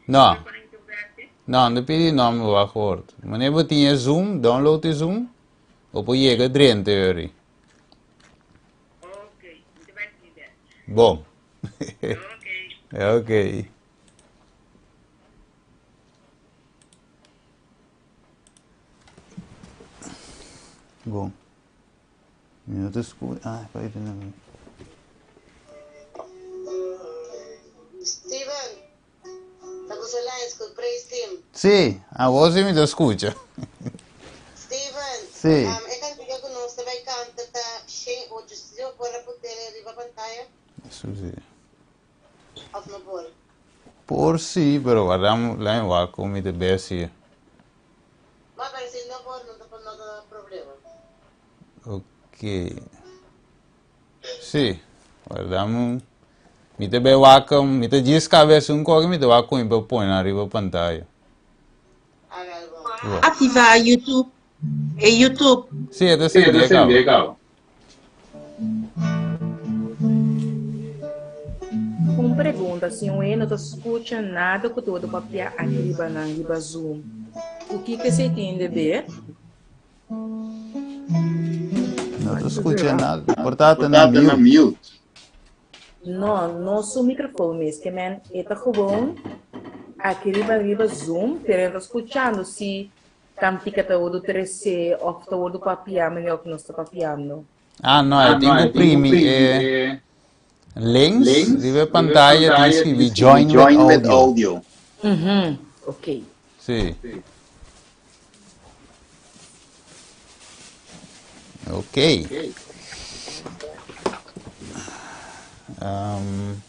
No. No, no pidi nòmber wachtwoord. Wanneer bo tin e Zoom, download e Zoom, bo por yega drenta yori. Bon. Ok. Bon. Mi no ta scu... Ah, pa ita na mi. Steven, ta ku su lines ku praise team. Sí, awor sí mi ta scucha. Steven, Sí. um, e kantika ku nos ta bai kanta ta shen ocho. Si bo por a put'e riba pantaya Eso sí. of no por? Por sí, pero guarda la en wak ku mi ta besi. Ma pero si no por no ta no ta problema. Ok. Sí, guarda mi mi ta bai wak mi ta djis kabes un koki mi ta wak ku mi por pone ariba pantaya. A wel bon. Bo. Activa YouTube. E YouTube. Sí, e ta sende kaba. Un pregunta, si un hende no ta skucha nada ku ta wòrdu papiá aki riba nan riba Zoom, ku kiko esei tin de ber? No ta skucha nada. Por ta ta na mute. No, no su microfoon mes, ke men e ta gewoon aki riba riba Zoom, pero e no ta skuchando si Kantika ta wordu tresé òf ta wordu papiá manera ku nos ta papiando. Ah, no, e tin ku primi e links riba e pantaya tin skirbi join with audio. Mhm, ok. Sí. Ok. Um,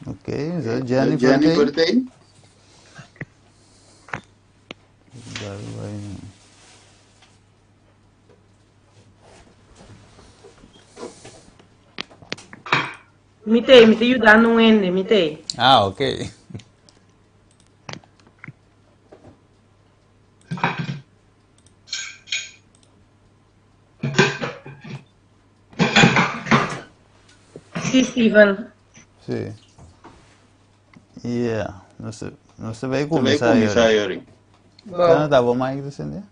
Ok, so Jennifer, Jennifer tey. Mi tey, mi ta yudando un hende, mi tey. Ah, ok. Sí, Steven. Sí. Yeah. Nos, nos ta bay cuminsa yori. Bo. Ta bo mic ta sende?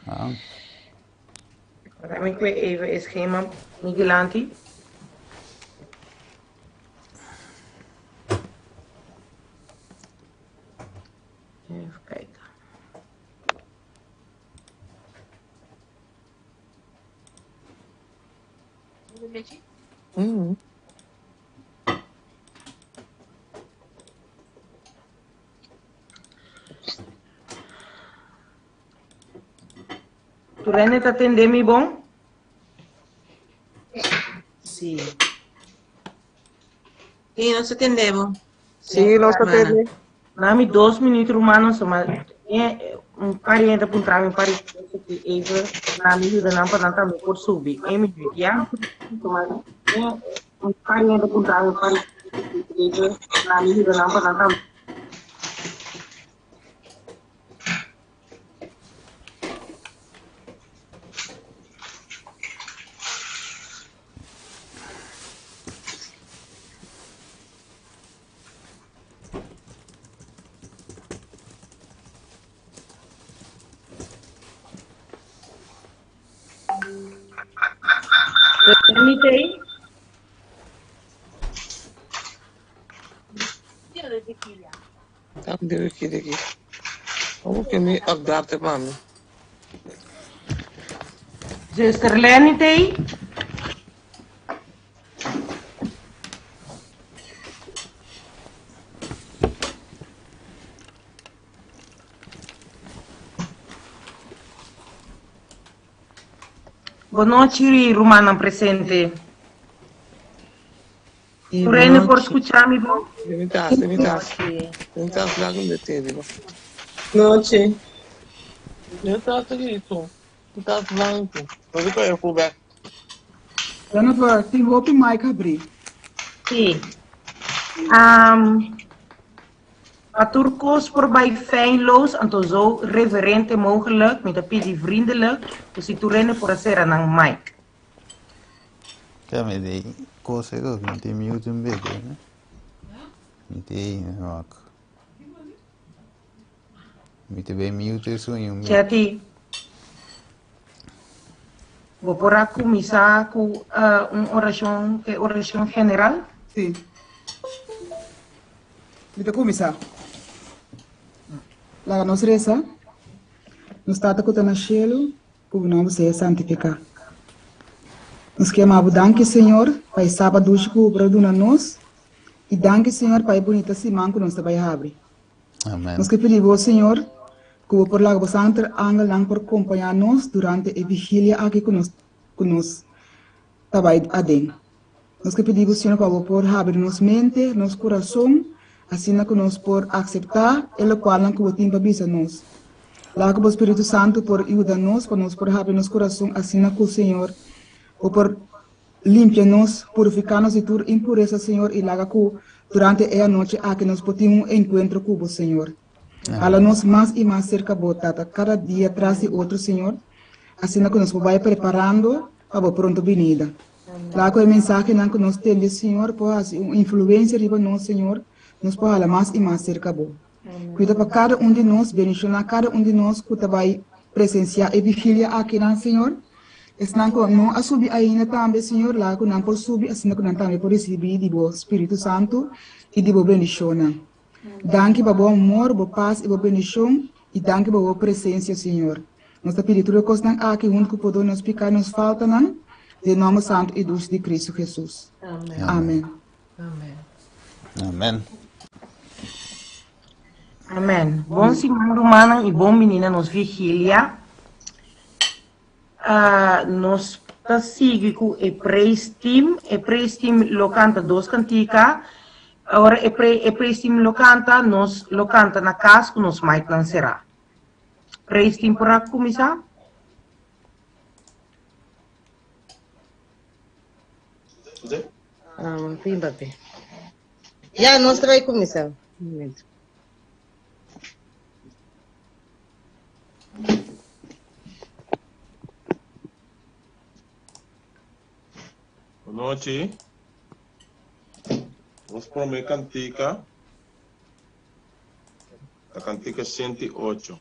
Ah. Laat me kwe even e schema mi dilanti. Even kijken. Mm. Tu Rene ta tende mi bon? Sí. Sí, nos ta tende bo. Sí, nos ta tende. Nami dos minuut rumano so ma eh, un pariente puntra mi pariente ki even nami yuda nan pa nan tambe por subi. Un minuut, ya? So ma eh, un pariente puntra mi pariente ki even nami yuda nan pa nan tambe. Permite? e vigilia. Tambe vigilia aki. Como que mi update pa mi? Zuster Lenny tei? Bonochi rumannan presente. Turene por skucha mi bon? Mi tas, mi tas. Mi tas laga mi tende. Nochi. Mi tas aki tu. Mi tas blanco. Lo ko e fu back. Jennifer, tin hopi mic habrí. Sí. Pa tur kos por bai feilloos, anto zo reverente mogelijk, mi ta pidi vriendelijk, ku si tur hende por a sera nan mic. Ja, mi di kos e mi tin mute un bit, eh. Mi tin wak. Mi te be mute su un bit. Chetty, bo por a kuminsá ku un orashon, e orashon general? Sí. Mi ta kuminsá. Laga nos resa. Nos Tata ku ta na shelu, ku bo nòmber sea santifiká. Nos ke yama bo danki, Señor, pa e Sabat dushi ku bo a duna nos, i danki, Señor, pa e bunita siman ku nos ta bai habri. Amen. Nos ke pidi bo, Señor, ku bo por laga bo santu angelnan por kompañá nos durante e vigilia aki ku nos ku nos ta bai aden. Nos ke pidi bo, Señor, pa bo por habri nos mente, nos kurason, asina ku nos por akseptá e lokualnan ku bo tin pa bisa nos. Laga ku bo Spiritu Santu por yuda nos pa nos por habri nos kurason asina ku, Señor, bo por limpia nos, purifiká nos di tur impuresa, Señor, i laga ku durante e anochi aki nos por tin un enkuentro ku bo, Señor. Hala nos mas i mas serka bo, Tata, kada dia tras di otro, Señor, asina ku nos por bai preparando pa bo pronto binida. Laga ku e mensahenan ku nos tende, Señor, por hasi un influensia riba nos, Señor, nos por hala mas i mas serka bo. Kuida pa kada un di nos, bendishoná kada un di nos ku ta bai presensiá e vigilia akinan, Señor. Esnan ku no a subi ainda tambe, Señor, laga ku nan por subi asina ku nan tambe por risibí di bo Spiritu Santu i di bo bendishonnan. Danki pa bo amor, bo pas i bo bendishon, i danki pa bo presensia, Señor. Nos ta pidi tur e kosnan aki huntu ku pordon nos piká i nos faltanan, den nòmber santu i dushi di Kristu Hesus. Amen. Amen. Amen. Bon siman rumannan i bon bini na nos vigilia. Nos ta sigui ku e praise team. E praise team lo kanta dos kantika. Ora e e praise team lo kanta, nos lo kanta na kas ku nos micnan será. Praise team por a kuminsá? Ah, fin papi. Ya, nos ta bai kuminsá. Un momento. Bonochi. Nos prome kantika ta kantika 108.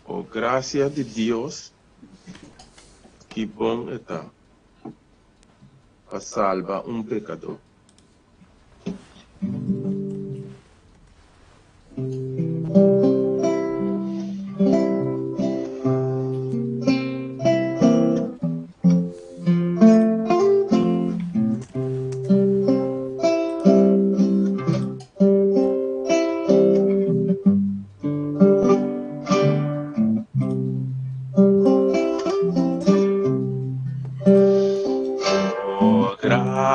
O gracia di Dios, ki bon e ta, pa salba un pecador. Oh, gracia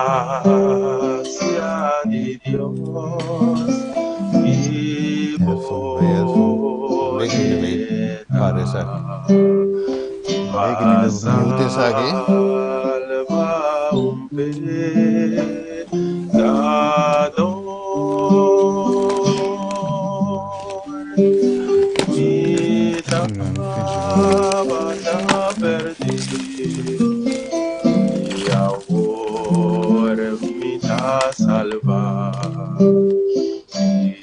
di Dios, ki bon e ta, pa salba un pecador. Mi tabata perdí, i awor mi ta salbá. salba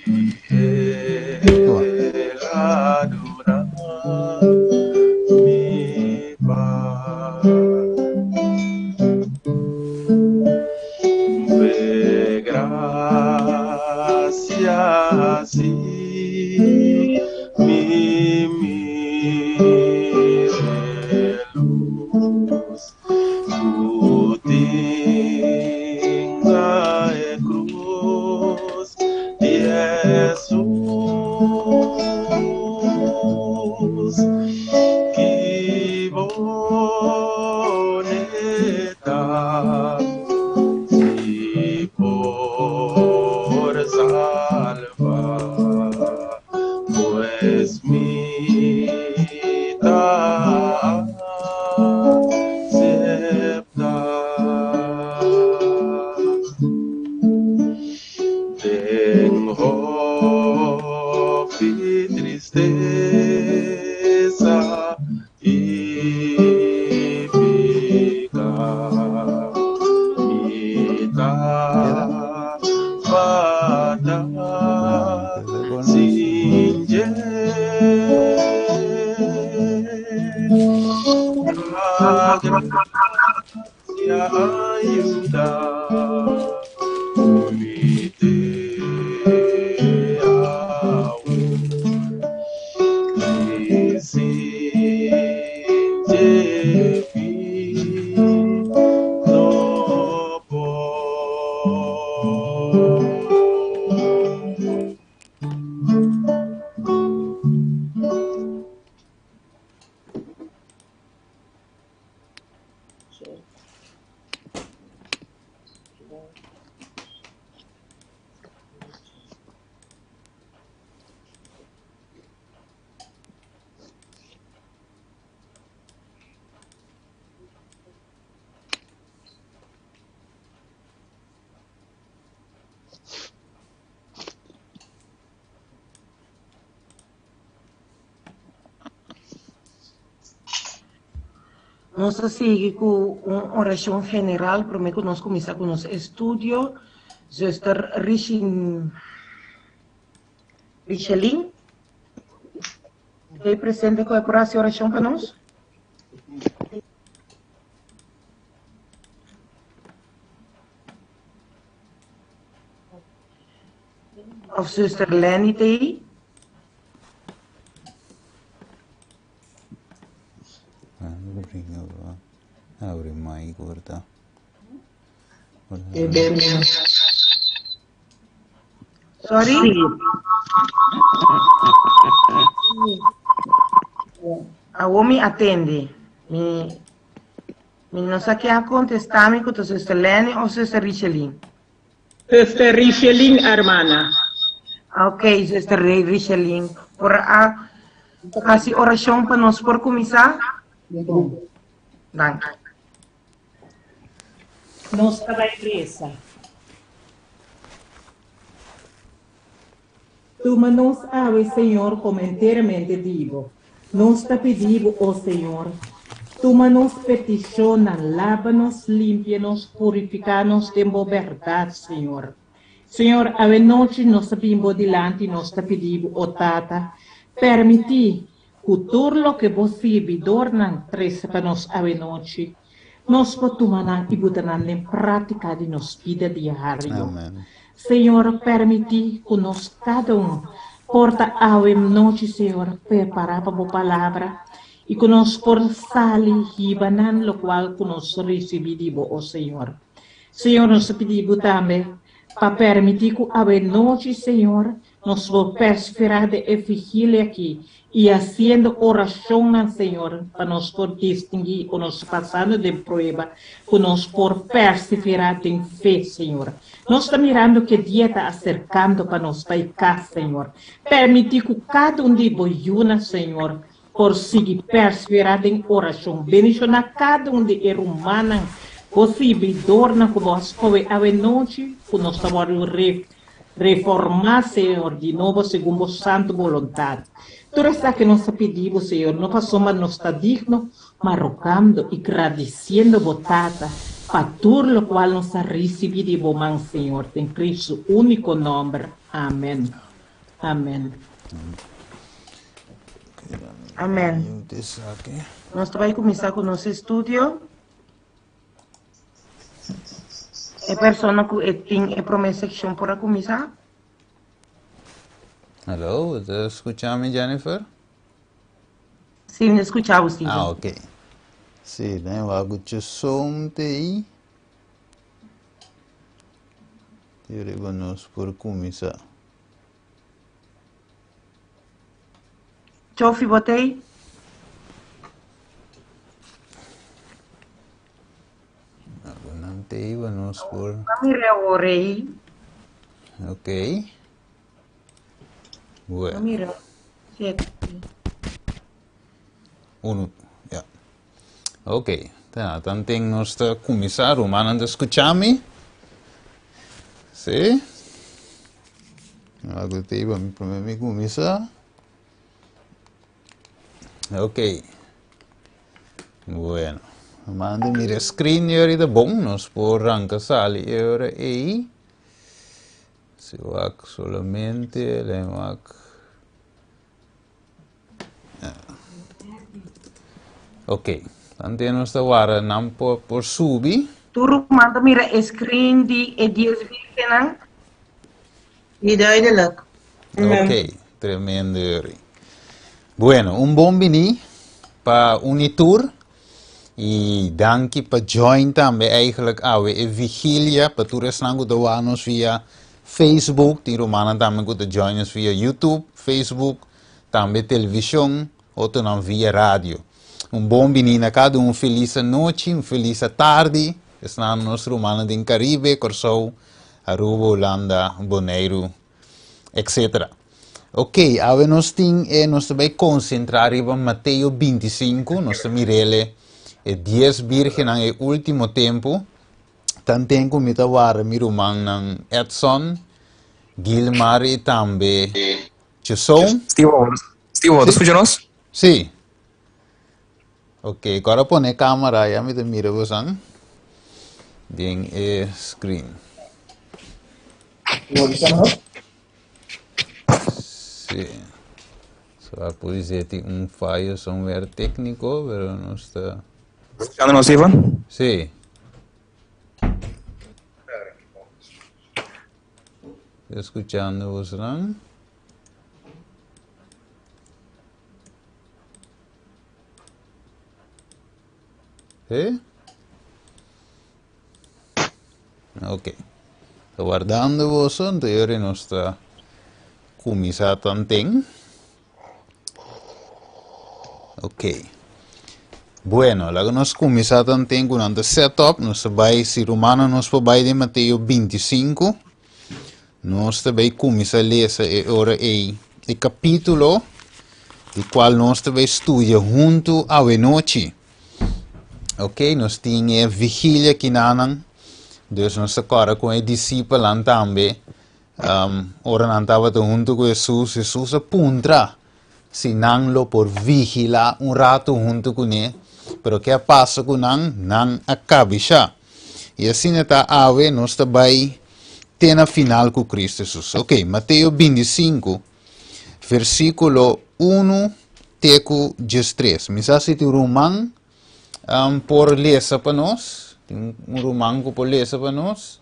i el a duna mi pas. P'e gracia si mi mire luz ku tin na e krus di Hesus. Ki bonita si por salba, pues mi ta acepta. Den hopi tristesa i piká, mi tabata sin dje. La grasia a yuda mi te awor. I sin dje mi no por. Nos ta sigui ku un orashon general promé ku nos kuminsá ku nos estudio. Zuster Richin Richelin, t'ei presente ku e por hasi orashon pa nos? Of zuster Lenny t'ei? Abri mic, corta. Sorry? Awor mi atende. Mi, mi no sa ken a contesta mi cu ta zuster Lenny of zuster Richelin. Zuster Richelin, hermana. Ok, zuster Richelin. Por a haci oracion pa nos por cuminsa? Danki. Nos ta bai resa. Tuma nos awe, Señor, como enteramente di Bo. Nos ta pidi Bo, o Señor, tuma nos peticionnan, laba nos, limpia nos, purifica nos den Bo berdad, Señor. Señor, awe nochi nos ta bin Bo dilanti, nos ta pidi Bo, o Tata, permiti cu tur loke Bo sirbidornan trece pa nos awe nochi, nos por tuma nan y buta nan den práctica di nos bida diario. Amen. Señor, permiti cu nos cada un por ta awe nochi, Señor, prepara pa Bo Palabra y cu nos por sali hiba nan locual cu nos ricibi di Bo, o Señor. Señor, nos ta pidi Bo tambe pa permiti cu awe nochi, Señor, Nos por persevera den e vigilia aki i hasiendo orashonnan, Señor, pa nos por distinguí ku nos ta pasando den prueba, ku nos por persevera den fe, Señor. Nos ta mirando ku e dia ta aserkando pa nos bai kas, Señor. Permití ku kada un di bo yunan, Señor, por sigui persevera den orashon. Bendishoná kada un di e rumannan, bo sirbidornan ku bo a skohe awenochi ku nos ta wòrdu Reformá, Señor, di nobo segun bo santu boluntat. Tur esaki nos ta pidi bo, Señor, no pasobra nos ta digno, ma rogando i gradisiendo bo Tata. pa tur lokual nos a risibí di bo man, Señor, den Cristo su úniko nòmber. Amèn. Amèn. Amèn. Nos ta bai kuminsá ku nos estudio. E persona ku e tin e promé sekshon por a kuminsá. Hallo, bo ta skucha mi, Jennifer? Sí, mi ta skucha bo, Steven. Ah, ok. Sí, den wak ku som te ei. Riba nos por kuminsá. Chofi, bo t'ei? Nan t'ei ba nos por. Mira awor ei. Ok. Bueno. Mira. Siete. Uno, ja. Ok. Ta, tanten nos ta kuminsá, rumannan ta skucha mi? Sí? Algo te iba mi promé mi kuminsá. Ok. Bueno. Mande mira screen y ahorita bon, nos por ranca sali e ora ei. Si wak solamente, le wak. Ok, antes nos ta wara nan por, por subi. Tur ruman ta mira e screen di e dies virgennan. Ni duidelijk. Ok, tremendo Yuri. Bueno, un bon bini pa Unitour. Y danki pa join tambe eigenlijk awe e vigilia pa tur esnan ku ta wak nos via Facebook, tin rumannan tambe ku ta join nos via YouTube, Facebook, tambe television, otronan via radio. Un bon bini na kada un, felis anochi, un felis atardi, esnan nos rumannan den Caribe, Kòrsou, Aruba, Hulanda, Boneiru, etc. Ok, awe nos tin e, nos ta bai konsentrá riba Mateo 25, nos ta mirele e dies birgennan e último tempu. Tanten ku mi ta warda mi rumannan Edson, Gilmar i tambe Cheson. Steve, Steve, bo ta skucha nos? Sí. Ok, kora pone camera ya mi ta mira bosan den e screen. Sí. So a por dizer tin un fallo somewhere técnico, pero no está. Escuchándonos, Steven? Sí. Escuchando vos, Sí? Ok. Ta wardando boso, anto yori nos ta kuminsá tanten. Ok. Bueno, laga nos kuminsá tanten ku nan ta set up. Nos ta bai, si rumano nos por bai den Mateo 25. Nos ta bai kuminsá lesa e ora ei e kapítulo di kual nos ta bai studia huntu awenochi. Ok, nos tin e vigilia kinanan, dus nos ta kòrda ku e disipelnan tambe, um, ora nan tabata huntu ku Hesus, Hesus a puntra si nan lo por vigilá un ratu huntu kuné, pero ke a pasa ku nan? Nan a kabishá. I asina ta awe, nos ta bai te na final ku Kristu Hesus. Ok, Mateo 25, versíkulo 1 te ku 13. Mi sa si tin ruman um, por lesa pa nos. Tin un ruman ku por lesa pa nos.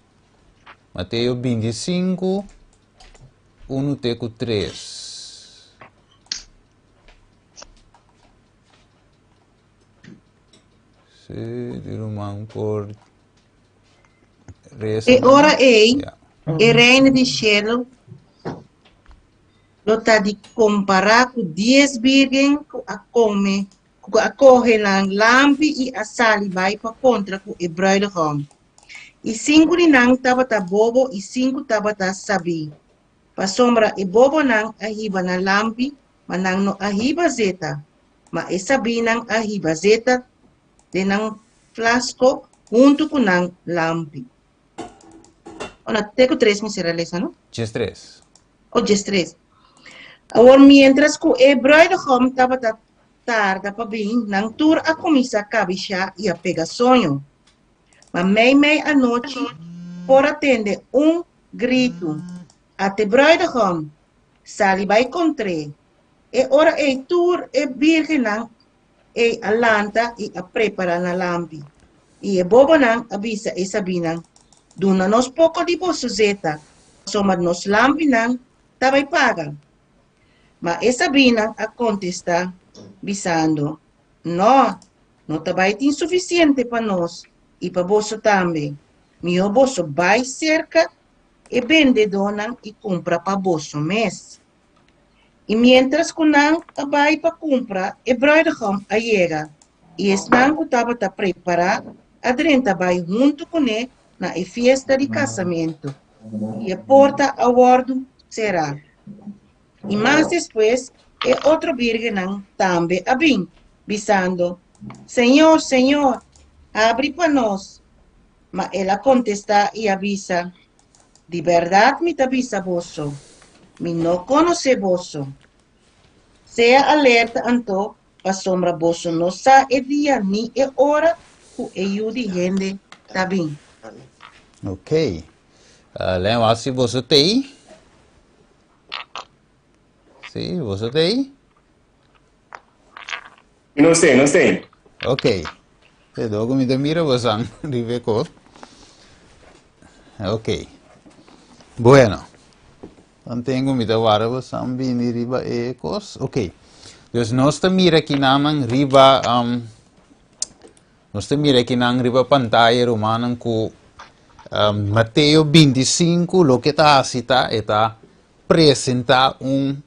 Mateo 25, 1 te ku 3. Si, tin ruman por resa. E ora ei, Ja. e reino di shelu lo ta di kompará ku dies bírgen ku a kome, ku a kohe nan lampi i a sali bai pa kontra ku e brùidegòm. I sinku di nan tabata bobo i sinku tabata sabí. Pasobra e bobonan a hiba nan lampi, ma nan no a hiba zeta, ma e sabínan a hiba zeta den nan flasko huntu ku nan lampi. Ora, te ku tres mi sera lesa, no? 13. O 13. Awor, miéntras ku e brùidegòm tabata tarda pa bin, nan tur a kuminsá kabishá i a pega soño. Ma meimei anochi por a tende un gritu, At'e brùidegòm! Sali bai kontr'é! E ora ei tur e bírgennan ei a lanta i a prepará nan lampi. I e bobonan a bisa e sabínan, Duna nos poko di boso zeta, pasobra nos lampinan ta bai paga. Ma e sabínan a kontestá, bisando, Nò, no ta bai tin sufisiente pa nos i pa boso tambe. Mihó boso bai serka e bendedónan i kumpra pa boso mes. I miéntras ku nan a bai pa kumpra, e brùidegòm a yega, i esnan ku tabata prepará a drenta bai huntu kuné na e fiesta di kasamentu, i e porta a wòrdu será. I mas despues e otro bírgennan tambe a bin, bisando, Señor, Señor, habri pa nos! Ma el a kontestá i a bisa, Di bèrdat mi ta bisa boso, mi no konosé boso. Sea alerta anto, pasobra boso no sa e dia ni e ora ku e Yu di hende ta bin. Ok. Len wak si boso t'ei. Si, boso t'ei? No sé, no sé. Ok. Te dogo mi te mira bosan ribe ko. Ok. Bueno. Dan tengo mi te wara bosan bini riba e kos. Ok. Dus nos te mira kinanan riba um, nos te mira kinan riba pantalla rumanan ku um, Mateo 25 lo que ta hasi ta eta presenta un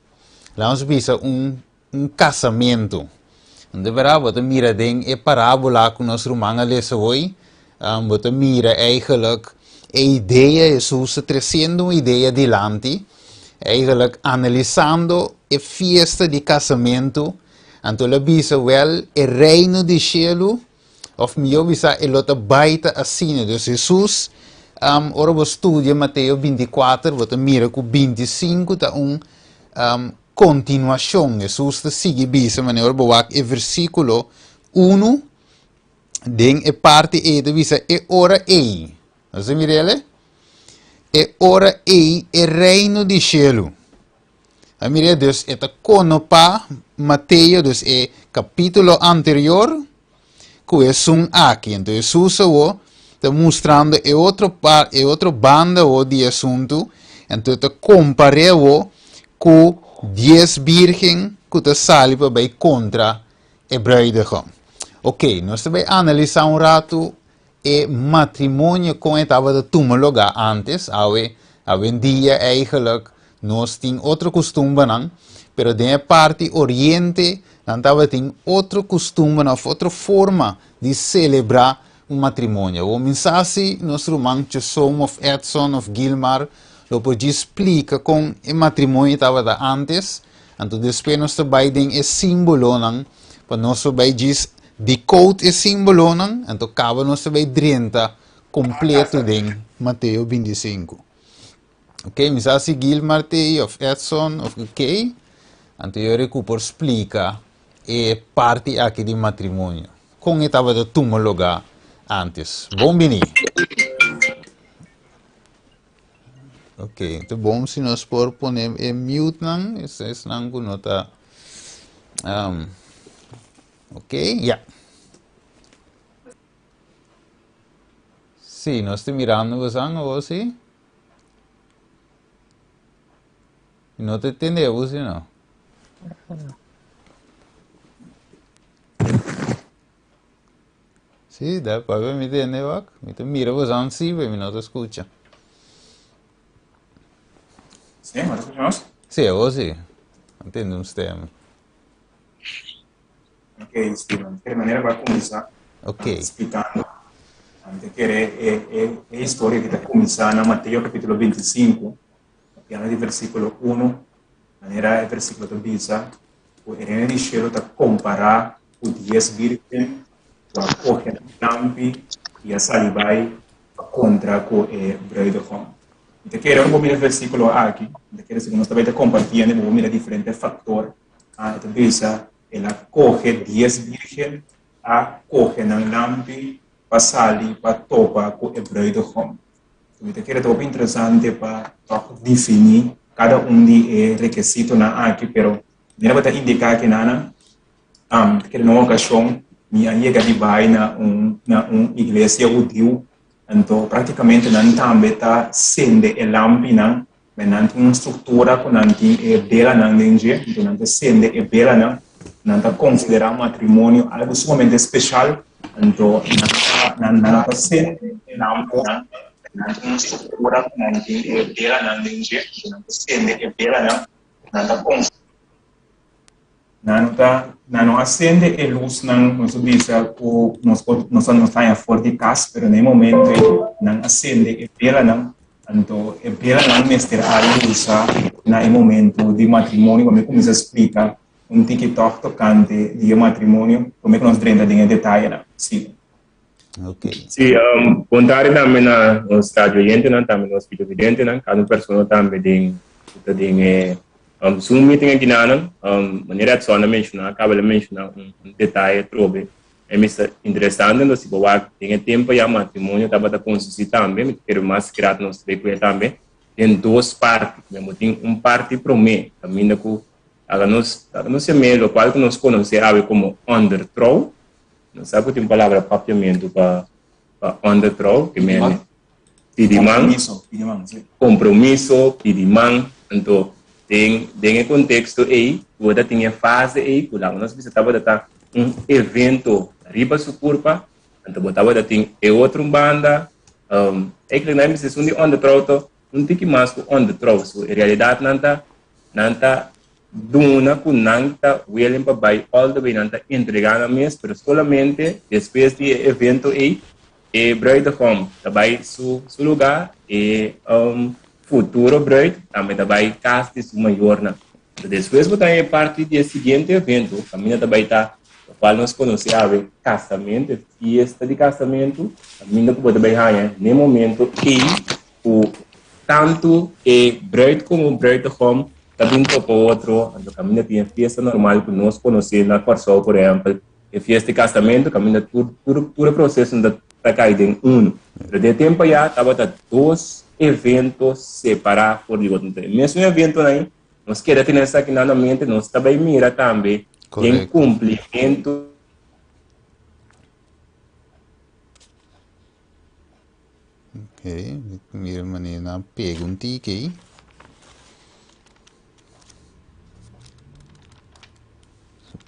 laat ons bisa un un kasamentu. Anto bera bo ta mira den e parábola ku nos ruman a lesa hoy, bo ta mira eigenlijk e idea, Hesus ta tresiendo un idea dilanti, eigenlijk analisando e fiesta di kasamentu, anto el a bisa, wèl, e reino di shelu, òf mihó bisa, e lo ta bai ta asina. Dus Hesus, ora bo studia Mateo 24, bo ta mira ku 25 ta un Kontinuashon, Hesus ta sigui bisa manera ora bo wak e versíkulo unu, den e parti ei ta bisa e ora ei. Nos ta mira ele? E ora ei e reino di shelu. A mira, dus e ta konopá Mateo, dus e kapítulo anterior, ku esun aki. Entonces Hesus awo ta mustrando e otro par, e otro banda awo di e asuntu, entonces ta kompar'é awo ku dies birgen ku ta sali pa bai kontra e bruidegom. Ok, nos ta bai analisá un ratu e matrimonio kon e tabata tuma lugá antes, awe awendia eigenlijk nos tin otro kustumbernan, pero den e parti oriente nan tabatin otro kustumbernan òf otro forma di selebrá un matrimonio. Awor mi sa si nos ruman Chesom òf Edson òf Gilmar lo por djis splika kon e matrimonio tabata antes, anto despues nos ta bai den e símbolonan pa nos por bai djis decode e símbolonan, anto kaba nos ta bai drenta kompleto den Mateo 25. Ok, mi sa si Gilmar t'ei of Edson of kei, anto yo reku por splika e parti aki di matrimonio. Kon e tabata tuma lugá antes. Bon bini. Ok, ta bon si nos por pone e mute nan, esnan ku no ta um, ok, ya. Sí, nos ta mirando bosan awor, sí. No te tende bo, sí, no? Sí, da pa mi tende wak. Mi ta mira bosan sí, pero mi no ta escucha. Sí, ¿me escuchamos? Sí, awor sí. Entiendo un stem. Ok, Steven. De manera va kuminsá Ok. explicando. Ante kere e, e, e historia que ta kuminsá na Mateo capítulo 25, papiando di versículo 1, manera e versículo ta bisa, ku e reino di cielo ta kompará ku dies virgen ku a kohe nan lampi i a sali bai pa kontra ku e bruidegom. Mi ta kere ora bo mira e versículo aki, mi ta kere si nos ta bai ta kompartiendo, bo mira diferente faktor. Ah, e ta bisa, El a kohe dies bírgen, a kohe nan lampi. pa sali pa topa ku e bruidegom. Mi ta kere ta hopi interesante pa tòg definí kada un di e rekesitonan aki, pero manera bo ta indiká kinanan, ta kere na un okashon mi a yega di bai na un na un iglesia hudiu, anto praktikamente nan tambe ta sende e lampinan, men nan tin un struktura ku nan tin e belanan den dje, anto nan ta sende e belanan, nan ta konsiderá matrimonio algu sumamente speshal, anto nan ta nan nan ta sende e lampinan, nan tin un struktura ku nan tin e belanan den dje, anto nan ta sende e belanan, nan ta konsiderá. Nan no ta, nan no a sende e lusnan, nos a bisa ku nos por, nos a nos haña for di kas, pero na e momento ei nan a sende e belanan, anto e belanan mester a lusa na e momento di matrimonio, pa mi kuminsá splika un tiki tòg tokante di e matrimonio, promé ku nos drenta den e detayenan. Sí. Ok. Sí, um, bon tarde tambe na nos radio oyentenan, tambe nos videovidentenan, cada un persona tambe den, ta den e um, Zoom meeting aki nanan. Um, manera Edson a menciona, acaba de menciona un, un detaye trobe. E mi sta interesante, entonces si bo wak den e tempo ya matrimonio tabata consisti tambe, mi ta kere mas grato nos trek cu tambe, den dos parti. Mi amo tin un parti prome, caminda cu laga nos, laga nos yam'é locual cu nos conoce awe como ondertrouw, No sa ku tin palabra papiamentu pa pa ondertrouw, ke mene pidi man, Kompromiso, pidi man, sí. Kompromiso, pidi man. Anto den den e konteksto ei bo ta tin e fase ei ku laga nos bisa tabata ta un evento riba su kurpa, anto bo tabata tin e otro banda, eigenlijk nan bisa esun di ondertrouw ta un tiki mas ku ondertrouw, so e realidat nan ta nan ta duna ku nan ta willing pa bai all the way, nan ta entrega nan mes, pero solamente despues di e evento ei, e bruidegom ta bai su su lugar, e um, futuro bruid tambe ta bai kas di su mayornan. Pero despues bo ta e parti di e siguiente evento, kaminda ta bai ta, lokual nos konosé awe kasamentu, e fiesta di kasamentu, kaminda ku bo ta bai haña n'e momento ei ku tantu e bruid komo bruidegom ta bin topa otro, anto kaminda tin e fiesta normal ku nos konosé na Kòrsou, por ehèmpel, e fiesta di kasamentu, kaminda tur tur tur e proseso ta ta kai den unu. Pero den e tempu ayá tabata dos evento separá for di otro. E mesun eventonan ei, nos keda tene esaki nan na mente, nos ta bai mira tambe den kumplimentu. Ok, mira manera nan pega un tiki ei.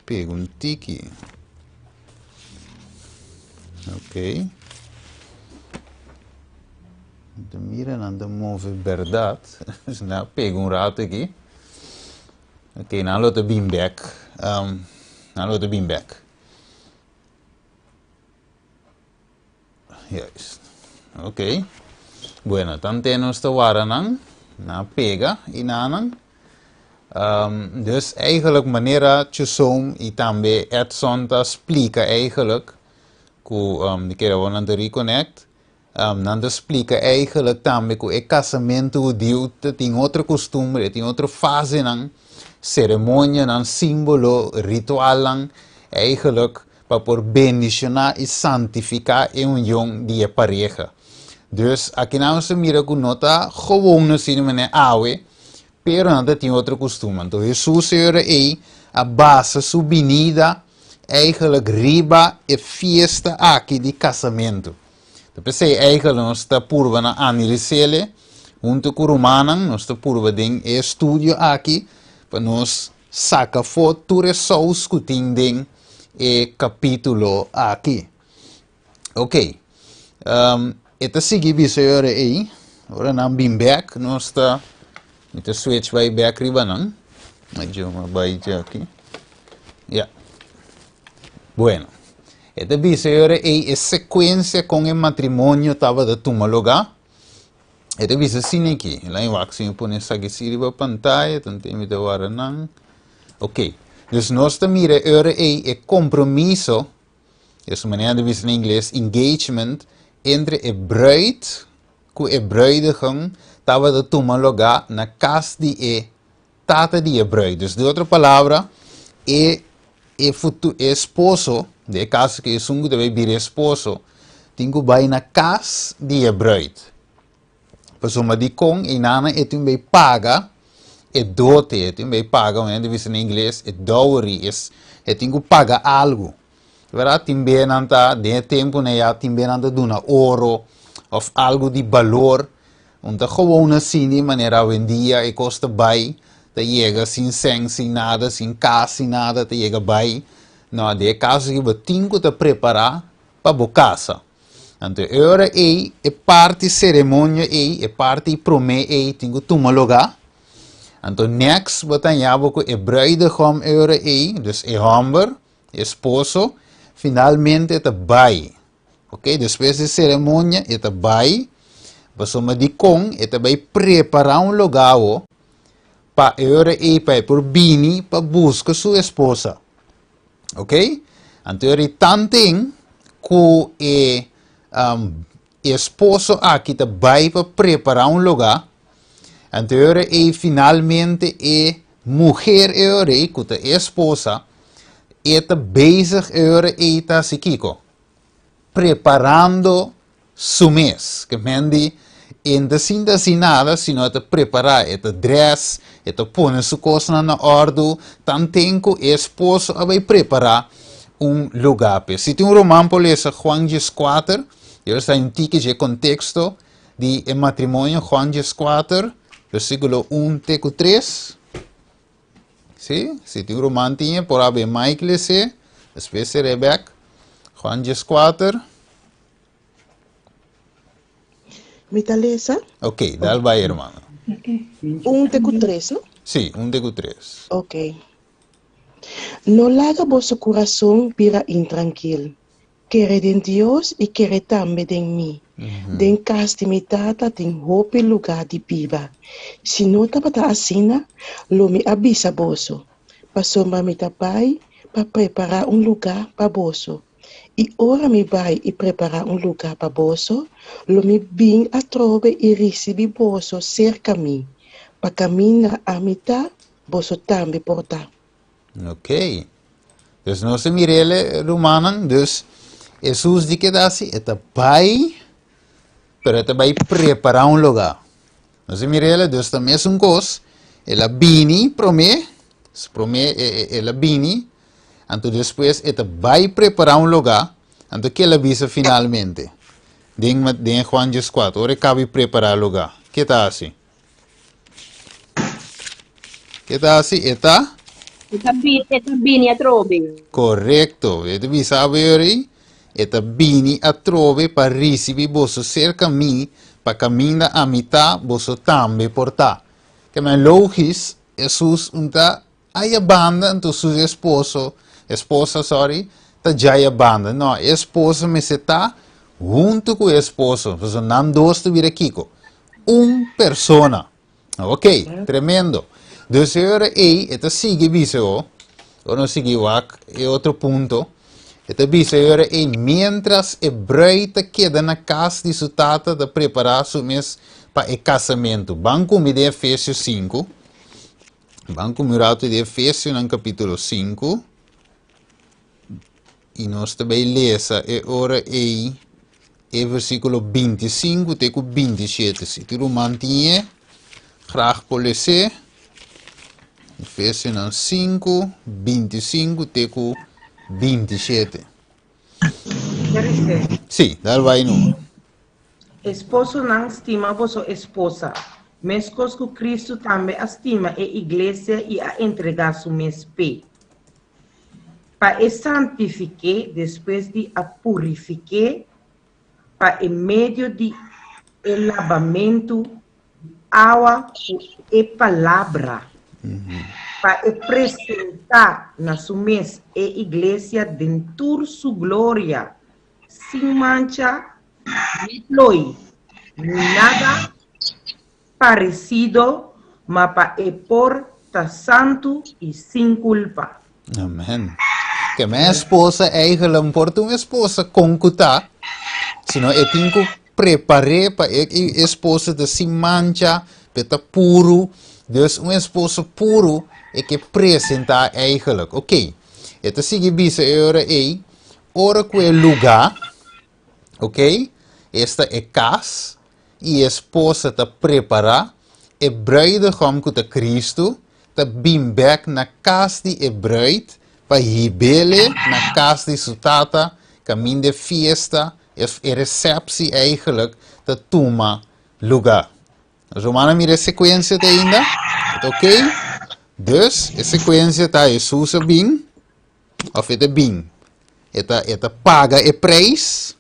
Pega un tiki. Ok. Ta mira nan ta move berdad. Nan pega un rato aki. Ok, nan lo ta bin bek. Um, nan lo ta bin bek. Juist. Ok. Bueno, tante nos ta wara nan, na pega i nanan. Um, dus eigenlijk manera Chusom i tambe Edson ta splika eigenlijk ku um, di kere nan ta reconnect, um, nan ta splika eigenlijk tambe ku e kasamentu hudiu ta tin otro kustumbre, tin otro fasenan, seremonianan, símbolo, ritualnan, eigenlijk pa por bendishoná i santifiká e union di e pareha. Dus, akinan nos ta mira ku no ta gewoon asina manera awe, pero nan ta tin otro kustumber. Anto Hesus e ora ei a basa su binida eigenlijk riba e fiesta aki di kasamentu. Ta p'esei eigenlijk nos ta purba na analis'ele huntu ku rumannan, nos ta purba den e estudio aki pa nos Saka afó tur e sous ku tin den e kapítulo aki. Ok. Um, e ta sigui bisa e ora ei. Ora nan bin bek, nos ta, mi ta switch bai bek riba nan. Medyo bai dje aki. Ja. Bueno. E ta bisa e ora ei e sekuensia kon e matrimonio tabata tuma lugá. E ta bisa asina aki. Laat mi wak si mi pone esaki si riba pantaya, tanten mi ta wara nan. Ok. Dus nos ta mira e ora ei e compromiso, es manera de bisa na ingles, engagement, entre e bruid ku e bruidegom tabata tuma lugá na kas di e tata di e bruid. Dus di otro palabra, e e futu e esposo, den e kaso ku esun ku ta bai bira esposo, tin ku bai na kas di e bruid. Pasobra dikon einan e tin bai paga e dote, e tin bai paga, un hende bisa na ingles, e dowry, es, e tin ku paga algu. Verdad? Tin be nan ta, den e tempunan ya, tin be nan ta duna oro of algu di balor. Un ta gewoon asina di manera awendia e kos ta bai, ta yega sin sèn, sin nada, sin kas, sin nada, ta yega bai. No, den e kaso aki bo tin ku ta prepará pa bo kasa. Anto e ora ei, e parti seremonia ei, e parti promé ei tin ku tuma lugá. Anto next bo ta haña bo ku e bruidegom e ora ei, dus e hòmber, e esposo, finalmente ta bai. Ok, despues di seremonia e ta bai, pasobra dikon e ta bai prepará un lugá awo pa e ora ei pa e por bini pa buska su esposa. Ok, anto e tanten ku e um, esposo aki ta bai pa prepará un lugá, anto e ora ei finalmente e muher e ora ei ku ta e esposa, e ta bezig e ora ei ta hasi kiko? Preparando su mes. Ke men di, e no ta sinti hasi nada, sino e ta prepará, e ta dress, e ta pone su kosnan na òrdu, tanten ku e esposo a bai prepará un lugá p'e. Si tin un ruman por lesa Juan dieskuater, yo esta un tiki dje konteksto di e matrimonio, Juan dieskuater, versíkulo un te ku tres. Sí, si tin un ruman tin e por haber Mike les'é, despues ser'é bèk. Juan dieskuater. Mi ta lesa. Ok, dal bai hermano. Un te ku tres, no? Sí, un te ku tres. Ok. No laga boso kurason bira intrankil. Kere den Dios i kere tambe den mi. Den kas di mi Tata tin hopi lugá di biba. Si no tabata asina, lo mi a bisa boso, pasobra mi ta bai pa prepará un lugá pa boso. I ora mi bai i prepará un lugá pa boso, lo mi bin atrobe i risibí boso serka mi, pa kaminda ami ta, boso tambe por ta. Ok. Dus nos a mir'el, rumannan. Dus Hesus di keda hasi? E ta bai, pero e ta bai prepará un lugá. Nos a mir'el, dus ta mesun kos. El a bini promé, promé el a bini, Anto despues e ta bai prepará un lugá, anto ke el a bisa finalmente? Den, den Juan dieskuater, ora e kaba di prepará lugá, ke ta hasi? Ke ta hasi? E ta? E ta bini, e ta bini atrobe. Korekto. E ta bisa aberi, e ta bini atrobe pa risibí boso serka mi, pa kaminda ami ta, boso tambe por ta. Ke men logis, Hesus un ta Aya banda anto su esposo, esposa sorry, ta djaya banda. No, e esposa mester ta hunto cu e esposo. Pasobra nan dos ta bira kico? Un persona. Ok, tremendo. Dus e ora ey e ta sigui bisa o, ora nos sigui wak e otro punto, e ta bisa e ora ey mientras e bruid ta keda na cas di su tata ta prepara su mes pa e casamento. Ban cu mi den Efesios sinku. Ban ku mi ratu di Efesionan kapítulo 5. I nos ta bai lesa e ora ei e versíkulo 25 te ku 27. Si tur ruman tin e, graag por les'é. Efesionan 5, 25 te ku 27. Sí, dal bai numa. Esposonan, stima boso esposa, meskos ku Kristu tambe a stima e iglesia i a entregá su mes p'e, pa e santifik'é despues di a purifik'é pa e medio di e labamentu di awa ku e palabra, pa e presentá na su mes e iglesia den tur su gloria, sin mancha, ni plooi, ni nada parecido, ma pa e por ta santu i sin culpa. Amen. Ke mi esposa eigenlijk por ta un esposa kon ku ta, sino e tin ku prepar'é pa e esposa ta sin mancha, pa e ta puru. Dus un esposo puru e ke presentá eigenlijk. Oké, e ta sigui bisa e ora ei, Ora ku e lugá, Ok? Esta e kas i e esposa ta prepará, e bruidegom ku ta Kristu ta bin bèk na kas di e bruid pa hib'ele na kas di su tata kaminda e fiesta, e resèpsi eigenlijk, ta tuma lugá. Rumannan mira e sekuensia te ainda? Ta ok? Dus, e sekuensia ta Hesus a bin, òf e ta bin, e ta e ta paga e preis,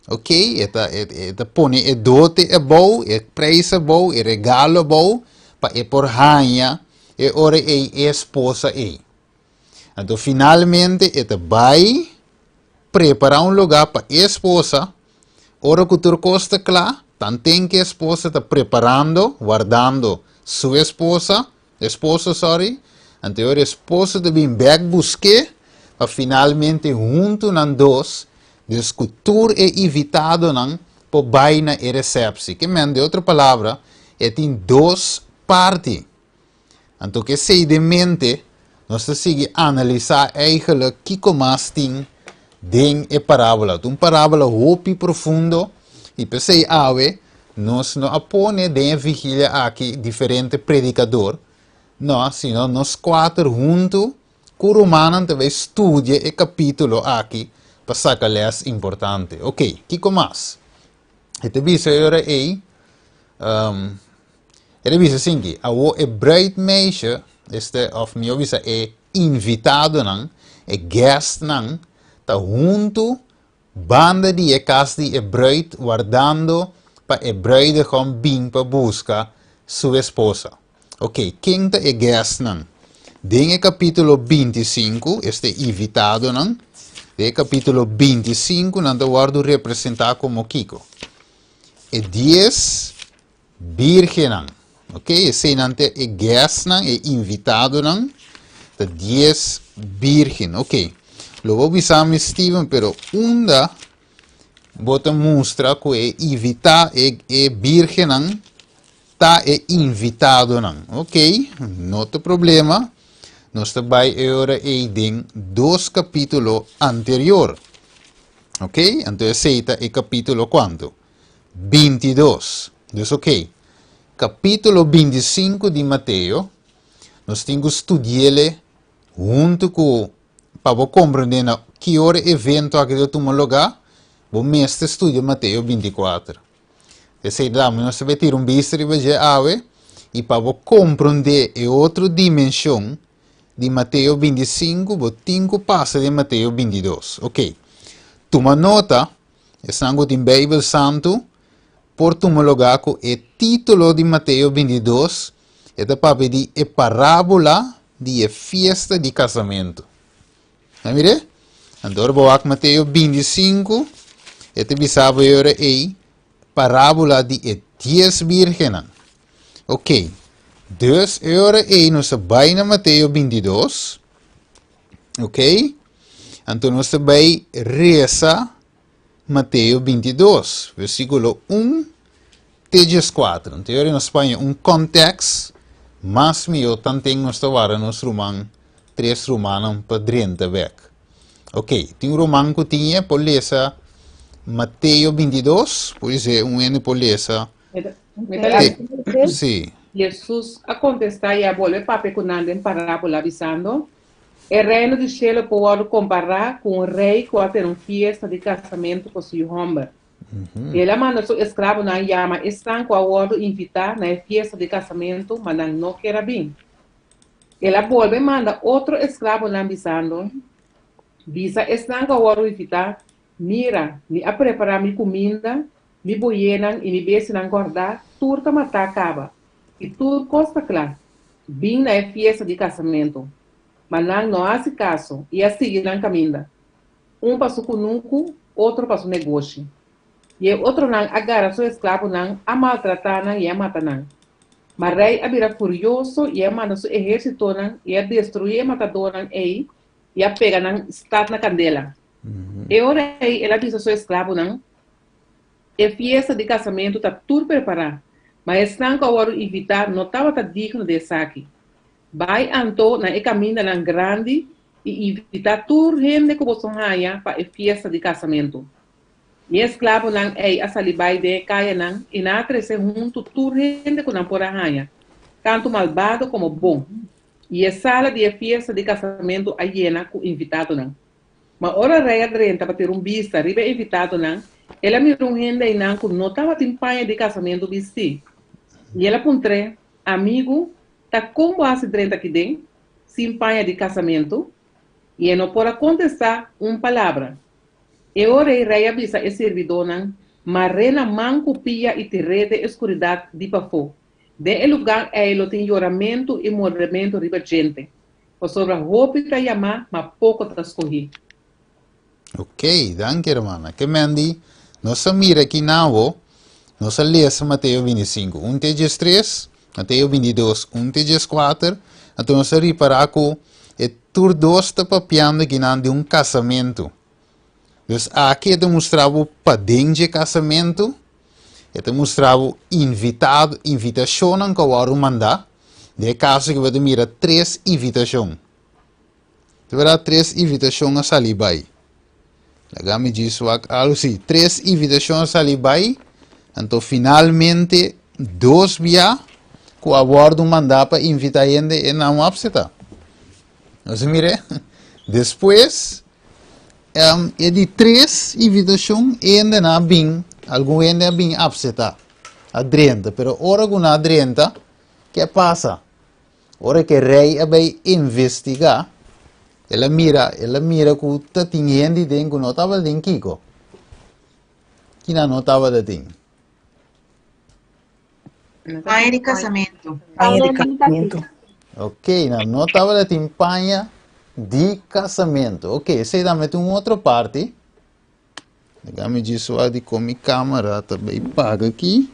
ok, e ta e e ta pone e dote abou, e preis abou, e regalo abou, pa e por haña e ora ei e esposa ei. Anto finalmente e ta bai prepará un lugá pa e esposa, ora ku tur kos ta kla, tanten ku e esposa ta preparando, wardando su esposa, esposo, sorry, anto e ora e esposo ta bin bèk busk'é pa finalmente huntu nan dos, dus ku tur e invitadonan por bai na e resèpsi. Ke men, den otro palabra, e tin dos parti. Anto ku esei den mente, nos ta sigui analisá eigenlijk kiko mas tin den e parábola. Ta un parábola hopi profundo i p'esei awe nos no a pone den e vigilia aki diferente predikador, no, sino nos kuater huntu ku rumannan ta bai studia e kapítulo aki pa saka lès importante. Oké, kiko mas? E ta bisa e ora ei, E ta bisa asinki, Awor e bruidmeisje, este, òf mihó bisa e invitadonan, e guestnan, ta huntu banda di e kas di e bruid wardando pa e bruidegom bin pa buska su esposa. Oké, ken ta e guestnan? Den e kapítulo 25, este invitadonan, den e kapítulo 25 nan ta wòrdu representá komo kiko? E dies Bírgennan. Ok, eseinan ta e guestnan, e invitadonan, ta dies bírgen. Ok, lo bo bisa mi Steven, pero unda bo ta mustra ku e invita, e, e bírgennan ta e invitadonan? Ok, no ta problema. Nos ta bai e ora ei den dos kapítulo anterior. Ok, anto esei ta e kapítulo kuantu? 22. Dus oké, kapítulo 25 di Mateo, nos tin ku studi'ele huntu ku, pa bo komprendé na ki ora e evento aki ta tuma lugá, bo mester studia Mateo 24. Esei ta nos ta bai tira un bista riba dje awe, i pa bo komprendé e otro dimenshon di Mateo 25, bo tin ku pasa den Mateo 22. Oké, tuma nota. Esnan ku tin Beibel Santu por tuma lugá ku e título di Mateo 22, e ta papia di e parábola di e fiesta di kasamentu. A mir'é? Anto ora bo wak Mateo 25, e ta bisa bo e ora ei parábola di e dies bírgennan. Oké, dus e ora ei nos ta bai na Mateo 22. Ok? Anto nos ta bai resa Mateo 22, versíkulo 1 te 14. Anto yori nos paña un context mas mihó tanten nos ta wara nos ruman, tres rumannan pa drenta bek. Ok, tin un ruman ku tin e por lesa Mateo 22, por dice un hende por lesa. Te, sí. Jesus a contesta y a bolbe papia cu nan den parábola, bisando, E reino di shelu por wòrdu kompará ku un rei ku a tene un fiesta di kasamentu pa su yu hòmber. I el a manda su esklabonan yama esnan ku a wòrdu invitá na e fiesta di kasamentu, ma nan no ker a bin. El a bolbe manda otro esklabonan, bisando, Bisa esnan ku a wòrdu invitá, Mira, mi a prepará mi kuminda, mi boyenan i mi bestianan gòrdá, tur ta matá kaba, i tur kos ta kla. Bin na e fiesta di kasamentu. Ma nan no a hasi kaso i a sigui nan kaminda, un pa su kunuku, otro pa su negoshi. I e otronan a gara su esklabonan, a maltratá nan i a mata nan. Ma rei a bira furioso i a manda su ehérsitonan i a destruí e matadónan ei i a pega nan stat na kandela. E ora ei el a bisa su esklabonan, E fiesta di kasamentu ta tur prepará, ma esnan ku a wòrdu invitá no tabata digno di esaki. Bai anto na e kamindanan grandi i invitá tur hende ku boso haña pa e fiesta di kasamentu. I e esklabonan ei a sali bai den e kayanan i nan a trese huntu tur hende ku nan por a haña, tantu malbado komo bon. I e sala di e fiesta di kasamentu a yena ku invitadonan. Ma ora rei a drenta pa tira un bista riba e invitadonan, el a mira un hende einan ku no tabatin paña di kasamentu bistí. I el a puntr'é, Amigu, ta kon bo hasi drenta aki den, sin paña di kasamentu? I e no por a kontestá un palabra. E ora ei rei a bisa e sirbidónan, Mar'é na man ku pia i tir'é den e skuridat di pafó. Den e lugá ei lo tin yoramentu i mordementu riba djente, pasobra hopi ta yamá, ma poko ta skohí. Ok, danki hermana. Ke men di, nos a mira aki nawo, nos a lesa Mateo 25, 1 te 13, Mateo 22, 1 te 14, anto nos a ripará ku e tur dos ta papiando akinan di un kasamentu. Dus aki e ta mustra bo paden dje kasamentu, e ta mustra bo invitado, invitashonnan ku a wòrdu mandá. Den e kaso aki bo ta mira tres invitashon. Ta berdad tres invitashon a sali bai. Laga mi djis wak algu. Si, tres invitashon a sali bai, anto finalmente dos bia ku a wòrdu mandá pa invitá hende e nan apseta. Nos a mir'é? Despues, e di tres invitashon hende nan a bin, algun hende a bin apseta, a drenta. Pero ora ku nan a drenta, ke a pasa? Ora ku e rei a bai investigá, el a mira, el a mira ku ta tin hende den ku no tabata tin kiko. Kina no tabata tin? Paña di kasamentu. Paña di kasamentu. Ok, nan no tabata tin paña di kasamentu. Ok, esei tambe ta un otro parti. Laga mi djis wak di kon mi camera ta bay paga aki.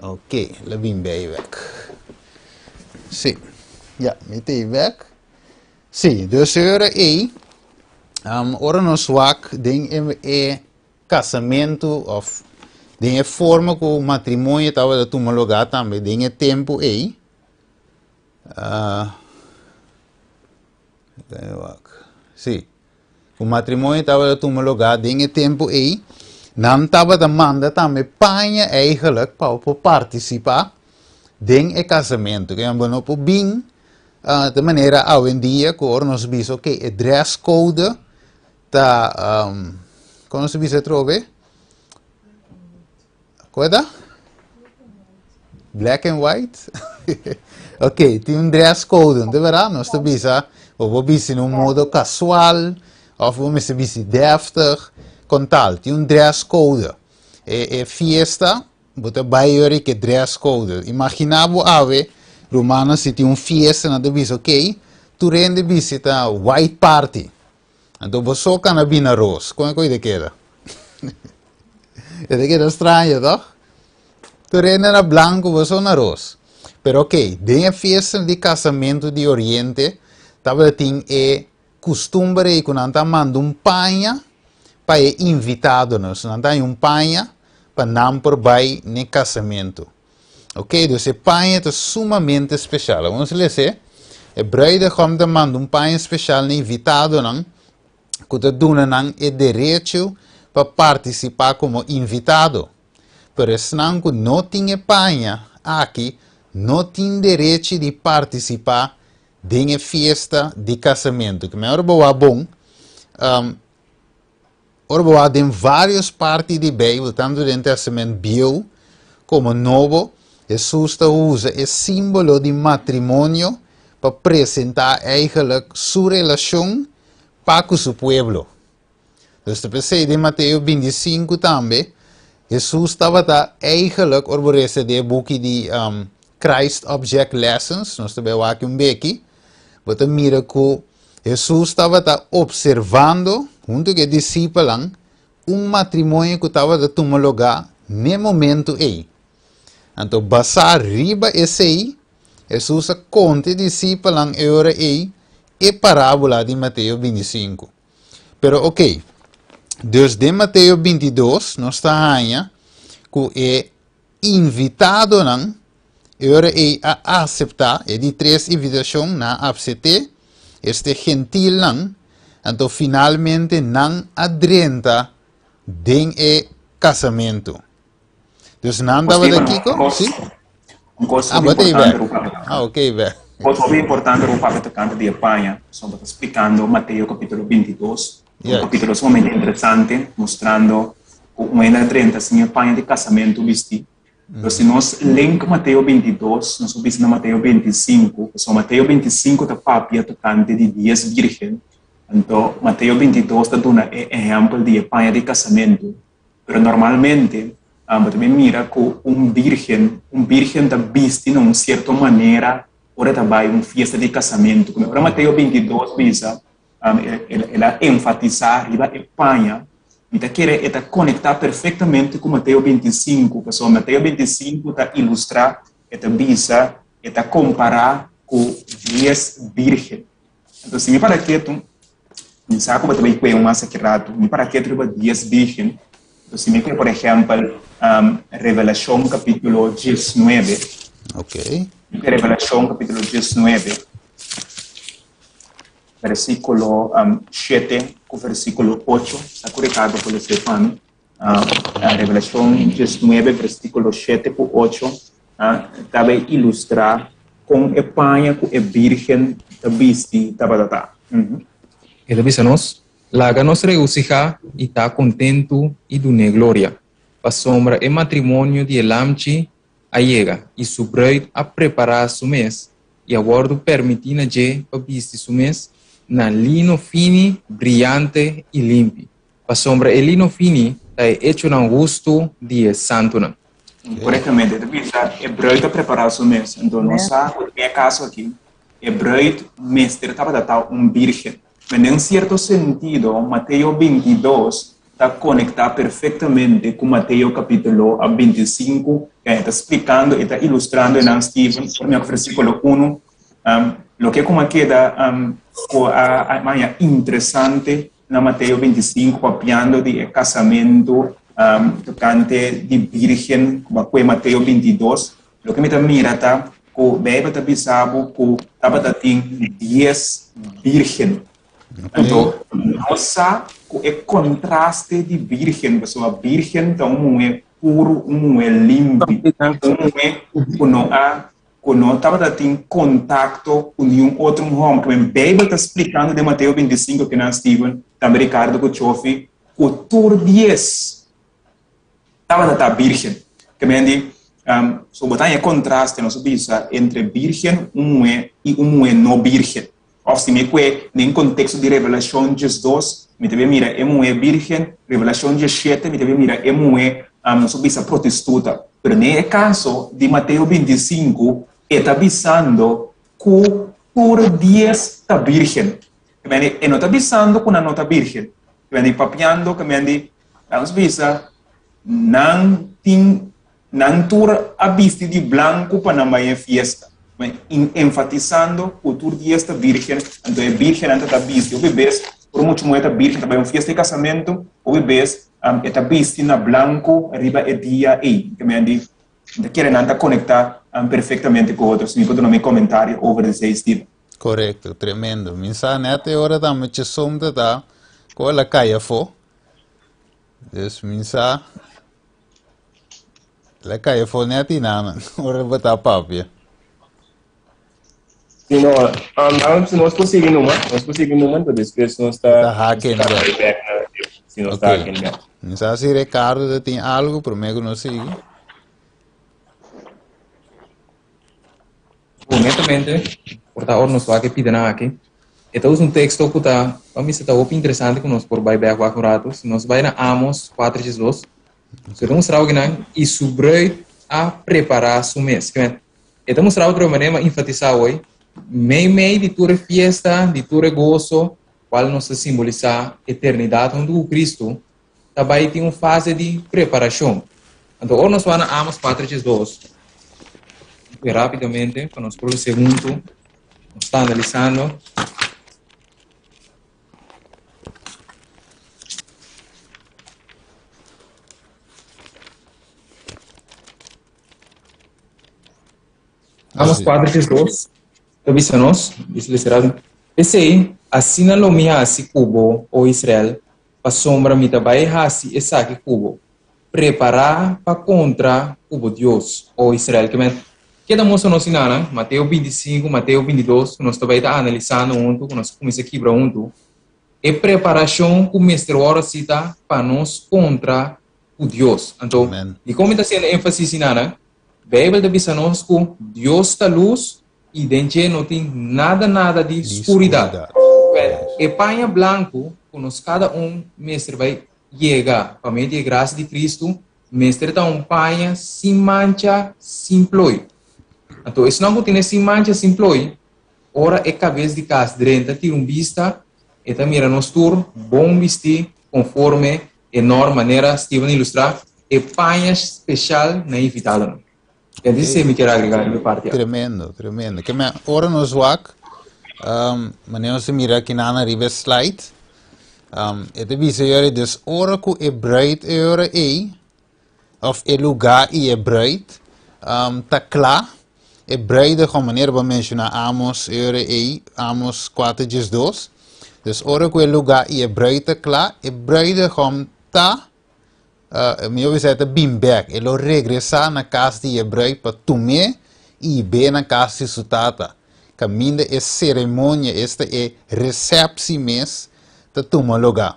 Ok, la bin bay bek. Si, ya, mi ta ei bek. Si, dus e ora ei, um, ora nos wak den e, e kasamentu of den e forma ku matrimonio tabata tuma lugá tambe den e tempu ei, Uh, sí. Un matrimonio tabata tuma lugar den e tempo ei. Nan tabata manda tambe paña eigenlijk pa por participa den e casamento. Que bo no por bin uh, de manera awendia ku ora nos bisa ok, e dress code ta um, kono se bisa trobe? Acuerda? Black and white? ok, tin un dress code, de verdad? Nos ta bisa, o bo bisti in un modo casual, of bo mester bisti deftig, con tal, tin un dress code. E, e fiesta, bo ta bai yori ke dress code. Imagina bo awe, rumannan, si tin un fiesta, nan ta bisa, ok, tur hende bisti ta white party. Anto bo so kana bina ros, kon e koi ta keda? E ta keda straño, toch? Tur hende na blanco, bo so na ros. Pero ok, den e fiesta di casamentu di Oriente, tabatin e custumber ei cu nan ta manda un paña pa e invitadonan. So nan ta haña un paña pa nan por bai n'e casamentu. Ok, dus e paña ta sumamente special. Awor nos lesa e bruidegom ta manda un paña special na invitadonan ku ta duna nan e derecho pa partisipá komo invitado. Pero esnan ku no tin e paña aki no tin derechi di partisipá den e fiesta di kasamentu. Ke mehor bo wak bon, um, Ora bo wak den vários parti di Beibel, tantu den Testament Bieu komo Nobo, Hesus ta usa e símbolo di matrimonio pa presentá eigenlijk su relashon pa ku su pueblo. Dus ta p'esei den Mateo 25 tambe, Hesus tabata eigenlijk, ora bo resa den e buki di Christ Object Lessons, nos ta bai wak un beki, bo ta mira ku Hesus tabata opservando huntu ku e disipelnan un matrimonio ku tabata tuma lugá n'e momentu ei. Anto basá riba esei, Hesus a konta e disipelnan e ora ei e parábola di Mateo 25. Pero oké, dus den Mateo 22 nos ta haña ku e Invitadonan e ora ei a aseptá e di tres invitashon, nan a apset'é, este gentilnan. Anto finalmente nan a drenta den e kasamentu. Dus nan tabata kiko? Si? Un kos Ah, hopi bo ta importante bek. ku papia Ah, ok, bek. Un kos hopi importante ku papia tokante di e paña, pasobra ta splikando Mateo kapítulo 22, un Yes. kapítulo sumamente interesante, mustrando ku un hende a drenta sin e paña di kasamentu bistí. Pero si nos link Mateo 22, nos por bisa na Mateo 25, pasobra Mateo 25 ta papia tokante di dies bírgen, anto Mateo 22 ta duna e ehèmpel di e paña di kasamentu. Pero normalmente bo ta bin mira ku un bírgen, un bírgen ta bisti na un sierto manera ora e ta bai un fiesta di kasamentu. Kuma ora Mateo 22 bisa, el a enfatisá riba e paña, mi ta kere e ta konektá perfektamente ku Mateo 25, pasobra Mateo 25 ta ilustrá, e ta bisa, e ta kompará ku dies bírgen. Anto si mi para ketu, mi sa ku bo ta bai kue un mas aki ratu, mi para ketu riba dies bírgen. Anto si mi kue, por ehèmpel, Revelashon kapítulo diesnuebe. Ok. Mi kue Revelashon kapítulo diesnuebe, versíkulo shete ku versíkulo ocho. Sa ku Ricardo por lesa pa mi. Revelashon diesnuebe, versíkulo shete ku ocho, ta bai ilustrá kon e paña ku e bírgen ta bisti tabata ta. E ta bisa nos, Laga nos regosihá i ta kontentu i dun'é gloria, pasobra e matrimonio di e Lamchi a yega, i su bruid a prepará su mes, i a wòrdu permití na dje pa bisti su mes na lino fini, briante i limpi. Pasobra e lino fini ta e echonan hustu di e santunan. Korektamente, e ta bisa e bruid ta prepará su mes. Anto nos sa ku den e kaso aki e bruid mester tabata ta un bírgen. Ma den sierto sentido Mateo bintidos ta konektá perfektamente ku Mateo kapítulo bintisinku, e ta splikando, e ta ilustrando enan Steven, por mihó ku versíkulo unu, loke ku a keda ku a haña interesante Na Mateo 25 papiando di e kasamentu tokante di bírgen ku a kue Mateo 22, loke mi ta mira ta ku Beibel ta bisa bo ku tabata tin dies bírgen. Anto nos sa ku e kontraste di bírgen, pasobra bírgen ta un muhé puru, un muhé limpi, un muhé ku no a ku no tabata tin kontakto ku niun otro hòmber. Ku Beibel ta splikando den Mateo 25 kinan Steven, tambe Ricardo ku Chofi, ku tur dies tabata ta bírgen. Ke men di, um, so bo ta haña kontraste nos a bisa entre bírgen, un muhé, i un muhé no bírgen. Òf si mi kue den konteksto di Revelashon diesdos, mi ta bin mira e muhé bírgen, Revelashon diesshete, mi ta bin mira e muhé, nos a bisa protestuta. Pero den e kaso di Mateo bintisinku, e ta bisando ku tur dies ta bírgen. Kemende, e no ta bisando ku nan no ta bírgen. Kemende, papiando, kemende, nos bisa, nan tin Nan tur a bisti di blanku pa nan bai e fiesta, enfatisando ku tur dies ta bírgen, anto e bírgennan ta ta bisti. Hopi bes, ora mucha muhé ta bírgen ta bai un fiesta di kasamentu, hopi bes e ta bisti na blanku riba e dia ei. Ke men di, mi ta kere nan ta konektá perfektamente ku otro. Si mi por duna mi komentario over esei, Steven. Korekto, tremendo. Mi sa nèt e ora tambe chesom ta ta ku el a kai afó. Dus mi sa. La kai afó net i nana, ora bo ta papia. Si no, um, dan si nos por sigui numa, nos por sigui numa, entonces despues nos ta Ta haken nos ta bek. back na si nos ta Ok. haken bek. Mi sa si Ricardo ta tin algo promé ku nos sigui. Honestamente, por ta ora nos wak e pidanan aki, e ta usa un teksto ku ta, pa mi ta hopi interesante ku nos por bai bek wak un ratu. Si nos bai na Amos 4 diesdos, so e ta mustra okinan, i su bruid a prepará su mes. Ke men, e ta mustra otro manera ma enfatisá hoy, mei mei di tur e fiesta, di tur e goso, kual nos ta simbolisá eternidat huntu ku Kristu, ta bai tin un fase di preparashon. Anto ora nos wak na Amos 4 diesdos, muy rápidamente, pa nos por lese huntu, nos ta analisando. Amos 4 diesdos, ta bisa nos, bisa lese rápido, P'esei, Asina lo mi hasi ku bo, o Israel, pasobra mi ta bai hasi esaki ku bo. Prepará pa kontra ku bo Dios, o Israel. Ke men, ke ta mustra nos inana? Mateo 25, Mateo 22, ku nos ta bai ta analisando huntu, ku nos a kuminsá kibra huntu. E preparashon ku mester wòrdu hasi ta pa nos kontra ku Dios. Anto, dikon mi ta hasiendo énfasis inana? Beibel ta bisa nos ku Dios ta lus i den dje no tin nada nada di skuridat. E paña blanku ku nos kada un mester bai yega pa medio di e grasia di Kristu mester ta un paña sin mancha, sin ploi. Anto esnan ku tene sin mancha, sin ploi, ora e kabes di kas drenta tira un bista, e ta mira nos tur bon bistí konforme e norma, manera Steven a ilustrá, e paña speshal na e invitadonan. Entonces, mi kier agrega riba e parti aki. Tremendo, tremendo. Ke men, ora nos wak, um, manera nos mira aki nana riba e slide, um, e te bisa yori, dus ora ku e bruid e ora ei, of e lugar i e bruid, um, ta kla, e bruidegom, manera bo menciona Amos e ora ei, Amos 4:12, dus ora ku e lugar i e bruid ta kla, e bruidegom ta Mi a bisa e ta bin bek, e lo regresá na kas di e bruid pa tum'é i hib'é na kas di su tata, kaminda e seremonia, esta e resèpsi mes, ta tuma lugá.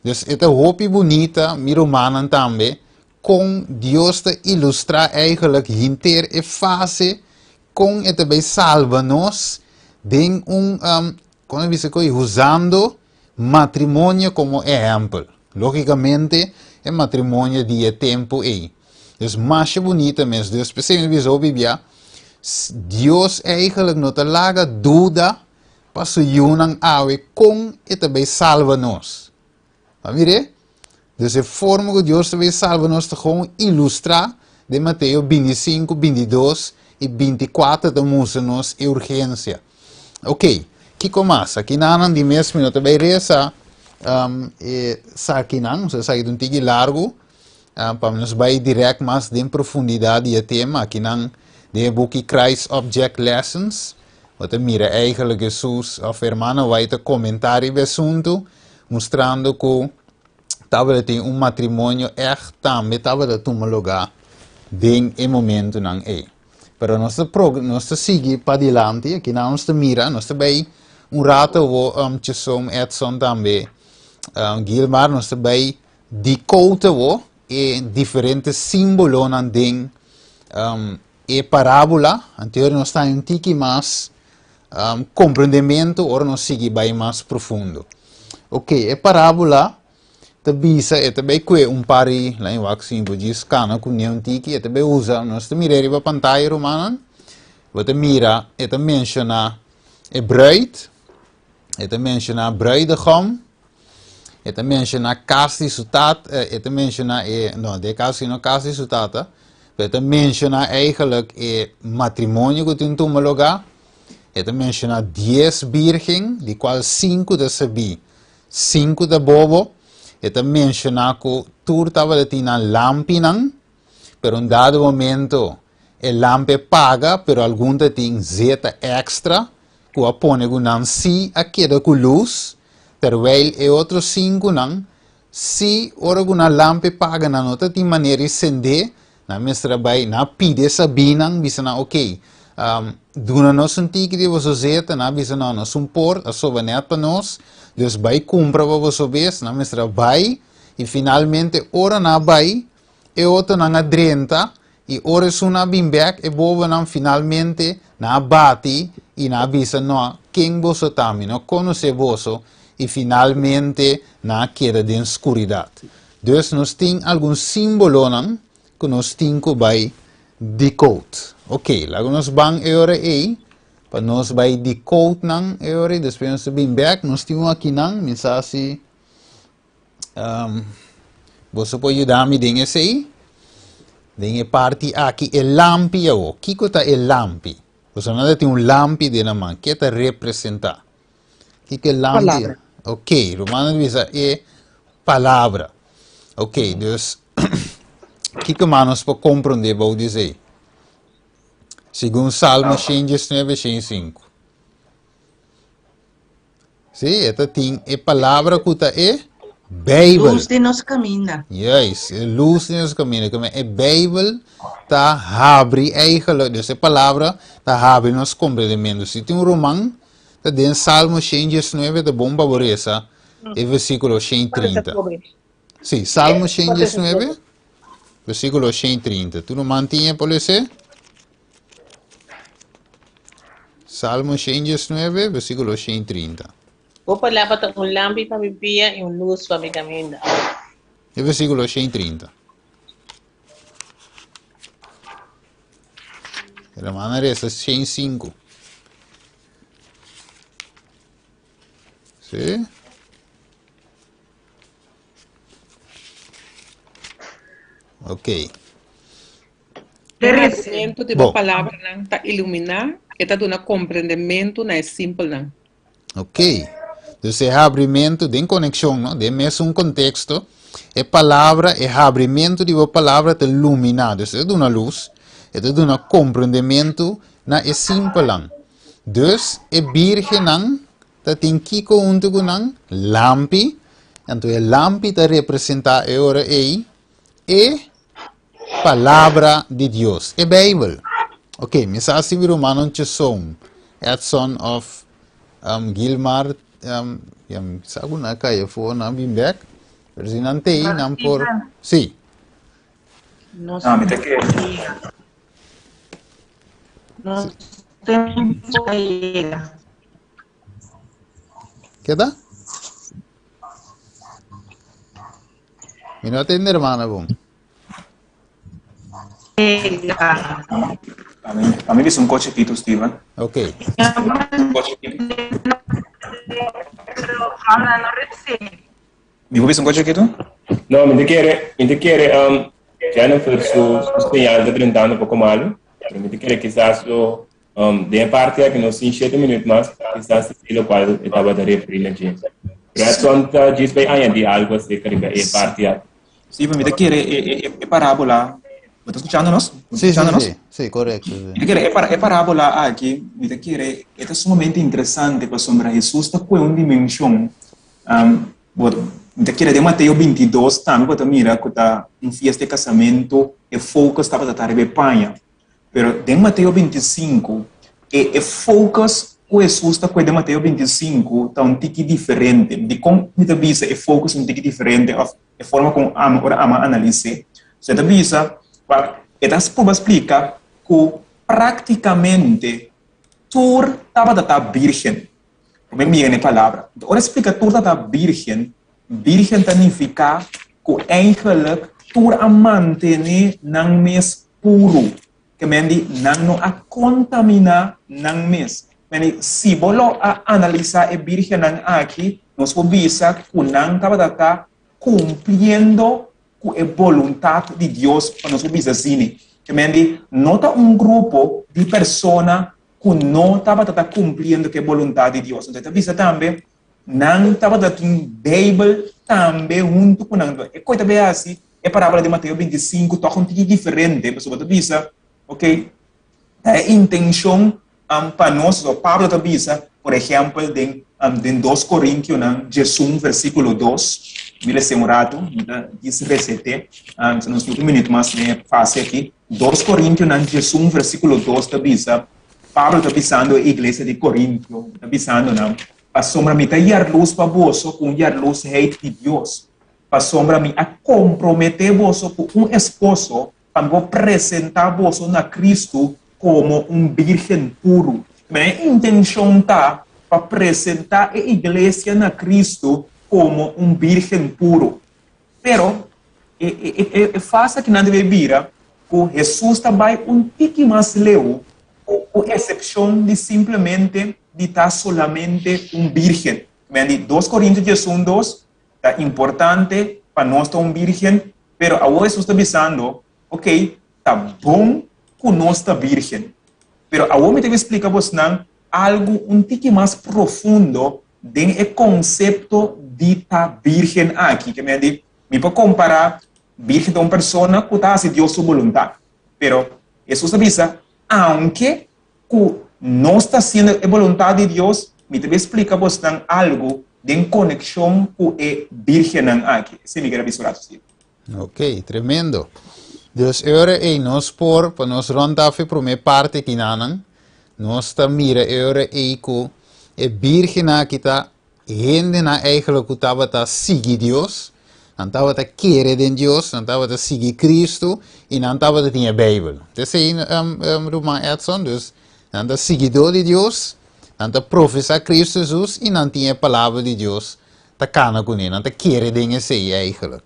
Dus e ta hopi bunita, mi rumannan tambe, kon Dios ta ilustrá eigenlijk henter e fase kon e ta bai salba nos den un, kon a bisa koe, usando matrimonio komo ehèmpel. Lógikamente, e matrimonio di e tempu ei. Dus masha bunita mes. Dus p'esei mi bisa hopi bia, Dios eigenlijk no ta laga duda pa su yunan awe kon e ta bai salba nos. A mir'é? Dus e forma ku Dios ta bai salba nos ta gewoon ilustrá den Mateo 25, 22 i 24 ta mustra nos e urgensia. Ok, kiko mas? Aki nanan di mes mi no ta bai resa um, e sakinan, so esaki ta un tiki largu, um, pa nos bai direct mas den profundidat di e tema. Akinan den e buki Christ Object Lessons, bo ta mira eigenlijk Jesus of hermana White ta komentá riba e asuntu, mustrando ku tabata tin un matrimonio ègt tambe tabata tuma lugá den e momentunan ei. Pero nos ta prog nos ta sigui padilanti, akinan nos ta mira, nos ta bai un rato awo um, Chisom, Edson tambe, um, Gilmar, nos ta bai decode awo e diferente simbolonan den um, e parábola. Anterior nos ta un tiki mas um, comprendemento ora nos sigui bai mas profundo. Ok, e parábola ta bisa e ta bay kue un par di lain wak simple djis kana ku neon tiki e ta bay usa nos ta mira riba pantaya rumannan bo ta mira e ta menciona e bruid e ta menciona bruidegom e ta menciona kas di su tata e ta menciona e no de kas sino kas di su tata pero e ta menciona eigenlijk e matrimonio ku tin tuma lugar e ta menciona dies birgen di kual sinku ta sabí Sinku ta bobo, e ta menshoná ku tur tabata tin nan lampinan, pero un dado momento e lampi a paga, pero algun ta tin zeta èkstra ku a pone ku nan sí a keda ku lus, terwijl e otro sinkunan sí ora ku nan lampi paga nan no ta tin manera di sendé, Nan mester a bai, nan a pidi e sabínan, bisa nan, Oké, duna nos un tiki di boso zeta. Nan a bisa, No, nos un por, a soba nèt pa nos, dus bai kumpra pa boso bes. Nan mester a bai, i finalmente ora nan a bai, e otronan a drenta, i ora esunnan a bin bèk, e bobonan finalmente nan a bati i nan a bisa, No, ken boso ta? Mi no konosé boso, i finalmente nan a keda den skuridat. Dus nos tin algun símbolonan ku nos tin ku bai decode. Ok, laga nos ban e ora ei pa nos bai decode nan e ora ei, despues nos ta bin bèk. Nos tin un akinan, mi sa si um, boso por yuda mi den esei. Den e parti aki, e lampi awo. Kiko ta e lampi? Boso nan ta tin un lampi den nan man. Ke ta representá? Kiko e lampi? Palabra. Ok, rumannan bisa e palabra. Ok, dus kiko mas nos por komprondé bou di esei? Segun Salmo 119, 105. Sí, e ta tin e palabra ku ta e Bijbel. Lus den nos kaminda. Juist, e lus den nos kaminda. Ke men e Bijbel ta habri eigenlijk, dus e palabra ta habri nos komprendementu. Si tin un ruman ta den Salmo 119 ta bon pa bo resa e versíkulo 130. Sí, Salmo 119, versíkulo 130. Tur ruman tin e por lese? Salmo 119, versíkulo 130. Bo palabra ta un lampi pa mi pia i un lus pa mi kaminda. E versíkulo 130. Hermana resa 105. Sí. Ok. E habrimento di bo palabranan ta iluminá, e ta duna komprendementu na e simpelnan. Ok. Dus e habrimento den konekshon, no? Den mesun konteksto, e palabra, e habrimento di bo palabra ta luminá. Dus e ta duna lus, e ta duna komprendementu na e simpelnan. Dus e bírgennan ta tin kiko huntu ku nan? Lampi. Anto e lampi ta representá e ora ei e Palabra di Dios, e Bijbel. Ok, mi sa si mi rumannan Cheson, Edson of um, Gilmar, um, ya, mi sa ku nan kai afó, nan bin bek. Pero si nan tei, nan por... Sí. Nos Ah, mi ta kere. Nos tempo a yega. Keda? Mi no atende hermana bon. A mi bisa un coche chiquito, Steven. Ok. Un coche chiquito. Mi por bisa un coche chiquito? No, mi te quiere, mi te quiere, um, Jennifer su, su señal ta drentando poco malo, pero mi te quiere quizás lo, um, den e parti aki nos tin shete minuut mas, quizás esei locual e tabata referí na dje. Pero Edson ta djis bay añadi algo acerca riba e parti aki. Sí, pero mi ta kere e, e, e, e parábola. Bo ta escuchando nos? Bo ta Sí, sí, escuchando nos? sí, sí, correcto. Sí. Mi ta kere e, para, e parábola aki, mi ta kere e ta sumamente interesante pasobra Hesus ta kue un dimension. Um, bo, mi ta kere den Mateo 22 tambe bo ta mira ku ta un fiesta di casamento, e focus tabata ta riba e paña. Pero den Mateo 25, e, e focus ku Hesus ta kue den Mateo 25 ta un tiki diferente. Dikon mi ta bisa e focus un tiki diferente òf e forma kon ami ora ami a analis'é? So e ta bisa, wak, e ta pruba splika ku praktikamente tur tabata ta bírgen. Promé mira na e palabra. Ora e splika tur tabata bírgen, bírgen ta nifiká ku eigenlijk tur a mantené nan mes puru. Ke men di nan no a kontaminá nan mes. Men di si bo lo a analisá e bírgennan aki, nos por bisa ku nan tabata ta kumpliendo ku e boluntat di Dios pa nos por bisa asina. Ke men di no ta un grupo di persona ku no tabata ta kumpliendo ku e boluntat di Dios. Anto e ta bisa tambe nan tabata tin Beibel tambe huntu ku nan. E koi ta bay hasi e parábola di Mateo 25 tòg un tiki diferente, pasobra ta bisa, ok, ta e intenshon um, pa nos, so Pablo ta bisa, por ehèmpel, den, um, den 2 Korintionan 11 versíkulo 2, mi lesa un ratu, mi ta djis reset'é, um, si nos tin un minuut mas den e fase aki. 2 Korintionan 11 versíkulo 2 ta bisa, Pablo ta bisando e iglesia di Korintio, ta bisando nan, Pasobra mi ta yarlus pa boso ku un yarlusheid di Dios, pasobra mi a komprometé boso ku un esposo pa mi por presentá boso na Kristu komo un bírgen puru. Mi intenshon ta pa presentá e iglesia na Kristu komo un bírgen puru. Pero, e, e, e, e fase aki nan debe bira ku Hesus ta bai un tiki mas leu ku eksepshon di simplemente di ta solamente un bírgen. Men di 2 Korintios 11, 2, ta importante pa nos ta un bírgen, pero awor Hesus ta bisando, ok, ta bon ku nos ta bírgen. Pero awor mi ta splika bosnan algu un tiki mas profundo den e konsepto di ta bírgen aki. Ke men di, mi por kompará bírgen ta un persona ku ta hasi Dios su boluntat. Pero Hesus a bisa, aunke ku nos ta hasiendo e boluntat di Dios, Mi ta bin splika bosnan algu den konekshon ku e bírgennan aki. Esei mi ker a bisa un ratu si. Ok, tremendo. Dus e ora ei nos por, pa nos rond af e promé parti akinanan, nos ta mira e ora ei ku e bírgennan aki ta hendenan eigenlijk ku tabata sigui Dios, nan tabata kere den Dios, nan tabata sigui Cristo i nan tabata tin e Bijbel. Ta esei, ruman Edson, dus nan ta siguidó di Dios, nan ta profesá Cristo Jesus i nan tin e palabra di Dios ta kana kuné, nan ta kere den esei eigenlijk.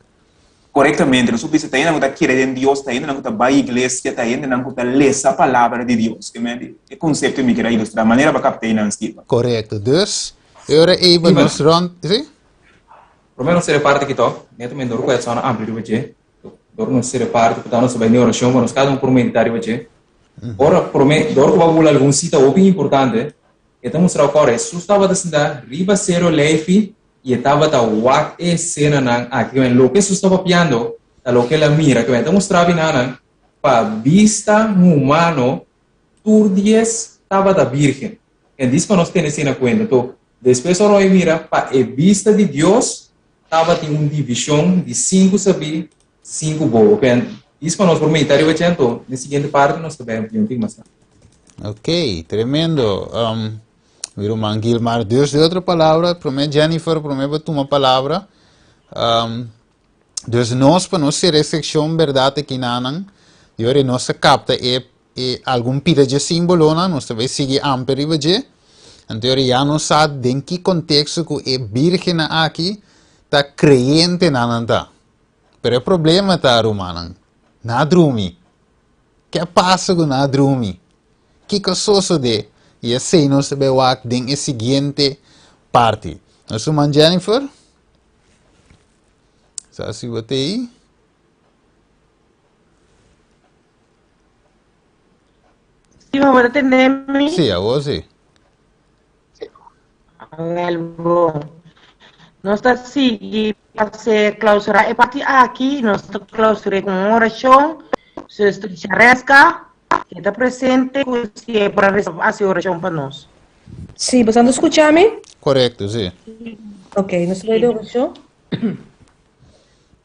Korektamente, nos por bisa ta hendenan ku ta kere den Dios, ta hendenan ku ta bai iglesia, ta hendenan ku ta lesa palabra di Dios. Ke men e konsepto mi kier a ilustrá, manera pa kapta einan, Steven. Korekto. Dus, e ora ei ba nos rònt, si? Promé nos sera e parti aki tòg, netamente dor ku Edson a amplia riba dje, dor ku nos sera e parti ku ta nos ta bai den orashon pa nos kada un por meditá riba dje. Ora promé, dor ku bo a bula algun sita hopi importante, e ta mustra ku ora Hesus tabata sintá riba Sero Leifi i e tabata wak e esenanan aki, kimen loke Hesus ta papiando ta loke el a mira, kimen e ta mustra binanan pa bista humano tur dies tabata birgen. En dis pa nos tene esei na kuenta. Anto, despues ora e mira pa e bista di Dios tabatin un divishon di sinku sabí, sinku bobo. Kimen dis pa nos por meditá riba dje, anto den siguiente parti nos ta bai un tin mas tantu. Ok, tremendo. Um, mi ruman Gilmar, dus de otro palabra, promé Jennifer, promé bo tuma palabra. Um, dus nos pa nos sere sekshon berdad ekinanan, di ora nos ta kapta e e algun pida dje símbolonan, nos ta bai sigui amper riba dje. Anto ora ya nos sa den ki konteksto ku e bírgennan aki ta kreyentenan nan ta. Pero e problema ta, rumannan, nan a drumi. Ke a pasa ku nan a drumi? Kiko a sosodé? I esei nos ta bai wak den e siguiente parti. Nos ruman Jennifer, sa si bo ta ei? Sí, bo ta tende mi? Sí, awor sí. Wel bon. Nos ta sigui pa se clausura e parti aki, nos ta clausura con un oracion. Zuster Charesca, que ta presente, cu si e por haci oracion pa nos. Sí, boso ta scucha mi? Correcto, sí. Ok, nos ta bay den oracion.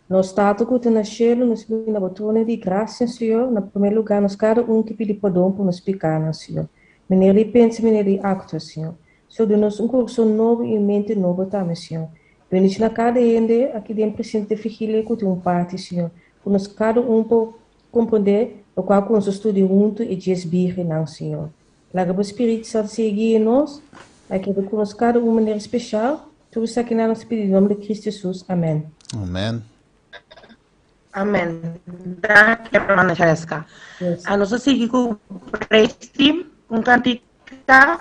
Nos Tata ku ta na shelu, nos bini na bo trono di grasia, Señor. Na promé lugá, nos kada un ke pidi pordon pa nos pikánan, Señor. Manera di pensa, manera di aktua, Señor. Señor, duna nos un kurason nobo i un mente nobo tambe, Señor. Bendishoná kada hende aki den presente di vigilia ku tin un parti, Señor, ku nos kada un por komprondé lokual ku nos a studia huntu e djes bírgennan, Señor. Laga bo Spiritu Santu sigui guia nos, a keda ku nos kada un manera speshal. Tur esakinan nos ta pidi den nomber di Cristo Jesus. Amen. Amen. Amen. Danki, hermana Jareska. Yes. A nos a sigui ku praise team, un kantika.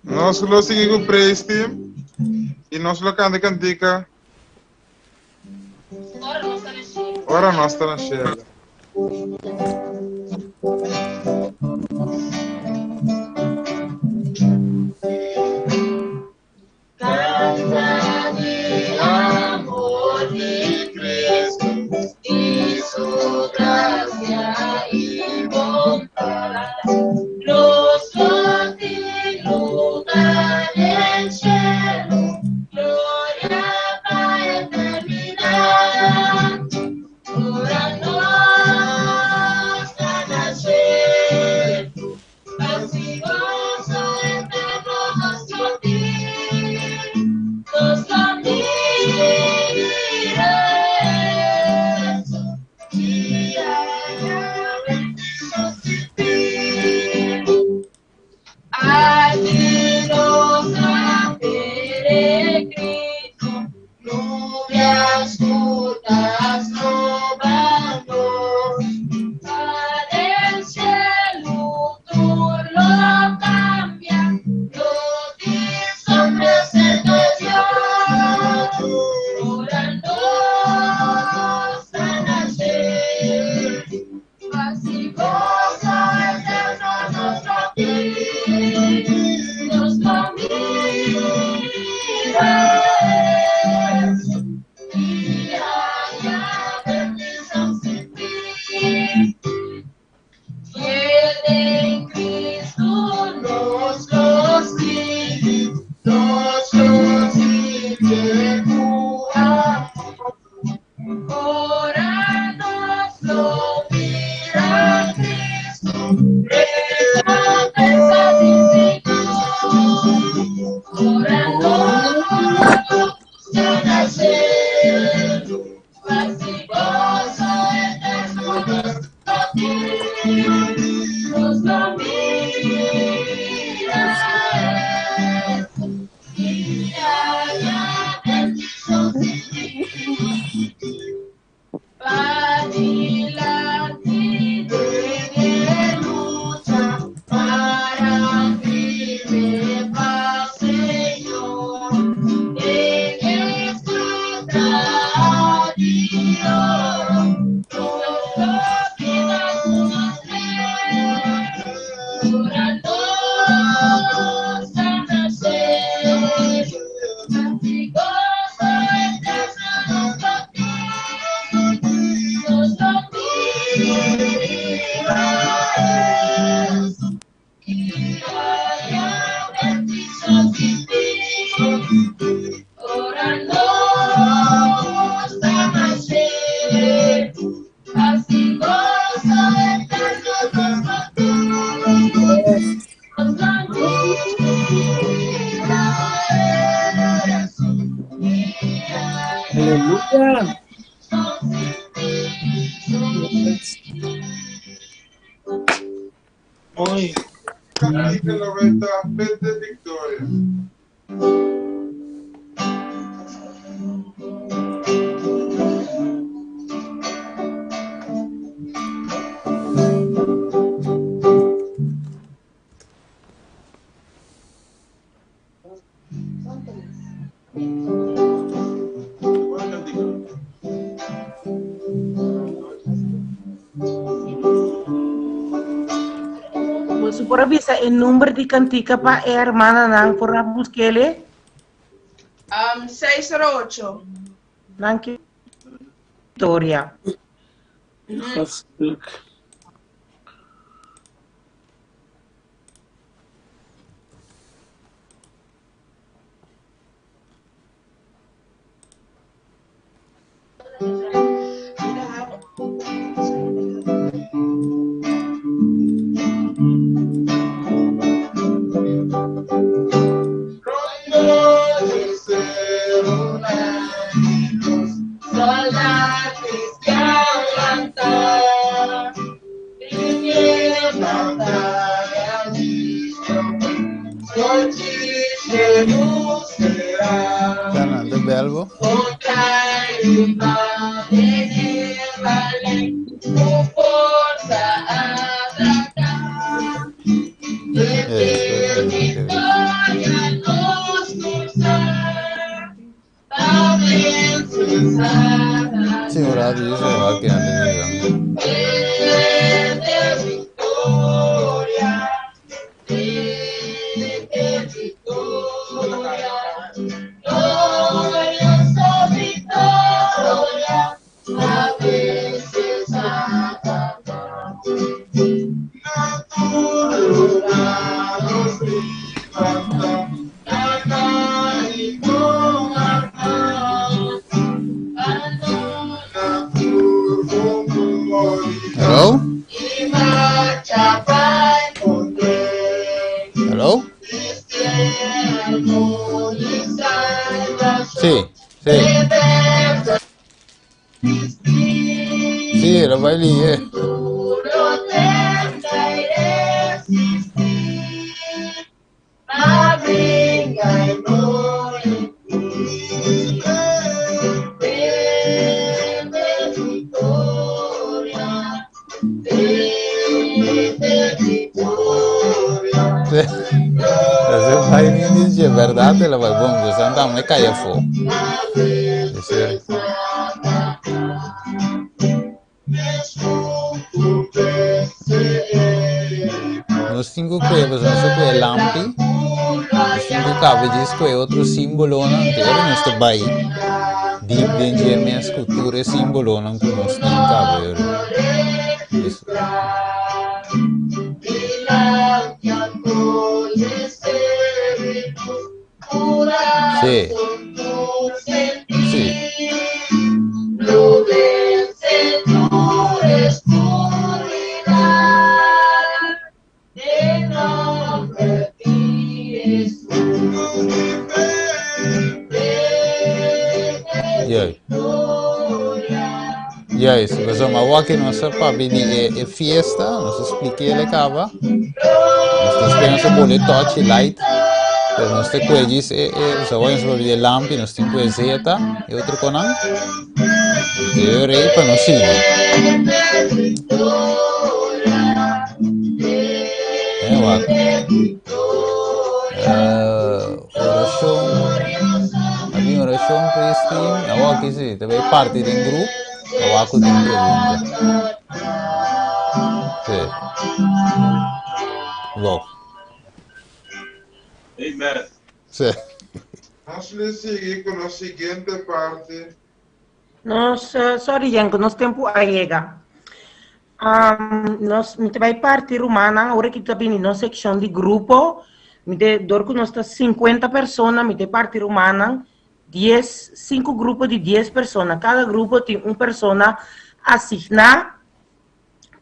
Nos lo sigui ku praise team i nos lo kanta kantika Ora nos ta na shelu. Canta di amor di Cristo y su gracia y bondad. Nos lo tin lugar den cielo, gloria pa eternidad. Ora nos. Ora nos lo mira Cristo, recompensa di Señor. Ora nos lo busca nacer, paz y gozo eterno nos lo tiene, nos lo mira Él, y haya bendición sin fin. Padilanti den lucha, para firme paz, Señor. En esta tradición, nos lo pida conocer, orando a nacer, paz y gozo eterno nos lo tiene, nos lo mira Él, y haya bendición sin fin. Orando a nacer, paz y gozo eterno nos lo tiene, nos lo mira Él, y haya Aleluya. Mooi. Cantica 90, Vete Victoria. ¿Cuál cantica? Você por avisa e número de cantica pa e hermana nan por a busquele. 608. Nan que Victoria. Gaat stuk. Kana de belbo. Sí, ora di se va che non Hello? Hello? Sí, sí. Sí, lo bailé. Ese baile dice, verdad, te la voy a santa me cae fo. Sí. Nos cinco que pues no sé qué lampi. Nos cinco cabellos que otro símbolo no anterior no está bai. Deep den GMS cultura símbolo no que nos tin cabello. Sí. Sí. Juist, pasobra awor nos a papia di e, e fiesta, nos a spliké kaba. Nos ta spera nos a bolbe touch e light, pero nos ta kue djis e, e, so awor nos a papia di e lampi, nos tin kue zeta i otro konan. Te rei pa nos sigui. Eh, wak. Eh, orashon. Abi orashon, praise team. Awor aki si, te bai parti den groep. Awor ku tin pregunta. Sí. Go. Amen. Sí. Nos lo sigui ku nos siguiente parti. Nos, eh, sorry Janko, nos tempu a yega. Um, nos, mi te bai parti rumannan, ora ki ta bini nos sekshon di grupo, mi te, dor ku nos ta 50 persona, mi te parti rumannan, 10, 5 grupo di 10 persona. Kada grupo tin un persona asigná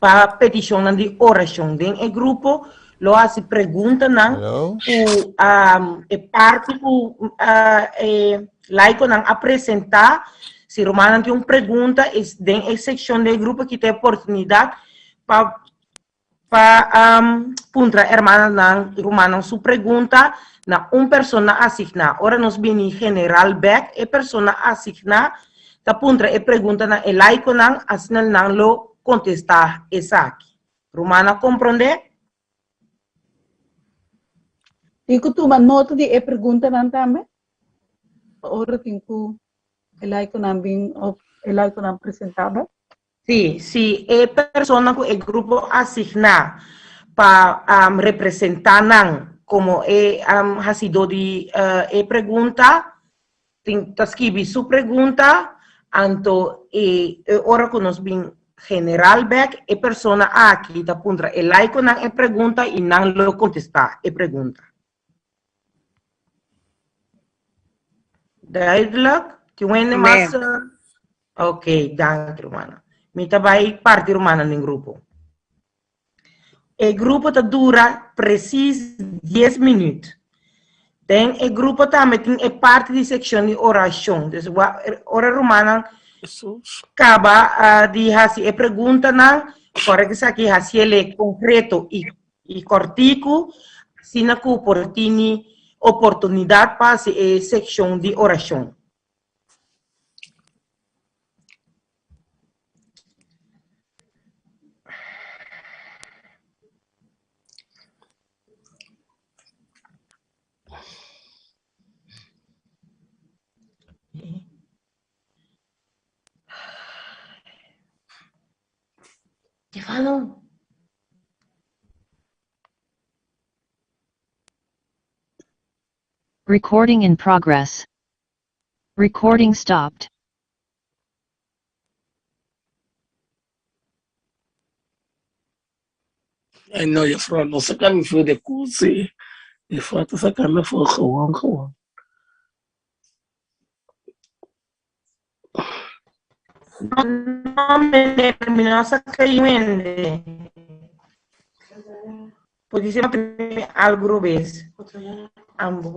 pa petishonnan di orashon. Den e grupo lo hasi preguntanan Hello? ku um, e parti ku uh, e laikonan a presentá. Si rumannan tin un pregunta, es den e sekshon den e grupo ki ta e oportunidat pa pa um, puntra hermananan i rumannan su pregunta na un persona asigná. Ora nos bini general bèk, e persona asigná ta puntra e pregunta na e laikonan, asina nan lo kontestá esaki. Ruman a komprondé? Tin ku tuma nota di e preguntanan tambe? Pa ora tin ku e laikonan bin òf e laikonan presentá bèk? Sí, si e persona ku e grupo asigná pa representá nan komo e hasidó di e pregunta, tin ta skibi su pregunta, anto e ora ku nos bin general bèk, e persona aki ta puntra e laikonan e pregunta i nan lo kontestá e pregunta. Duidelijk? Tin un hende mas? Ok, danki rumannan. Mi ta bai parti rumannan den grupo. E grupo ta dura precies dies minuut. Den e grupo tambe tin e parti di seccion di oracion. Dus ora rumannan caba di haci e preguntanan, ora cu esaki haciele concreto y cortico, asina cu por tini oportunidad pa haci e seccion di oracion. Stefano. Recording in progress. Recording stopped. Ay no, juffrouw, no saca mi voor de koelzee. Juffrouw, te saca mi voor gewoon, gewoon. No, meneer, mi no saca hende. Podise algo robes. Ambo.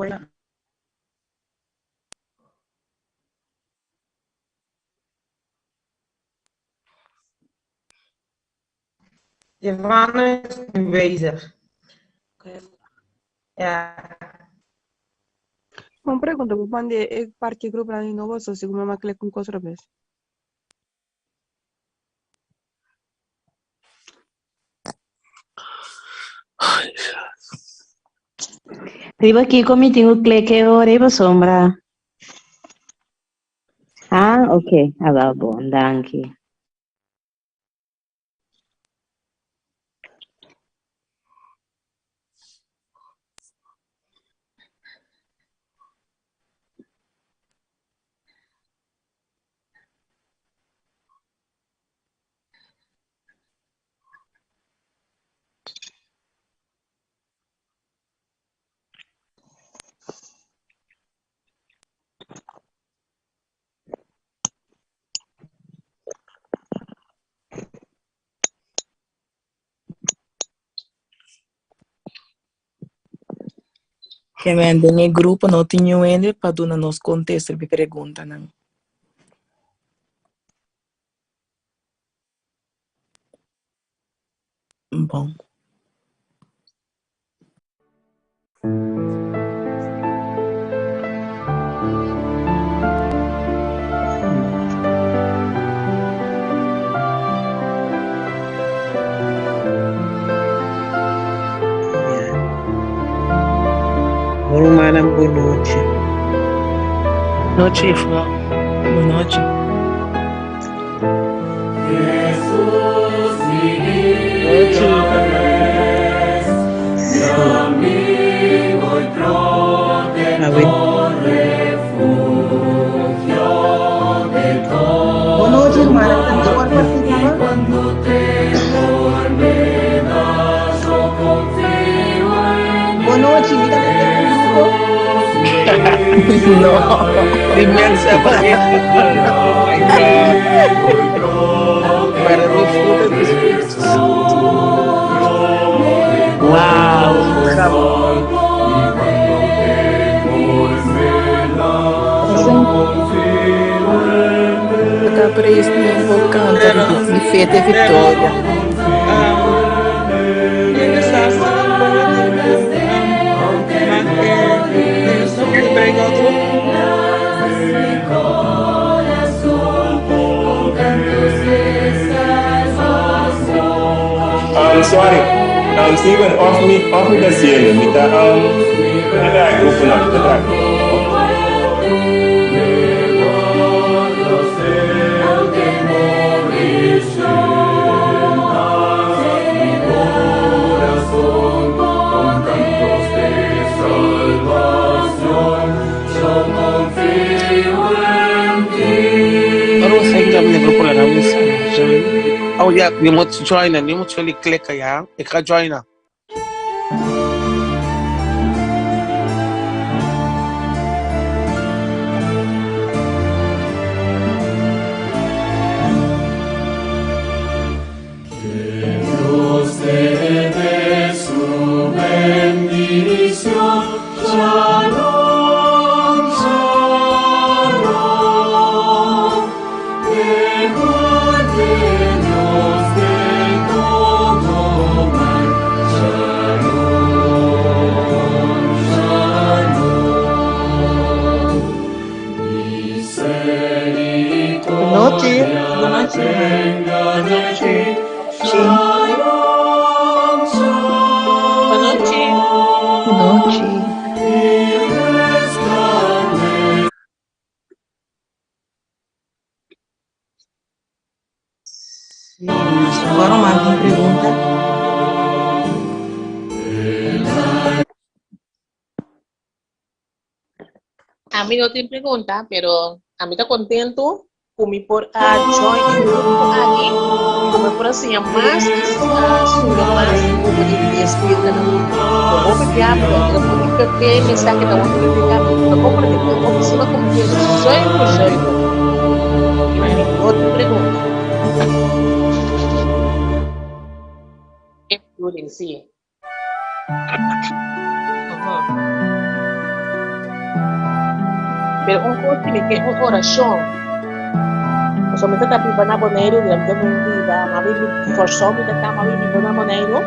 Giovanna is nu bezig. Ja. Un pregunta, bo manda e parti grupo nan di nobo so sigur mama klik un kos robes? Riba kiko mi tin ku klik e ora ei pasobra. Ah, ok. Awel bon, danki. Kemen den e grupo no tin niun hende pa duna nos kontesta riba e preguntanan. Bon. Rumannan bon nochi. Nochi juffrouw. Bon nochi. Bon nochi rumannan ta por partisipá? Bon nochi mi ta mester un grupo. No, die mensen hebben geen gevoel. Oh my god. Maar het is goed, het is goed. Wauw, grappig. Ta praise ni bo canta di Fete Victoria. Um, sorry. Um, Steven, off mi, off mi ta haciendo. Mi ta, um, mi ta grupo na, mi ta traha grupo. Rosa ik heb een grupo la misa. Oh ja, je moet joinen. Je moet jullie klikken, ja. Ik ga joinen. Bon nochi. Bon nochi. Bon nochi. Bon nochi. Bon nochi. Sí, Agora mais uma pregunta. Ami no tin pregunta, pero ami ta contento cu mi por a join e grupo aki, cu mi por a siña mas y a studia mas over di dies virgennan. Por hopi bia mi no por di ke mensahe ta wordo predica, mi no ta comprende, pero hopi si mi a comprende zuiver zuiver. Y mi no tin pregunta. Including, sí. Pero un kos mi ke un orashon. Pasobra mi ta biba na Boneiru, mi ta biba, mi a biba Kòrsou mi ta kaba mi biba na Boneiru.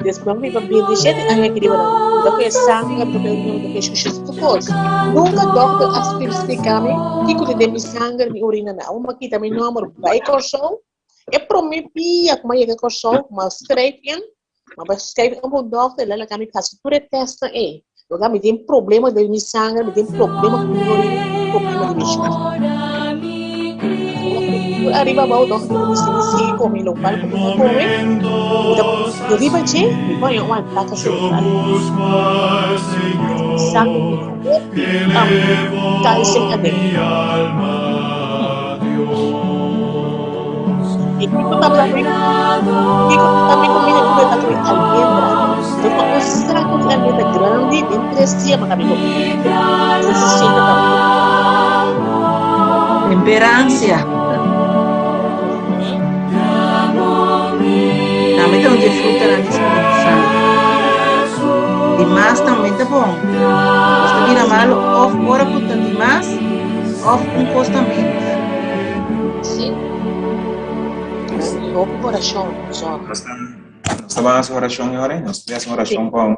Despues mi biba 27 aña aki riba nan. Mi ta kohe sanger, mi ta kohe mi ta kohe shushi tur kos. Nunka dòkter a splika mi kiko tin den mi sanger, mi orina nan. Awor mi a kita mi nòmber bai Kòrsou. E promé dia ku mi a yega Kòrsou, mi a skrijf in, mi a bai skrijf in pa un dòkter, el a laga mi hasi tur e tèstnan ei. Loke mi tin problema den mi sanger, mi tin problema ku mi orina, mi tin problema di mi shushi. Tur ariba abou dòkter di mi si mi sigui kome lokual ku mi ta kome, mi ta riba dje mi por haña un atake serebral. Sanger mi hopi calcium aden. I kiko ta mi kiko ta mi comida ku ta kome almendra. Mi ta un saco di almendra grandi den tres dia mi a kome. Resistencia ta Temperancia. Tambe ta un dje frutanan di Spiritu Santu. Di mas tambe ta bon. Nos ta bira malu of ora ku ta di mas of un kos ta ménos. Sí. Hopi orashon, zorg. Nos ta ta ban hasi orashon e ora? Nos ta hasi orashon pa un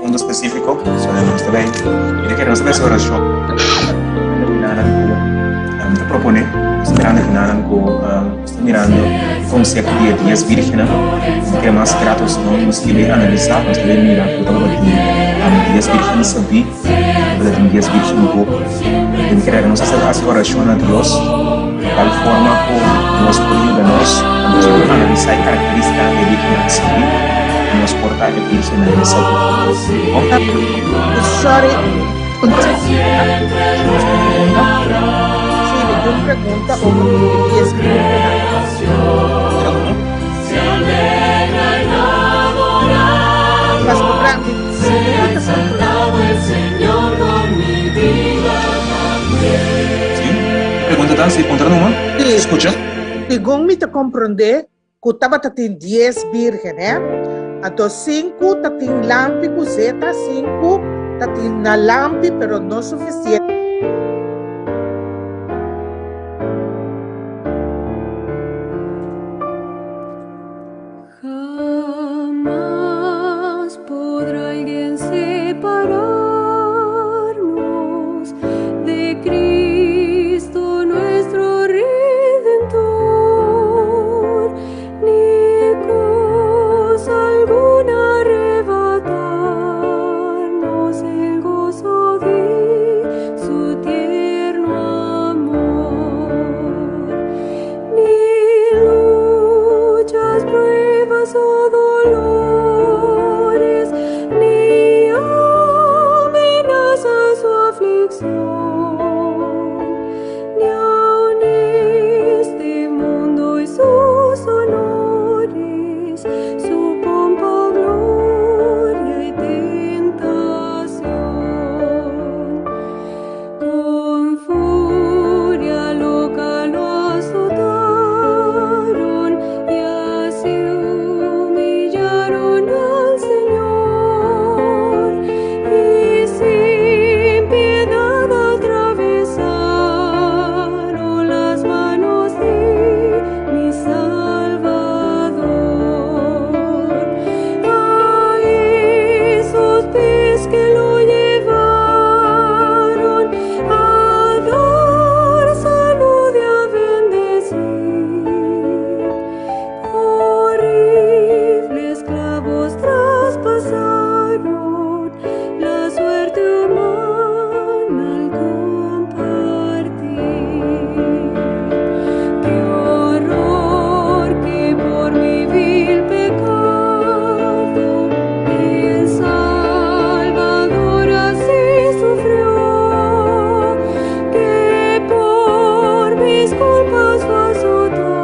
punto específico. So, nos ta bai, mi ta kere nos ta bai hasi orashon. Finanan ku mi ta propone, nos ta mirando finanan ku nos ta mirando e konsepto di e dies virgennan. Mi ta kere mas grato si no nos ta bai analisá, nos ta bai mira ku tabata tin dies virgen sabí, tabata tin dies virgen bobo. Mi ta kere nos ta hasi orashon na Dios di tal forma ku Dios por yuda nos pa nos por analisá e karakterístikanan di e virgennan sabí i nos por ta e virgennan sabí. Bon? Sorry. Sí, mi tin un pregunta over di dies virgennan. Pasobra mi si no mi ta Sí, pregunta ta, si puntra numa, Sí. skucha. Segun mi ta komprondé ku tabata tin dies bírgen, hè? Anto sinku ta tin lampi ku zeta, sinku ta tin na lampi pero no sufisiente. Jamás podrá alguien separarnos de Cristo nuestro Redentor, ni cosa alguna arrebatarnos el gozo de su tierno amor. Ni luchas, pruebas o dolores, ni amenazas o aflicción, ni aun este mundo y sus honores, su pompa, gloria y tentación. Con furia loca lo azotaron y así humillaron al Señor y sin piedad atravesaron las manos de mi Salvador. A esos pies que lo llevaron a dar salud y a bendecir. Horribles clavos traspasaron la suerte humana al compartir. Qué horror que por mi vil pecado el Salvador así sufrió, que por mis culpas fue azotado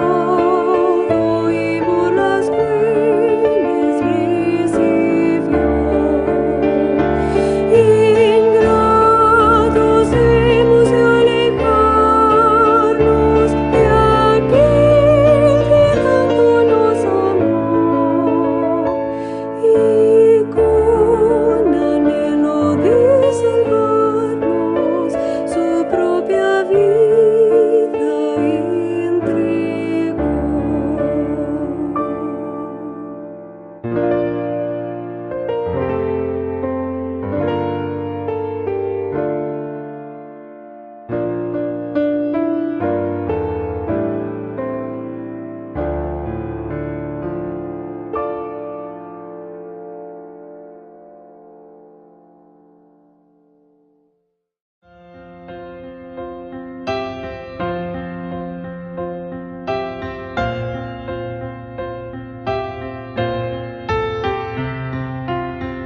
y burlas crueles recibió. Ingratos hemos de alejarnos de aquel que tanto nos amó y con anhelo de salvarnos su propia vida entregó.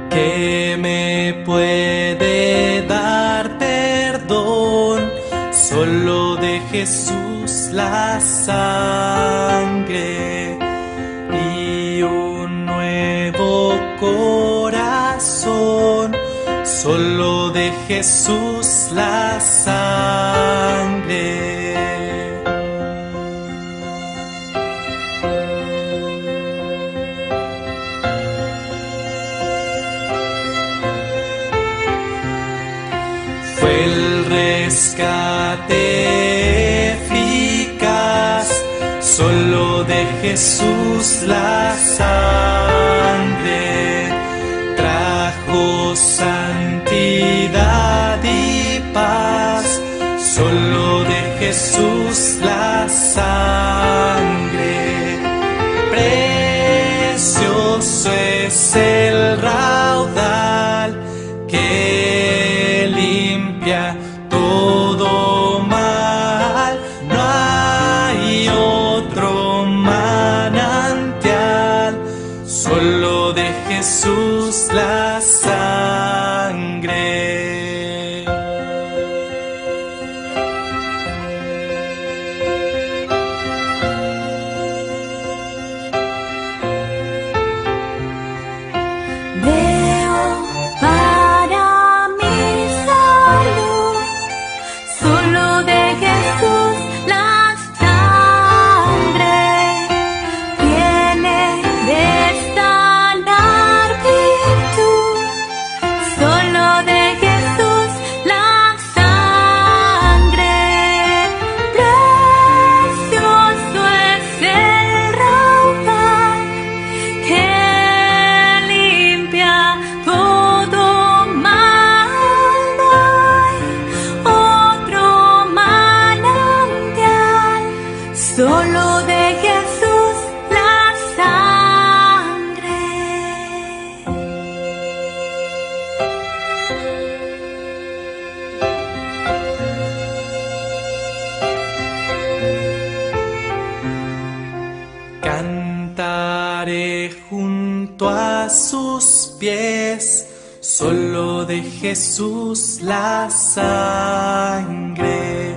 Que me puede dar perdón? Solo de Jesús la sangre y un nuevo corazón. Solo de Jesús la sangre. Fue el rescate eficaz, solo de Jesús la sangre. es el raudal que limpia todo mal. No hay otro manantial, solo de Jesús la sangre. Veo para mi salud, solo de Jesús la sangre tiene de sanar virtud, solo de Jesús la sangre. Precioso es el raudal que limpia todo mal. No hay otro manantial, solo de Jesús la sangre. Cantaré junto a sus pies, solo de Jesús la sangre.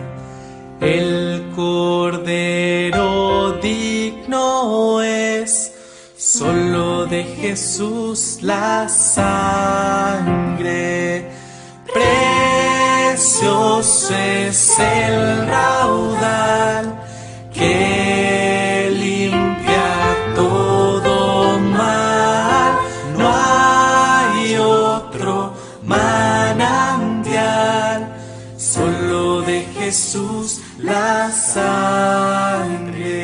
El Cordero digno es, solo de Jesús la sangre. Precioso es el raudal que limpia todo mal. No hay otro manantial, solo de Jesús la sangre.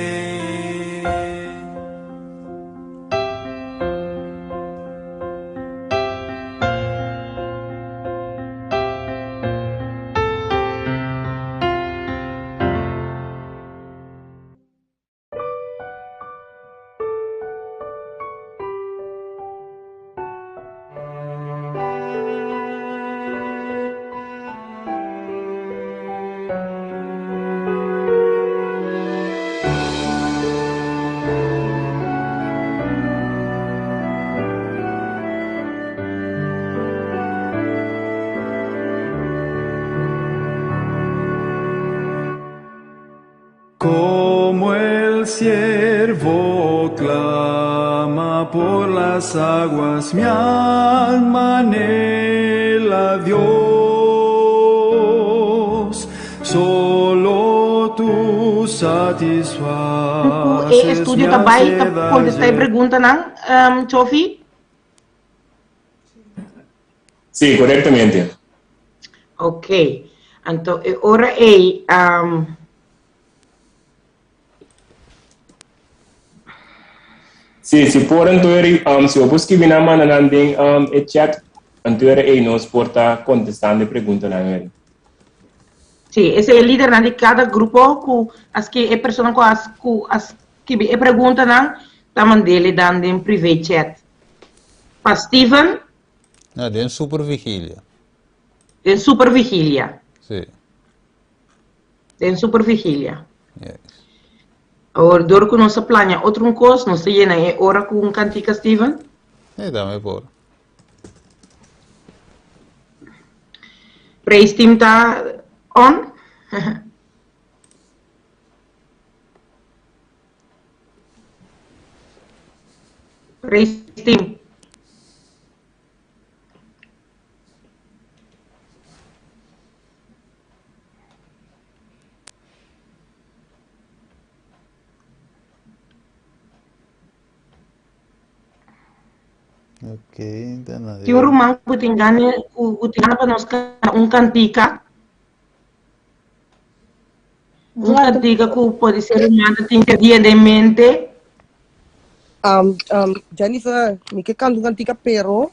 Como el ciervo clama por las aguas, mi alma anhela a Dios. Solo tú E satisfaces estudio mi ta bai ta ansiedad kontestá e preguntanan, Chofi? Sí, korektamente. Ok. Anto e ora ei, Sí, si por anto eri, si bo por skibi nan manda nan den e chat, anto eri ei nos por ta kontestando e preguntanan eri. Sí, esei e lidernan di kada grupo ku a ski e persona ku a ku a skibi e preguntanan ta mand'é dan den privé chat. Pa Steven. No, den super vigilia. Den super vigilia. Sí. Den super vigilia. Yes. Awor, dor ku nos a plania otro un kos, nos ta yena e ora ku un kantika, Steven? Sí, dame por. Praise team ta on? Praise team. Ok, dan na Tin un ruman ku tin gana ku tin gana pa nos kanta un kantika. Un kantika ku pode ser ruman ta tin dia den mente. Um, um, Jennifer, mi ke kanta un kantika pero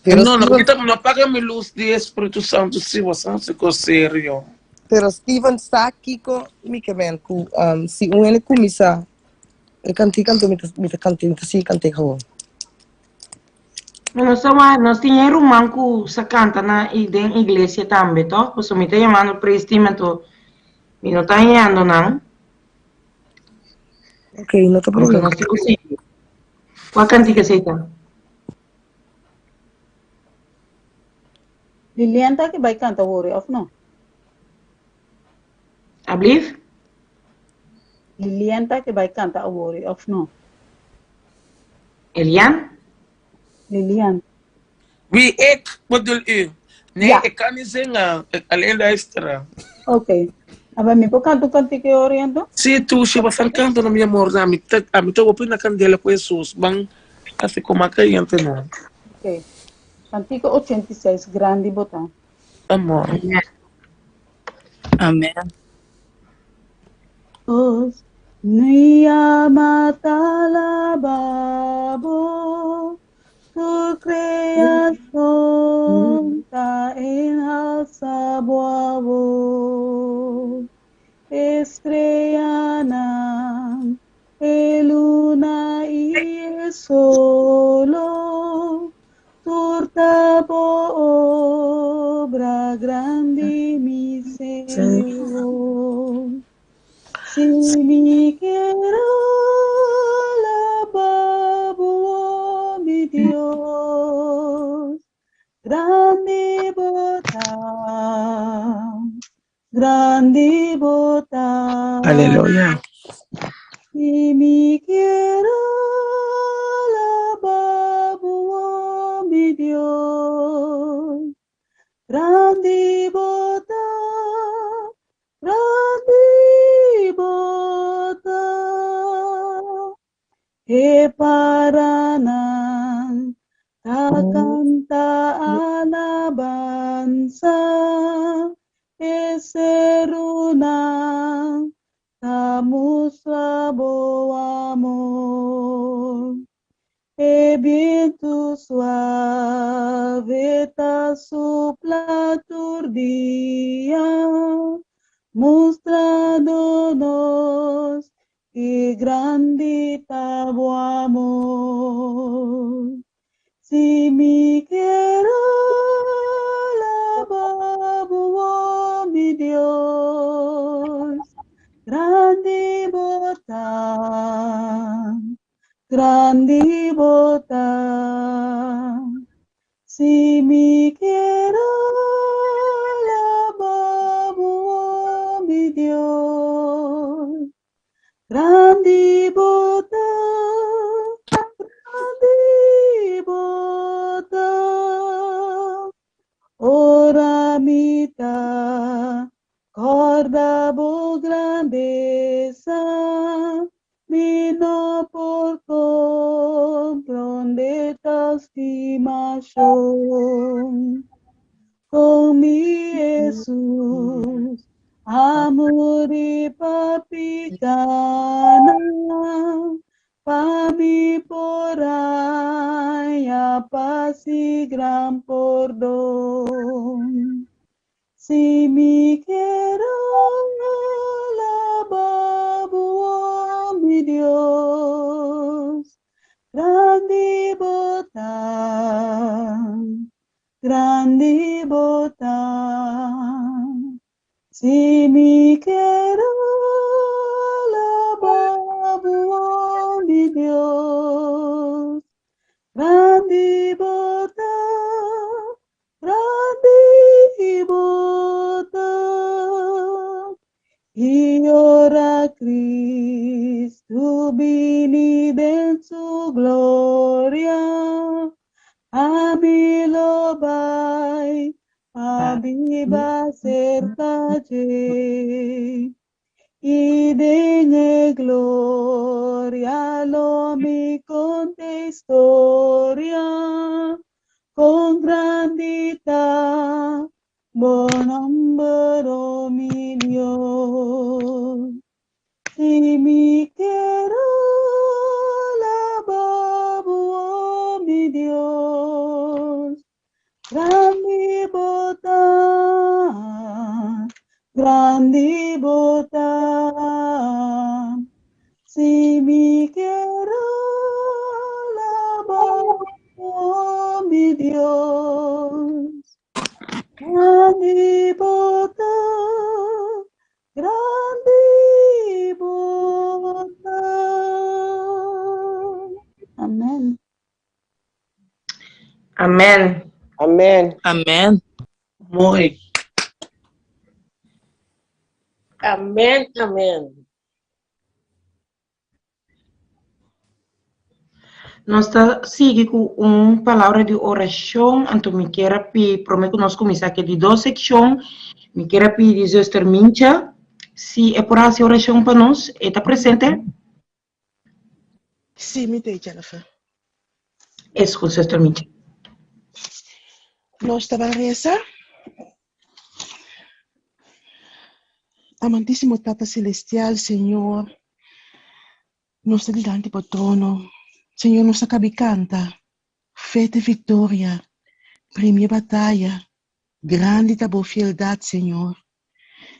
pero No, no, Steven, kita, no apaga mi luz di Espíritu Santo si bo sa hasi kos serio. pero Steven sa kiko mi ke men ku um, si un hende kuminsá. E kantika anto mi ta mi ta kant'é, mi ta sigui kant'é gewoon. Mi no sa wak, nos tin e ruman ku sa kanta na i den iglesia tambe tòg? Pasobra mi ta yamando praise team anto mi no ta hañando nan. Ok, no ta Anto problema. nos tin ku sigui. Kua kantika esei ta? Lilian ta ke bai kanta wori of no? Ablief? Lilian ta ke bai kanta awori of no? Elian? Lilian. Wie ik bedoel u? Nee, Ja. ik kan niet zingen. Ik alleen luisteren. Oké. Aber mi por kanta un kantika e ori anto? Si tu, si basan canto no mi amor, a mi te, a mi te opi na candela ku Jesus. Ban así como caliente no. Oké. Kantika 86, Grandi bo ta. Amor. Amen. Os mi ama ta alaba bo, tur creacion ta enhalsa bo awor. Estreanan, e luna i e solo, tur ta bo obra grandi, mi Señor. Si mi kier alaba bo, oh mi Dios, grandi bo ta, grandi bo ta. Aleluya. Si mi kier alaba bo, oh mi Dios, grandi bo ta, grandi bo ta. E paranan ta kanta alabansa, e serunan ta mustra bo amor. E bientu suave ta supla tur dia, mustrando nos ki grandi ta bo amor. Si mi kier alaba bo, oh mi Dios, grandi bo ta, grandi bo ta. Si mi kier alaba bo, oh mi Dios, grandi bo ta, grandi bo ta. Ora mi ta kòrda bo grandesa, mi no por komprondé tal stimashon. Kon mi Hesus a muri pa pikanan, pa mi por haña pas i gran pordon. Si mi kier alaba bo, oh mi Dios, grandi bo ta, grandi bo ta. Si mi kier alaba bo, oh mi Dios, grandi bo ta, grandi bo ta. I ora Cristo bini den su gloria, ami lo bai pa biba serka dje. I den e gloria lo mi konta historia, kon grandi ta bo nomber, o mi Dios. Si mi kier alaba bo, o mi Dios, grandi bo ta, grandi bo ta. Si. mi kier alabá bo, mi Dios. Grandi bo ta, grandi bo ta. Amen. Amen. Amen. Amen. Mooi. Amen, amen. Nos ta sigui ku un palabra di orashon, anto mi kier a pidi, promé ku nos kuminsá ku e di dos sekshon, mi kier a pidi zuster Mincha si e por hasi orashon pa nos. E ta presente? Sí, mi t'ei, Jennifer. Es ku zuster Mincha. Nos ta ban resa. Amantísimo Tata Celestial, Señor, nos ta dilanti bo trono. Señor, nos a kabi kanta, Fe te victoria, Premie bataya, Grandi ta bo fieldad, Señor.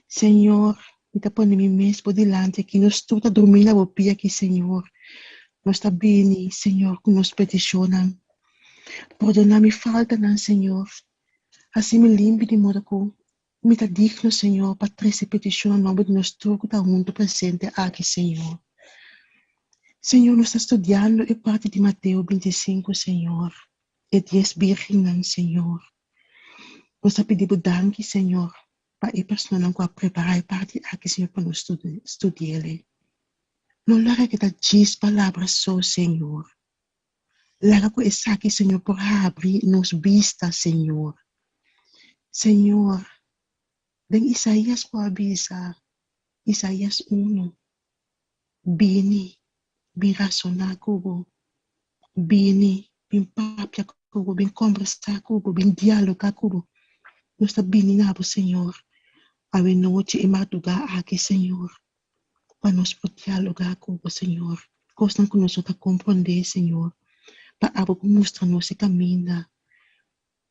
Señor, mi ta pone mi mes bo dilanti aki, nos tur ta drumi na bo pia aki, Señor. Nos ta bini, Señor, ku nos petishonnan. Pordona mi faltanan, Señor. Hasi mi limpi di moda ku mi ta digno, Señor, pa trese petishon na nomber di nos tur ku ta huntu presente aki, Señor. Señor, nos ta studiando e parti di Mateo 25, Señor, e dies birginnan, Señor. Nos ta pidi bo danki, Señor, pa e personanan ku a prepará e parti aki, Señor, pa nos studi'el. No laga ke ta djis palabra so, Señor. Laga ku esaki, Señor, por habri nos bista, Señor. Señor, den Isaías bo a bisa, Isaías uno, Bini, bin rasoná ku bo. Bini, bin papia ku bo, bin kombersá ku bo, bin dialogá ku bo. Nos ta bini na bo, Señor, awe nochi e mardugá aki, Señor, pa nos por dialogá ku bo, Señor, kosnan ku nos no ta komprondé, Señor, pa abo por mustra nos e kaminda,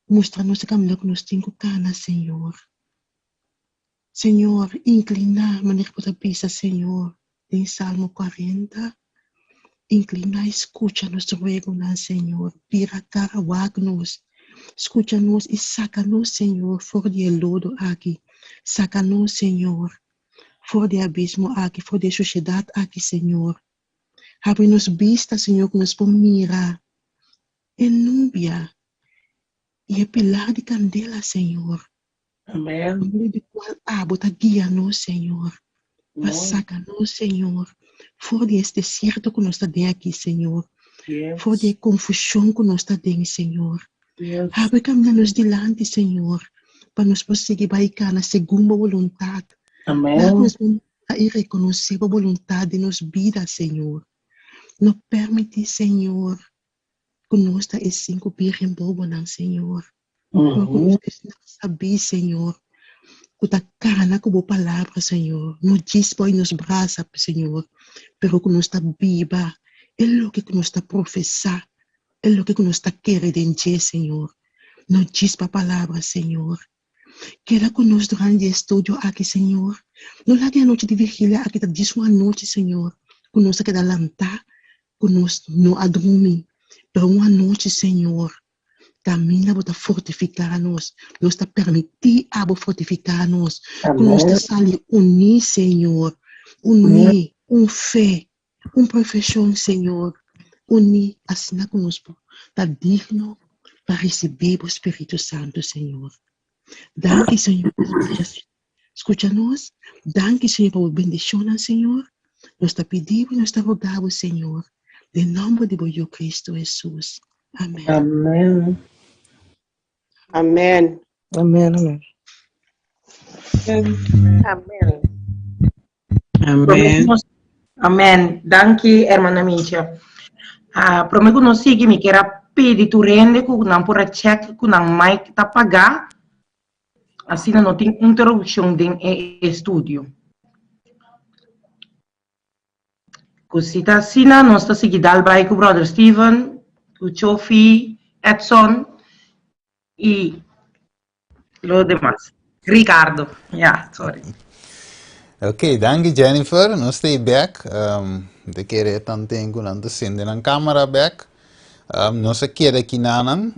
mustra nos e kaminda ku nos tin ku kana, Señor. Señor, inkliná, manera bo ta bisa, Señor, den Salmo kuarenta, inkliná i skucha nos ruegonan, Señor, bira kara wak nos, skucha nos i saka nos, Señor, for di e lodo aki, saka nos, Señor, for di e abismo aki, for di e shushedat aki, Señor. Habri nos bista, Señor, ku nos por mira e nubia i e pilar di kandela, Señor. Amen. Pa medio di kual abo ta guia nos, Señor, pa saka nos, Señor, for di es desierto ku nos ta den aki, Señor, for di e konfushon ku nos ta den, Señor. Habri kaminda nos dilanti, Señor, pa nos por sigui bai kana segun bo boluntat. Amen. Laga nos por mira i rekonosé bo boluntat den nos bida, Señor. No permití, Señor, ku nos ta e sinku bírgen bobonan, Señor. Pero ku nos esnan sabí, Señor, ku ta kana ku bo palabra, Señor. No djis poi nos brasa, Señor, pero ku nos ta biba e loke ku nos ta profesá, e loke ku nos ta kere den dje, Señor. No djis pa palabra, Señor. Keda ku nos durante di e studio aki, Señor. No laga e anochi di vigilia aki ta djis un anochi, Señor, ku nos a keda lantá, ku nos no a drumi, pero un anochi, Señor, kaminda bo ta fortifiká nos, nos ta permití abo fortifiká nos, ku nos ta sali uní, Señor, uní, un fe, un profeshon, Señor, uní asina ku nos por ta digno pa risibí bo Spiritu Santu, Señor. Danki, Señor, pa skucha nos. Danki, Señor, pa bo bendishonnan, Señor. Nos ta pidi bo i nos ta roga bo, Señor, den nòmber di bo Yu Kristu Hesus. Amèn. Amèn. Amèn. Amèn, amèn. Amèn. Amèn. Amèn. Danki, hermana Micha. Ah, promé ku nos sigui, mi kier a pidi tur hende ku nan por a check ku nan mic ta pagá, asina no tin interupshon den e estudio. Ku si ta asina, nos ta sigui dal bai ku brother Steven, ku Chofi, Edson i Lo demas. Ricardo, ya, sorry. Ok, danki Jennifer. Nos ta bek. Um, Mi ta kere tanten ku nan ta sende nan kamera bek. Nos a keda kinanan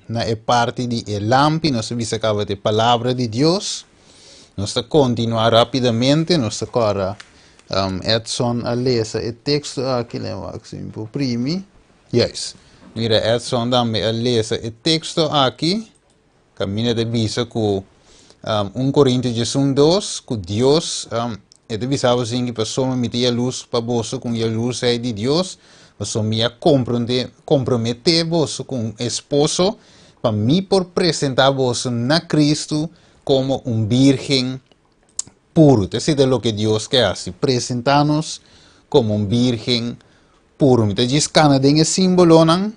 na e parti di e lampi, nos a bisa kaba e palabra di Dios. Nos ta kontinuá rápidamente, nos ta kòrda Edson a lesa e teksto aki, lei wak si mi por primi. Juist. Mira, Edson tambe a lesa e teksto aki. Kaminda ta bisa ku 1 Korintio 11:2 ku Dios e ta bisa bo sin ki pasobra mi ta yalurs pa boso ku un yalursheid di Dios, pasobra mi a komprometé boso ku un esposo pa mi por presentá boso na Kristu komo un bírgen puru. Ta esei ta loke Dios ke hasi, presentá nos komo un bírgen puru. Mi ta djis kana den e símbolonan,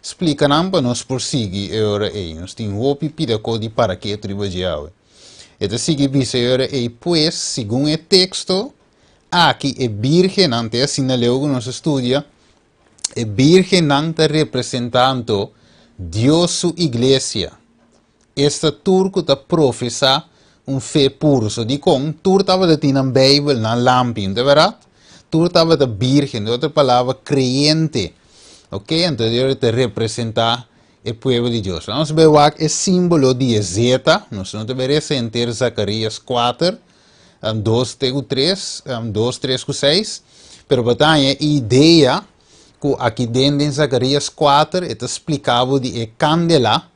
splika nan pa nos por sigui e ora ei. Nos tin hopi pida kos di paraketu riba dje awe. E ta sigui bisa e ora ei, Pues, segun e teksto aki e bírgennan, te asina leu ku nos a studia, e bírgennan ta representá anto Dios su iglesia. Esta tur ku ta profesá un fe puru. So dikon tur tabata tin nan Beibel, nan lampi, no ta bèrdat? Tur tabata bírgen, den otro palabra, kreyente. Ok, anto e ta representá e pueblo di Dios. Nos bai wak e símbolo di e zeta, nos no ta bai resa henter Zacarías 4, 2 te ku 3, 2, 3 ku 6, pero bo ta haña e idea ku aki den den Zacarías 4 e ta splika bo di e kandela,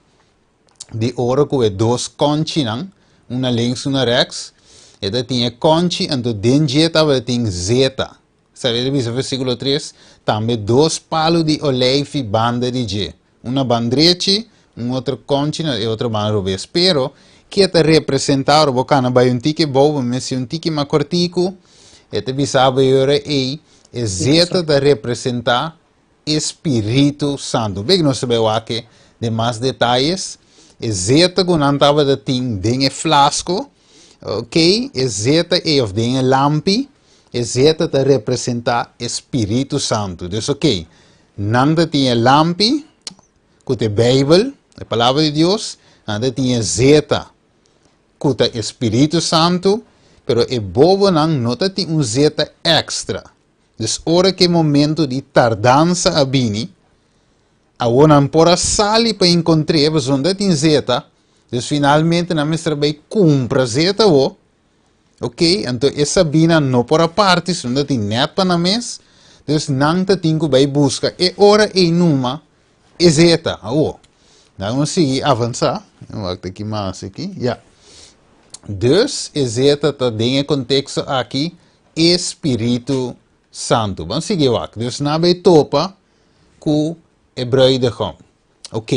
di oro ku e dos konchinan, un na links un na rèks, e ta tin e konchi, anto den dje tabata tin zeta. Sa e ta bisa versíkulo tres, Tambe dos palu di oleifi banda di dje, un na ban drechi, un otro konchi na e otro ban robes. Pero, ke ta representá ora bo kana bai un tiki bou, bo mester un tiki mas kòrtiku, e ta bisa bo e ora ei, e zeta ta representá e Spiritu Santu. Bek nos ta bai wak den mas detayes. E zeta ku nan tabata tin den e flasko, ok, e zeta ei of den e lampi, e zeta ta representá e Spiritu Santu. Dus ok, nan ta tin e lampi ku ta e Beibel, e Palabra di Dios, nan ta tin e zeta ku ta e Spiritu Santu, pero e bobonan no ta tin un zeta èkstra. Dus ora ku e momento di tardansa a bini, awor nan por a sali pa enkontr'é, pasobra no ta tin zeta, dus finalmente nan mester a bai kumpra zeta awor. Ok, anto e sabinan no por a parti, si no ta tin nèt pa nan mes, dus nan ta tin ku bai buska e ora ei numa e zeta awor. Nan a sigui avansá, wak ta ki mas aki, ya. Dus e zeta ta den e konteksto aki e Spiritu Santu. Ban sigui wak. Dus nan bai topa ku e bruidegom. Ok.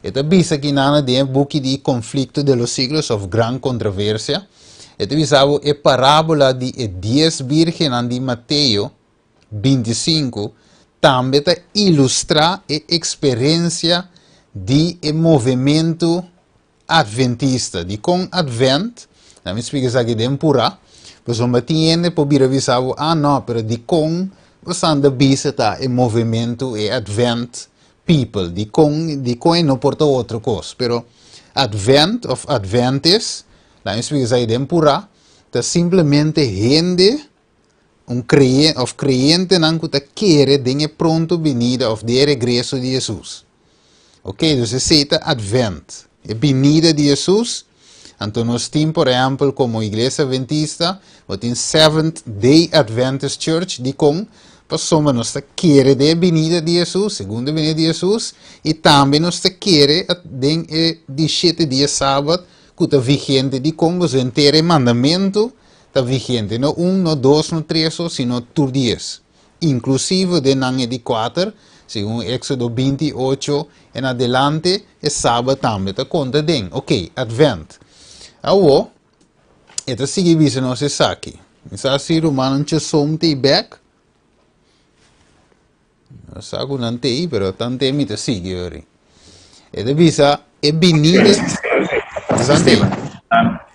E ta bisa ki nana den e buki di Conflicto de los Siglos of Gran Controversia. E ta bisa bo e parábola di e dies bírgennan di Mateo 25 tambe ta ilustrá e eksperensia di e movementu Adventista. Dikon Advent? Na mi splika esaki den purá, pasobra tin hende por bira bisa bo, ah no, pero dikon bo san ta bisa ta e movementu, e Advent people? Dikon, dikon e no por ta otro kos? Pero Advent of Adventist, na mi splika esaki den purá, ta simplemente hende, un kreye, of kreyentenan ku ta kere den e pronto binida of den e regreso di Hesus. Ok, dus esei ta Advent, e binida di Hesus. Anto nos tin, por ehempel, komo Iglesia Adventista, bo tin Seventh Day Adventist Church, dikon? Pasobra nos ta kere den e binida di Hesus, segundo binida di Hesus, i tambe nos ta kere den e di shete dia Sabat ku ta vigente, dikon? Pasobra henter e mandamentu ta vigente, no un, no dos, no tres so, sino tur dies. Inklusivo den nan e di kuater, segun Éksodo 28 en adelante, e Sabat tambe ta konta den. Ok, Advent. Awo, e ta sigui bisa nos esaki. Mi sa si rumannan Chesom ta ei bèk. No sa ku nan ta ei, pero tante mi ta sigui ori. E ta bisa e binida. Sa ta ei?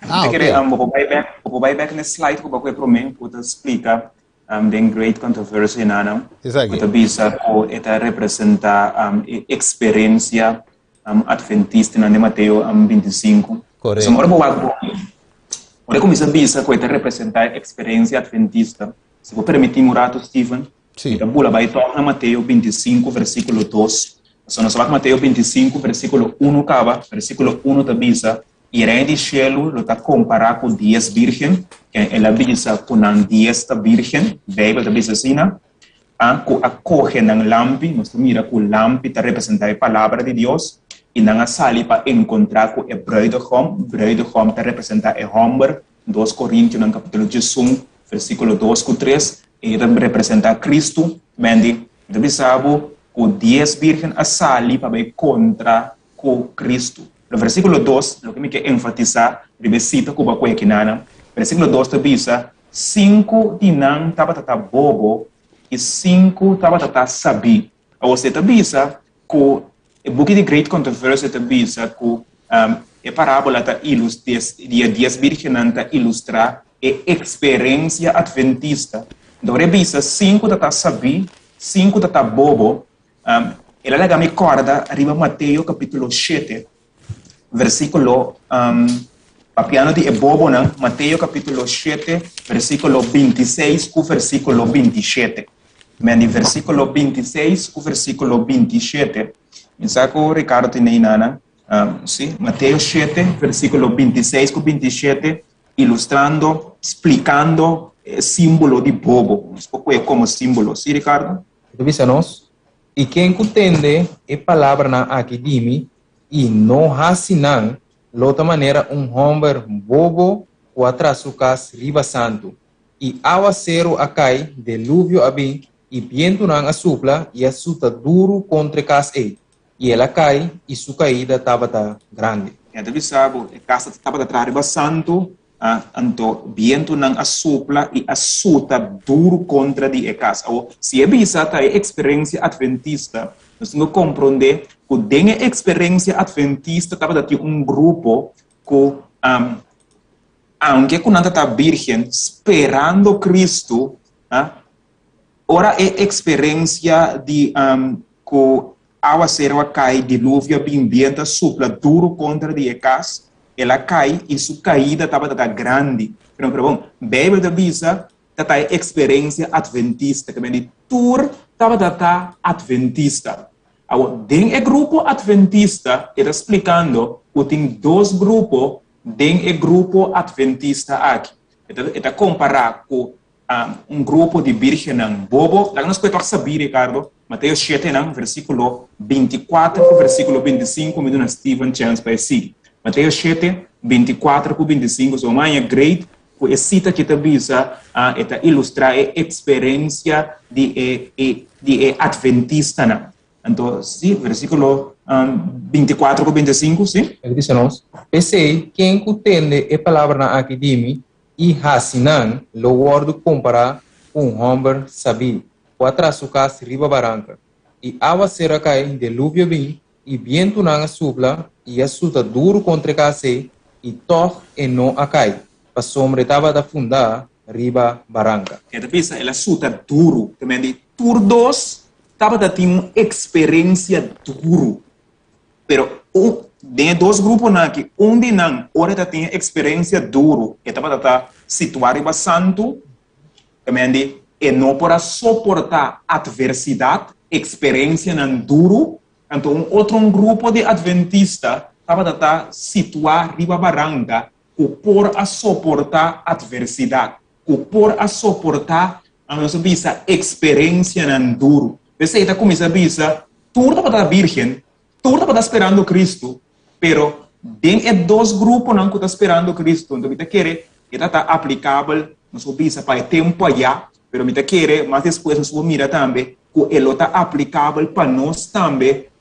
Ah, ok. Bo por bai bèk, bo por bai bèk na e slide ku bo a kohe promé, ku ta splika um, den Great Controversy nana, Esaki. ku ta bisa ku e ta representá um, e eksperensia um, adventistanan den Mateo um, 25. Correcto. So, ora bo wak bo, ora kuminsa bisa ku e ta representá e eksperensia adventista, Si bo permití mi un ratu, Steven, mi ta bula bai tòg na Mateo 25, versíkulo 2. Pasobra nos a wak Mateo 25, versíkulo 1 kaba. Versíkulo 1 ta bisa, I e Reino di shelu lo ta kompará ku dies bírgen, ken el a bisa ku nan dies ta bírgen, Beibel ta bisa asina, a ku a kohe nan lampi, nos ta mira ku lampi ta representá e Palabra di Dios, i nan a sali pa enkontrá ku e brùidegòm, brùidegòm ta representá e hòmber, Dos Korintionan kapítulo 11, versíkulo 2 ku 3, e ta representá Kristu, Mandy, mi ta bisa bo ku dies bírgen a sali pa bai kontra ku Kristu. Pero versíkulo 2, loke mi ke enfatisá riba e sita ku bo a kohe kinanan, versíkulo 2 ta bisa, Sinku di nan tabata ta bobo i sinku tabata ta sabí. Awor si e ta bisa ku e buki di Great Controversy ta bisa ku e parábola ta di e dies bírgennan ta ilustrá e eksperensia atventista. Anto ora e bisa sinku ta ta sabí, sinku ta ta bobo, Um, el a laga mi kòrda riba Mateo kapítulo 7, versíkulo, um, papiando di e bobonan, Mateo kapítulo 7, versíkulo 26 ku versíkulo 27. Men di versíkulo 26 ku versíkulo 27. Mi sa ku Ricardo tin ei nana. Um, sí, Mateo 7, versíkulo 26 ku 27, ilustrando, splikando e símbolo di bobo. Nos por kohe komo símbolo. Sí, Ricardo? E ta bisa nos, I ken ku tende e palabranan aki di mi i no hasi nan, lo ta manera un hòmber bobo ku a traha su kas riba santu. I awaseru a kai, deluvio a bin, i bientunan a supla i a suta duru kontra e kas ei, i el a kai, i su kaida tabata grandi. E ta bisa bo, e kas tabata traha riba santu, Anto bientunan a supla i a suta duru kontra di e kas. Awor, si e bisa ta e eksperensia atventista, nos tin ku komprondé ku den e eksperensia atventista tabata tin un grupo ku, aunke ku nan ta ta bírgen, sperando Kristu, ora e eksperensia di ku Awaseru a kai, diluvio a bin, bientu a supla duru kontra di e kas, el a kai i su kaida tabata ta grandi. Pero, pero bon, Beibel ta bisa ta ta e eksperensia atventista, ke men di tur tabata ta atventista. Awor, den e grupo atventista e ta splikando ku tin dos grupo den e grupo atventista aki. E ta, e ta kompará ku un grupo di bírgennan bobo. Laga nos koe tok sabí, Ricardo. Mateo shetenan, versíkulo 24 ku versíkulo 25, mi duna Steven chèns pa e sigui. Mateo shete, 24 ku 25, so maña great ku e sita ki ta bisa, e ta ilustrá e eksperensia di e, e, di e atventistanan. Anto, sí, versíkulo 24 ku 25, sí. E ta bisa nos, P'esei, ken ku tende e palabranan aki di mi i hasi nan lo wòrdu kompará ku un hòmber sabí ku a traha su kas riba baranka. I awaseru a kai, deluvio bin, i bientunan a supla i a suta duru kontra e kas ei, i tòg e no a kai, pasobra e tabata fundá riba baranka. E ta bisa el a suta duru, ta mende tur dos tabata tin un eksperensia duru. Pero un, den e dos gruponan aki, un di nan, ora e ta tin e eksperensia duru, e tabata ta situá riba santu, ta meen di e no por a soportá atversidat, eksperensianan duru, anto un otro un grupo di atventista tabata ta situá riba baranka ku por a soportá atversidat, ku por a soportá, nos a bisa, eksperensianan duru. P'esei ta kuminsá bisa, Tur tabata bírgen, tur tabata sperando Kristu, pero den e dos gruponan ku ta sperando Kristu, anto mi ta kere e ta ta aplikabel, nos por bisa pa e tempu ayá, pero mi ta kere mas despues nos por mira tambe ku e lo ta aplikabel pa nos tambe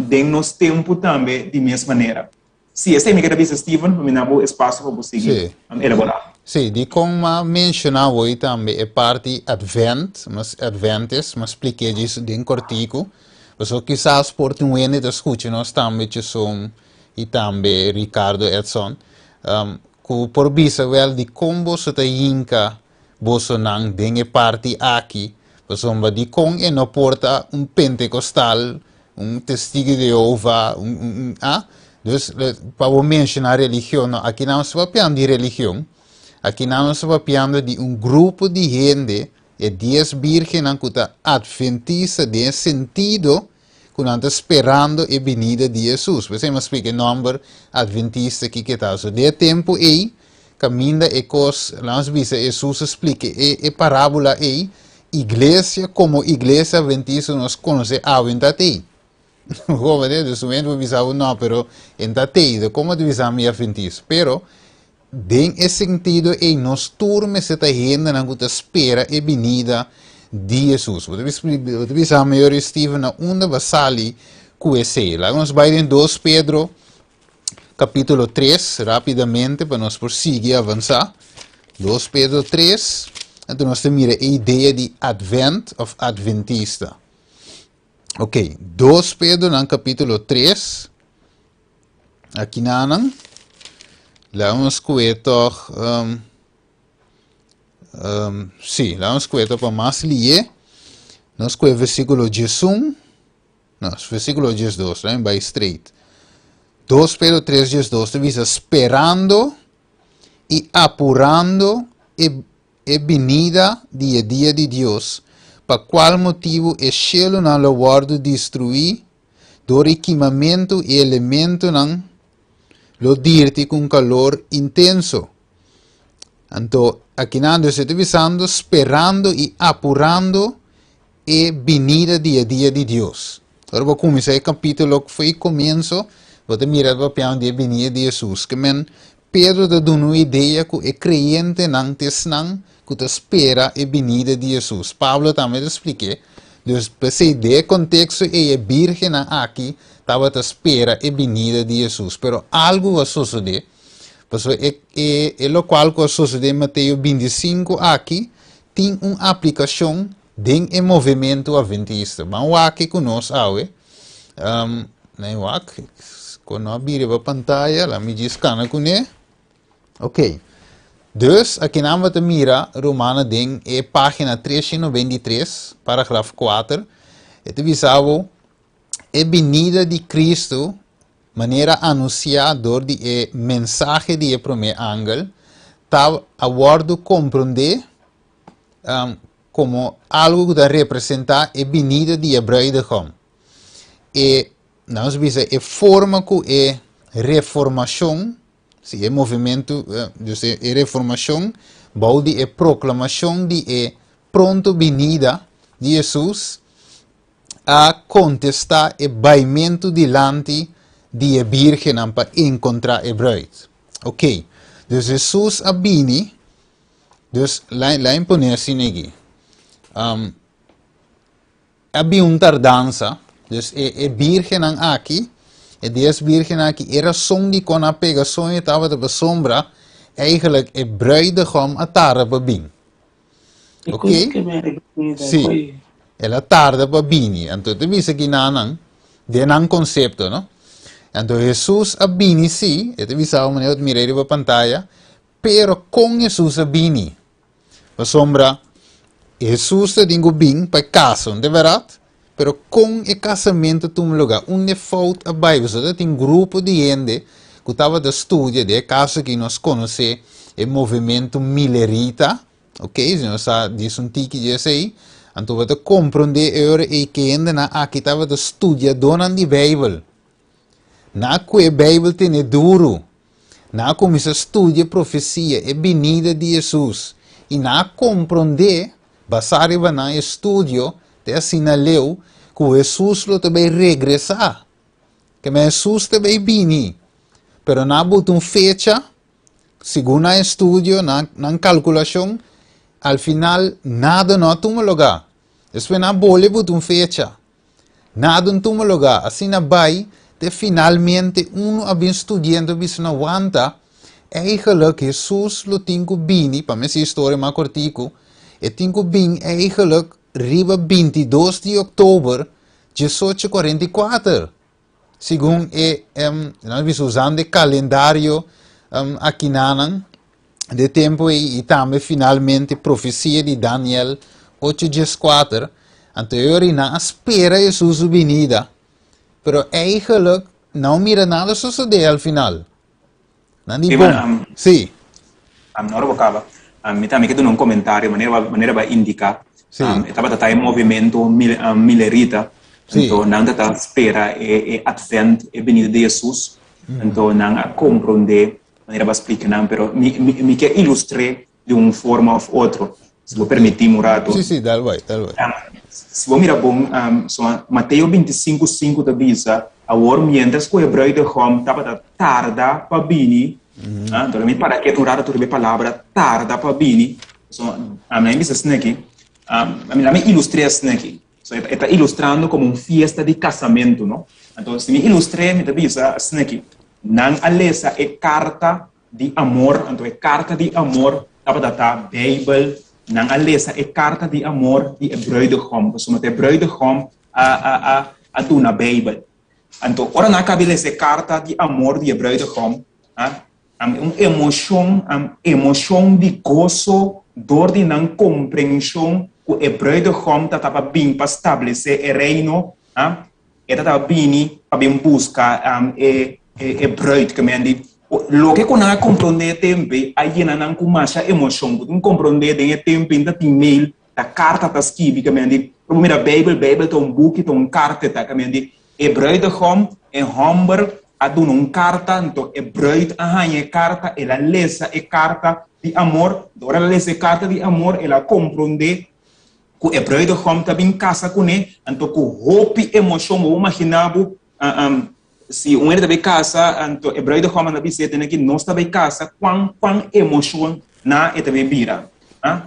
den nos tempu tambe di mes manera. Sí, esei mi keda bisa Steven, pa mi na bo espasio pa bo sigui Sí. elaborá. Sí, dikon m'a menshoná awor tambe e parti Advent, mas Adventist, m'a splik'é djis den kòrtiku, pasobra kisas por tin un hende ta skucha nos tambe Cheson i tambe Ricardo Edson, ku por bisa wèl dikon boso ta hinka bosonan den e parti aki, pasobra dikon e no por ta un pentekostal, un testigo di Jehová, un, un, un, ah? Dus, pa bo menshoná religion, no, aki nan no sta papiando di religion, aki nan nos sta papiando di un grupo di hende. E dies bírgennan ku ta adventista den e sentido ku nan ta sperando e binida di Hesus. P'esei mi a splika e nòmber adventista kiko e ta. So den e tempu ei, kaminda e kos, laga nos bisa Hesus a splika e e parábola ei, iglesia komo iglesia adventista nos konosé awe no ta tei. Bo ta dus un hende por bisa bo no, pero e no ta tei, komo ta bisa mi adventista? Pero Den e sentido ei nos tur mester ta hendenan ku ta spera e binida di Hesus. Bo ta bo ta bisa mayor Steven na unda bo a sali ku esei. Laga nos bai den dos Pedro kapitulo tres rapidamente pa nos por sigui avansá. Dos Pedro tres, anto nos ta mira e idea di advent òf adventista. Ok, dos Pedronan kapitulo tres. Akinanan, laga nos kue tòg, um, um, sí, laga nos kue tòg pa mas lié. Nos kue versíkulo diesun, no, versíkulo diesdos, laga mi bai straight. Dos Pedro tres diesdos ta bisa, sperando i apurando e e binida di e dia di Dios, pa kual motibu e shelunan lo wòrdu destruí Dor e kimamentu e elementonan lo dirti ku un kalor intenso. Anto akinan Dios e ta bisando sperando i apurando e binida di e dia di Dios. Ora bo kuminsá e kapítulo for e komienso, bo ta mira papiando di e binida di Hesus. Ke men Pedro ta duna un idea ku e kreyentenan ta esnan ku ta spera e binida di Hesus. Pablo tambe ta splik'é. Dus, p'esei den e konteksto ei e bírgennan aki tabata spera e binida di Hesus. Pero algu a sosodé. Pasobra e e e lokual ku a sosodé den Mateo bintisinku aki tin un aplikashon den e movementu atventista. Ban wak ku nos awe. Um, nee, wak. Kon no a bira riba pantaya, laat mi djis kana kuné. Ok. Dus, akinan bo ta mira, rumannan, den e página 393, paragraf 4, e ta bisa bo, e binida di Cristo, manera anunsiá dor di e mensahe di e promé angel, ta a wòrdu komprondé um, komo algu ku ta representá e binida di e bruidegom. E, nos bisa, e forma ku e reformashon Si e movimentu, dus e e reformashon bou di e proklamashon di e pronto binida di Hesus a kontestá e baimentu dilanti di e bírgennan pa enkontrá e brùit. Oké, dus Hesus a bini, dus la'i la'i pone asina aki. A bin un tardansa, dus e e birgennan aki, e dies birgennan aki, e rason dikon nan a pega soño tabata pasobra eigenlijk e bruidegom a tarda pa bin. Ok? Si, el a tarda pa bini. Anto ta bisa kinanan den nan konsepto, no? Anto Hesus a bini si, e ta bisa manera bo ta mira riba pantaya, pero kon Hesus a bini? Pasobra Hesus ta tin ku bin pa e kasa, no ta bèrdat? Pero kon e kasamentu tuma lugá? Unda e fout a bai? Pasobra ta tin grupo di hende ku tabata studia, den e kaso aki nos konosé e movementu milerita, ok, si nos sa djis un tiki di esei, anto bo ta komprondé e ora ei ke hendenan aki tabata studiadónan di Beibel. Nan a kue Beibel tene duru. Nan a kuminsá studia profesia, e binida di Hesus, i nan a komprondé, basá riba nan estudio, te asina leu, ku Hesus lo ta bai regresá. Keme Hesus ta bai bini. Pero nan a buta un fecha, segun nan estudio, nan nan kalkulashon, al final nada no a tuma lugá. Despues nan a bolbe buta un fecha. Nada un tuma lugá, asina bai te finalmente unu a bin studiendo a bisa no wanta, eigenlijk Hesus lo tin ku bini, pa mi hasi historia mas kortiku, e tin ku bin eigenlijk riba bintidos di oktober diesocho kuarenta i kuater, segun e nan a bisa usando e kalendario akinanan de tempu ei i tambe finalmente profesia di Daniel ocho dieskuater, anto e ora ei nan a spera Hesus su binida, pero eigenlijk nan a mira nada sosodé al final. Nan di Steven, bon, am, sí. am no ora bo kaba. Mi tambe ke duna un komentario manera manera bo a indiká. E tabata ta e movimento milerita. Anto nan ta ta spera e e advent, e benida di Hesus. Anto nan a komprondé manera bo a splika nan, pero mi mi mi ke ilustr'é di un forma òf otro. Si bo permití mi un rato. Sí, sí, dal bai, dal bai. Si bo mira bon, so Mateo 25, 5 ta bisa, Awor miéntras ku e bruidegom tabata tarda pa bini, Anto mi para ketu un rato riba e palabra tarda pa bini. So, ami a bisa asina aki, la mi ilustr'é asina aki. So, e ta ilustrando komo un fiesta di kasamentu, no? Anto, si mi ilustr'é, mi ta bisa asina aki, nan a lesa e karta di amor, anto e karta di amor tabata ta Beibel, nan a lesa e karta di amor di e bruidegom, pasobra ta e bruidegom a a a a duna Beibel. Anto, ora nan a kaba di lesa e karta di amor di e bruidegom, a un emoshon, un emoshon di goso dor di nan komprenshon ku e bruidegom ta tabata bin pa stablesé e reino, a e ta tabata bini pa bin buska e e bruid. Ke men di, loke ku nan a komprondé e tempu ei a yena nan ku masha emoshon. Bo tin komprondé den e tempu ei ta tin mail, Ta karta ta skibi ke men di, ora bo mira Beibel, Beibel ta un buki, ta un karta ta ke men di, e bruidegom, e hòmber a duna un karta, anto e bruid a haña e karta, el a lesa e karta di amor, anto ora el a lesa e karta di amor, el a komprondé ku e bruidegom ta bin kasa kuné, anto ku hopi emoshon, bo por imaginá bo, si un hende ta bai kasa, anto e bruidegom a bis'é tene ki nos ta bai kasa, kuan kuan emoshon na e ta bai bira. Ah?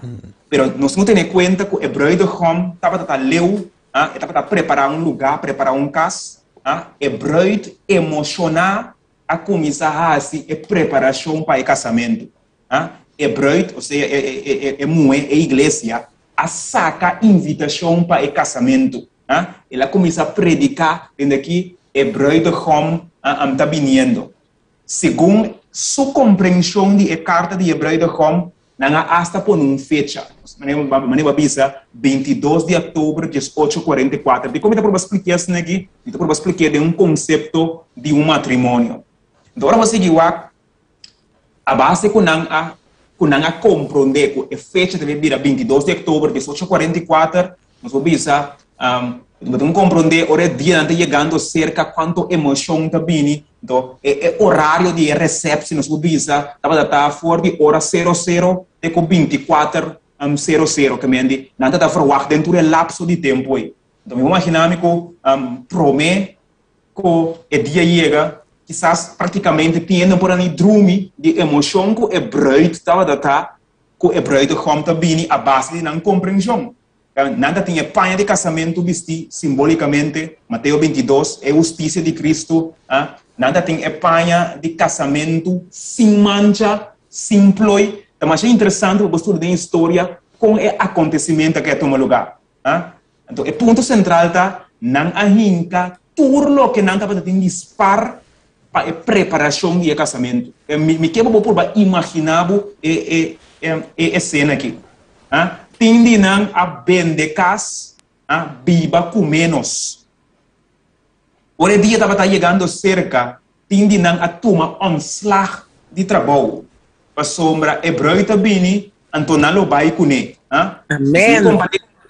Pero nos no tene kuenta ku e bruidegom tabata ta leu, ah, e tabata prepará un lugá, prepará un kas. Ah? E bruid emoshoná a kuminsá hasi e preparashon pa e kasamentu. Ah? E bruid, osea e e e e muhé, e iglesia, a saka invitashon pa e kasamentu. Ah, el a kuminsá prediká dende aki e bruidegom ta biniendo. Segun su komprenshon di e karta di e bruidegom, nan a asta pone un fecha. Manera bo a bisa, 22 di òktober 1844. Dikon mi ta proba spliká esaki aki? Mi ta proba splik'é den un konsepto di un matrimonio. Enton ora bo sigui wak A base ku nan a ku nan a komprondé ku e fecha debe bira 22 di òktober 1844, nos por bisa, bo tin ku komprondé ora e dianan ta yegando serka kuantu emoshon ta bini. Anto e e orario di e resepsi nos por bisa tabata ta for di ora sero sero te ku 24 sero sero, ke men di nan ta ta ferwagt den tur e lapso di tempu ei. Anto mi por imaginá mi ku promé Ku e dia yega, kisas praktikamente tin hende por a ni drumi di emoshon ku e bruid tabata ta ku e bruidegom ta bini a base di nan komprenshon. Nan ta tin e paña di kasamentu bistí simbolikamente, Mateo 22, e hustisia di Kristu, nan ta tin e paña di kasamentu sin mancha, sin ploi. Ta masha interesante pa bo studia den historia kon e akontesimentu aki a tuma lugá. Anto e punto sentral ta, nan a hinka tur loke nan tabata tin di spar pa e preparashon di e kasamentu. Mi ke pa bo purba imaginá bo e e e esena aki. Tin di nan a bende kas, biba ku ménos. Ora e dia tabata yegando serka, tin di nan a tuma ontslag di trabou, pasobra e bruid a bini, anto nan lo bai kuné. Amen.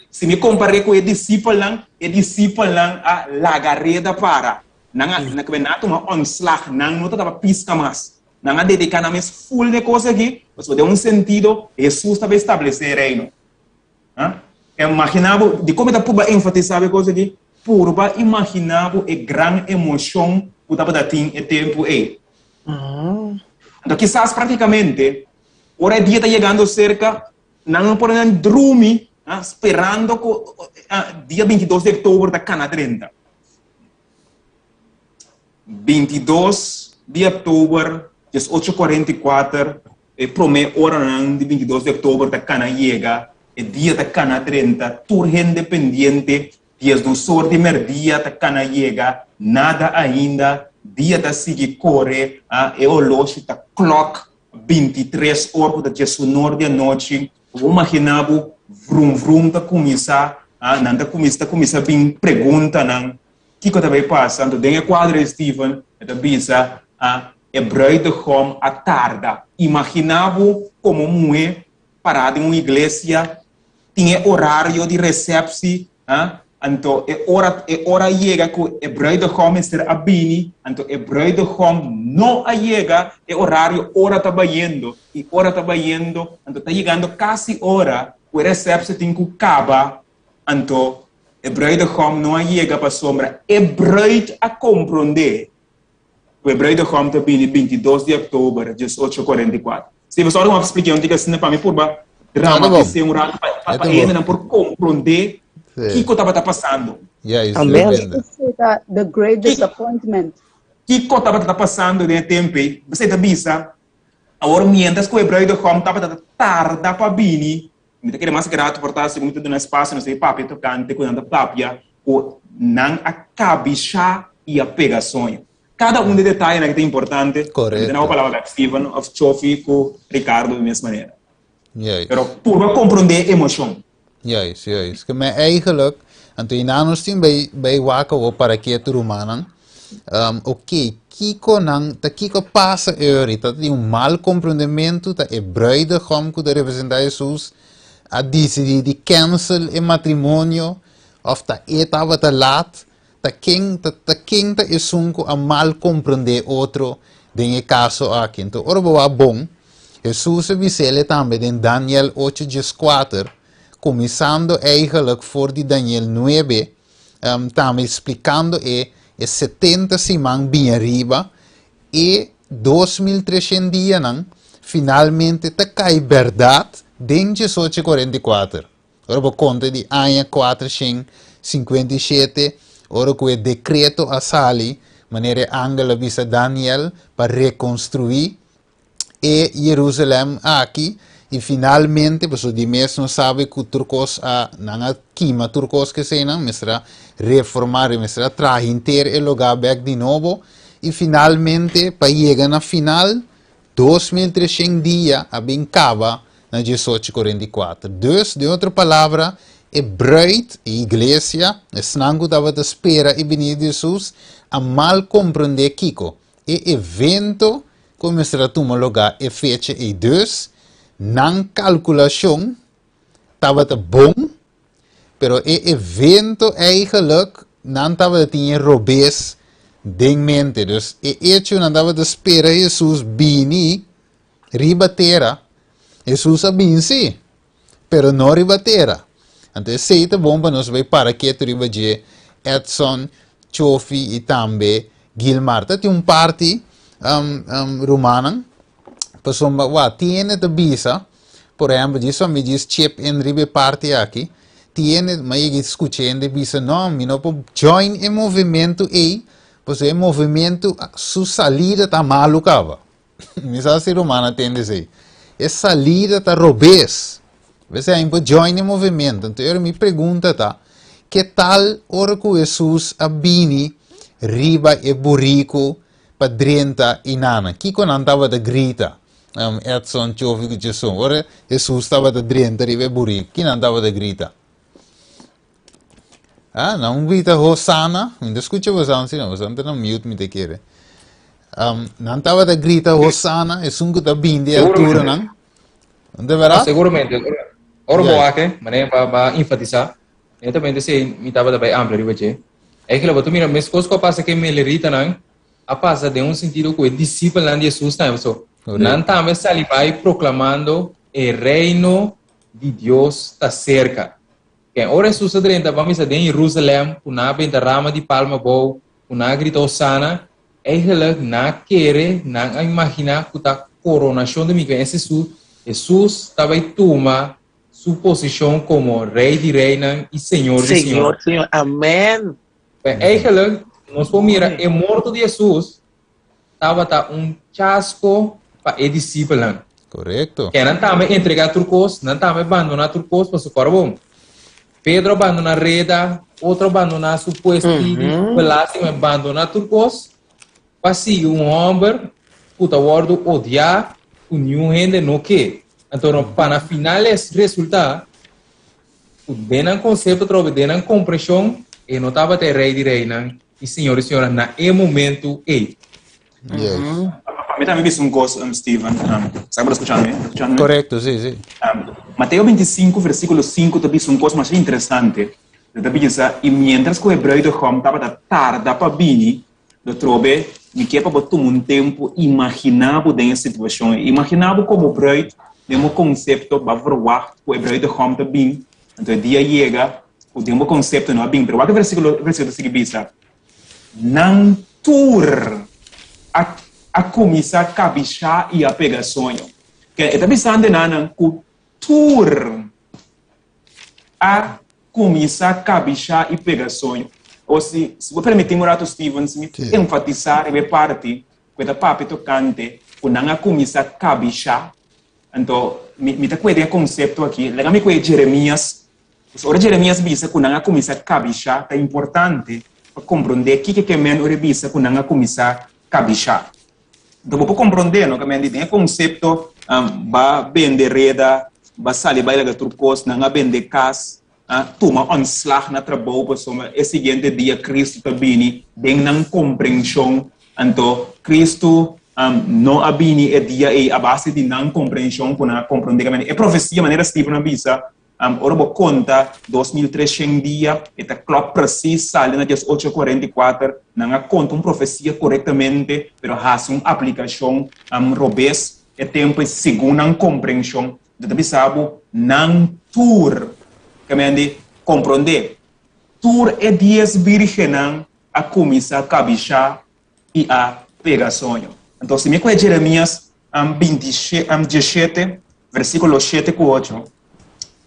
Si mi kompar'é ku e disipelnan, e disipelnan a laga reda para. Nan a, nan a tuma ontslag, nan no tabata piska mas. Nan a dediká nan mes ful n'e kos akí, pasobra den un sentido, Hesus tabata establesé e Reino. Imaginá bo, dikon mi ta purba enfatisá e kos akí? Purba imaginá bo e gran emoshon ku tabata tin e tempu ei. Anto kisas práktikamente ora e dia ta yegando serka, nan no por nan drumi sperando ku dia 22 di òktober ta kana drenta. 22 di òktober, 1844, E promé oranan di 22 di òktober ta kana yega, e dia ta kana drenta, tur hende pendiente, diesdosor di mèrdia ta kana yega, nada ainda, dia ta sigui kore, e oloshi ta klòk 23 or ku ta diesunor di anochi, bo imaginá bo vrum vrum ta kuminsá, nan ta kuminsá ta kuminsá bin preguntanan, kiko ta bai pasa? Anto den e kuadro ei Steven e ta bisa, E bruidegom a tarda. Imaginá bo komo muhé. pará den un iglesia, tin e orario di resepsi, ah, anto e ora e ora a yega ku e bruidegom mester a bini, anto e bruidegom no a yega e orario ora ta bayendo i ora ta bayendo, anto ta yegando kasi ora ku e resepsi tin ku kaba, anto e bruidegom no a yega pasobra e bruid a komprondé ku e bruidegom ta bini 22 di òktober 1844. Steven, sorry ku mi a spliká un tiki asina pa mi purba dramatisé un rato pa pa pa hendenan por komprondé kiko tabata pasando. Amen. Ta the great disappointment. Kiko tabata pasando den e tempu ei? Esei ta bisa, awor miéntras ku e bruidegom tabata ta tarda pa bini, mi ta kere mas grato por ta segun mi ta duna espasio nos ei papia tokante ku nan ta papia ku nan a kabishá i a pega soño. Kada un di detayenan ta importante. Korekto. Mi ta na palabra bek Steven of Chofi ku Ricardo di mes manera. Juist. Pero purba komprondé emoshon. Juist, juist. Ke men eigenlijk, anto i nos tin bij, bij wak awo para ketu rumannan. Um, oké, kiko nan, ta kiko pasa euri? Ta tin un mal komprondementu, ta e bruidegom ku ta representá Jesus a disidí di cancel e matrimonio, of ta e tabata laat, Ta ken ta ta ken ta esun ku a mal komprendé otro den e kaso aki? Anto ora bo wak bon, Hesus a bis'el tambe den Daniel ocho dieskuater, kuminsando eigenlijk for di Daniel nuebe, tambe splikando e e setenta siman bin ariba, e 2300 dianan finalmente ta kai bèrdat den diesocho 44. Ora bo konta di aña 457, ora ku e dekreto a sali, manera e angel a bisa Daniel pa rekonstruí e Jerusalèm aki, i finalmente, pasobra di mes nos sabi ku tur kos a, nan a kima tur kos ku eseinan, mester a reformá, mester a traha henter e lugá bèk di nobo, i finalmente pa yega na final, 2300 dia a bin kaba na 1844. Dus, den otro palabra, e bruid, e iglesia, esnan ku tabata spera e binida di Hesus, a mal komprendé kiko? E evento ku mester a tuma lugá e fecha ei. Dus, nan kalkulashon tabata bon, Pero e evento eigenlijk nan tabata tin e robes den mente. Dus e hecho nan tabata spera Jesus bini riba tera. Jesus a bin sí, pero no riba tera. Anto esei ta bon pa nos bai para ketu riba dje Edson, Chofi i tambe Gilmar. Ta tin un parti um, um, rumannan Pasobra wak, tin hende ta bisa, por ehempel, djis pa mi djis chip in riba e parti aki, tin hende, mi a yega skucha hende bisa, no, mi no por join e movementu ei, pasobra e movementu su salida ta malu kaba. Mi sa si ruman a tende esei. E salida ta robes. P'esei mi por join e movementu. Anto ora mi pregunta ta, ke tal ora ku Hesus a bini riba e buriku pa drenta i nana. Kiko nan tabata grita? Um, Edson, Chofi ku Jason. Ora Hesus tabata drenta riba e buriku, ki nan tabata grita? Ah, nan grita Hosana. Mi ta skucha bosan si no, bosan ta na mute mi ta kere. Um, nan tabata grita Hosana, esun ku ta bini di altura nan. De verdad? Seguramente. Ora bo wak, manera ba ba enfatisa, netamente si mi tabata bai amplia riba dje. Eigenlijk bo ta mira meskos ku a pasa ku e meleritanan a pasa den un sentido ku e disipelnan di Hesus tambe. So, nan tambe sali bai proklamando e reino di Dios ta serka. Ken ora Hesus a drenta ban bisa den Jerusalem ku nan a benta rama di palma abou, ku nan a grita Hosana, Eigenlijk nan a kere, nan a imaginá ku ta koronashon di Miguel es Hesus, Hesus ta bai tuma su posishon komo Rei di reinan i Señor di Señor, señornan. Señor, amen. Pues eigenlijk nos por mira e morto di Hesus tabata un chasko pa e disipelnan. Korekto. Ke nan tambe entregá tur kos, nan tambe bandoná tur kos pa su kòrda bon. Pedro a bandoná reda, otro a bandoná su puesto di belasting, a bandoná tur kos pa sigui un hòmber ku ta wòrdu odiá, ku niun hende no ke. Anto no, pa na final es resultá ku den nan konsepto atrobe, den nan komprenshon, e no tabata e Rei di reinan i Señor di señornan na e momentu ei. Yes. Pa mi tambe bisa un kos, Steven. Um, sa bo ta skuchando mi? Skuchando mi? Korekto, sí, sí. Mateo 25 versíkulo 5 ta bisa un kos masha interesante. E ta bisa, I miéntras ku e bruidegom tabata tarda pa bini, lo trobe, mi ke pa bo tuma un tempu imaginá bo den e situashon ei. Imaginá bo komo bruid den bo konsepto bo a verwagt ku e bruidegom ta bin, anto e dia yega ku den bo konsepto no a bin. Pero wak e versíkulo, e versíkulo ta sigui bisa, Nan tur a a kuminsá kabishá i a pega soño. Ke e ta bisando enanan ku tur a kuminsá kabishá i pega soño. O si, si bo permití mi un ratu, Steven, si mi enfatisá riba e parti ku e ta papia tokante ku nan a kuminsá kabishá, anto mi, mi ta kue den e konsepto aki. Laga mi kue Jeremias. Pues ora Jeremias bisa ku nan a kuminsá kabishá, ta importante pa komprondé kiko ke men ora e bisa ku nan a kuminsá kabishá. Anto bo por komprondé, no? Ke men di den e konsepto, ba bende reda, ba sali bai laga tur kos, nan a bende kas, a tuma ontslag na trabou pasobra e siguiente dia Cristo ta bini den nan komprenshon. Anto Cristo no a bini e dia ei a base di nan komprenshon ku nan a komprondé. Ke men di e profesia manera Steven a bisa, Ora bo konta 2300 dia, e ta klòp presis sali na dies ocho kuarenta i kuater. Nan a konta un profesia korektamente, pero hasi un aplikashon robes e tempu ei segun nan komprenshon. Bo ta bisa bo, nan tur, ke men di komprondé, tur e dies bírgennan a kuminsá kabishá i a pega soño. Anto, si mi kohe Jeremias 17, versíkulo 7 ku 8,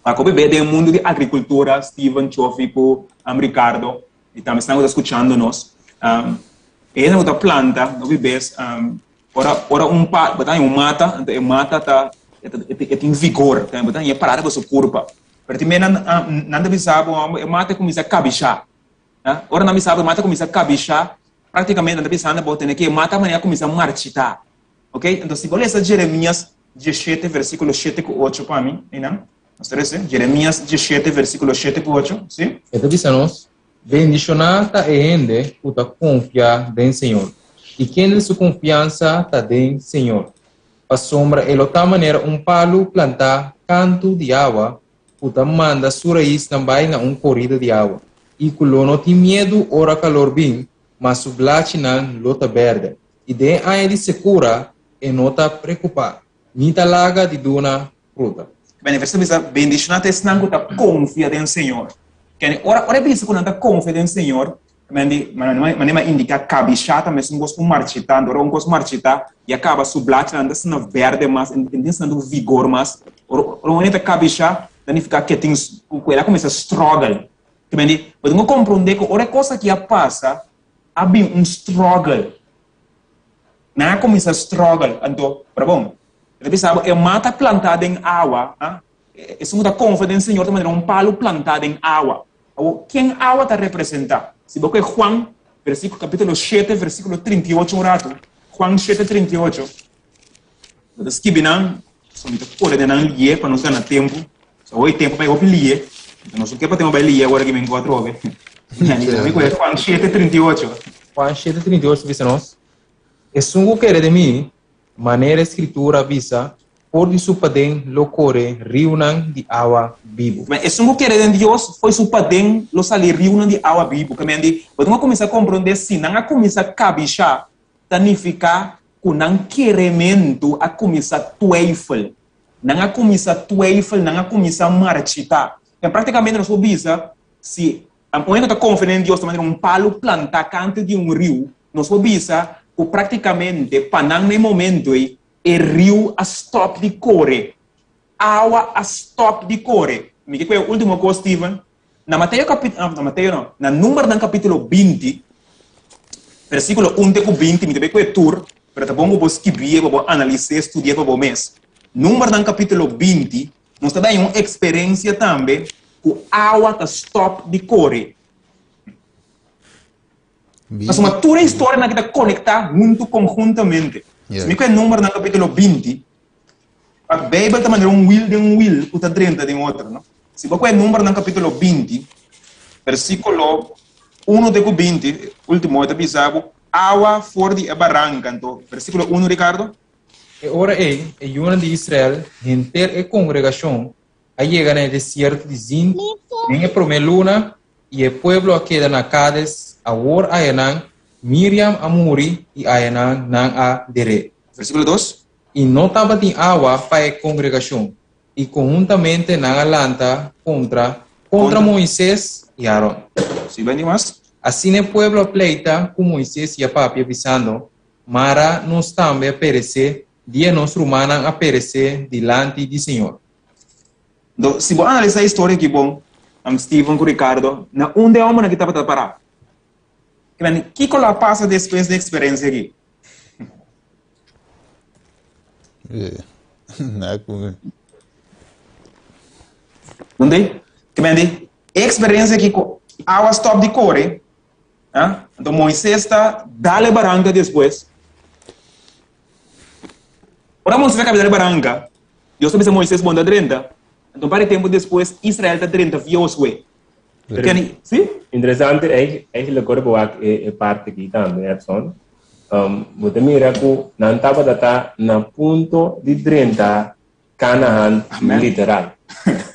pa ku bibé den mundu di agrikultura, Steven, Chofi ku Ricardo, i tambe esnan ku ta skuchando nos, e hende ku ta planta, hopi bes, ora ora un pa bo ta haña un mata, anto e mata ta e tin vigor, bo ta haña e parada ku su kurpa. Pero tin bes nan ta bisa bo, e mata a kuminsá kabishá. Ora nan bisa bo e mata a kuminsá kabishá, práktikamente nan ta bisando bo tene ku e mata manera a kuminsá marchitá. Ok, enton si bo lesa Jeremias 17 versíkulo 7 ku 8 pa mi, einan, nos ta lesa Jeremias 17 versíkulo 7 ku 8, si? E ta bisa nos, Bendishoná ta e hende ku ta konfia den Señor, i kende su konfiansa ta den Señor. Pasobra e lo ta manera un palu plantá kantu di awa, ku ta manda su raisnan bai na un korida di awa, i ku lo no tin miedu ora kalor bin, ma su blachinan lo ta bèrdè. I den aña di sekura e no ta preokupá, ni ta laga di duna fruta. Bene, verso bisa, Bendishoná ta esnan ku ta konfia den Señor. Kende, ora, ora e bisa ku nan ta konfia den Señor, men di, manera mi a indiká, kabishá ta mesun kos ku marchitá. Anto ora un kos marchitá, i a kaba su blachinan ta sna bèrdè mas, e tin sna un vigor mas. Ora, ora un hende ta kabishá, ta nifiká ku e tin, ku el a kuminsá struggle. Men di, bo tin ku komprondé ku ora e kos aki a pasa, a bin un struggle. Nan a kuminsá struggle. Anto, pero bon, e ta bisa bo, e mata plantá den awa, ah, esun ku ta konfia den Señor ta manera un palu plantá den awa. Awor, ken awa ta representá? Si bo kohe Juan, versíkulo, kapítulo shete, versíkulo 38 un ratu, Juan shete, 38, bo ta skibi nan, so mi ta kore den nan lié pa nos gana tempu. So hoy tempu bai hopi lié. Enton nos no ke pa tempu bai lié awor aki men ku atrobe. Mi kohe Juan shete, 38. Juan shete, 38 ta bisa nos, Esun ku kere den mi, manera e Skritura a bisa, for di su paden lo kore riunan di awa bibu. Ma esun ku kere den Dios, for di su paden lo sali riunan di awa bibu. Ke men di, bo tin ku kuminsá komprondé si nan a kuminsá kabishá, ta nifiká ku nan kerementu a kuminsá twijfel. Nan a kuminsá twijfel, nan a kuminsá marchitá. En práktikamente nos por bisa, si un hende ta konfia den Dios ta manera un palu plantá kantu di un riu, nos por bisa ku práktikamente pa nan na e momento ei, e riu a stòp di kore. Awa a stòp di kore. Mi ke kohe último kos, Steven. Na Mateo kapit, na Mateo no, na Numbernan kapítulo 20, versíkulo 1 te ku 20, mi ta bai kohe tur, pero ta bon ku bo skibié, pa bo analis'é, studi'é pa bo mes. Numbernan kapítulo 20, nos ta bai un eksperensia tambe ku awa ta stòp di kore. Pasobra tur e historianan aki ta konektá huntu konhuntamente. Si mi kohe Numbernan kapítulo 20, Pa Beibel ta manera un wil den un wil ku ta drenta den otro, no? Si bo kohe Numbernan kapítulo 20, versíkulo 1 te ku 20, último, e ta bisa bo, Awa for di e baranka. Anto, versíkulo 1, Ricardo? E ora ei, e yunan di Israel, henter e kongregashon, a yega na e desierto di Zin den e promé luna, i e pueblo a keda na Kades. Awor ayanan Miriam a muri i ayanan nan a der'é. Versíkulo dos. I no tabatin awa pa e kongregashon, i konhuntamente nan a lanta kontra kontra Moises i Aron. Si bini mas. Asina e pueblo a pleita ku Moises i a papia, bisando, Mara nos tambe a peresé dia nos rumannan a peresé dilanti di Señor. Anto, si bo analisá e historia aki bon, Steven ku Ricardo, na unda e hòmbernan aki tabata pará? Kiko lo a pasa despues di e eksperensia aki? Unda? Kemendi, e eksperensia aki ku awa stòp di kore, anto Moises ta dal e baranka despues. Ora Moises a kaba dal e baranka, Dios ta bisa Moises bon ta drenta. Anto un par di tempu despues Israel ta drenta via Josué. Sí? Interesante, eigenlijk ora bo wak e parte aki tambe, Edson. Um, bo ta mira ku nan tabata ta na punto di drenta Canaan literal.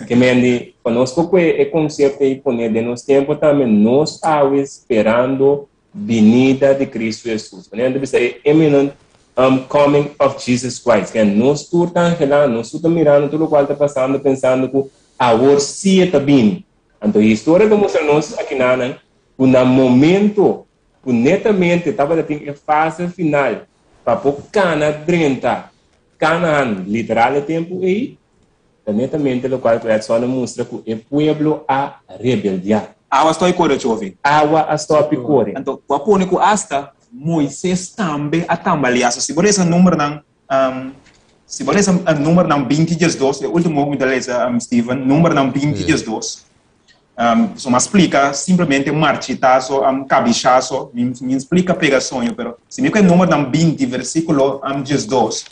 Ke men di, pa nos por kue e konsepto ei pone den nos tempu tambe, nos awe sperando binida di Cristo Jesus. Wanneer nan ta bisa e imminent um, coming of Jesus Christ. Ke nos tur ta anhelando, nos tur ta mirando tur lokual ta pasando, pensando ku awor sí e ta bini. Anto historia ta mustra nos akinanan ku na momento ku netamente tabata tin e fase final pa por kana drenta Canaan literal e tempu ei, ta netamente lokual ku Edson a mustra ku e pueblo a rebeldiá. Awa stòp kore, Chovi. Awa a stòp kore. Anto, ku a pone ku asta Moises tambe a tambaleá. So, si bo lesa numbernan, si bo lesa numbernan 20 diesdos, e último ku mi ta lesa, Steven, numbernan 20 diesdos, so mi a splika simplemente marchitaso, kabishaso, mi mi splika pega soño, pero si mi ku e numbernan 20 versíkulo 12,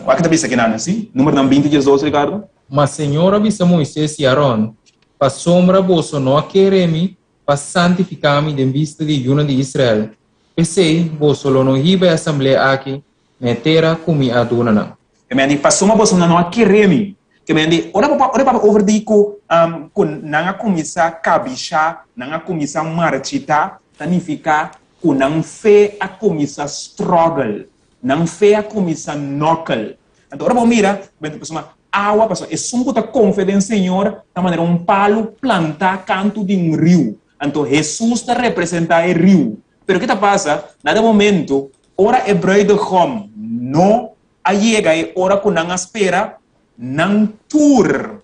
wak ta bisa kinan, si? Numbernan 20 diesdos, Ricardo? Ma Señor a bisa Moises i Aron, Pasobra boso no a kere mi pa santifiká mi den bista di e yunan di Israel, p'esei boso lo no hiba e asamblea aki na e tera ku mi a duna nan. Ke men di, Pasobra boso no a kere mi. Ke men di, ora bo ora papia over di ku ku nan a kuminsá kabishá, nan a kuminsá marchitá, ta nifiká ku nan fe a kuminsá struggle, nan fe a kuminsá nòkel. Anto ora bo mira, pasobra awa, pasobra esun ku ta konfia den Señor ta manera un palu plantá kantu di un riu. Anto Hesus ta representá e riu. Pero ke ta pasa? Na de momento, ora e bruidegom no a yega e ora ku nan a spera, nan tur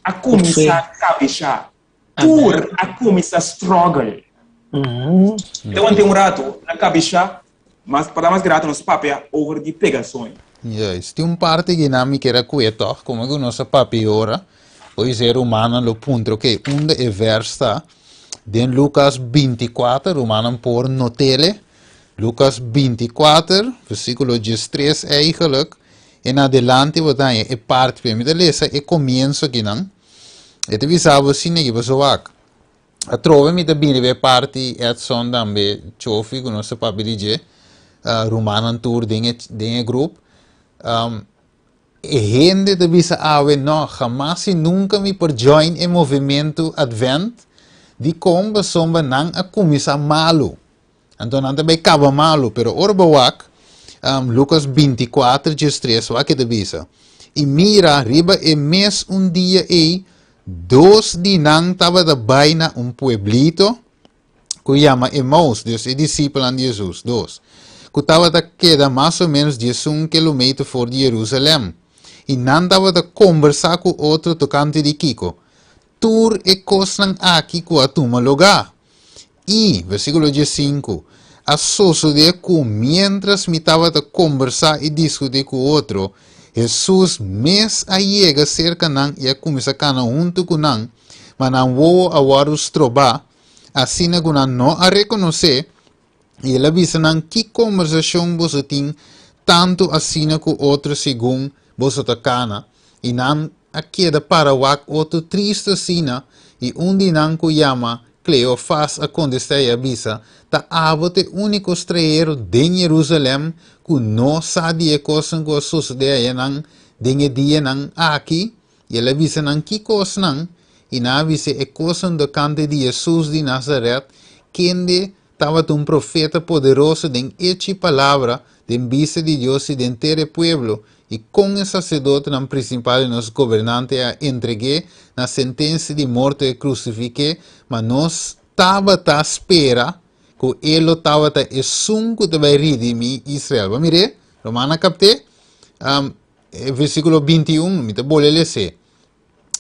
a kuminsá kabishá. Tur a kuminsá struggle. Te wante un ratu na kabishá, mas pa da mas grato nos papia over di pega soño. Juist. Tin un parti di nan mi kier a kue tòg, komo ku nos a papia ora, hoy ser humano lo puntra, ok, unda e vers ta? Den Lukas 24, rumannan por notele, Lukas 24, versíkulo 13 eigenlijk, en adelante bo ta haña e parti, pero mi ta lesa e komienso akinan. E ta bisa bo asina aki, pasobra wak, atrobe mi ta bini riba e parti Edson tambe Chofi ku nos ta papia di dje, rumannan tur den e den e grup. E hende ta bisa awe no, hamas i nunka mi por join e movementu Advent, dikon? Pasobra nan a kuminsá malu. Anto nan ta bai kaba malu, pero ora bo wak, um, Lucas 24, 13, wak e ta bisa, I mira, riba e mes un dia ei, dos di nan tabata bai na un pueblito ku yama Emaus, dus e disipelnan di Jesus, dos, ku tabata keda mas o menos 11 kilometer for di Jerusalem. I nan tabata kombersá ku otro tokante di kiko? Tur e kosnan aki ku a tuma lugá. I, versíkulo diesinku, A sosodé ku miéntras mi tabata kombersá i diskutí ku otro, Hesus mes a yega serka nan i a kuminsá kana huntu ku nan, ma nan wowo a wòrdu strobá, asina ku nan no a rekonos'é, i el a bisa nan, Ki kombersashon boso tin tantu asina ku otro segun boso ta kana? I nan a keda para wak otro tristu asina, i un di nan ku yama Kleofas a kontestá i a bisa, Ta abo ta e úniko strañero den Jerusalèm ku no sa di e kosnan ku a sosodé ayanan den e dianan aki? I el a bisa nan, Ki kosnan? I nan a bis'é e kosnan tokante di Hesus di Nazaret, kende tabata un profeta poderoso den echi palabra, den bista di Dios i den ter e pueblo, i kon e saserdotenan prinsipal i nos gobernante a entreg'é na sentensia di morto i krusifik'é, ma nos tabata spera ku e lo tabata esun ku ta bai ridimí Israel. Bo a mir'é? Rumannan a kapt'é? E versíkulo 21, mi ta bolbe les'é.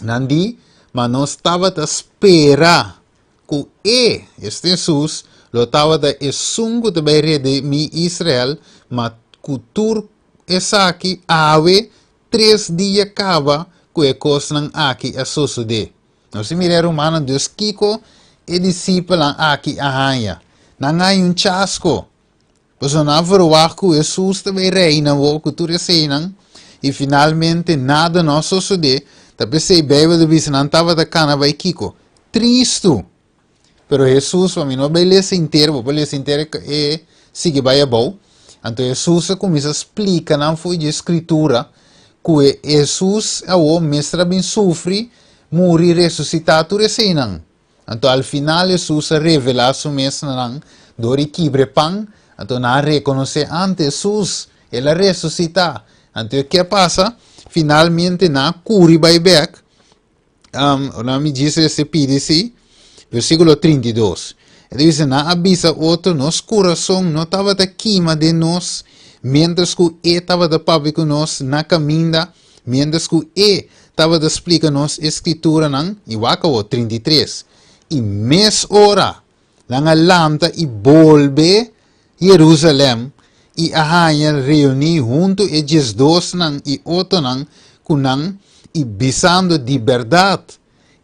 Nan di, Ma nos tabata spera ku e, esta Hesus, lo tabata esun ku ta bai redimí Israel, ma ku tur esaki awe tres dia kaba ku e kosnan aki a sosodé. Nos a mira e rumannan, dus kiko e disipelnan aki a haña? Nan haña un chasko. Pasobra nan a verwagt ku Hesus ta bai reina awor ku tur eseinan, i finalmente nada no a sosodé. Ta p'esei Beibel ta bisa nan tabata kana bai kiko? Tristu! Pero Hesus, pa mi no bai lesa henter, bo por lesa henter e sigui bai abou. Anto Hesus a kuminsá splika nan for dje Skritura ku e Hesus awor mester a bin sufri, muri, resusitá, tur eseinan. Anto al final Hesus a revelá su mes na nan dor di kibra e pan, anto nan a rekonosé ante Hesus, el a resusitá. Anto ke a pasa? Finalmente nan a kuri bai bèk, um, ora mi djis ese pidi si, versíkulo 32. E ta bisa, nan a bisa otro, nos kurason no tabata kima den nos miéntras ku e tabata papia ku nos na kaminda Miéntras ku e tabata splika nos e Skrituranan, i wak awor, 33, i mes ora nan a lanta i bolbe Jerusalèm i a haña reuní huntu e diesdosnan i otronan ku nan, i bisando, Di bèrdat,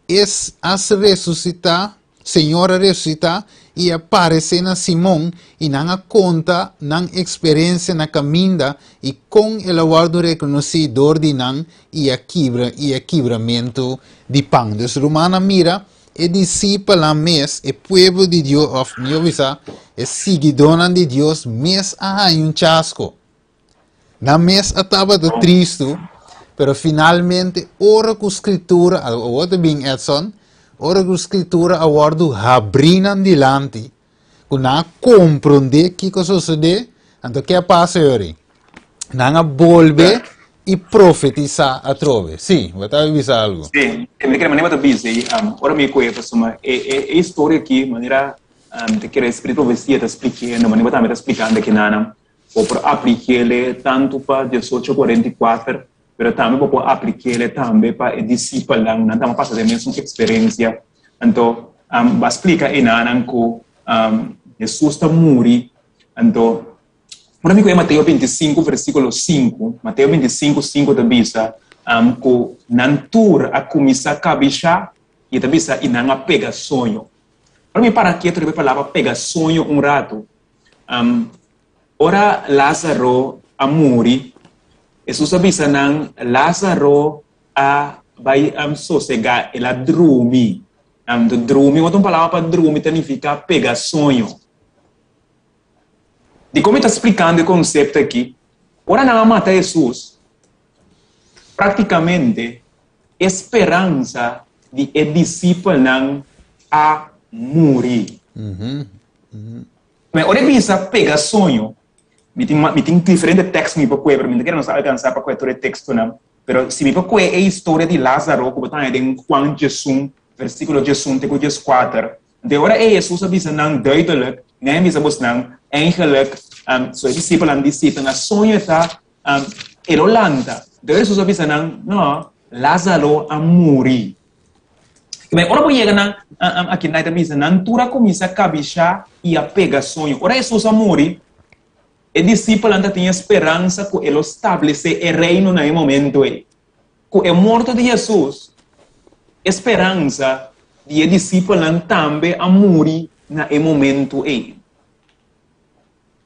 es a resusitá, Señor a resusitá i a paresé na Simon, i nan a konta nan eksperensia na kaminda i kon el a wòrdu rekonosí dor di nan i a kibra i e kibramentu di pan. Dus rumannan mira, e disipelnan mes, e pueblo di Dios, òf mihó bisá, e siguidónan di Dios mes a haña un chasko. Nan mes a tabata tristu, pero finalmente ora ku Skritura, awor ta bin Edson, ora ku Skritura a wòrdu habrí nan dilanti, ku nan a komprondé kiko a sosodé, anto ke a pasa yori? Nan a bolbe i profetisá atrobe. Sí, bo ta bisa algu. Sí, mi kere manera bo ta bisa ei, ora mi kohe pasobra e e historia aki manera mi ta kere Spiritu Profesia ta splikendo, manera bo tambe ta splikando aki nan. Bo por aplik'ele tantu pa diesocho kuarenta i kuater, pero tambe bo por aplik'ele tambe pa e disipelnan. Nan tambe a pasa den mesun eksperensia. Anto, bo a splika enanan ku Hesus ta muri. Anto, ora mi ku e Mateo bintisinku versíkulo sinku, Mateo bintisinku sinku ta bisa ku nan tur a kuminsá kabishá i ta bisa i nan a pega soño. Ora mi para ketu riba e palabra pega soño un ratu, Um, ora Lázaro a muri, Hesus a bisa nan, Lázaro a bai um, sosegá, el a drumi. Um, drumi, otro palabra pa drumi ta nifica pega soño. Di kon mi ta splikando e konsepto aki? Ora nan a mata Hesus, praktikamente e speransa di e disipelnan a muri. Ma ora e bisa pega soño, mi tin mi tin diferente tekst mi por kue, pero mi no kere nos alkansa pa kue tur e tekstonan. Pero si mi por kue e historia di Lázaro ku bo ta haña den Juan diesun, versíkulo diesun te ku dieskuater. Anto e ora ei Hesus a bisa nan duidelijk, nan a bisa bosnan, eigenlijk, so e disipelnan di si ta na soño ta, e lo lanta. Anto Hesus a bisa nan, no, Lázaro a muri. Kibé ora bo yega nan aki nan ta bisa nan tur a kuminsá kabishá i a pega soño. Ora Hesus a muri, e disipelnan ta tin e speransa ku e lo stablesé e Reino na e momento ei. Ku e morto di Hesus, e speransa di e disipelnan tambe a muri na e momento ei.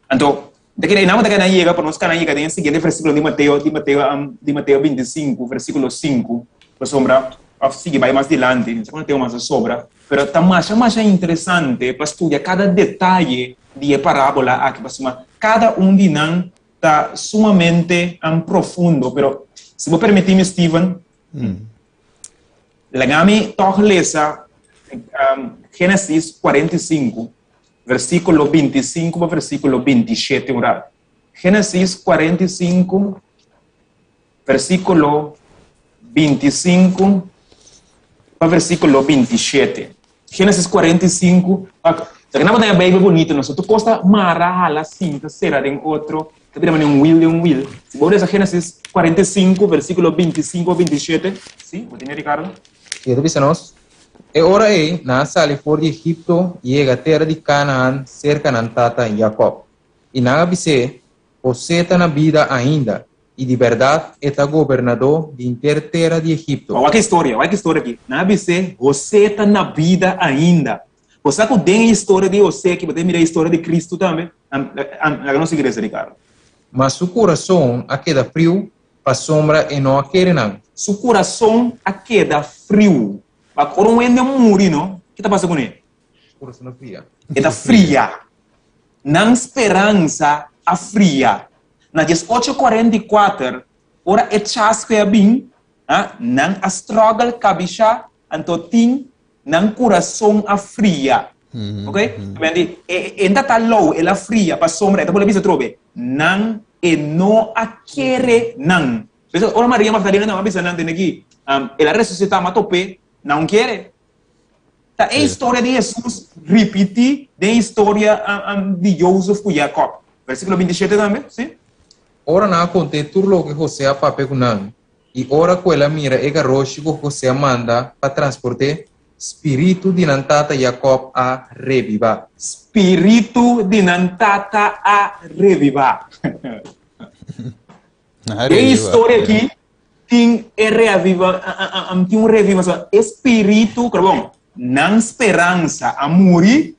Anto, ta kere einan bo ta keda yega pa nos kana yega den e siguiente versíkulo di Mateo, di Mateo, um, di Mateo 25, versíkulo 5, pasobra, òf sigui bai mas dilanti, no sa kuantu tempu mas a sobra, pero ta masha masha interesante pa studia kada detaye di e parábola aki, pasobra kada un di nan ta sumamente um, profundo. Pero, si bo permití mi, Steven, mm. Laga mi tòg lesa um, Génesis 45, versíkulo 25 pa versíkulo 27 un rato. Génesis 45, versíkulo 25 pa versíkulo 27. Génesis 45, pa, sa que na botanya Bijbel bonito, no? So tu costa mara, hala, cinta, cera den otro, te bira mane un wiel den un wiel. Si bo lesa Génesis 45, versíkulo 25 a 27, sí, bo tene Ricardo? I e ta bisa nos, E ora ei nan a sali for di Egipto i yega tera di Kanaan serka nan tata Jakòb. I nan a bis'é, José ta na bida ainda, i di bèrdat e ta gobernadó di henter tera di Egipto. Wak e historia, wak e historia aki. Nan a bis'é, José ta na bida ainda. Bo sa ku den e historia di José aki bo ta mira e historia di Kristu tambe? Laga nos sigui lesa, Ricardo. Ma su kurason a keda friu, pasobra e no a kere nan. Su kurason a keda friu. Wak, ora un hende muri, no, ke ta pasa kuné? Su kurason a fria. E ta fria. Nan speransa a fria. Na 1844, ora e chasco a bin, ah, nan a struggle kabisha, anto tin nan kurason a fria. Ok? Men di, e, e ta ta lou, el a fria, pasobra, e ta por bisa trobe, nan e no a kere nan. Entonces, ora Maria Magdalena nan a bisa nan tene ki, um, el a resucita, ma tope, nan kere. Ta e historia di Jesus ripiti den historia di Joseph ku Jacob. Versíkulo 27 tambe, si? Ora nan a kont'é tur loke José a papia ku nan, i ora ku el a mira e garoshi ku José a manda pa transport'é, spiritu di nan tata Jacob a rebibá. Spiritu di nan tata a rebibá. E historia aki tin e reaviva, tin un reavivacion. E spiritu, pero bon, nan speransa a muri.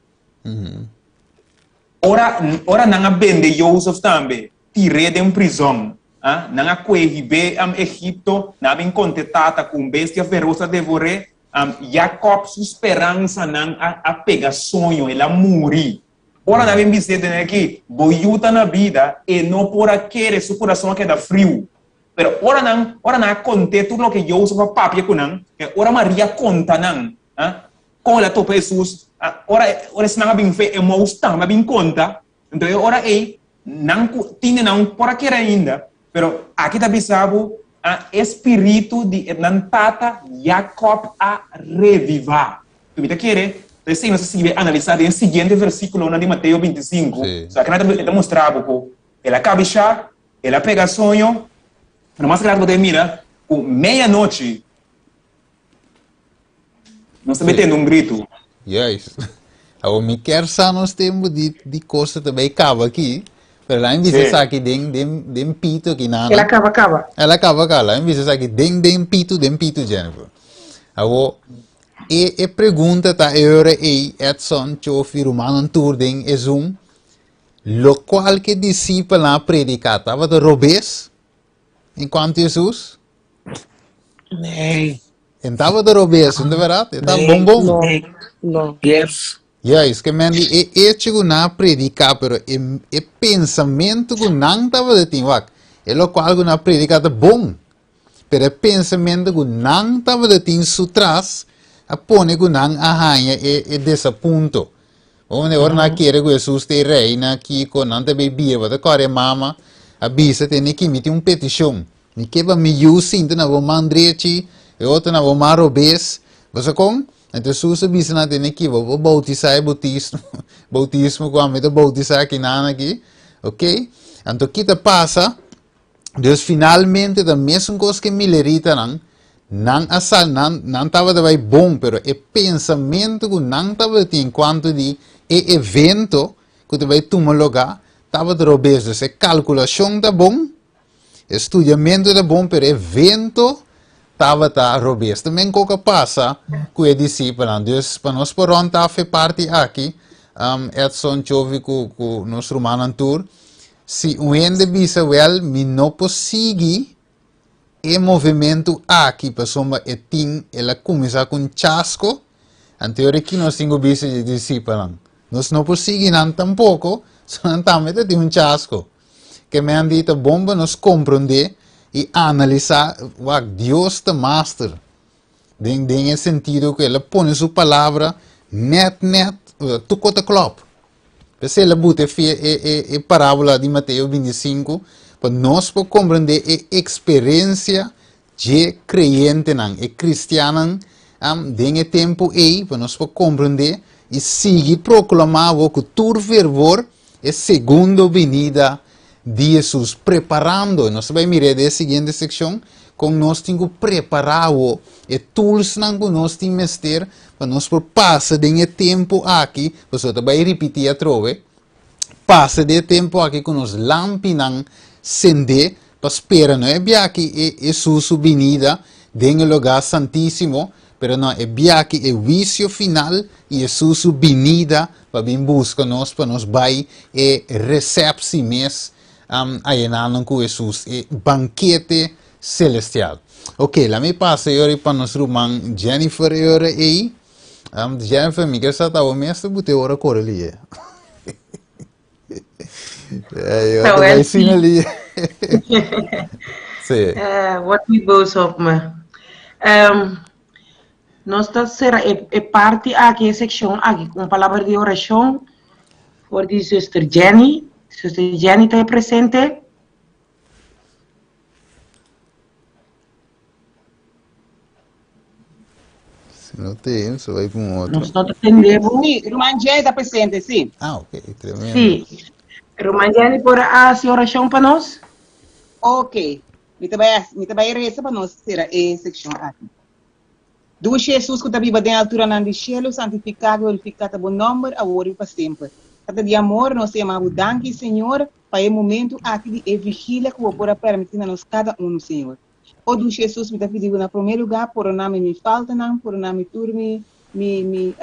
Ora, ora nan a bende Joseph tambe, tir'é den prizon. Ah, nan a kue hib'é am Egipto, nan a bin konte tata ku un bestia feros a devor'é. Am, Jacob su speransanan a, a pega soño, el a muri. Ora nan a bin bis'é den aki, bo yu ta na bida, e no por a kere, su kurason a keda friu. Pero ora nan, ora nan a kont'é tur loke Josef a papia ku nan, e ora Maria konta nan, ah, kon el a topa Hesus, ah, ora, ora esnan a bin fe Emaus tambe a bin konta, anto e ora ei nan ku tin di nan por a kere ainda, pero aki ta bisa bo, ah, e spiritu di e nan tata Jakob a revivá. Tu mi ta kere, ta esei nos ta sigui analisá den e siguiente versíkulonan di Mateo 25. So aki nan ta, e ta mustra bo ku el a kabishá El a pega soño, pero mas grato bo ta mira ku medianochi nos ta metiendo un gritu. Juist. Awor mi kier sa nos tempo di di cosa ta bay caba aki, pero la mi bisa esaki den den den pito aki nana. El a caba caba. El a caba caba. La mi bisa esaki den den pito den pito Jennifer. Awor e e pregunta ta e ora ey Edson, Chofi, rumannan tur den e Zoom Lokual ku e disipelnan a prediká tabata robes en kuantu Hesus? Nee. En tabata robes, no ta bèrdat? E tabata bon bon. No, no. Yes. Juist, ke men di e echo ku nan a prediká, pero e, e pensamentu ku nan tabata tin, wak, e lokual ku nan a prediká ta bon, pero e pensamentu ku nan tabata tin su tras a pone ku nan a haña e, e desapunto. Unda ora nan a kere ku Hesus ta e rei na kiko nan ta bay bia bo ta kòrda e mama a bisa tene ki mi tin un petishon mi ke pa mi yu sinta na bo man drechi e otro na bo man robes bo sa kon anto Hesus a bisa nan tene ki bo por boutisá e boutismo boutismo ku ami ta boutisá akinan aki ok anto ki ta pasa Dus finalmente ta mesun kos ku e mileritanan, nan a sal, nan, nan tabata bai bon, pero e pensamentu ku nan tabatin en kuanto di e evento ku ta bai tuma lugá tabata robes. Dus e kalkulashon ta bon, e studiamentu ta bon, pero e evento tabata robes. Ta men kok a pasa ku e disipelnan. Dus pa nos por rònt af e parti aki, um, Edson, Chovi ku, ku nos rumannan tur, Si un hende bisa, Wèl, mi no por sigui e movementu aki pasobra e tin, el a kuminsá ku un chasko, anto ora ki nos tin ku bisa dje disipelnan? Nos no por sigui nan tampoko, so nan tambe ta tin un chasko. Ke men di ta bon pa nos komprondé i analisá, wak, Dios ta master. Den den e sentido ku el a pone su palabra nèt nèt, tur kos ta klòp. P'esei el a buta e e e e parábola di Mateo 25 pa nos por komprendé e eksperensia dje kreyentenan, e kristiannan den e tempu ei, pa nos por komprendé i sigui proklamá awor ku tur fervor e segundo binida di Hesus, preparando, nos ta bai mir'é den e siguiente sekshon, kon nos tin ku prepará awor e toolsnan ku nos tin mester pa nos por pasa den e tempu aki, pasobra ta bai ripití atrobe, pasa den e tempu aki ku nos lampinan sendé pa spera no e biaha e Hesus su binida den e lugá santísimo, pero no e biaha e huisio final i Hesus su binida pa bin buska nos pa nos bai e resèpsi mes ayenanan ku Hesus, e bankete selestial. Ok, laat mi pasa e ora pa nos ruman Jennifer e ora ei. Jennifer, mi ke sa ta bo mes ta bute ora kore liye. Eh, Zo, bai en sina liye. Sí. Word niet boos op me. Nos ta sera e e parti aki, e sekshon aki, ku un palabra di orashon for di Zuster Jenny. Zuster Jenny ta presente? Si no te, se bai pa un otro. Nos no ta tende bo. Sí, ruman Jenny ta presente, sí. Ah, ok, tremendo. Sí. Ruman Jenny por hasi orashon pa nos? Ok. Mi ta bai, mi ta bai resa pa nos sera e sekshon aki. Dushi Hesus ku ta biba den alturanan di shelu, santifiká, glorifiká ta bo nòmber, awor i pa semper. Tata di amor, nos ta yama bo danki, Señor, pa e momentu aki di e vigilia ku bo por a permití na nos kada unu, Señor. O dushi Hesus, mi ta pidi bo na promé lugá, poroná mi mi faltanan, poroná mi tur mi, mi, mi,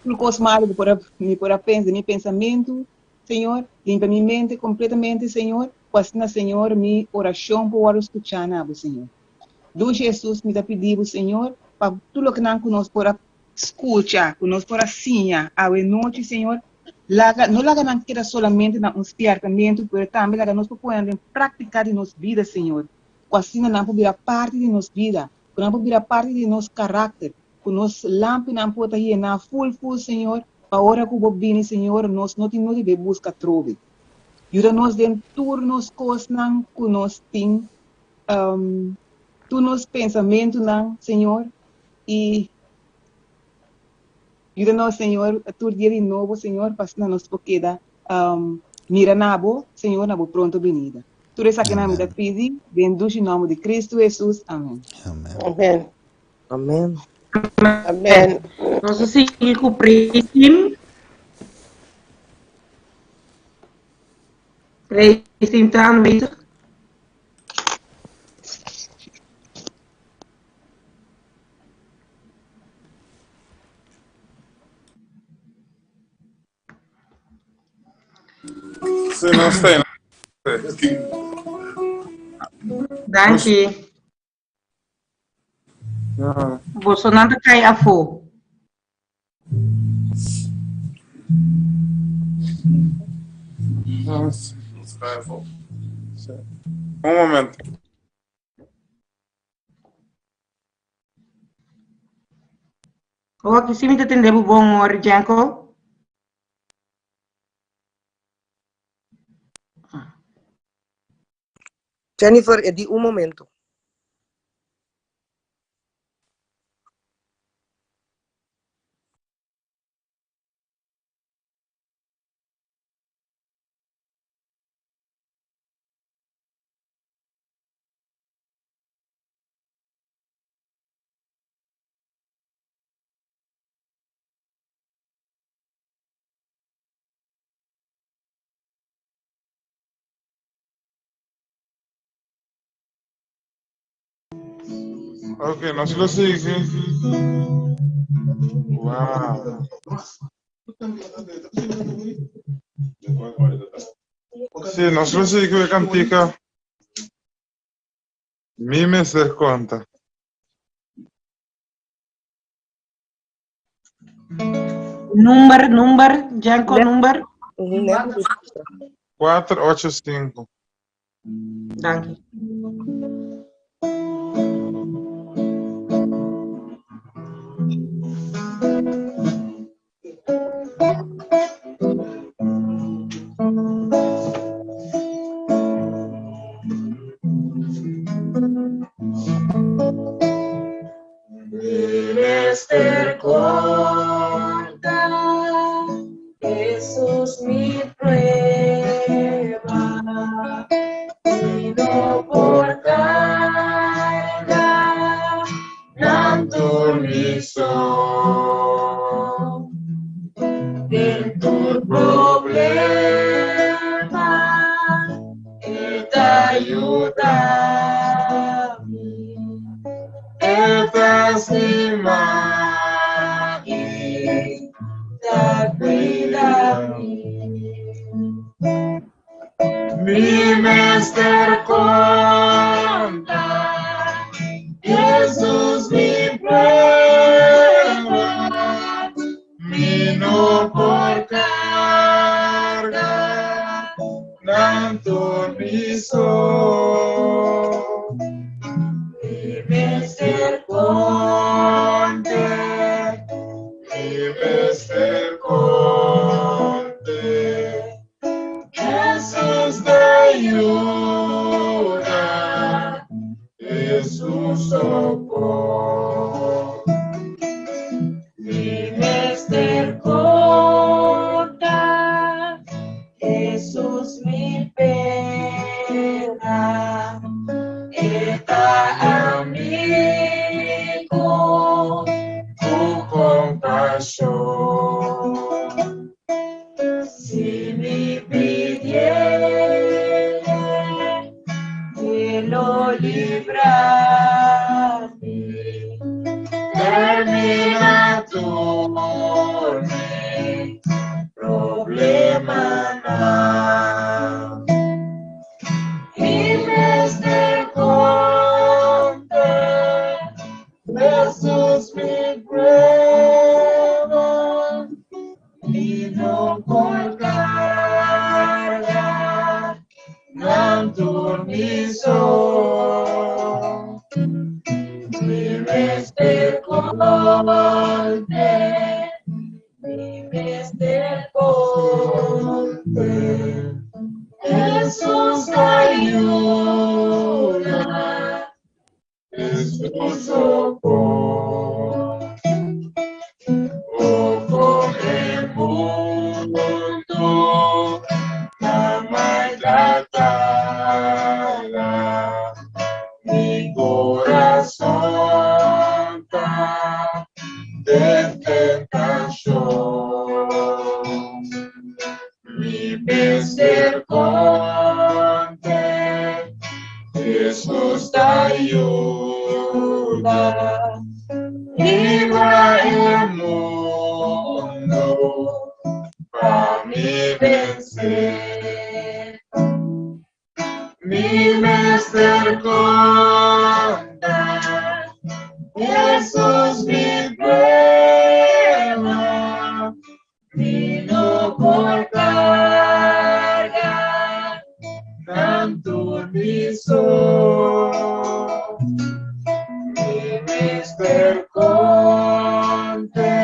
tur kos malu ku por a, mi por a pensa den mi pensamentu, Señor, limpia mi mente kompletamente, Señor, ku asina, Señor, mi orashon por wòrdu skuchá na bo, Señor. Dushi Hesus, mi ta pidi bo, Señor, pa tur lokenan ku nos por a skucha, ku nos por a siña awe nochi, Señor, laga, no laga nan keda solamente na un spièrtamentu, pero tambe laga nos por pone nan den práktika di nos bida, Señor, ku asina nan por bira parti di nos bida, ku nan por bira parti di nos karakter, ku nos lampinan por ta yená ful ful, Señor, pa ora ku bo bini, Señor, nos no tin nodi bai buska atrobe. Yuda nos den tur nos kosnan ku nos tin tur nos pensamentunan, Señor, i yuda nos, Señor, tur dia di nobo, Señor, pa asina nos por keda mira na Bo, Señor, na Bo pronto binida. Tur esakinan mi ta pidi den dushi nòmber di Cristo Jesus. Amen. Amen. Amen. Amen. Nos ta sigui ku praise team. Praise team ta aanwezig. Sí, no sé. Danki. Bosonan ta kai afó. Un momento. Awor aki si mi ta tende bo bon hoor, Janko. Jennifer, e di un momento. Ok, nos lo sigui. Wow. Sí, nos lo sigui ku e kantika. Mi mester konta. Number, number, Janko, number. 485. Danki. Conta, Jesus mi prueba, mi no por carga, nan tur mi so. Den tur problema, E ta yuda mi. E ta stima i ta cuida mi. Mi mester conta, Jesus mi prueba, mi no por carga, nan tur mi so. Mi mester conte, mi mester conte, Jesus ta yuda, Jesus so por. Mi mester conta, Jesus mi pena, E ta amigo cu compasion. Si mi pidiele, E lo libra mi. Termina tur mi problemanan. Mi mester conta, Jesus mi prueba, mi no por carga, nan tur mi so. Mi mester conte, mi mester conte, Jesus ta yuda, Jesus so por. O con e mundo ta maltratala, mi corazon ta den tentacion. Mi mester conte, Jesus ta yuda, libra e mundo pa mi vence. Mi mester conta, Jesus mi prueba, mi no por carga, nan tur mi so. Mi mester conte,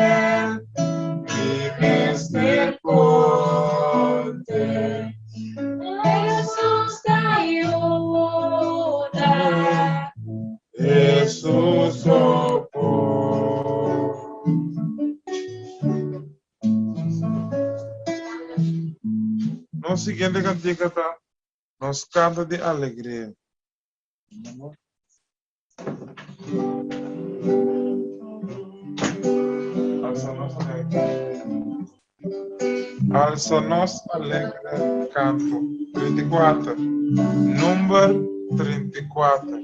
mi mester conte, Jesus ta yuda, Jesus so por. Nos siguiente cantica ta Nos Canta di Alegria. Alsa nos alegre. Alsa nos alegre canto. 34. Number 34.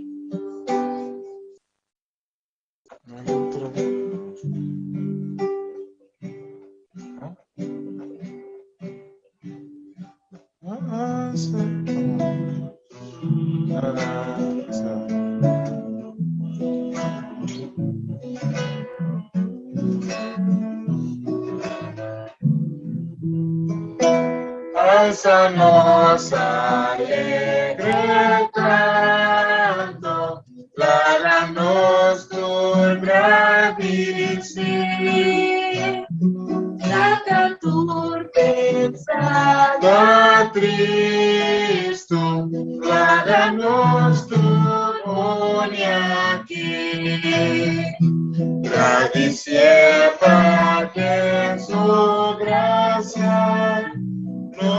Alsa nos alegre canto, laga nos tur gradici. Laga tur pensada tristu, laga nos tur uni aki. Gradicie pa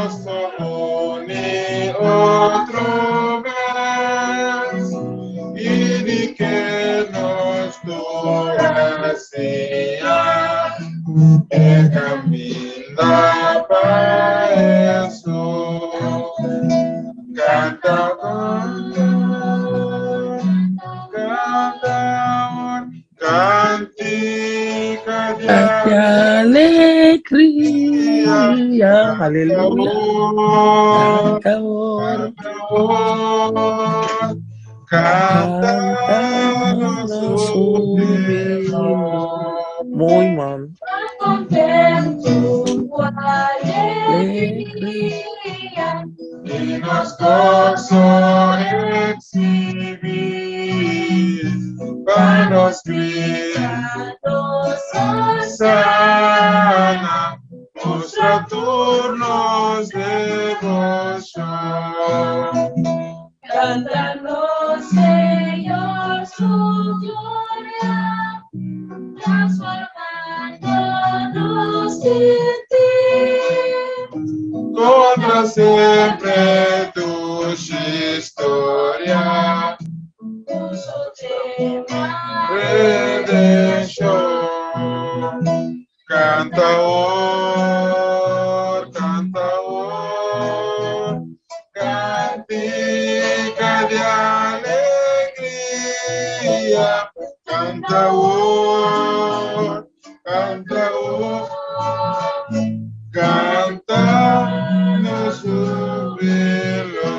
nos por uni otro bes i di ke nos tur a siña e kaminda pa Hesus. Kanta Canta cantica de alegria, aleluya. Canta canta Muy man. Contento cu alegria. Y nos gozo exhibir, pa nos Hosana, mustra tur nos devoshon. Cántanos, Señor, su gloria, transformándonos en ti. Conta semper tu historia, redención. Canta or, canta or, cantica de alegría. Canta or, canta or, canta no júbilo.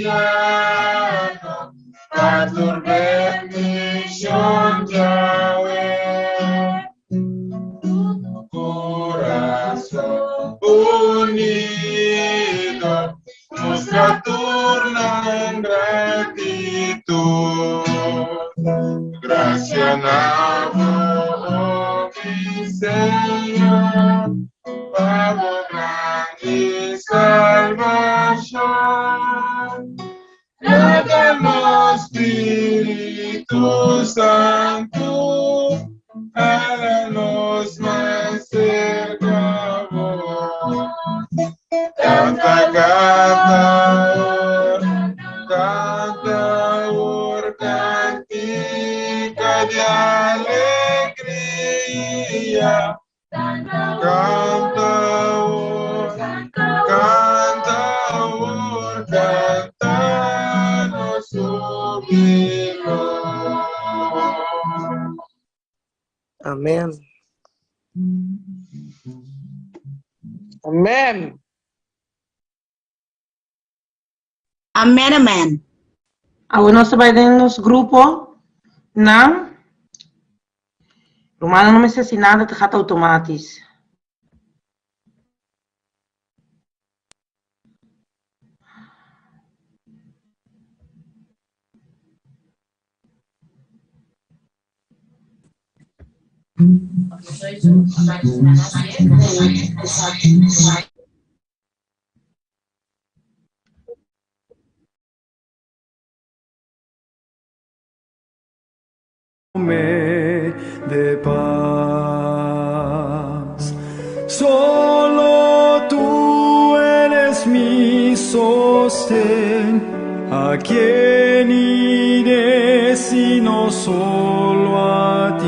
Tatiano, pa tur bendishon Yahweh. Corazón unido, mustra tur nan gratitud. Gracia na bo, oh mi Señor, pa bo grandi salvashon. Laga nos Spiritu Santu, hala nos mas serka bo. Canta, canta, canta, or, cantica de alegria. Canta, or, canta, or, canta, nos júbilo. Amèn. Amèn. Amèn amèn. Awe nos ta bai den nos grupo nan. Rumannan no mester hasi nada, ta gaat automatisch. De paz. Solo tú eres mi sostén, ¿a quién iré sino solo a ti?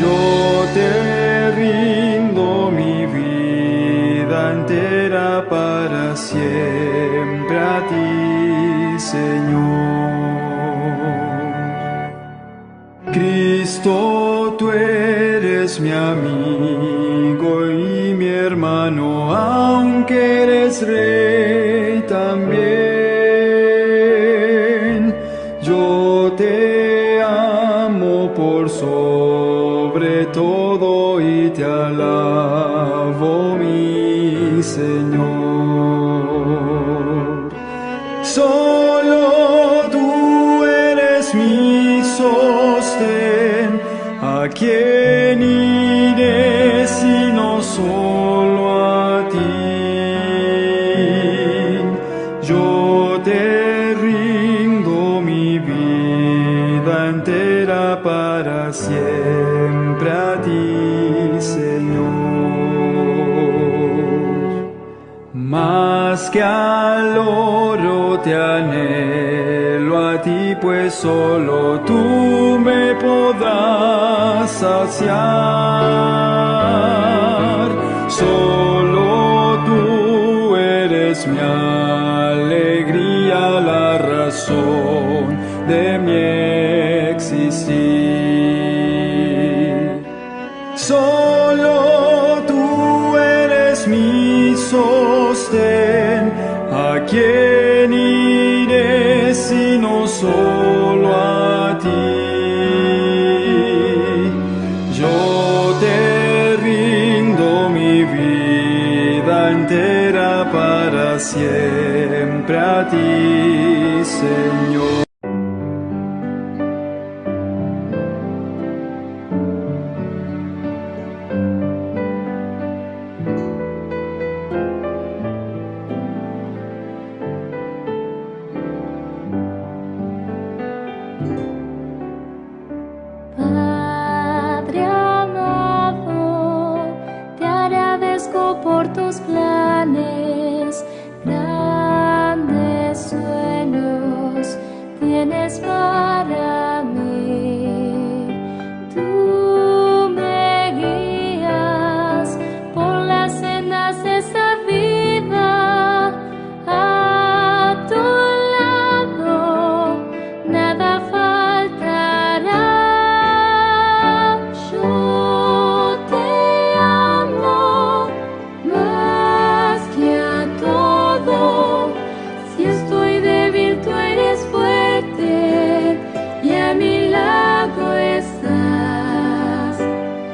Yo te rindo mi vida entera para siempre a ti, Señor. Cristo, tú eres mi amigo y mi hermano, aunque eres rey también. Yo te amo por sobre todo y te alabo, mi Señor. Solo tú eres mi sostén, ¿a quién iré sino solo a ti? Yo te rindo mi vida entera para siempre a ti, Señor. Más que al oro te anhelo a ti, pues solo tú me podrás saciar. Solo tú eres mi alegría, la razón de mi existir. Solo tú eres mi sostén, ¿a quién iré sino solo a ti? Yo te rindo mi vida entera para siempre a ti, Señor. Padre amado, te agradezco por tus planes, grandes sueños tienes para mí. Tú me guías por las sendas de esta vida. A tu lado nada faltará. Yo te amo más que a todo. Si estoy débil, tú eres fuerte y a mi lado estás.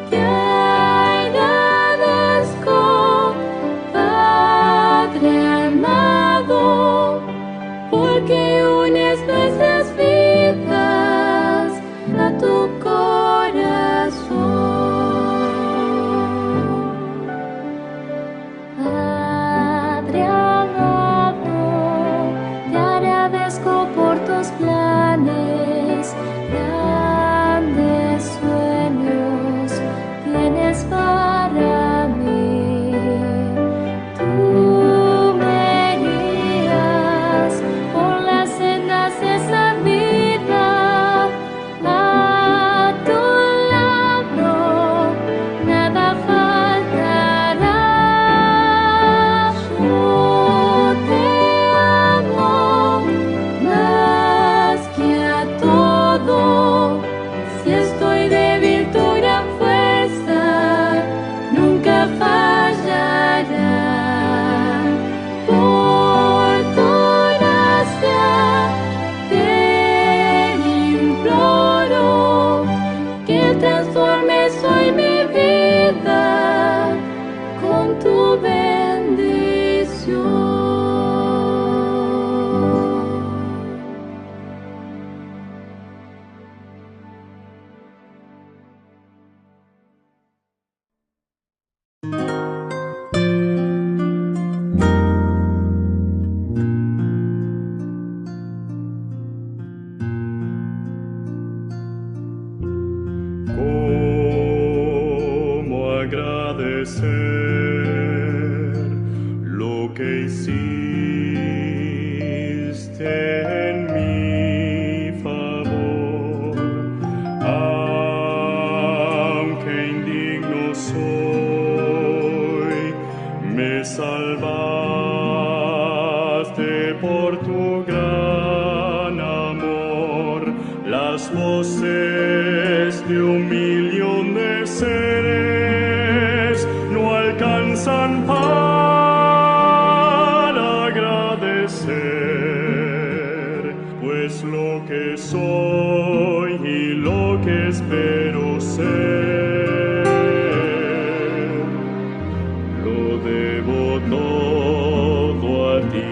Te agradezco, Padre amado, porque unes nuestras vidas a tu corazón. Padre amado, te agradezco por tus planes, grandes sueños tienes para mí. Tú me guías por las sendas de esta vida. A tu lado nada faltará. Yo te amo más que a todo. Si estoy débil, tu gran fuerza nunca fallará. Por tu gracia te imploro que transformes hoy mi vida con tu bendición. ¿Cómo agradecer lo que hiciste en mi favor? Aunque indigno soy, me salvaste por tu gran amor. Las voces de un millón de seres no alcanzan para agradecer, pues lo que soy y lo que espero ser, lo debo todo a ti.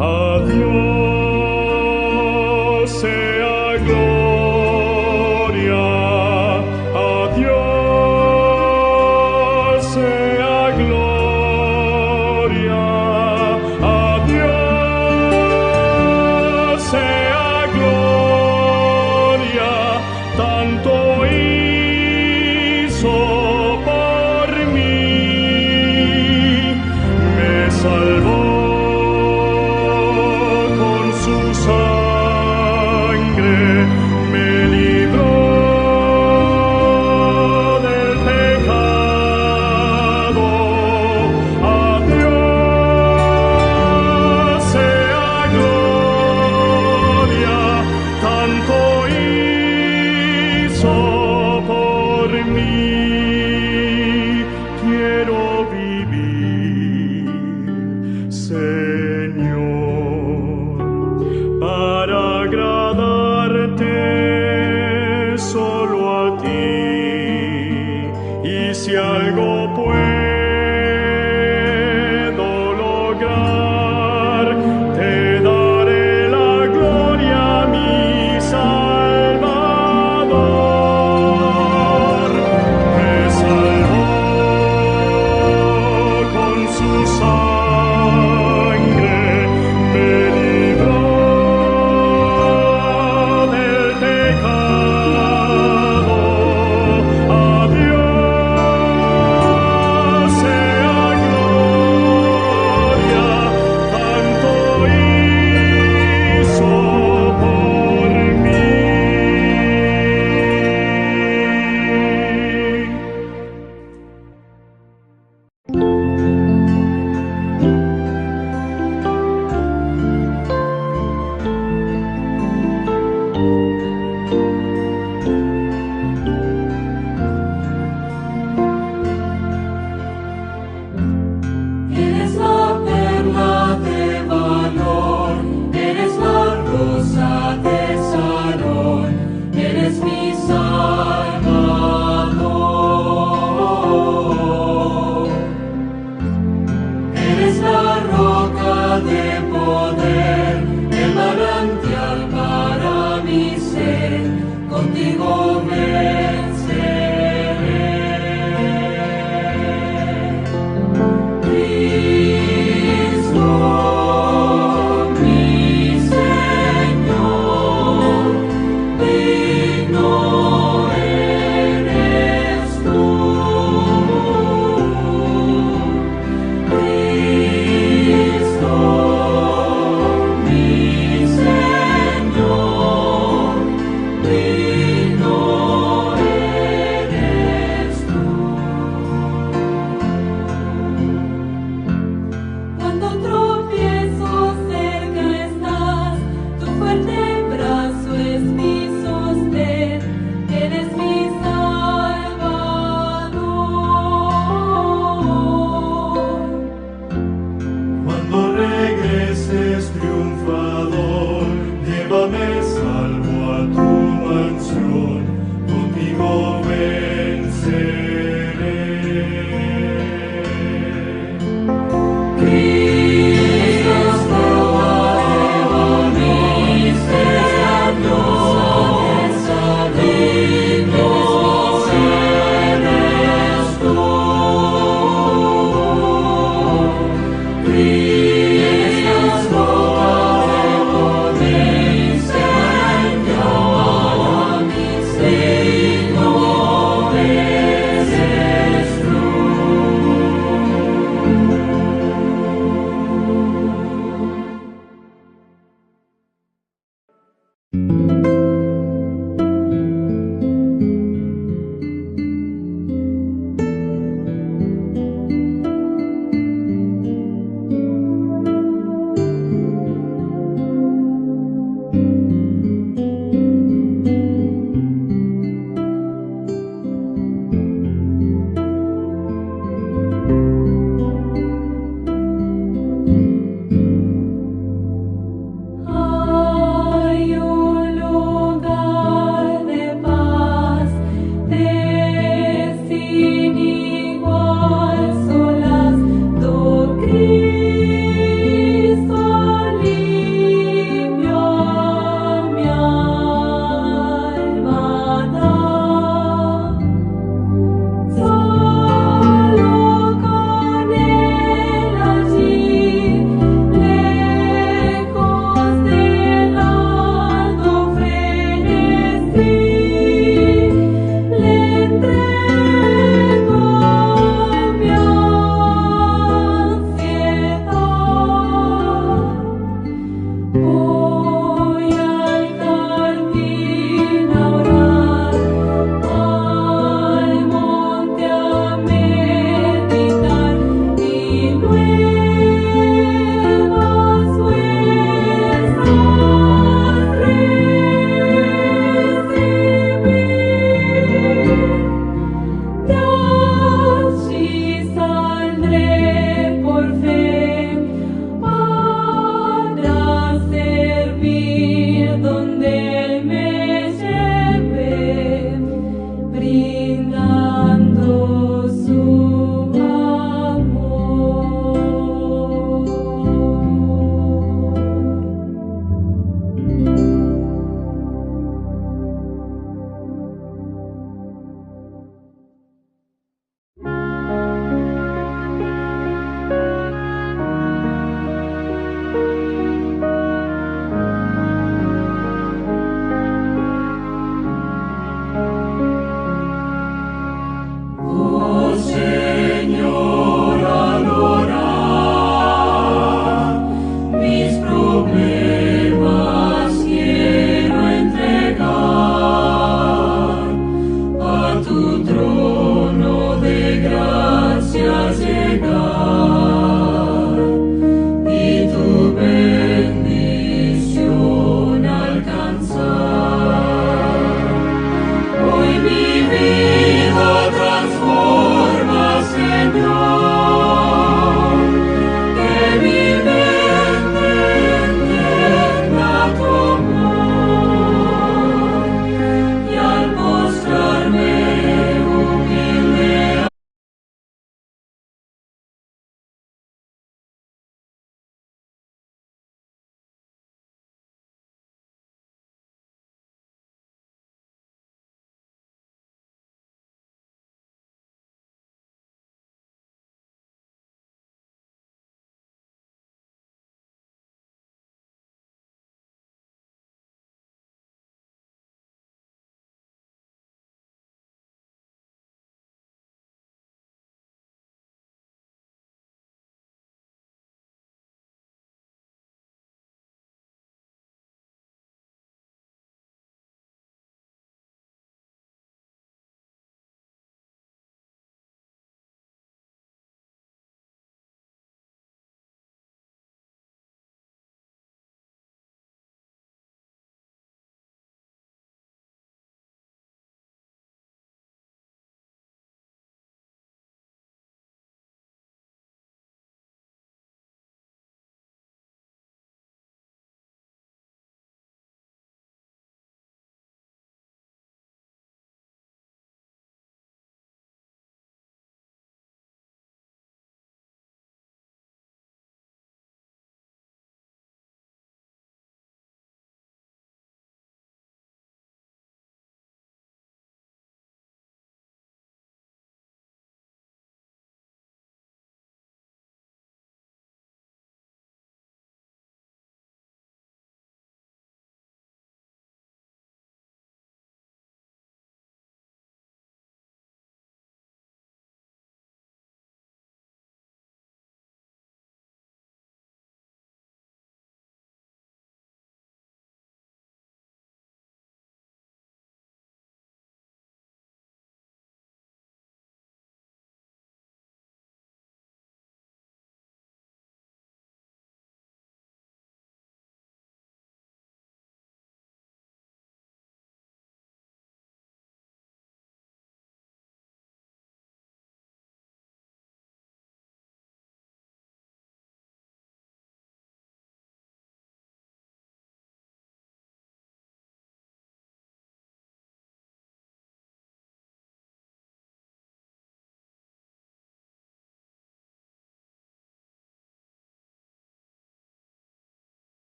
A Dios sea gloria, a Dios sea gloria, a Dios sea gloria.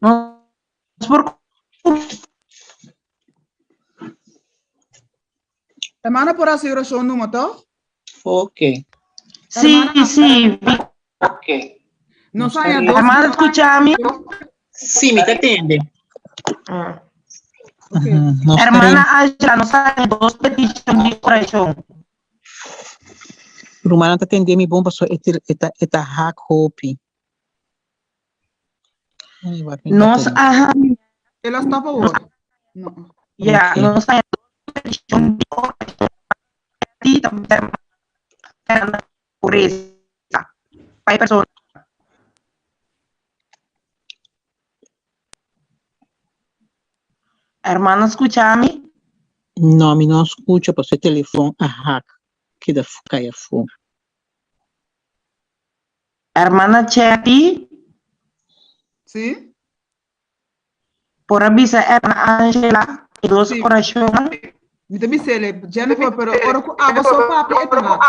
Nos por Hermana por hasi orashon numa, toch? Ok. Sí, sí. Ok. Nos haña dos. Hermana, skucha mi? Sí, mi ta tende. Nos ta Hermana Angela, nos haña dos petishon di orashon. Rumannan ta tende mi bon pasobra e ta e ta hak hopi. Ay, wak mi ta Nos tende. a haña El a stop awor. No. Ya, Ok. nos haña dos petishon di orashon. Ti ta hermana pobresa. Pa e persona. Hermana, skucha mi? No, mi no a skucha pasobra e telefon a hak keda kai afó. Hermana Chetty? Sí? Por a bisa hermana Angela e dos Sí. orashonnan? Mi ta bis'el, Jennifer, pero ora ku abo so papia e ta hak.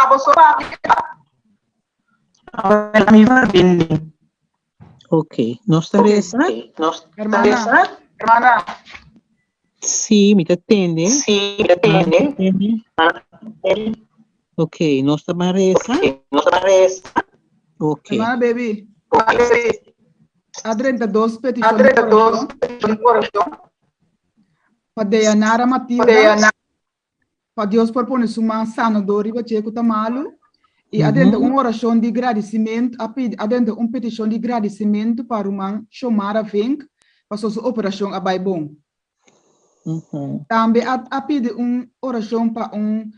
Awel mi verbinding. Ok, nos ta resa? Hermana. Sí, mi ta tende. Sí, mi ta tende. Ok, nos ta ban resa? Ok. Hermana baby. A drenta dos petishon di orashon. Pa Deyanara Matilda. Pa Dios por pone su man sanador riba dje ku ta malu. I a drenta un orashon di gradisimentu, a pidi, a drenta un petishon di gradisimentu pa ruman Shomara Vink, pasobra su operashon a bai bon. Tambe a a pidi un orashon pa un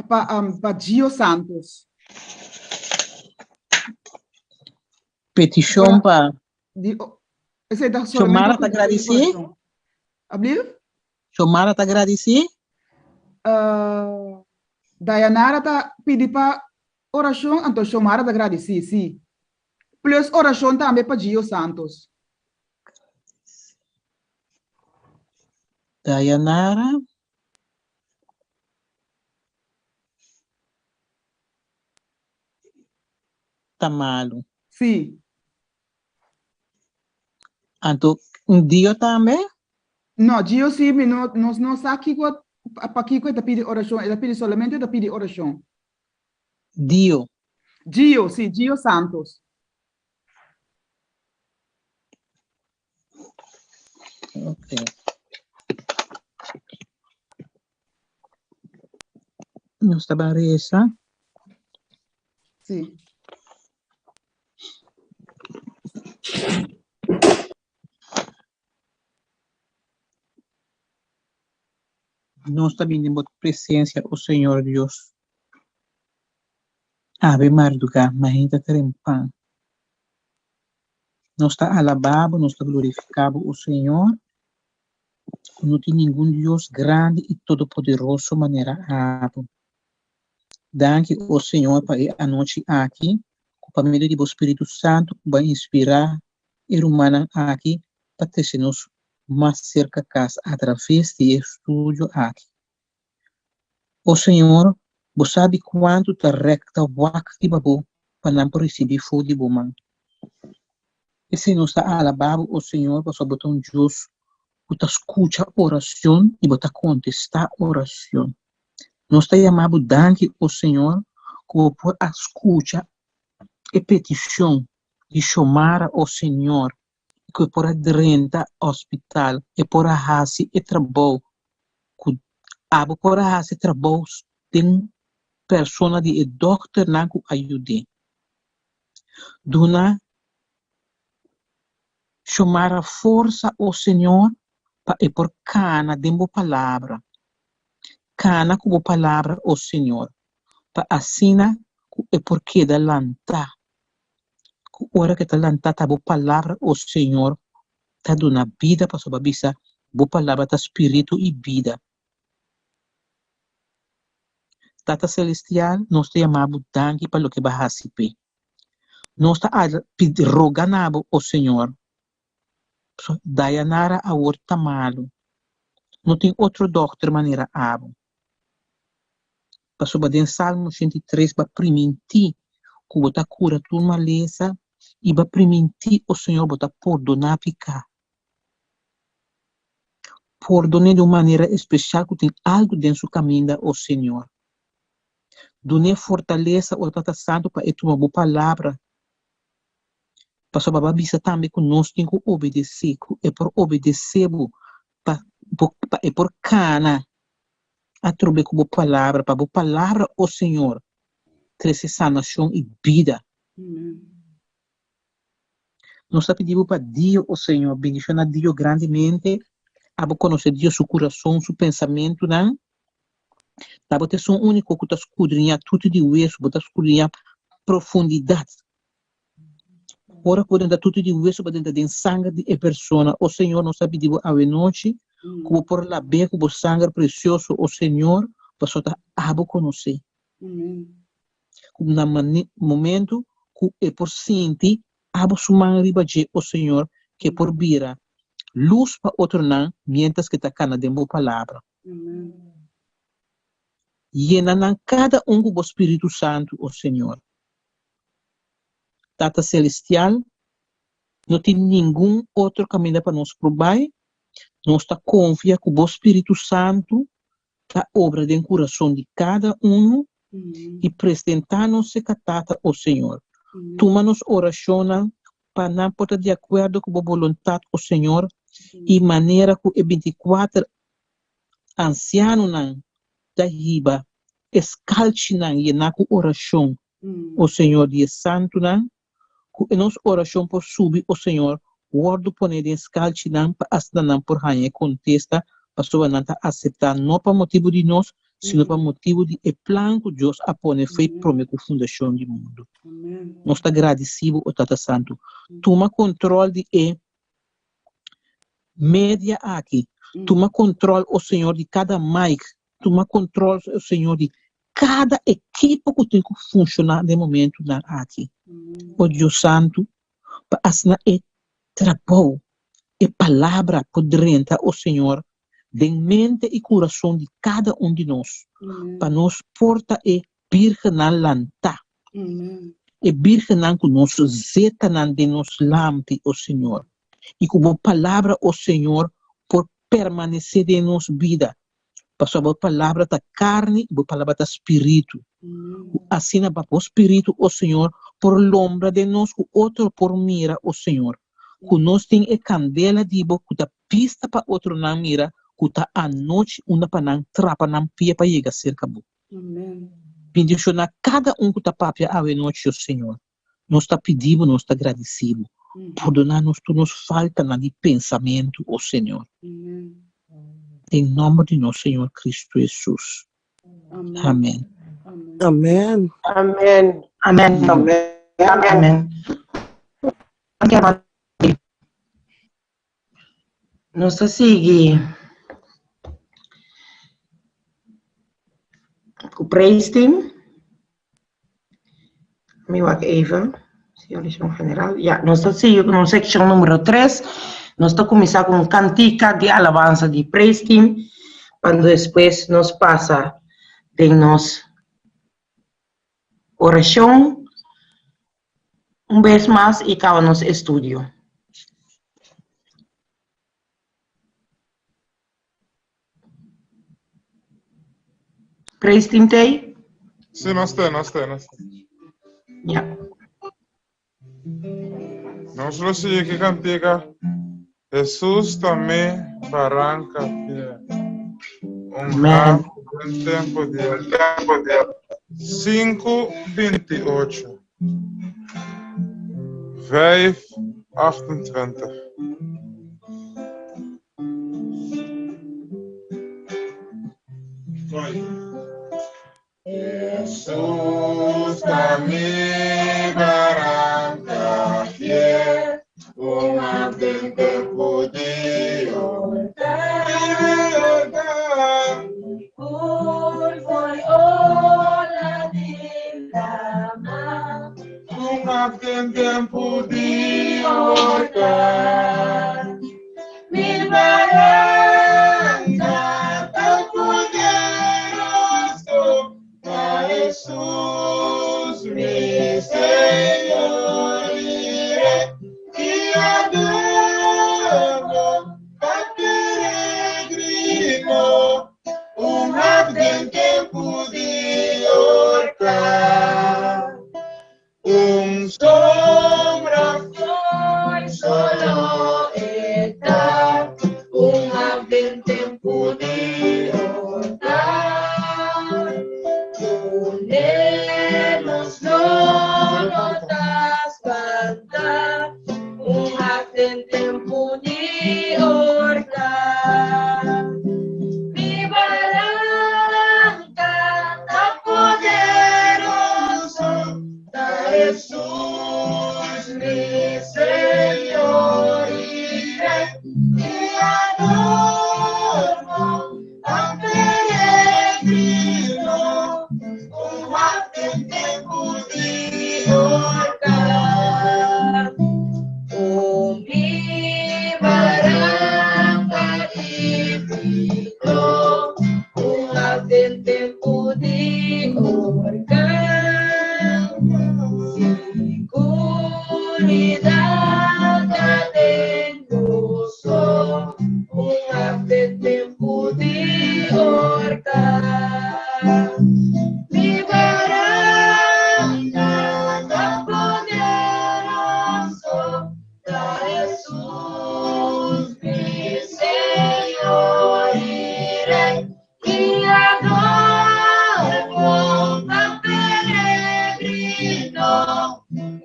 pa pa Gio Santos. Petishon pa Di esei ta solamente Shomara ta un petishon di gradisí? orashon. Ablief? Shomara ta gradisí? Uh, Dayanara ta pidi pa orashon, anto Shomara ta gradisí, sí. Plus orashon tambe pa Gio Santos. Dayanara. Ta malu. Sí. Anto Dio tambe? No, Gio sí, mi no, nos no sa kiko, pakiko e ta pidi orashon, e ta pidi solamente e ta pidi orashon. Dio. Gio, sí, Gio Santos. Ok. Nos ta ban resa. Sí. Nos ta bini den bo presencia, o Señor Dios. Awe mardugá, mainta trempan. Nos ta alabá bo, nos ta glorifiká bo, o Señor, ku no tin ningun Dios grandi i todopoderoso manera abo. Danki, o Señor, pa e anochi aki, ku pa medio di bo Spiritu Santu ku bo a inspirá e rumannan aki pa trese nos mas serka kas atraves di e studio aki. O Señor, bo sabi kuantu ta rèk ta wak riba bo pa nan por risibí for di bo man. P'esei nos ta alabá bo, o Señor, pasobra bo ta un Dios ku ta skucha orashon i bo ta kontestá orashon. Nos ta yama bo danki, o Señor, ku bo por a skucha e petishon di Shomara, o Señor, i ku e por a drenta hospital, e por a hasi e trabou ku abo por a hasi trabou den persona di e dòkternan ku a yud'é. Duna Shomara forsa, o Señor, pa e por kana den bo palabra. Kana ku bo palabra, o Señor, pa asina ku e por keda lantá. Ku ora ku e ta lantá ta bo palabra, o Señor, ta duna bida pasobra bo a bisa bo palabra ta spiritu i bida. Tata Celestial, nos ta yama bo danki pa loke bo a hasi p'e. Nos ta pidi roga na bo, o Señor, pasobra Dayanara awor ta malu. No tin otro dòkter manera abo. Pasobra den Salmo 83 bo a primintí ku bo ta kura tur malesa i bo a primintí, o Señor, bo ta pordoná piká. Pordon'é di un manera espesial ku tin algu den su kaminda, o Señor. Dun'é fortalesa, o Tata Santu, pa e tuma bo palabra. Pasobra bo a bisa tambe ku nos tin ku obedesé, ku e por obedesé bo pa bo pa e por kana atrobe ku bo palabra, pa bo palabra, o Señor, trese sanashon i bida. Nos ta pidi bo pa Dio, o Señor, bendiciona Dio grandemente. Abo conoce Dio su curason, su pensamentonan. Ta bo ta esun unico cu ta scudriña tutu di wesu, bo ta scudriña profundidad. Ora cu bo drenta tutu di wesu, bo drenta den sanger di e persona. O Señor, nos ta pidi bo awe nochi cu bo por lab'é cu bo sanger precioso, o Señor, pasobra ta abo conoce. Ku na momentu ku e por sinti abo su man riba dje, o Señor, ku e por bira lus pa otronan miéntras ku e ta kana den bo palabra. Yena nan kada un ku bo Spiritu Santu, o Señor. Tata Selestial, no tin ningun otro kaminda pa nos por bai, nos ta konfia ku bo Spiritu Santu ta obra den kurason di kada unu i presentá nos serka Tata, o Señor. Tuma nos orashonnan pa nan por ta di akuerdo ku bo boluntat, o Señor, i manera ku e bintikuater ansianonan ta hiba e skalchinan yená ku orashon, o Señor di e santunan, Ku e nos orashon por subi, o Señor, wòrdu poné den skalchinan pa asina nan por haña e kontesta, pasobra nan ta aseptá no pa motibu di nos, sino pa motibu di e plan ku Dios a pone fo'i promé ku fundashon di mundu. Nos ta gradisí Bo, o Tata Santu. Tuma kontròl di e media aki. Tuma kontròl, o Señor, di kada mic. Tuma kontròl, o Señor, di kada ekipo ku tin ku funshoná den momentunan aki. O Dios Santu, pa asina e trabou, e palabra por drenta, o Señor, den mente i kurason di kada un di nos, pa nos por ta e bírgennan lantá, e bírgennan ku nos zetanan den nos lampi, o Señor, i ku bo palabra, o Señor, por permanesé den nos bida, Pasobra bo palabra ta karni i bo palabra ta spiritu. Ku asina pa bo spiritu, o Señor, por lombra den nos ku otro por mira, o Señor, ku nos tin e kandela di bo ku ta bista pa otronan mira ku ta anochi unda pa nan trapa nan pia pa yega serka bo. Bendishoná kada un ku ta papia awe nochi, o Señor. Nos ta pidi bo, nos ta gradisí bo. Pordoná nos tur nos faltanan di pensamentu, o Señor. Den nòmber di nos Señor Cristo Hesus. Amèn. Amèn. Amèn. Amèn. Amèn. Nos ta sigui ku praise team. Mi wak even. Si orashon general. Ya, nos ta sigui ku nos sekshon numero tres. Nos ta kuminsá ku un kantika di alabansa di praise team, pa despues nos pasa den nos orashon un bes mas i kaba nos estudio. Praise team tei? Sí, nos te, nos te, nos te. Ja. Nos lo sigue que cantica. Jesús ta mi baranca fiel. Un Amen. den tempo di tempo di 5:28. 5:28. Jesús ta mi baranca fiel, un den tempo di Un den tempo di orkan. Mi baranca tan poderoso, ta Jesús mi Señor y Rey, y adoro pa peregrino. Un sombra foi solo e ta un haf den tempu di horcan. Kuné nos lo no ta spanta, un haf den tempu di horcan. Mi baranka ta poderoso, ta Hesus mi Señor i Rey, Guiador bon pa peregrino, un wak den tempu di horkan. O mi baranka i pico, un wak den tempu di horkan. Siguridad ta den goso, un wak den tempu di horkan. Mi baranka ta poderoso, ta Hesus mi Señor i Rey, Guiador bon pa peregrino,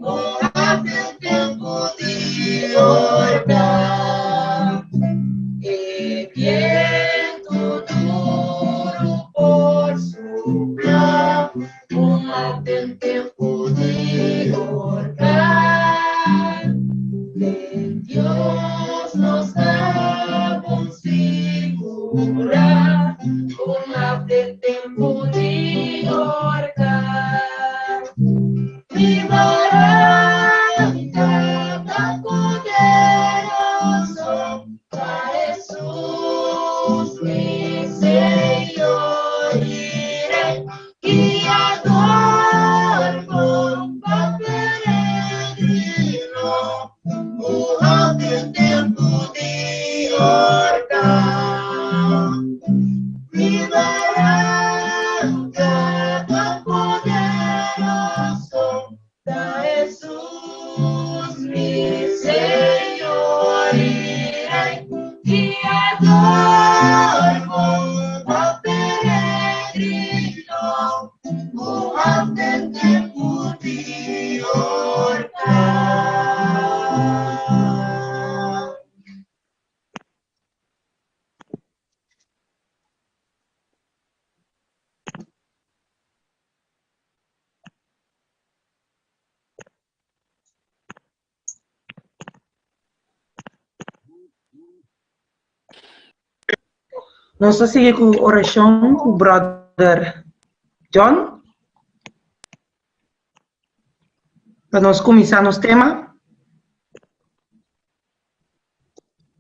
un haf den tempu di horkan. E bientu duru por supla, un haf den tempu di horkan. Den Dios nos ta bon sigurá, un haf den tempu di horkan. Mi baranka ta poderoso, ta Hesus mi Señor i Rey, Guiador bon pa peregrino, un haf den tempu di horkan. Mi baranka ta poderoso, ta Hesus mi Señor i Rey, Guiador bon pa peregrino, un haf den tempu di horkan. Nos ta sigui ku orashon ku brother John. Pa nos kuminsá nos tema.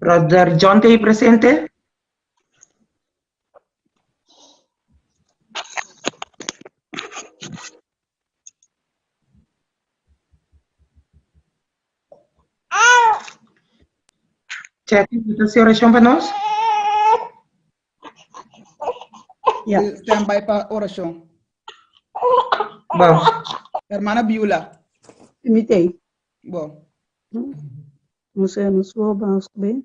Brother John ta ei presente? Jackie, bo ta hasi orashon pa nos? Ja. Stand by pa orashon. Bo. Hermana Biula. Mi tei. Bo. Nos e nos roba nos kube.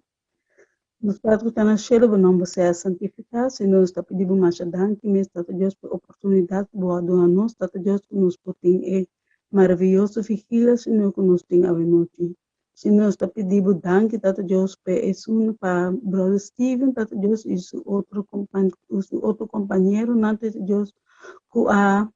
Nos Padre ku ta na shelu, bo nomber sea santifiká. Señor, nos ta pidi bo masha danki mes, Tata Dios, pa e oportunidat ku bo a duna nos, Tata Dios, ku nos por tin e maraviyoso vigilia, Señor, ku nos tin awenochi. Señor, nos ta pidi bo danki, Tata Dios, pa esun, pa Brother Steven, Tata Dios, i su otro su otro kompañeronan, Tata Dios, ku a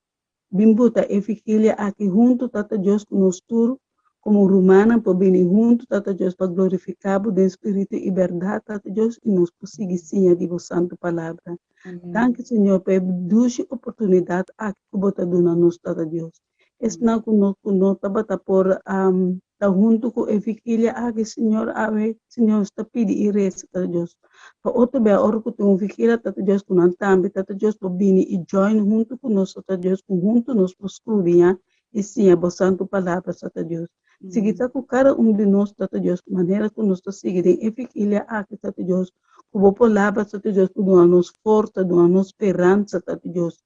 Bin buta e vigilia aki huntu, Tata Dios, ku nos tur komo rumannan por bini huntu, Tata Dios, pa glorifiká Bo den spiritu i bèrdat, Tata Dios, i nos por sigui siña di Bo santu palabra. Danki, Señor, pa e dushi oportunidat aki ku Bo ta duna nos, Tata Dios. Esnan ku no ku no tabata por ta huntu ku e vigilia aki, Señor, awe, Señor, nos ta pidi i resa, Tata Dios, pa otro bia ora ku tin un vigilia, Tata Dios, ku nan tambe, Tata Dios, por bini i join huntu ku nos, Tata Dios, ku huntu nos por studia i siña Bo santu palabra, Tata Dios. Sigui ta ku kada un di nos, Tata Dios, manera ku nos ta sigui den e vigilia aki, Tata Dios, ku Bo palabra, Tata Dios, por duna nos forsa, duna nos speransa, Tata Dios,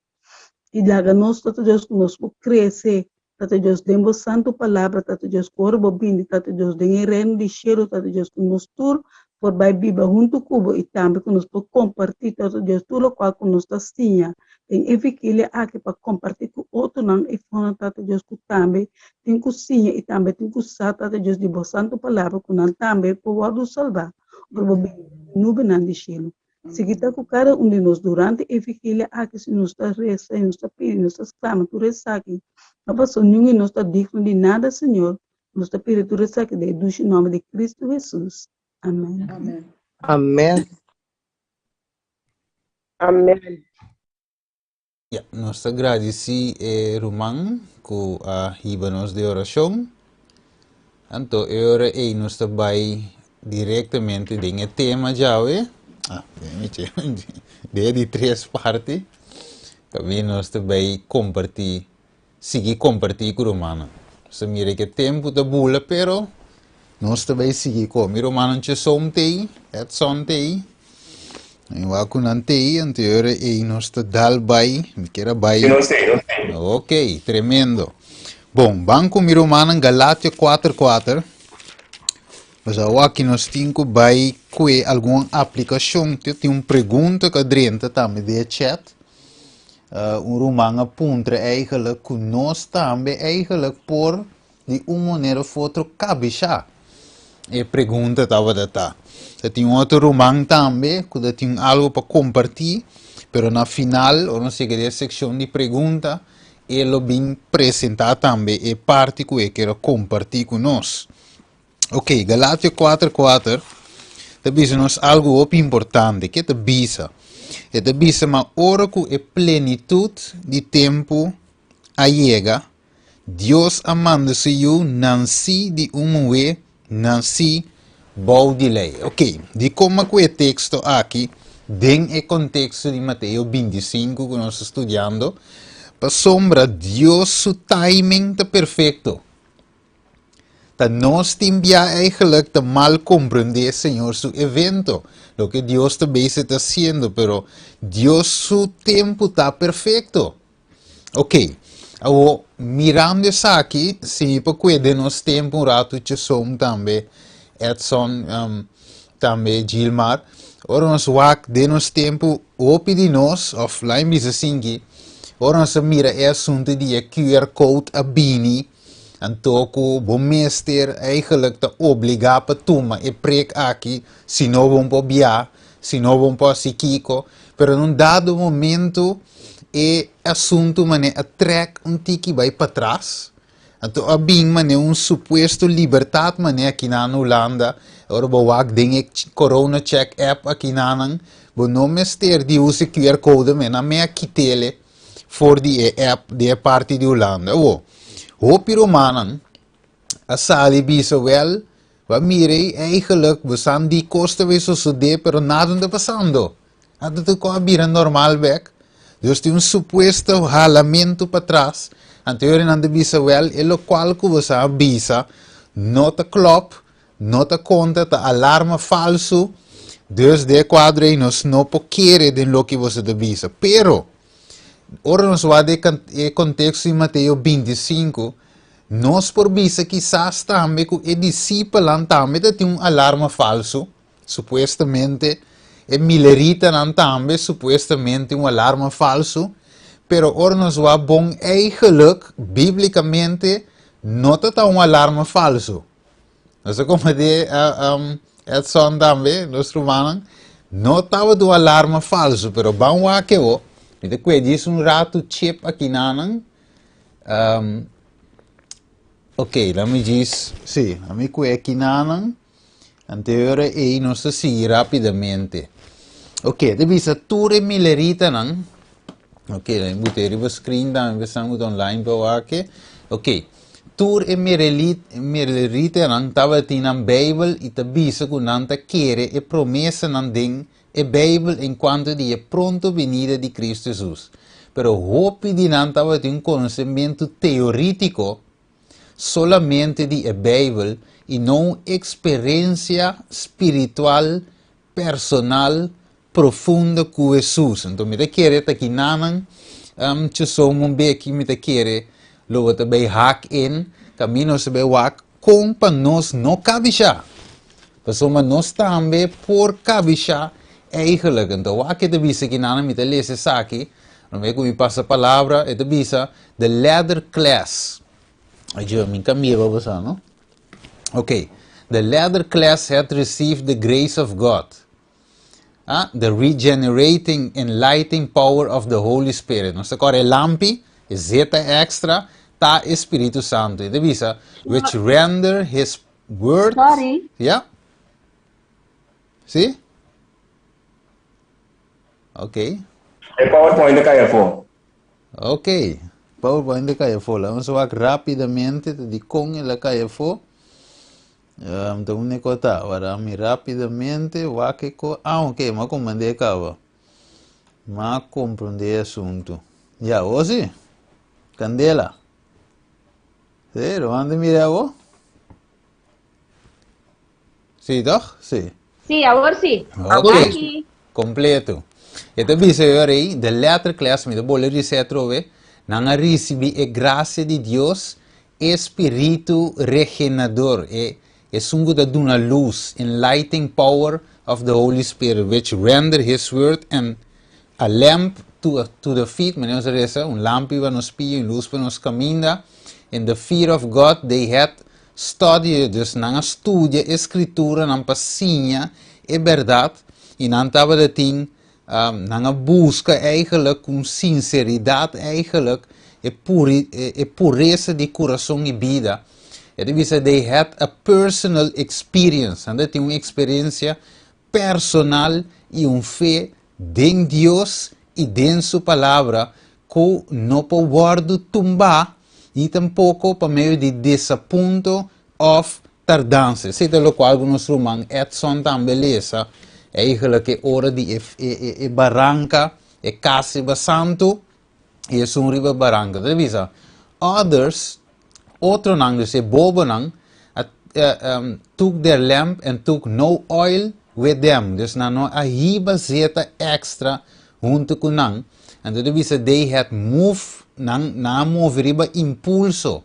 i laga nos, Tata Dios, ku nos por krese. Tata Dios, den bo santu palabra, Tata Dios, ku ora bo bini, Tata Dios, den e Reino di shelu, Tata Dios, ku nos tur por bai biba huntu ku bo i tambe ku nos por kompartí, Tata Dios, tur lokual ku nos ta siña den e vigilia aki pa kompartí ku otronan i fonan, Tata Dios, ku tambe tin ku siña i tambe tin ku sa, Tata Dios, di bo santu palabra, ku nan tambe por wòrdu salbá ora bo bini den e nubenan di shelu. Sigui ta ku kada un di nos durante e vigilia aki si nos ta resa i nos ta pidi, nos ta sklama tur esaki. No paso niun di nos ta digno di nada, Señor. Nos ta pidi tur esaki den e dushi nòmber di Kristu Hesus. Amen. Amen. Amen. Amen. Ya, nos ta gradisí e ruman ku a hiba nos den orashon. Anto e ora ei nos ta bai direktamente den e tema djawe. Ah, den e di tres parti. Kaminda nos ta bai kompartí, sigui kompartí ku rumannan. Nos ta mira ke tempu ta bula, pero Nos ta bay sigui ko. Mi rumannan Chesom t'ey, Edson t'ey. Mi wak ku nan t'ey, anto e ora ey nos ta dal bay. Mi kier a bay. Sí, nos t'ey, nos t'ey. Ok, tremendo. Bon, ban ku mi rumannan Galatio 4 4. Pues awor aki nos tin ku bay kue algun aplikashon. Te tin un pregunta ku a drenta tambe den e chat. Uh, un ruman a puntra eigenlijk ku nos tambe eigenlijk por Di un manera of otro kabishá? E pregunta tabata ta. Ta tin un otro ruman tambe ku ta tin algu pa kompartí, pero na final, ora nos yega den e sekshon di pregunta, e lo bin presentá tambe e parti ku e kier a kompartí ku nos. Ok, Galatio 4 4 ta bisa nos algu hopi importante. Ke ta bisa? E ta bisa ma ora ku e plenitut di tempu a yega, Dios a manda su Yu nansí di un muhé nansí bou di lei. Ok, dikon a ku e teksto aki den e konteksto di Mateo 25 ku nos ta studiando? Pasobra Dios su timing ta perfekto. Ta nos tin bia eigenlijk ta mal komprendé Señor su evento, loke Dios ta bezig ta hasiendo, pero Dios su tempu ta perfekto. Ok, awo mirando esaki, si mi por kue den nos tempu un ratu Chesom tambe, Edson um, tambe Gilmar, ora nos wak den nos tempu hopi di nos, of laat mi bisa sinki, ora nos a mira e asuntu di e QR code a bini, anto ku bo mester eigenlijk ta obligá pa tuma e prek aki, si no bo por bia, si no bo por hasi kiko, pero en un dado momento e asuntu manera a trek un tiki bai patras, anto a bin manera un supuesto libertad manera aki na Hulanda, ora bo wak den e corona check app aki nanan, bo no mester di usa e QR code me, nan me a kitele for di e app di e parti di Hulanda. Awo, hopi rumannan a sali bisa wel, bo mira ei eigenlijk bo san di kos ta bay sosode pero nada no ta pasando. Anto tur kos a bira normal bek. Dus tin un supuesto halamentu patras. Anto e ora nan ta bisa wel e lokual ku bo sa bisa no ta klòp, no ta konta, ta alarma falsu. Dus den e kuadro ei nos no por kere den loke boso ta bisa. Pero ora nos wak den e konteksto di Mateo 25, nos por bisa kisas tambe ku e disipelnan tambe ta tin un alarma falsu. Supuestamente e mileritanan tambe supuestamente un alarma falsu, pero ora nos wak bon eigenlijk biblicamente no ta ta un alarma falsu. Nos ta comprende um, Edson tambe, nos rumannan, no tabata un alarma falsu, pero ban wak e ho. Mi ta kue djis un ratu chip aki nanan. Um, ok, laat mi djis, si, laat mi kue aki nanan. Anto e ora ei nos ta sigui rápidamente. Ok, ta bisa tur e mileritanan. Ok, dan mi buta e riba screen tambe pa esnan ku ta online por wak e. Ok, tur e mileritanan tabatin nan Beibel i ta bisa ku nan ta kere e promesanan den e Beibel en kuanto di e pronto binida di Kristu Hesus. Pero hopi di nan tabatin un konosementu teorítiko solamente di e Bijbel i no un eksperensia spiritual personal profundo ku Hesus. Anto mi ta kere ta kinanan um, chuson un beki mi ta kere lo bo ta bay haak in, kaminda nos ta bay wak kon pa nos no kabishá. Pasobra nos tambe por kabishá eigenlijk. Anto wak e ta bisa kinan mi ta lesa esaki, promé ku mi pasa palabra, e ta bisa the leather class. Ajo, mi kambia pa boso, no? Ok, the leather class had received the grace of God. Ah, the regenerating, enlightening power of the Holy Spirit. Nos ta kòrda e lampi, e zeta extra, ta e Spiritu Santu. E ta bisa, which render his word. Sorry. Ja? Si? Ok. E PowerPoint a kai afó. Ok. PowerPoint a kai afó. Laat ons wak rápidamente di kon el a kai afó. Um, ta un kota. Wara mi rápidamente wak e ko. Ah, ok, ma komprendé kaba. Ma komprendé asunto. Ja, osi? Kandela. Sí, Román te mira bo? Sí, toch? Sí. Sí, awor sí. Ok. Danki. Completo. E ta bisa yo rei, de letter class, mi ta bole risa atrobe, nan a ricibi e gracia di Dios, e spiritu regenador, e esun cu ta duna luz, enlightening power of the Holy Spirit, which render his word and a lamp to, to the feet, manera nos a resa, un lampi pa nos pia, un luz pa nos caminda. In the fear of God they had studied, dus nan a studia e Scrituranan pa siña e berdad, y nan tabata tin, um, nan a busca eigenlijk cu sinceridad eigenlijk e, puri, e, e pureza di curason y bida. E ta bisa they had a personal experience, nan ta tin un experiencia personal y un fe den Dios y den Su Palabra cu no por wordo tumba ni tampoco pa medio di desapunto of tardansa. Esey ta locual cu nos ruman Edson tambe lesa, eigenlijk e ora di e, e, e baranca, e cas riba santo y esun riba baranca. Ta bisa, others, otronan, dus e bobonan, a, um, took their lamp and took no oil with them. Dus nan no a hiba zeta extra hunto cu nan. Anto ta bisa they had moved, nan, nan a move riba impulso.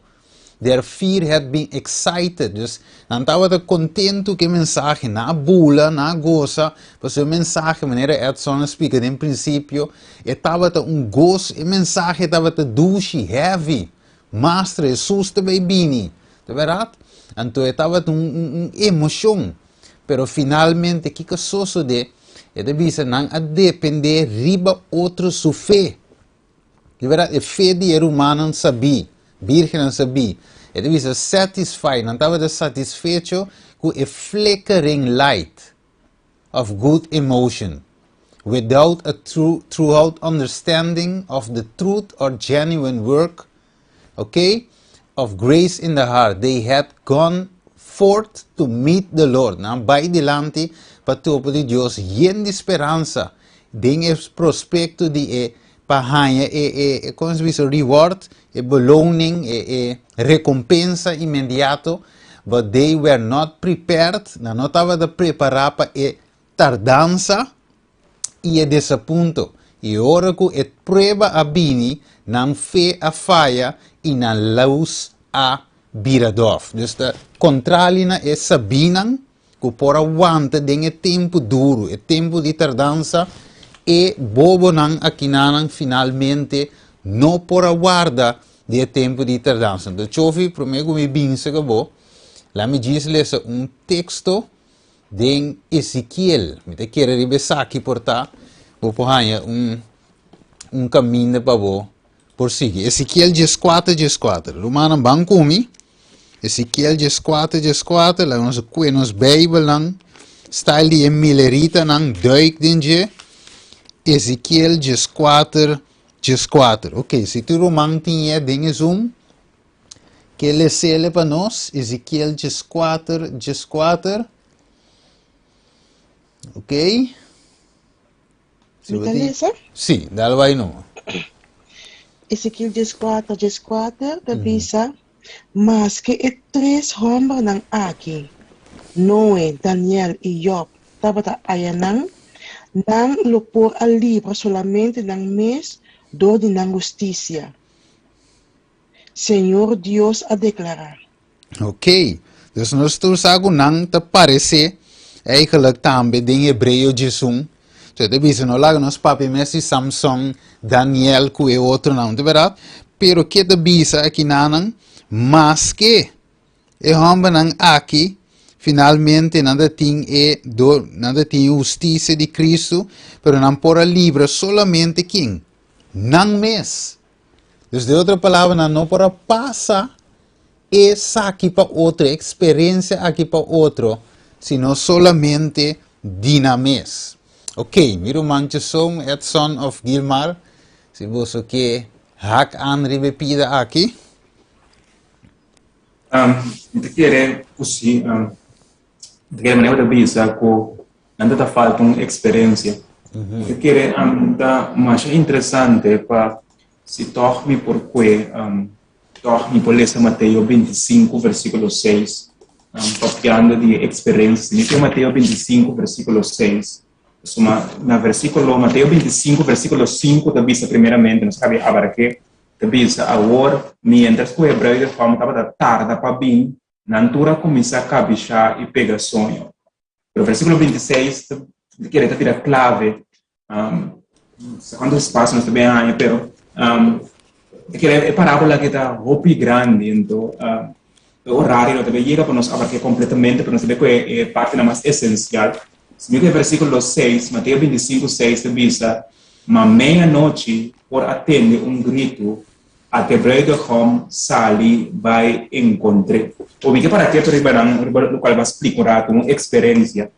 Their fear had been excited. Dus nan tabata contento cu e mensahe. Nan a bula, nan a goza. Pasobra e mensahe, manera Edson a splica den principio, e tabata un gozo. E mensahe tabata dushi, heavy. Master, Jesus ta bay bini. Ta berat? Anto e tabata un, un, un emocion. Pero finalmente, kiko a sosode? E ta bisa nan a depende riba otro su fe. Di berdad, e fe di e rumannan sabí, bírgennan sabí, e ta bisa satisfied, nan tabata satisfecho ku e flickering light of good emotion, without a true, throughout understanding of the truth or genuine work, okay, of grace in the heart. They had gone forth to meet the Lord. Nan bai dilanti pa topa di Dios yen di speransa den e prospecto di e pa haña e e kon se bisa reward, e beloning, e e recompensa inmediato, but they were not prepared, nan no tabata prepara pa e tardansa i e desapunto, i ora ku e prueba a bini, nan fe a faya i nan lus a bira dof. Dus ta kontrali na e sabínan ku por a wanta den e tempu duru, e tempu di tardansa, e bobonan akinanan finalmente no por a warda di e tempu di tardansa. Anto Chofi, promé ku mi binse ku bo, laat mi djis lesa un teksto Den Ezekiel, mi ta kere riba esaki por ta, bo por haña un, un kaminda pa bo por sigui. Ezekiel 14, 14. Rumannan, ban ku mi. Ezekiel 14, 14. Laga nos kue nos Bijbelnan. Style di e Milleritanan, duik den dje. Ezekiel 14, 14. Ok, si tur ruman tin e den e Zoom, Ke lesele pa nos, Ezekiel 14, 14. Ok. Si Mi ta lesa? Sí, dal bai no. Ezekiel 14, 14 ta bisa, Maske e tres hòmbernan aki, Noe, Daniel i Jòb, tabata ayanan, nan lo por a libra solamente nan mes dor di nan hustisia. Señor Dios a deklará. Ok, dus nos tur sa ku nan ta paresé eigenlijk tambe den Hebreo djesun. So e ta bisa no laga nos papia mes di Samson, Daniel ku e otronan, ta bèrdat? Pero ke ta bisa akinanan? Maske e hòmbernan aki finalmente nan ta tin e do nan ta tin e hustisia di Kristu, pero nan por a libra solamente ken? Nan mes. Dus den otro palabra nan no por a pasa esaki pa otro, e eksperensia aki pa otro, sino solamente di nan mes. Ok, mi ruman Cheson, Edson of Gilmar, si boso ke hak aan riba e pida aki. Um, mi ta kere ku si, um, mi ta kere manera bo ta bisa ku nan ta ta falta un eksperensia. Mi ta kere um, ta masha interesante pa si tòg mi por kue um, Tòg mi por lesa Mateo 25, versíkulo 6, papiando di e eksperensia. Si mi tin Mateo 25, versíkulo 6, pasobra na versíkulo, Mateo 25, versíkulo 5 ta bisa primeramente, nos kabi abark'é, ta bisa, Awor, miéntras ku e bruidegom tabata tarda pa bin, nan tur a kuminsá kabishá i pega soño. Pero versíkulo 26 ta kere ta bira klave. Um, sa kuantu espacio nos ta bin haña, pero um, ta kere e parábola ki ta hopi grandi, ento um, e horario no ta bin yega pa nos abarke kompletamente, pero nos ta bin ku e, e partinan mas esensial. Si mi ku e versíkulo 6, Mateo 25, 6 ta bisa, Ma meianochi por a tende un gritu Ate bruidegom sali bai encontr'é. O mi ke para ketu riba nan, riba lokual bo a splika un ratu, un eksperensia.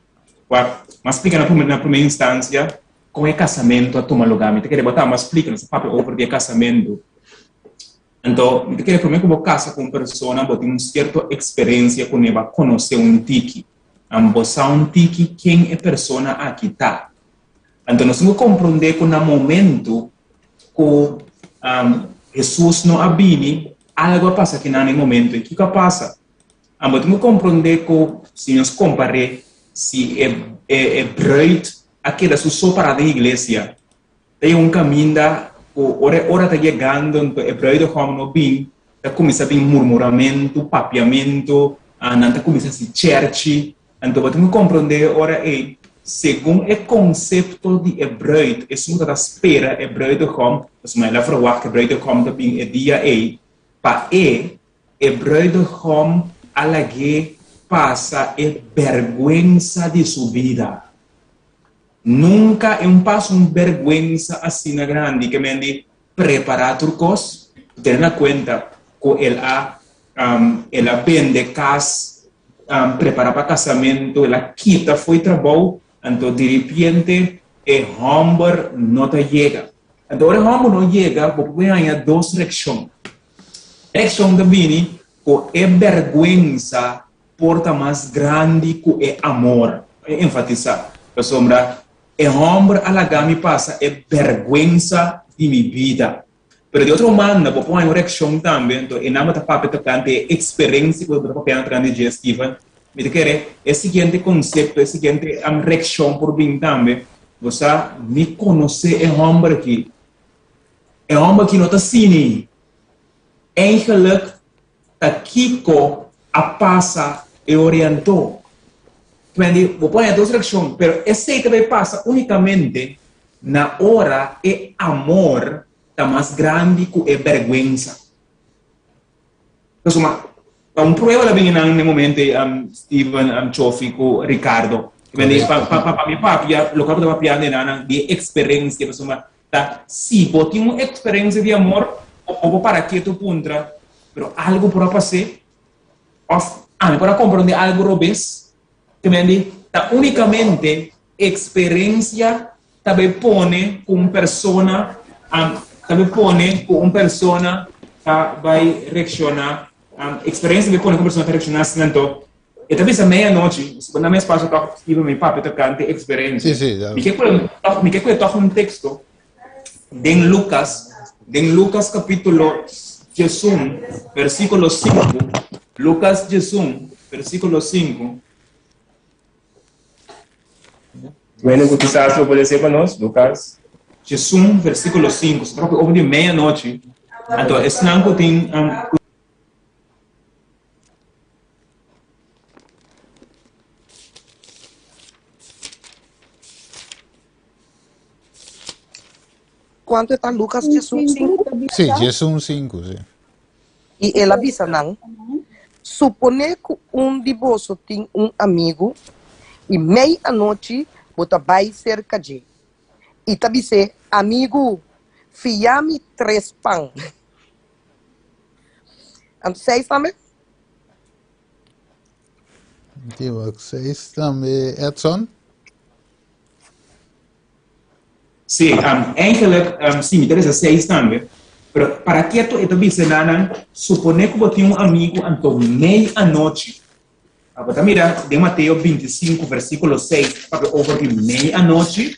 Wak, mi a splika na prome na prome instansia kon e kasamentu a tuma lugá. Mi ta kere bo tambe a splika, nos a papia over di e kasamentu. Anto, mi ta kere prome ku bo kasa ku un persona, bo tin un sierto eksperensia kuné, bo a konosé un tiki. Bo sa un tiki ken e persona aki ta. Anto nos tin ku komprondé ku na momentu ku Hesus no a bini, algu a pasa akinan na e momentu. I kiko a pasa? Bo tin ku komprondé ku si nos kompar'é, si e e bruid a keda su so pará den iglesia, ta yega un kaminda ku ora e ora ta yegando, anto e bruidegom no bin, ta kuminsá bin murmuramentu, papiamentu, nan ta kuminsá hasi chèrchi. Anto bo tin ku komprondé e ora ei, segun e konsepto di e bruid, esun ku ta ta spera e bruidegom, pasobra el a verwagt e bruidegom ta bin e dia ei, pa e, e bruidegom a lag'é pasa e bèrgwensa di su bida. Nunka e un pasa un bèrgwensa asina grandi ke men di prepará tur kos, tene na kuenta ku el a el a bende kas prepara pa casamentu, el a kita fo'i trabou, anto diripiente e homber no ta yega. Anto ora e homber no yega, bo por haña dos reaccion. Reaccion ta bini cu e berguensa por ta mas grandi cu e amor. E enfatisa, pasobra e homber a laga mi pasa e berguensa di mi bida. Pero di otro manda bo por haña un reakshon tambe, anto e nan bo ta papia tokante e eksperensia ku bo ta papiando tokante dje, Steven. Mi ta kere e siguiente konsepto, e siguiente reakshon por bin tambe, Bo sa, mi konosé e hòmber aki. E hòmber aki no ta sini. Eigenlik ta kiko a pasa e orientó. Twenty, bo por haña dos reakshon, pero esei ta bai pasa únikamente na ora e amor ta mas grandi ku e bèrgwensa. Pasobra ta un prueba la bini nan den momento ei, Steven, Chofi ku Ricardo. Twenty, pa, pa, pa mi papia, loke bo ta papiando einan di e eksperensia, pasobra ta si bo tin un eksperensia di amor, bo por para ketu puntra, pero algu por a pas'é? Òf ami por a komprondé algu robes? Te men di, ta únikamente eksperensia ta bai pone ku un persona ta bai pone ku un persona ta bai reakshoná, eksperensia ta bai pone ku un persona ta reakshoná asina anto E ta bisa mei anochi, si bo na mes paso tòg skibi mi papia tokante eksperensia. Sí, sí, ya. Mi ke kue tòg, mi ke kue tòg un teksto den Lukas, den Lukas kapítulo diesun, versíkulo sinku, Lukas diesun, versíkulo sinku. Bueno, ku kisas bo por lese pa nos, Lukas. Diesun, versíkulo sinku, se trata over di mei anochi. Anto esnan ku tin um, Kuantu ta Lucas 11, 5? Sí, 11, 5, sí. I el a bisa nan, Suponé ku un di boso tin un amigu, i mei anochi bo ta bai serka dje, i ta bis'é, Amigu, fia mi tres pan. Anto seis tambe? Diba, seis tambe, Edson? Sí, um, eigenlijk, um, sí, mi ta lesa seis tambe. Pero para keto e ta bisa nanan, supone ku bo tin un amigu anto mei anochi. Ah, bo ta mira den Mateo 25 versíkulo 6, papia over di mei anochi,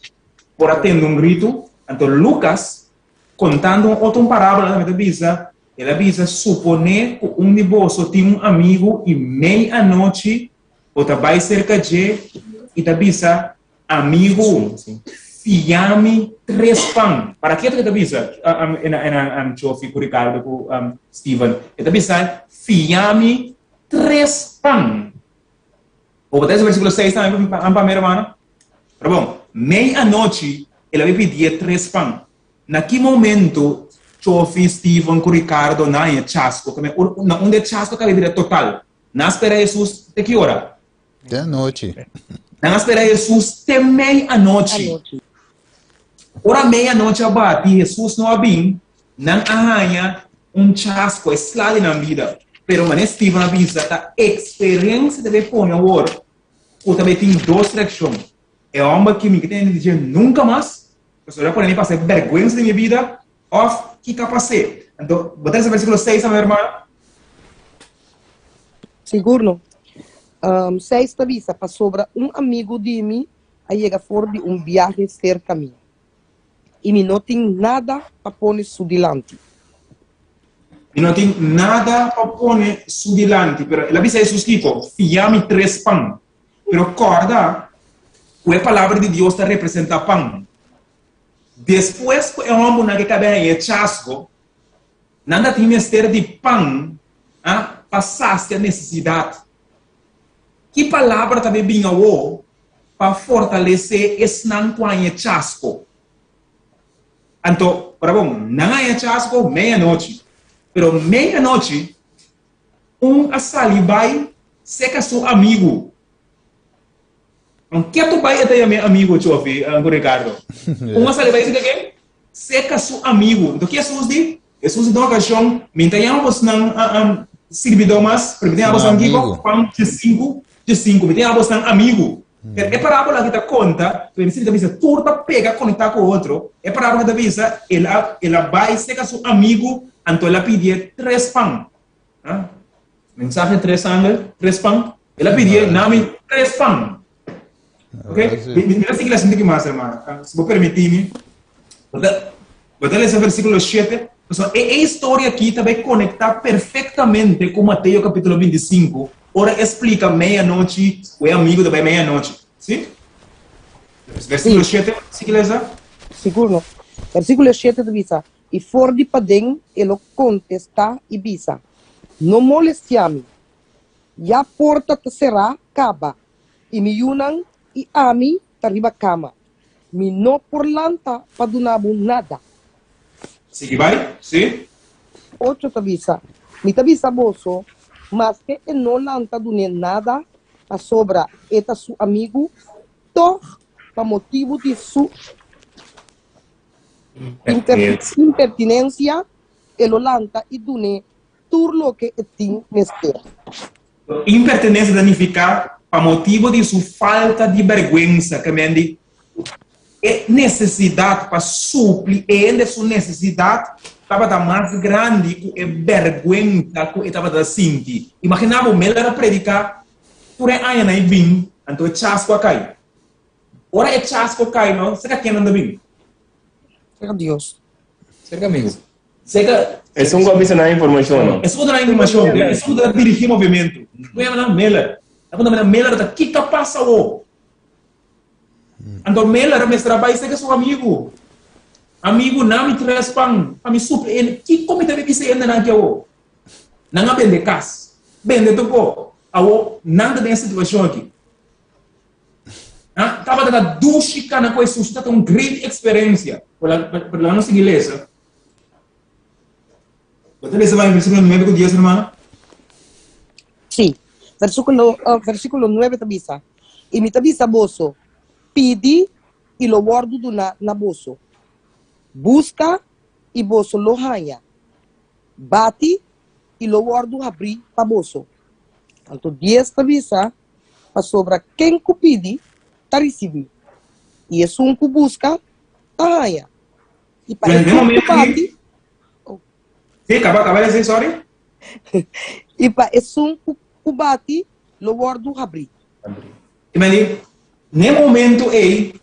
por a tende un gritu. Anto Lucas, kontando un otro parábola tambe ta bisa, el a bisa, supone ku un di boso tin un amigu i mei anochi bo ta bai serka dje i ta bisa, Amigu, fia mi tres pan. Para ke e ta bisa? Ena Chofi ku Ricardo ku Steven. E ta bisa, fia mi tres pan. Bo ta lesa versíkulo 6 tambe pa mi, hermano? Pero bon, mei anochi el a bin pidié tres pan. Na ki momento Chofi, Steven ku Ricardo nan haña chasko? Na unda e chasko ta bira total? Nan a spera Hesus te ki ora? Te anochi. Nan a spera Hesus te mei anochi. Ora mei anochi a bati, Hesus no a bin, nan a haña un chasco, e sla di nan bida. Pero manera Steven a bisa, ta experiencia ta bay pone awor cu ta bay tin dos reaccion. E homber ki mi ke tende di dje nunca mas, pasobra a pone mi pasa e berguensa di mi bida, of ki ka pas'é. Anto, bo ta lesa versiculo 6 tambe, hermano? Sigur no. Um, seis ta bisa, pasobra un amigu di mi a yega for di un biahe serka mi, i mi no tin nada pa pone su dilanti. Mi no tin nada pa pone su dilanti. Pero el a bisa Hesus kiko? Fia mi tres pan. Pero kòrda ku e palabra di Dios ta representá pan. Despues ku e hòmbernan ke kabe haña e chasgo, Nan ta tin mester di pan a pa sacia necesidad. Ki palabra ta bay bin awo pa fortalece esnan cu haña chasco? Anto, ora bon, nan haña chasco mei anochi. Pero mei anochi, un a sali bay seca su amigu. Aunke tu bay e ta yam'é amigu, Chofi, cu Ricardo. Un a sali bay seca ken? Seka su amigu. Nto ki Hesus di? Hesus di den okashon, Mi ta yama bosnan sirbidó mas, pero mi ta yama bosnan kiko? Juan diesinku, diesinku. Mi ta yama bosnan amigu. Pero e parábola aki ta konta, ku mi ta bisa tur ta pega konektá ku otro. E parábola ta bisa, el a el a bai seka su amigu, anto el a pidié tres pan. Mensahe tres angel, tres pan. El a pidié, Nami tres pan. Ok? Mi, mi, mi sigui la sinti mas, hermano. Ah, si bo permití mi. Bo ta lesa versículo 7. So, e, e historia aquí ta bai conecta perfectamente con Mateo capítulo 25. Ora explica meia-noche, o amigo ta bai meia-noche. Sí? Versículo 7, sigui lesa. Sigur no. Versículo 7 ta bisa, I for di paden e lo kontestá i bisa, No molestiá mi. Ya porta ta será kaba, i mi yunan i ami ta riba kama. Mi no por lanta pa duna bo nada. Sigui bai, sí. Ocho ta bisa, Mi ta bisa boso, maske e no lanta dun'é nada pasobra e ta su amigu, tòg pa motibu di su impertinensia e lo lanta i dun'é tur loke e tin mester. Impertinencia ta nifica pa motibo di su falta di berguensa, ke men di e necesidad pa supli e hende su necesidad tabata mas grandi cu e berguensa cu e tabata sinti. Imagina bo, Miller a predica tur e añanan y bin, anto e chasco a cay. Ora e chasco cay no, cerca ken nan ta bin? Cerca Dios. Cerca amigo. Seka. Esun ku a bisa nan informashon, no? Esun ku ta nan informashon, esun ku ta dirigí movementu. Ku yama nan Miller. Nan puntra nan Miller ta kiko a pasa awo? Anto Miller mester a bai seka su amigu. Amigu, na mi tres pan pa mi supli hende. Kiko mi ta bisa e hendenan aki awor? Nan a bende kas, bende tur ko. Awor nan ta den e situashon aki. Nan tabata ta dushi kana ku Hesus, tabata un great eksperensia. Pero laga nos sigui lesa. Bo ta lesa bai versíkulo 9 ku 10, hermana? Sí. Versíkulo, uh, versíkulo 9 ta bisa, I mi ta bisa boso, pidi i lo wòrdu duná na boso. Buska i boso lo haña. Bati i lo wòrdu habrí pa boso. Anto 10 ta bisa, Pasobra ken ku pidi, ta risibí, i esun ku buska, ta haña. I pa esun ku bati, oh. Sí, kaba, kaba di sorry. I pa esun ku bati, lo wòrdu habrí. I meni, n'e momento ei,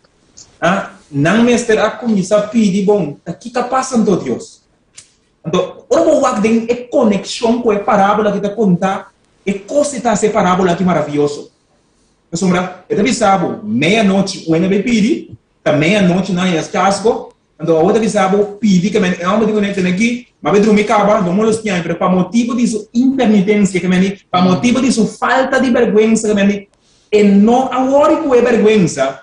ah, nan mester a kuminsá pidi, Bon, ta ki ta pasa anto, Dios? Anto, ora bo wak den e konekshon ku e parábola aki ta kontá, e kos ei ta hasi e parábola aki maravioso. Pasobra e ta bisa bo, meianochi un hende bai pidi, ta meianochi nan haña skasgo, anto awor ta bisa bo, pidi ke men e hòmber di kuné tene aki, ma bai drumi kaba, no molestiá mi, pero pa motibu di su impermitensia, ke men di, pa motibu di su falta di bèrgwensa, ke men di, e no a wòri ku e bèrgwensa,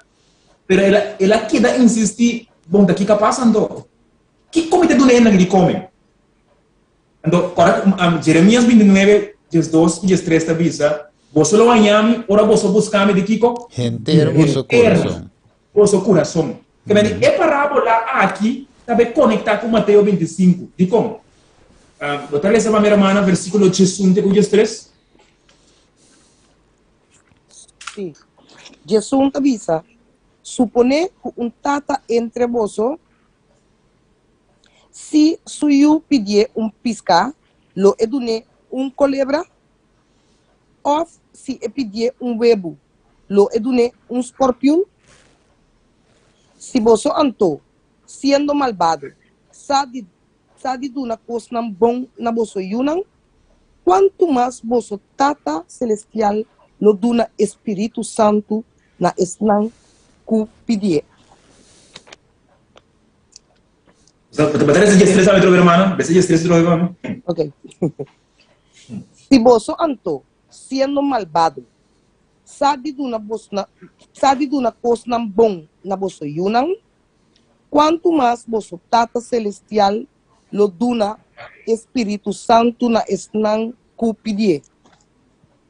pero el a el a keda insistí, bon, ta kiko a pasa anto? Kiko mi ta duna e hendenan di kome? Anto, ora ku Jeremias 29, 12 i 13 ta bisa, Boso lo haña mi ora boso buska mi di kiko? Henter boso kurason. Boso kurason. Ke mende, e parábola aki ta bai konektá ku Mateo 25. Dikon? Bo ta lesa pa mi, hermana, versíkulo 11 te ku 13? Sí. 11 ta bisa, Suponé ku un tata entre boso Si su yu pidié un piská, lo e dun'é un kolebra? Òf si e pidié un webu, lo e dun'é un skorpiun? Si boso anto, siendo malbado, sa di sa di duna kosnan bon na boso yunan, kuantu mas boso Tata selestial lo duna e spiritu santu na esnan ku pidié? Bata lesa 13 awe trobe hermano. Besa 13 trobe pa mi. Ok. Si boso anto, siendo malbado, sa di duna bos na, sa di duna kosnan bon na boso yunan, kuantu mas boso Tata Selestial lo duna e Spiritu Santu na esnan ku pidié.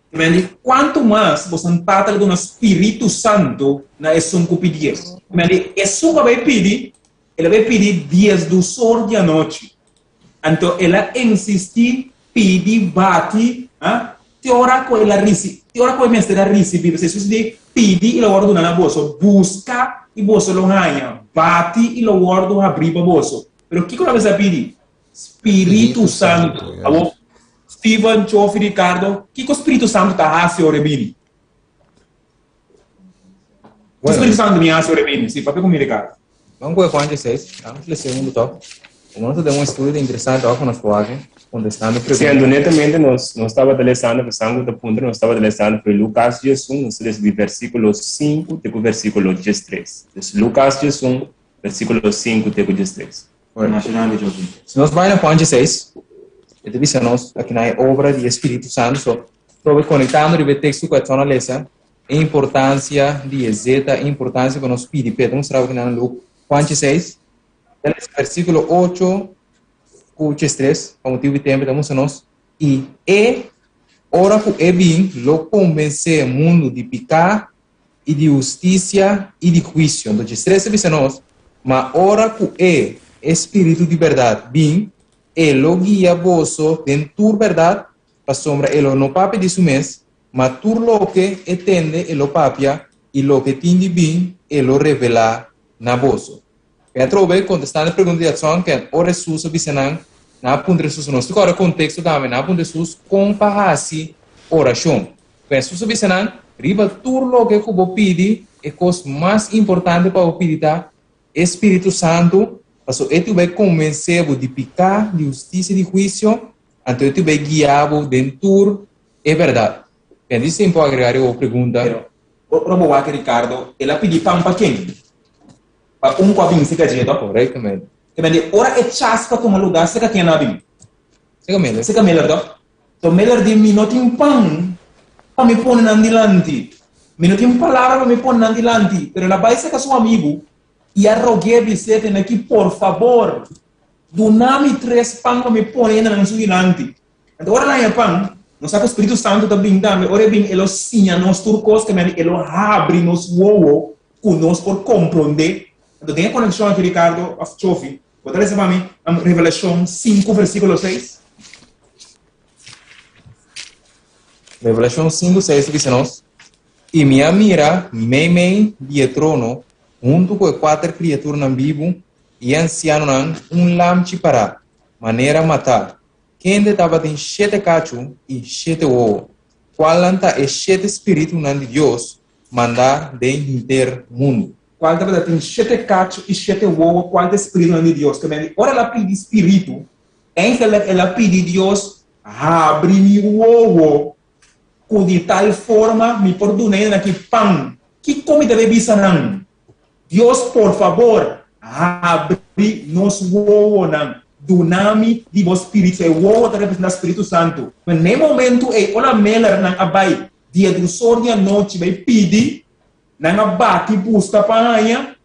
Mendi, kuantu mas boso Tata lo duna Spiritu Santu na esun ku pidié. Mendi, esun ku a bai pidi, el a bai pidi diesdos or di anochi. Anto el a insistí, pidi, bati, ha, te ora ku el a risi, te ora ku e mester a risibí. Pasobra Hesus di, Pidi i lo wòrdu duna na boso, buska i boso lo haña, bati i lo wòrdu habrí pa boso. Pero kiko lo mester a pidi? Spiritu Santu. Awor, Steven, Chofi, Ricardo, kiko Spiritu Santu ta hasi ora e bini? Bueno, Spiritu Santu mi hasi ora e bini? Si, papia ku mi, Ricardo. Vamos com Juan 16. Vamos ler segundo top. Como nós temos um estudo interessante com nós pode contestando perguntas. Sendo netamente nós nós estava lendo pensando da ponta nós estava lendo foi Lucas 1, nós lemos de versículo 5 até o versículo 13. Lucas 1, versículo 5 até o 13. Si nos bai na Juan 16, e ta bisa nos aki na e obra di e Spiritu Santu. So, probe konektando riba e teksto ku Edson a lesa, e importansia di e zeta, e importansia ku nos pidi p'e. Ta mustra bo aki na Luk Juan 16, ta lesa versíkulo 8 ku 13, pa motibu di tempu e ta mustra nos, I e ora ku e bin lo konvensé mundu di piká i di hustisia i di huisio. Anto 13 ta bisa nos, Ma ora ku e, e spiritu di bèrdat, bin, e lo guia boso den tur bèrdat, pasobra e lo no papia di su mes, ma tur loke e tende e lo papia, i loke tin di bin e lo revelá na boso. Ken atrobe, kontestando e pregunta di Edson, ken ora Hesus a bisa nan, nan a puntra Hesus, nos ta kòrda e konteksto tambe, nan a puntra Hesus kon pa hasi orashon. Ken Hesus a bisa nan, Riba tur loke ku bo pidi, e kos mas importante pa bo pidi ta e Spiritu Santu, pasobra e tin bai konvensé bo di piká, di hustisia i di huisio, anto e tin bai guia bo den tur e bèrdat. Ken di sin por agregá riba bo pregunta? Pero, ora bo wak Ricardo, el a pidi pan pa ken? Pa un ku a bin seka dje, toh? Korektamente. Ke men di ora e chasco a tuma lugá seka ken a bin? Seka Miller. Seka Miller, toh? So Miller di mi no tin pan pa mi pone nan dilanti. Mi no tin palabra pa mi pone nan dilanti. Pero el a bai seka su amigu i a rog'é bis'é tene aki por fabor duna mi tres pan pa mi pone nan su dilanti. Anto ora el a haña pan, nos sa ku Spiritu Santu ta bin tambe, ora e bin e lo siña nos tur kos, ke men di e lo habri nos wowo ku nos por komprondé. Anto den e konekshon aki Ricardo òf Chofi, bo ta lesa pa mi Revelashon sinku versíkulo seis? Revelashon sinku seis ta bisa nos, I mi a mira meimei di e trono, huntu ku e kuater kriaturanan bibu i e ansianonan, un lamchi pará, manera matá, Kende tabatin shete kachu i shete wowo, kualnan ta e shete spiritunan di Dios mandá den henter mundu. Kual tabata tin shete kachu i shete wowo, kual ta e spiritunan di Dios. Kementi ora el a pidi spiritu, eigenlijk el a pidi Dios, Habri mi wowo, ku di tal forma mi por duna hende aki pan. Kiko mi ta bay bisa nan? Dios, por fabor, habri nos wowonan. Duna mi di bo spiritu. E wowo ta representa Spiritu Santu. Pero na e momentu ei, ora melernan a bai dia dusor di anochi bai pidi, nan a bati buska pa haña.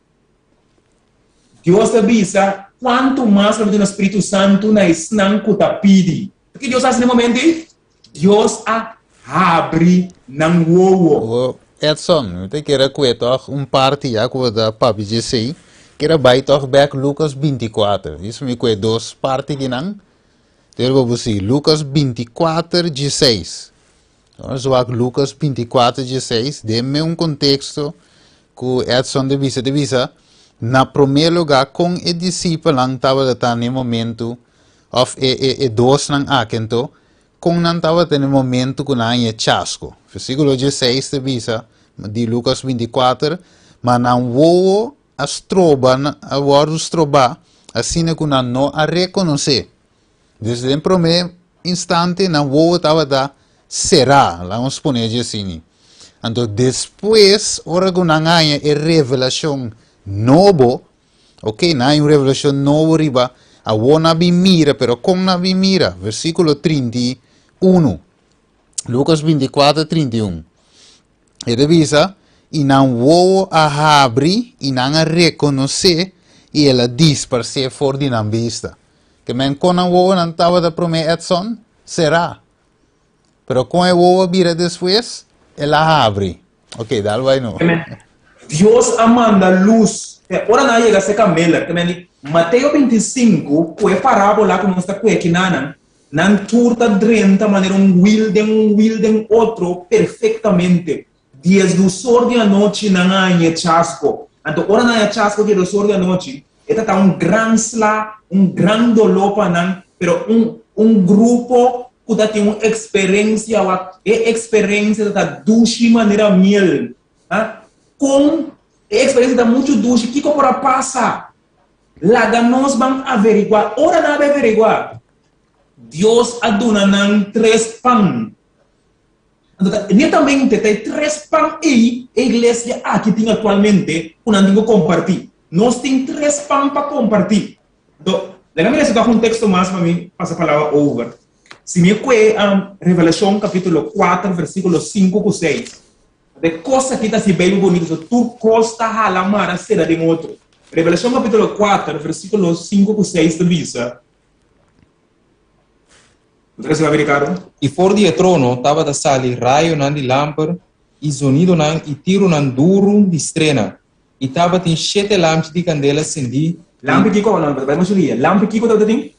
Dios a bisa, Kuantu mas lo mi duna Spiritu Santu na esnan ku ta pidi? Ke Dios a hasi na e momentu ei? Dios a habri nan wowo. Wo, Edson, mi ta kere kue tòg un parti ya ku bo ta papia dje esei. Kere bai tòg bèk Lukas 24. Dios mi kue dos parti kinan. Ter bo bo si Lukas 24 16. Nos wak Lukas 24 16 den me un konteksto ku Edson ta bisa ta bisa na promé lugá kon e disipelnan tabata ta na e momentu òf e e e dosnan aki anto Kon nan tabata na e momentu ku nan haña e chasko? Versíkulo dieseis ta bisa di Lukas 24, Ma nan wowo a stroba, a wòrdu strobá, asina ku nan no a rekonosé. Dus den promé instante nan wowo tabata será, laga nos pone dje asini. Anto despues, ora ku nan haña e revelashon nobo, Ok, nan hay un revelacion nobo riba awor nan a bin mira, pero con nan a bin mira? Versiculo 31. Lucas 24, 31. E ta bisa, y nan wowo a habri y nan a reconoce y el a disparce for di nan bista. Ke men con nan wowo nan tabata prome Edson? Será. Pero con e wowo a bira despues? El a habri. Ok, dal bai no. Dios a manda lus. Te ora nan a yega serka Miller, te mende Mateo 25, ku e parábola ku nos ta kue kinanan, nan tur ta drenta manera un wil den un wil den otro perfektamente. Diesdusor di anochi nan a haña e chasko. Anto ora nan a haña chasko diesdusor di anochi, e ta ta un gran sla, un gran doló pa nan, pero un un grupo ku ta tin un eksperensia wak e eksperensia ta ta dushi manera miel. Ha? Kon e eksperensia ta muchu dushi, kiko por a pasa? Laga nos ban averiguá. Ora nan a bai averiguá, Dios a duna nan tres pan. Anto ta netamente ta e tres pan ei e iglesia aki tin aktualmente ku nan tin ku kompartí. Nos tin tres pan pa kompartí. Anto, laga mi lesa tòg un teksto mas pa mi pasa palabra over. Si mi kue Revelashon kapítulo kuater versíkulo sinku ku seis, e kos aki ta hasi Beibel bonito, so tur kos ta hala mara sera den otro. Revelashon kapítulo kuater versíkulo sinku ku seis ta bisa, I for di e trono tabata sali rayonan di lamper i zonidonan i tirunan duru di strena, i tabatin shete lampi di kandela sendí di. Lampi kiko? No, bai mas lia. Lampi kiko tabata tin?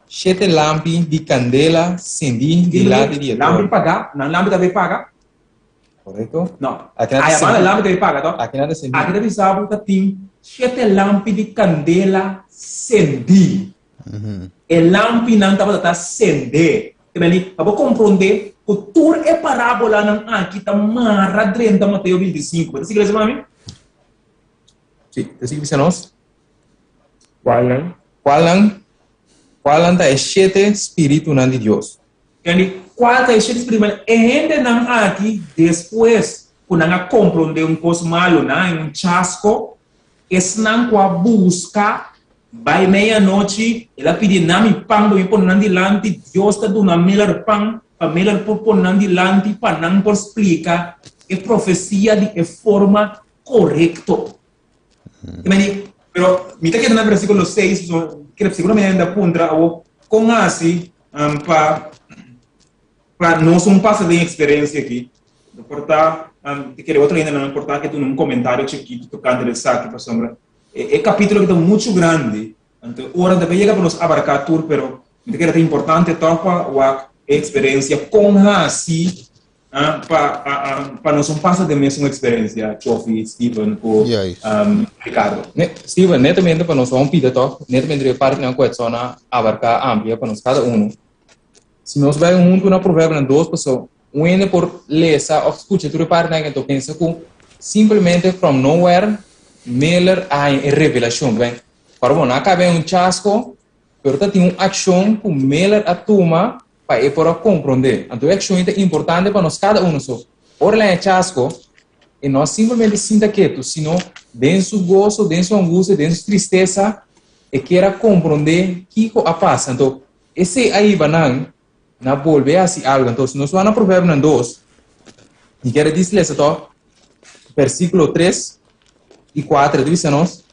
Shete lampi di kandela sendí dilanti di e trono. Lampi pagá? Nan lampi tabata paga? Korekto? No. Aki nan ta Aya banda sendí. lampi tabata paga, to? Aki nan ta sendí. Aki ta bisa bo ta tin shete lampi di kandela sendí. E lampinan tabata ta sendé. Te bini, pa bo komprondé ku tur e parábolanan aki ta mara drenta Mateo 25. Bo ta sigui lesa pa mi? Sí, ta sigui bisa nos. Kualnan? Kualnan? Kualnan ta e shete spiritunan di Dios? Kende, kual ta e shete spiritunan? E hendenan aki, despues ku nan a komprondé un kos malu, nan a haña un chasko. Esnan ku a buska bai meianochi, el a pidi nan mi pan pa mi pone nan dilanti. Dios ta duna Miller pan pa Miller por pone nan dilanti pa nan por splika e profesia di e forma korekto. Pero mi ta keda na versíkulo 6, so, seguramente hende a puntra awo kon hasi um, pa pa nos un pasa den eksperensia aki. No por ta, um, te kere otro hende nan por ta ke duna un komentario chikitu tokante di esaki, pasobra e, e kapítulo aki ta muchu grandi, anto ora ta yega pa nos abarká tur, pero mi ta kere ta importante tòg pa wak e eksperensia kon hasi ah, pa, ah, ah, pa nos un pasa den mesun eksperensia, Chofi, Steven ku um, Ricardo. Ne, Steven, netamente pa nos un pida tòg, netamente di e partinan ku Edson a abarká amplia pa nos kada uno. Si nos bai huntu na Proverbionan dos paso un hende por lesa of skucha tur e partinan aki anto pensa ku simplemente from nowhere Miller a haña e revelashon. Ben, para bo no a kaba en un chasko, pero ta tin un akshon ku Miller a tuma pa e por a komprondé. Anto e akshon ei ta importante pa nos kada uno. So, ora el a haña chasko, e no a simplemente sinta ketu, sino den su goso, den su angustia, den su tristesa, e kier a komprondé kiko a pasa. Anto, Esei a hiba nan na bolbe hasi algu. Entonces, nos wak na Proverbionan dos, mi kier a dis lesa tòg versíkulo tres i kuater, ta bisa nos,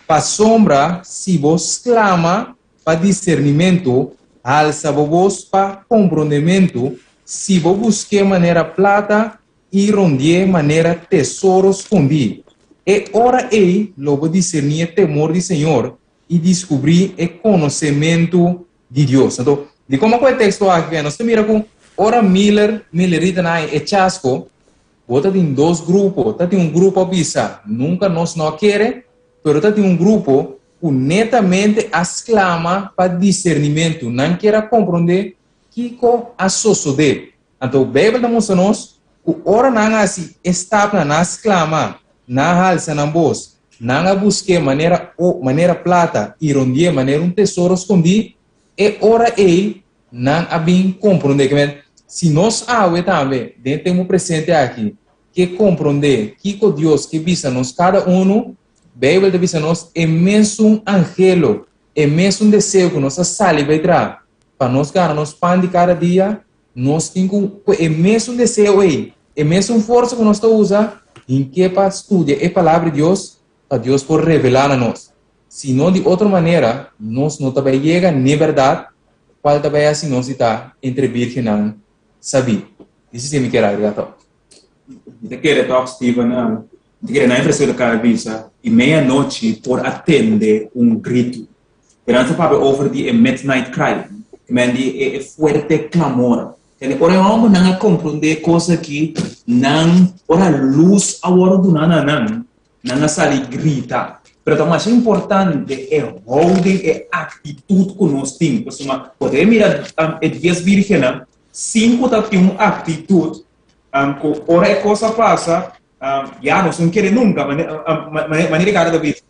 Pasobra si bo sklama pa disernimentu, halsa bo bos pa komprondementu, si bo busk'é manera plata i rondi'é manera tesoro skondí, e ora ei lo bo diserní e temor di Señor i diskubrí e konosementu di Dios. Anto, di komo ku e teksto aki nos ta mira ku ora Miller, Milleritanan e chasko, bo ta tin dos grupo. Ta tin un grupo a bisa, nunka nos no a kere, pero ta tin un grupo ku netamente a sklama pa disernimentu. Nan kier a komprondé kiko a sosodé. Anto, Beibel ta mustra nos ku ora nan a hasi e stapnan, nan a sklama, nan a halsa nan bos, Nan a busk'é manera o manera plata i rondi'é manera un tesoro skondí, e ora ei nan a bin komprondé. Ke men, si nos awe tambe, den e tempu presente aki, ke komprondé kiko Dios ke bisa nos kada unu, Beibel ta bisa nos e mesun anhelo, e mesun deseo ku nos a sali bai traha pa nos gana nos pan di kada dia, Nos tin ku ku e mesun deseo ei, e mesun forsa ku nos ta usa, hink'é pa studia e Palabra di Dios pa Dios por revelá na nos. Si no di otro manera, nos no ta bai yega n'e bèrdat kual ta bai hasi nos di ta entre bírgennan sabí. Esei si mi kier agregá tòg. Mi ta kere tòg, Steven, mi ta kere nan e versíkulo kaba bisa, I meianochi por a tende un gritu. Pero nan ta papia over di e midnight cry, ke men di e fuerte clamor. Tende ora e hombernan a comprende e cos aki, nan, ora luz a worde duna na nan, nan a sali grita. Pero ta masha importante e houding, e actitud cu nos tin. Pasobra bo debe mira e dies virgennan, cinco ta tin un actitud cu ora e cos a pasa, ya nos no kere nunca, manera Ricardo ta bisa.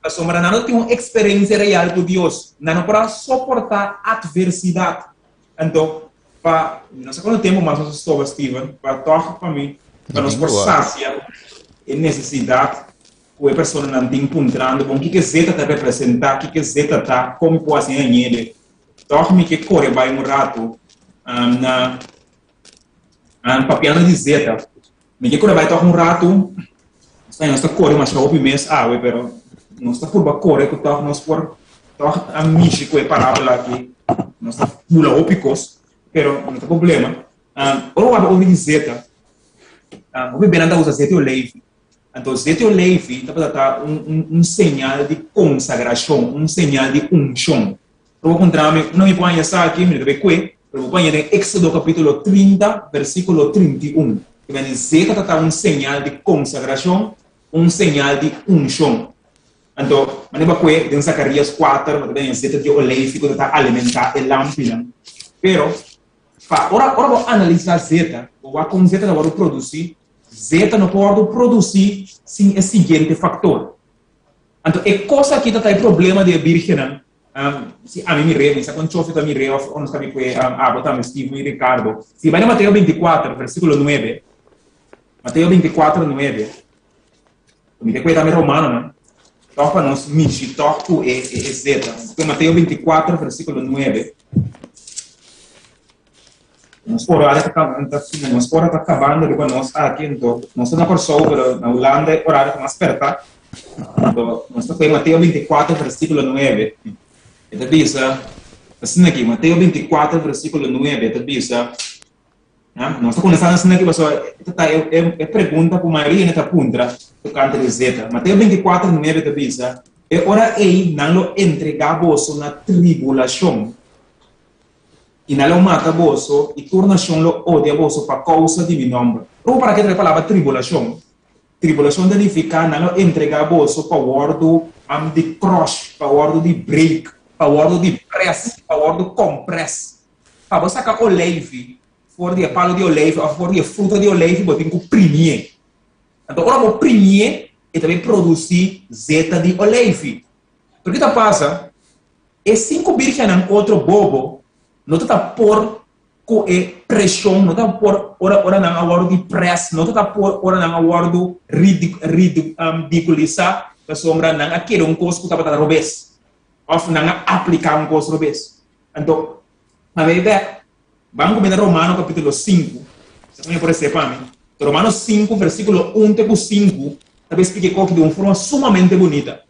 Pasobra nan no tin un eksperensia real ku Dios. Nan no por a soportá atversidat. Anto, pa, mi no sa kuantu tempu mas nos a stoba, Steven, pa tòg pa mi, pa nos por sasia e nesesidat ku e personanan tin puntrando, bon, kiko e zeta ta representá, kiko e zeta ta, kon mi por hasi hañ'e. Tòg mi ke kore bai un ratu na papiando di zeta. Mi ke kore bai tòg un ratu. Nos ta nos ta kore masha hopi mes awe, pero nos ta purba kore ku tòg nos por tòg a mishi ku e parábola aki. Nos ta bula hopi kos, pero no ta problema. Ora wak over di zeta, hopi benan ta usa zeta di oleifi. Anto zeta di oleifi tabata ta un un un señal di konsagrashon, un señal di unshon. Ora bo puntra mi, unda mi por haña esaki? Mi no ta bay kue, pero bo por haña den Éxodo capítulo 30, versículo 31. Te mende zeta ta ta un señal di consagracion, un señal di uncion. Anto, mane bo kue den Zacarías 4, bo ta haña zeta di oleifi cu ta ta alimenta e lampinan. Pero, pa ora, ora bo analisa zeta, bo wak con zeta ta wordo produci, zeta no por wordo produci sin e siguiente factor. Anto, e cos aki ta ta e problema di e birgennan. Um, si ami mir'é, mi sa kon Chofi ta mir'é of nos ta mi kue um, abo tambe, Steven i Ricardo. Si bai na Mateo 24, versíkulo 9, Mateo 24, 9, mi ta kue tambe Romanonan. Tòg pa nos mishi tòg ku e e zeta. Ku Mateo 24 versíkulo 9. Nos horario ta ta fina, nos ora ta kabando riba nos aki, anto nos ta na Kòrsou, pero na Hulanda e horario ta mas pèrtá. Anto nos ta kohe Mateo 24 versíkulo 9. E ta bisa asina aki, Mateo 24 versíkulo 9 e ta bisa, Nos ta kuminsá asina aki pasobra e ta e pregunta ku mayoria hende ta puntra tokante di zeta. Mateo 24, 9 ta bisa, E ora ei nan lo entregá boso na tribulashon, i nan lo mata boso, i tur nashon lo odia boso pa kousa di mi nòmber. Ora bo para keda e palabra tribulashon, tribulashon ta nifiká nan lo entregá boso pa wòrdu di crush, pa wòrdu di break, pa wòrdu di press, pa wòrdu compress. Pa bo saka oleifi for di e palu di oleifi òf for di e fruta di oleifi bo tin ku primié. Anto ora bo primié e ta bin produsí zeta di oleifi. Pero ki ta pasa? E sinku birgennan otro bobo no ta ta por ku e preshon, no ta por ora ora nan a wòrdu di près, no ta ta por ora nan a wòrdu ridikulisá pasobra nan a kere un kos ku tabata robes òf nan a apliká un kos robes. Anto, pa mi bek, ban ku mi na Romano kapítulo 5. Sa ku mi por esei pa mi. Romano 5, versíkulo 1 te ku 5, ta bai splika e koki di un forma sumamente bunita.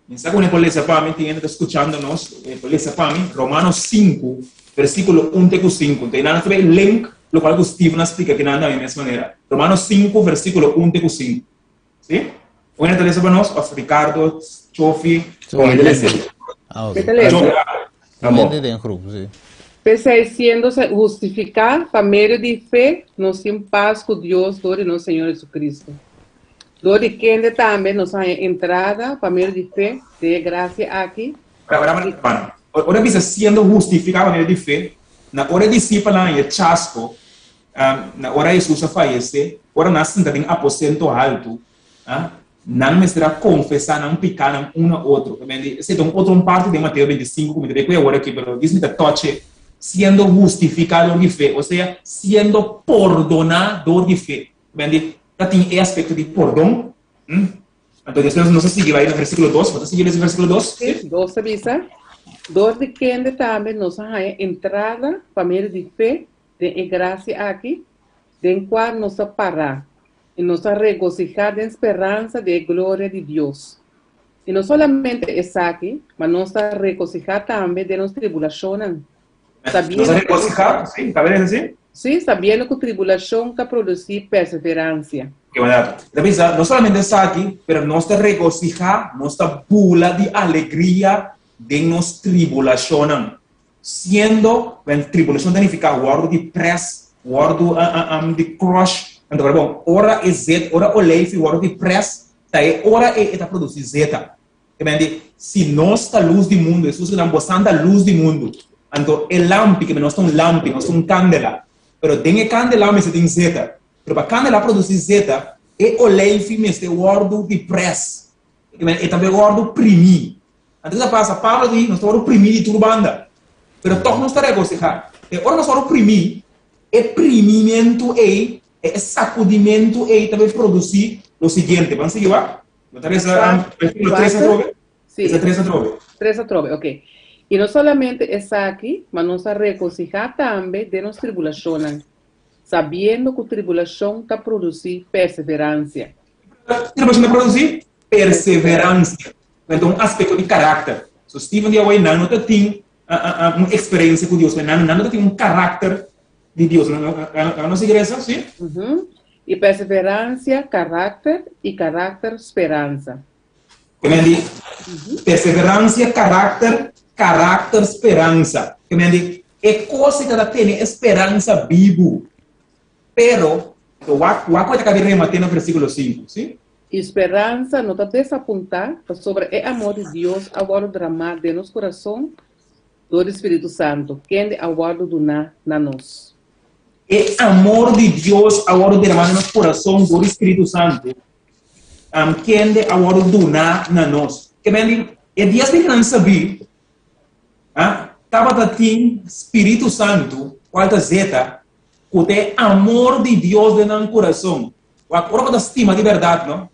Mi sa ku mi por lesa pa mi, tin hende ta skuchando nos, e por lesa pa mi, Romano 5, versíkulo 1 te ku 5. Anto, einan ta bai link lokual ku Steven a splika kinan na mi mes manera. Romano 5, versíkulo 1 te ku 5. Sí? Un hende ta lesa pa nos? Of Ricardo, Chofi? Un hende lesa. Ah, ok. Mi ta lesa. Un hende den groep, sí. P'esei, siendo hustifiká pa medio di fe, nos tin pas ku Dios dor di nos Señor Jesucristo, dor di kende tambe nos a haña entrada pa medio di fe den e grasia aki. Ora, ora, ora, ora bisa siendo hustifiká pa medio di fe, na ora e disipelnan haña chasco, Na ora Hesus a fayesé, ora nan a sinta den aposento haltu, nan mester a konfesá nan pikánan un na otro. Esei ta un otro un parti den Mateo 25 ku mi ta bai ku e awor aki, pero dis mi ta tòch'e, siendo hustifiká dor di fe, osea, siendo pordoná dor di fe. Ta tin e aspekto di pordon. Anto despues nos a sigui bai na versíkulo 2. Bo ta sigui lesa versíkulo 2? Sí, 2 ta bisa, Dor di kende tambe nos a haña entrada pa medio di fe den e grasia aki, den kua nos ta pará, i nos ta regosihá den speransa di e gloria di Dios. I no solamente esaki, ma nos ta regosihá tambe den nos tribulashonnan, Nos ta regosihá, sí, ta bira así? Sí, sabiendo ku tribulashon ta produsí perseveransia. Ke manera? Ta bisa, no solamente esaki, pero nos ta regosihá, nos ta bula di alegria den nos tribulashonnan. Siendo, wen tribulashon ta nifiká wòrdu di près, wòrdu di crush. Anto ora bon, ora e zet, ora oleifi wòrdu di près, ta e ora ei e ta produsí zeta. Te men di, si nos ta lus di mundu, Hesus ku nan, bosan ta lus di mundu. Anto e lampi, ke men nos ta un lampi, nos ta un kandela. Pero den e kandela mester tin zeta. Pero pa kandela produsí zeta, e oleifi mester wòrdu di près. Ke men e ta bai wòrdu primí. Anto kiko ta pasa? Pablo di, nos ta wòrdu primí di tur banda, pero tòg nos ta regosihá. E ora nos wòrdu primí, e primimentu ei, e sakudimentu ei ta bai produsí lo siguiente. Ban sigui wak? Bo ta resa versíkulo tres atrobe? Sí. Resa tres atrobe. Tres atrobe, ok. I no solamente esaki, ma nos a regosihá tambe den nos tribulashonnan, sabiendo ku tribulashon ta produsí perseveransia. Tribulashon ta produsí perseveransia. Nan ta un aspekto di karakter. So Steven di awor nan no ta tin un eksperensia ku Dios, nan no ta tin un karakter di Dios. Nan no sigui resa, si? I perseveransia, karakter, i karakter, speransa. Ke men di perseveransia, karakter, karakter, speransa. Ke men di e kos ei ta tene e speransa bibu. Pero, wak wak ku e ta kabi remate na versíkulo 5, si? I speransa no ta desapuntá, pasobra e amor di Dios a wòrdu dramá den nos kurason dor di Spiritu Santu, kende a wòrdu duná na nos. E amor di Dios a wòrdu dramá den nos kurason dor di Spiritu Santu, kende a wòrdu duná na nos. Ke men di, e dias di nan sabí, tabata tin Spiritu Santu, kual ta zeta, ku ta e amor di Dios den nan kurason. Wak, ora bo ta stima di bèrdat, no?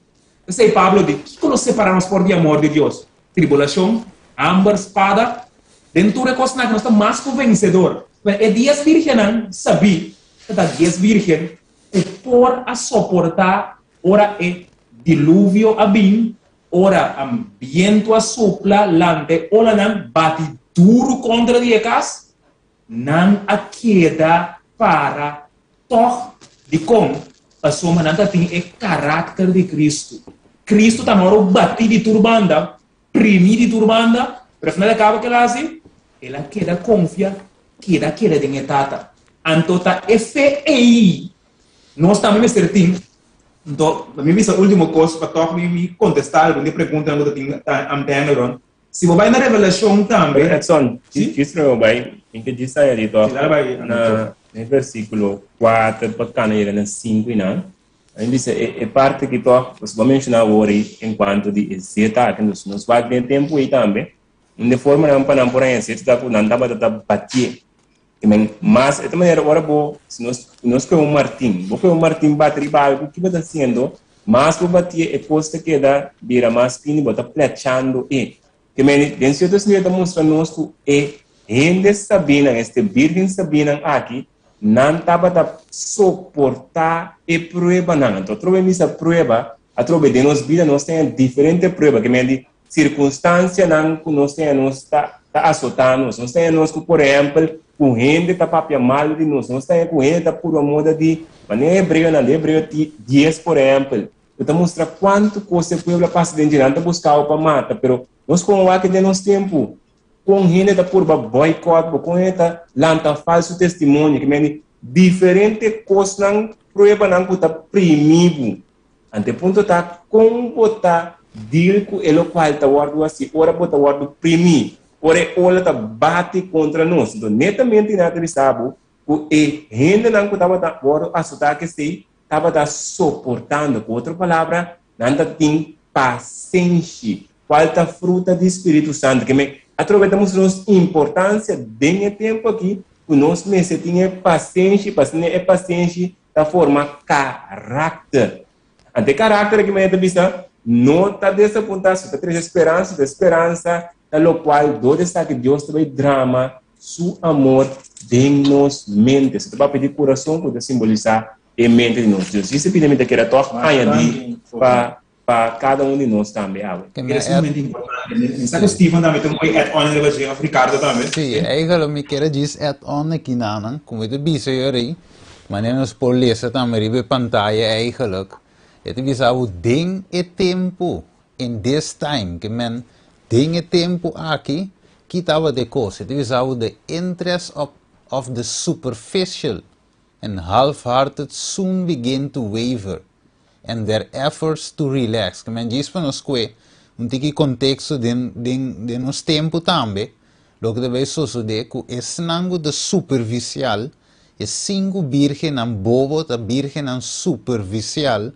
P'esei Pablo di, Kiko lo separá nos for di amor di Dios? Tribulashon, hamber, spada? Den tur e kosnan aki nos ta mas ku vensedor. E dies bírgennan sabí ta ta dies bírgen ku por a soportá ora e diluvio a bin, ora bientu a supla lanta e olanan bati duru kontra di e kas, nan a keda para tòg. Dikon? Pasobra nan ta tin e karakter di Kristu. Kristu ta moro batí di tur banda, primí di tur banda, pero al final di kaba ke el a hasi? El a keda konfia, keda kere den e Tata. Anto ta e fe ei nos tambe mester tin. Anto, mi bisa último kos pa tòg mi kontestá algun di e preguntanan ku ta tin ta am rònt. Si bo bai na Revelashon tambe. Pero Edson, djis promé bo bai, mi ke djis añadí tòg na e versíkulo kuater pa kana yega na sinku i nan. A mi bisa e parti aki tòg, pasobra bo a menshoná awor ei enkuanto di e zeta aki, nos nos wak den e tempu ei tambe, un di e formanan pa nan por haña zeta ta ku nan tabata ta batié. I men, mas e ta manera ora bo, si nos, nos kohe un martin, bo kohe un martin bati riba algu, ki bo ta hasiendo? Mas bo batié, e kos ta keda bira mas fini, bo ta plechando e. Ke men, den sierto sentido e ta mustra nos ku e hende sabinan, este birgen sabinan aki, nan tabata soportá e pruebanan. Anto atrobe misa prueba, atrobe den nos bida nos tin diferente prueba, ke men di Sirkunstansianan ku nos tin anos ta ta asotá nos. Nos tin anos ku, por ehèmpel, ku hende ta papia malu di nos. Nos tin ku hende ta purba moda di manera hebreonan, den Hebreo dies, por ehèmpel, ku ta mustra kuantu kos e pueblo a pasa den dje. Nan ta buska bo pa mata, pero nos kon wak den nos tempu kon hende ta purba boycott bo, kon hende ta lanta falsu testimonio, ke mende diferente kosnan, pruebanan ku ta primi bo. Ante punto ta kon bo ta deal ku e lokual ta wòrdu hasi ora bo ta wòrdu primí, ora e ola ta bati kontra nos. Enton netamente nan ta bisa bo ku e hendenan ku tabata wòrdu asotá ku esei tabata soportando. Ku otro palabra, nan ta tin pasenshi, kual ta fruta di Spiritu Santu. Ke men atrobe ta mustra nos importansia den e tempu aki ku nos mester tin e pasenshi, pasobra e pasenshi ta forma karakter. Ante e karakter aki manera ta bisa, no ta desapuntá, si ta trese speransa, ta speransa ta lokual dor di esaki Dios ta bai drama su amor den nos mente. Si ta papia di kurason ku ta simbolisá e mente di nos. Dios djis e pida mi ta keda tòg añadí pa pa kada un di nos tambe awe. Era sumamente importante. Mi sa ku Steven tambe ta un mooi add-on riba dje, of Ricardo tambe. Sí, eigenlijk mi kier a djis add-on aki nanan, ku mi ta bisa yori, manera nos por lesa tambe riba e pantaya eigenlijk, e ta bisa bo den e tempu, in this time, ke men den e tempu aki, ki tabata e kos? E ta bisa bo the interest of of the superficial and half-hearted soon begin to waver and their efforts to relax. Ke men djis pa nos kue un tiki konteksto den den den nos tempu tambe, loke ta bai sosodé ku esnan ku ta supervisial, e sinku birgennan bobo ta birgennan supervisial,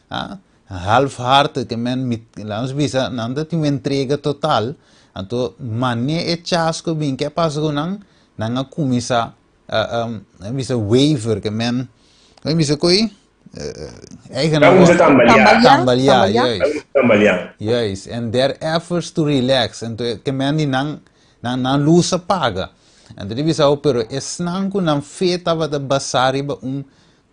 ah, half-hearted, ke men mi laga nos bisa nan ta tin un entrega total, anto mane e chasko bin ke a pasa ku nan? Nan a kuminsá a bisa waver, ke men, a bisa koi? Eigen Nan usa tambalear. Tambalear, juist. Nan usa tambalear. Juist. And their efforts to relax. Anto ke men di nan, nan, nan luz a paga. Anto di bisa bo, pero esnan ku nan fe tabata basá riba un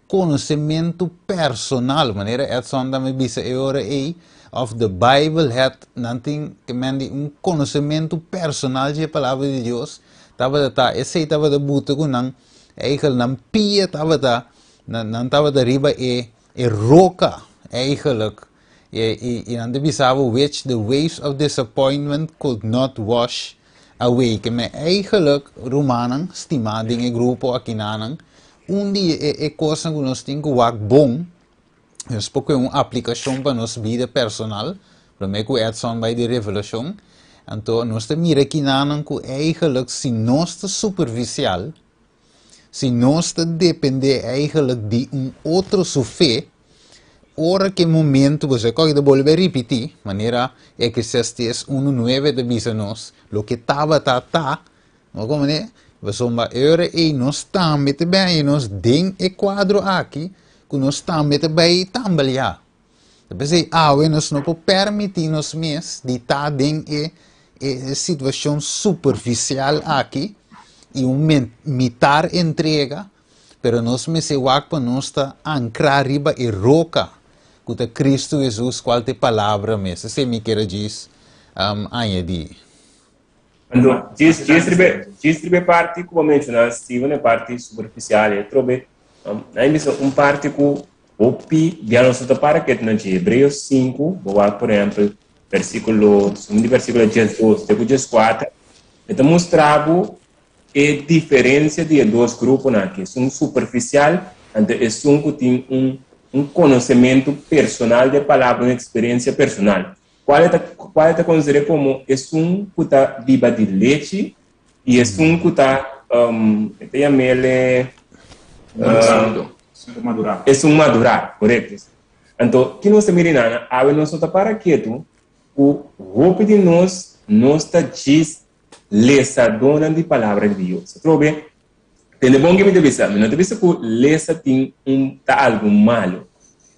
konosementu personal, manera Edson tambe bisa e ora ei, of the Bible het, nan tin ke men di un konosementu personal dje Palabra di Dios, tabata ta, esei tabata buta ku nan, eigenlijk nan pia tabata Nan nan tabata riba e e roka eigenlijk. E i i nan ta bisa bo which the waves of disappointment could not wash away. Ke men eigenlijk rumannan stimá den e grupo akinanan, un di e e kosnan ku nos tin ku wak bon, nos por kohe un aplikashon pa nos bida personal, promé ku Edson bai di revelashon, anto nos ta mira kinanan ku eigenlijk si nos ta supervisial, Si nos ta dependé eigenlijk di un otro su fe, ora ku e momento, bo sa kòke ta bolbe ripití, manera Eclesiastés unu nuebe ta bisa nos, loke tabata ta, bo komprendé? Pasobra e ora ei nos tambe ta bai haña nos den e kuadro aki ku nos tambe ta bai tambaleá. Ta p'esei awe nos no por permití nos mes di ta den e e situashon superfisial aki i un mitar entrega, pero nos mester wak pa nos ta ankrá riba e roka ku ta Kristu Hesus kual ta e Palabra mes. Esei mi kier a djis añadí. Anto, djis, djis riba, djis riba e parti ku bo menshoná, Steven, e parti superfisial, e trobe, nan bisa un parti ku hopi bia nos no ta para ketu na dje. Hebreos 5, bo wak por ehèmpel, versíkulo, un di versíkulo 12 te ku 14, e ta mustra bo e diferensia di e dos gruponan aki, esun superfisial anto esun ku tin un un konosementu personal di e palabra, un eksperensia personal. Kual e ta kual e ta konsider'é komo esun ku ta biba di lechi i esun ku ta e ta yam'el esun madurá, korekto. Anto, ki nos ta mira einan? Awe nos no ta para ketu ku hopi di nos, nos ta djis lesadónan di Palabra di Dios. Atrobe, tende bon ke mi ta bisa, mi no ta bisa ku lesa tin un ta algu malu,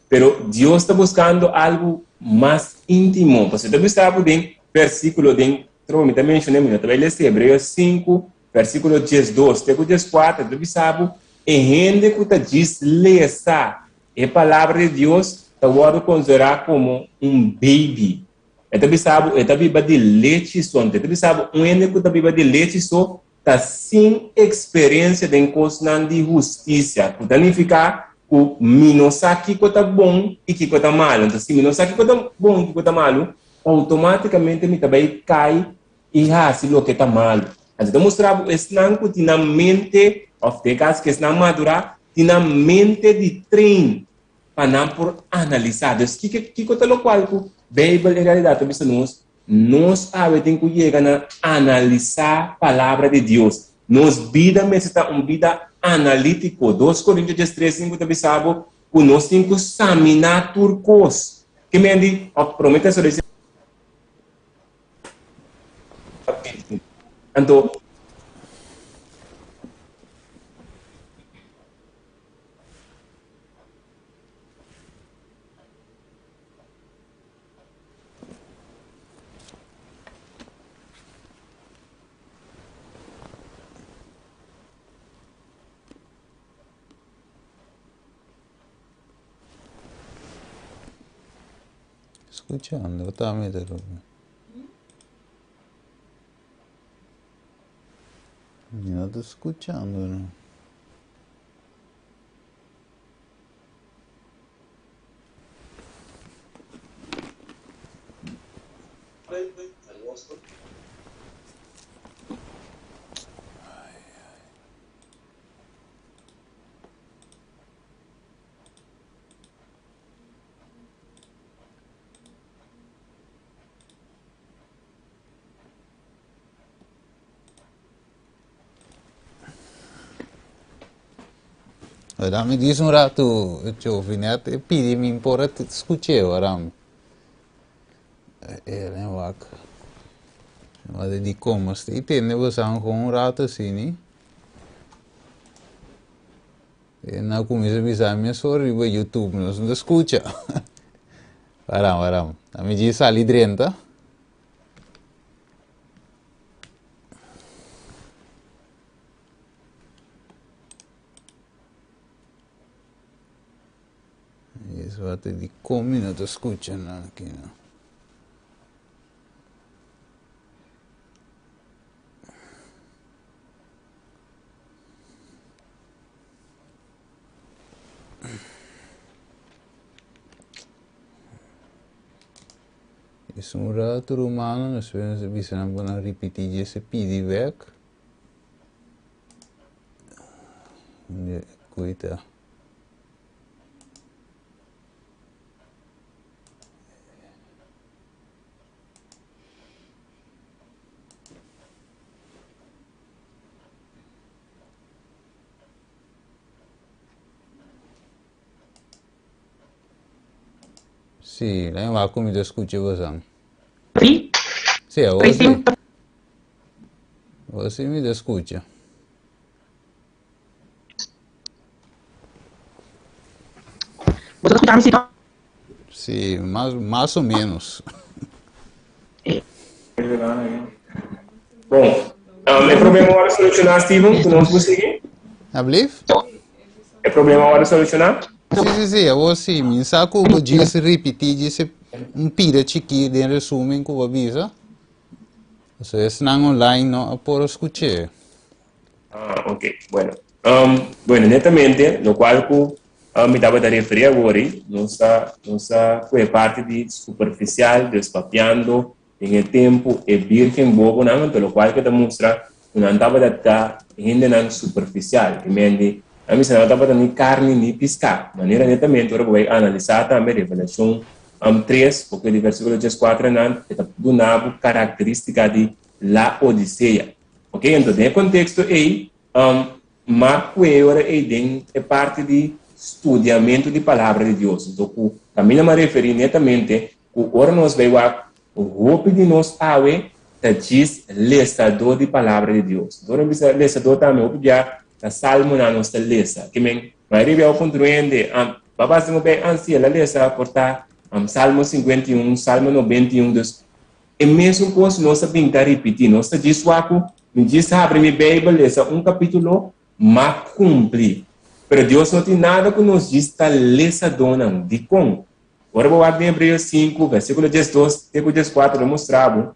pero Dios ta buskando algu mas íntimo. Pasobra e ta bisa bo den versíkulo den, atrobe mi ta menshoná, mi no ta bai lesa Hebreos 5, versíkulo 12 te ku 14, e ta bisa bo e hende ku ta djis lesa E Palabra di Dios ta wòrdu konsiderá komo un baby. E ta bisa bo e ta biba di lechi so. Anto e ta bisa bo un hende ku ta biba di lechi so ta sin eksperensia den kosnan di hustisia, ku ta nifiká ku mi no sa kiko ta bon i kiko ta malu. Anto si mi no sa kiko ta bon i kiko ta malu, outomátikamente mi ta bai kai i hasi loke ta malu. Anto ta mustra bo esnan ku tin nan mente, òf den kaso ku esnan madurá, tin nan mente di train pa nan por analisá. Dus kiko, kiko ta lokual ku Beibel en realidat ta bisa nos? Nos awe tin ku yega na analisá Palabra di Dios. Nos bida mester ta un bida analítiko. Dos Korintio 13, 5 ta bisa bo ku nos tin ku saminá tur kos. Ke men di, òf Promé Tesalonisenses Anto. Escuchando, ta mi ta roba. Mi no ta escuchando, no. Dame diz un rato, Jovinet, e pidi mi por escuché, oram. Eren wak. Maar di como ste tende bo san gewoon un rato así, ni? E na cuminsa bisa mi so riba YouTube, nos no ta scucha. Waram, waram. A mi dje sali drenta. Eso bate di con mi no ta scucha na aki no. Es un rato rumano, despues nos bisa nan pa nan ripiti dje se pidi bek. Kuita. Sí, la wak ku mi ta skucha bosan. Sí? Sí, awor sí. Awor sí mi ta skucha. Bo ta skucha mi sí, no? Sí, mas, mas o menos. Bon, um, e problema awor solucioná, Steven? Ku nos por sigui? Ablief? E problema awor solucioná? Sí, sí, sí, awor sí. Mi sa ku bo djis ripití djis un pida chikí den resumen ku bo bisa. So esnan online no a por skuch'é. Ah, ok, bueno. Um, bueno, netamente, lo cual ku um, mi tabata referí awor, nos ta, nos ta ku e parti di superficial, dus papiando den e tempu e virgen bobonan, anto lo cual ke ta mustra ku nan tabata ta hendenan superficial. I mendi, nan bisa nan no tabata ni karni ni piská. Manera netamente ora bo bai analisá tambe Revelashon um, 3, porque di versíkulo 14 nan, e ta duna bo karakterístika di Laodisea. Ok, anto den e konteksto ei, um, m'a kue ora ei den e parti di studiamentu di Palabra di Dios. Anto ku kaminda m'a referí netamente ku ora nos bai wak hopi di nos awe ta djis lesadó di Palabra di Dios. Anto ora mi bisa lesadó tambe hopi bia ta salmonan nos ta lesa. Ke men mayoria bia bo puntra un hende, um, baba si bo bai ansi el a lesa por ta um, Salmo 51, Salmo 91, dus E mesun kos nos a bin ta ripití. Nos ta djis wak ku mi djis habri mi Beibel, lesa un kapítulo, m'a kumpli. Pero Dios no tin nada ku nos djis ta lesadónan. Dikon? Ora bo wak den Hebreos sinku, versíkulo diesdos te ku dieskuater lo mustra bo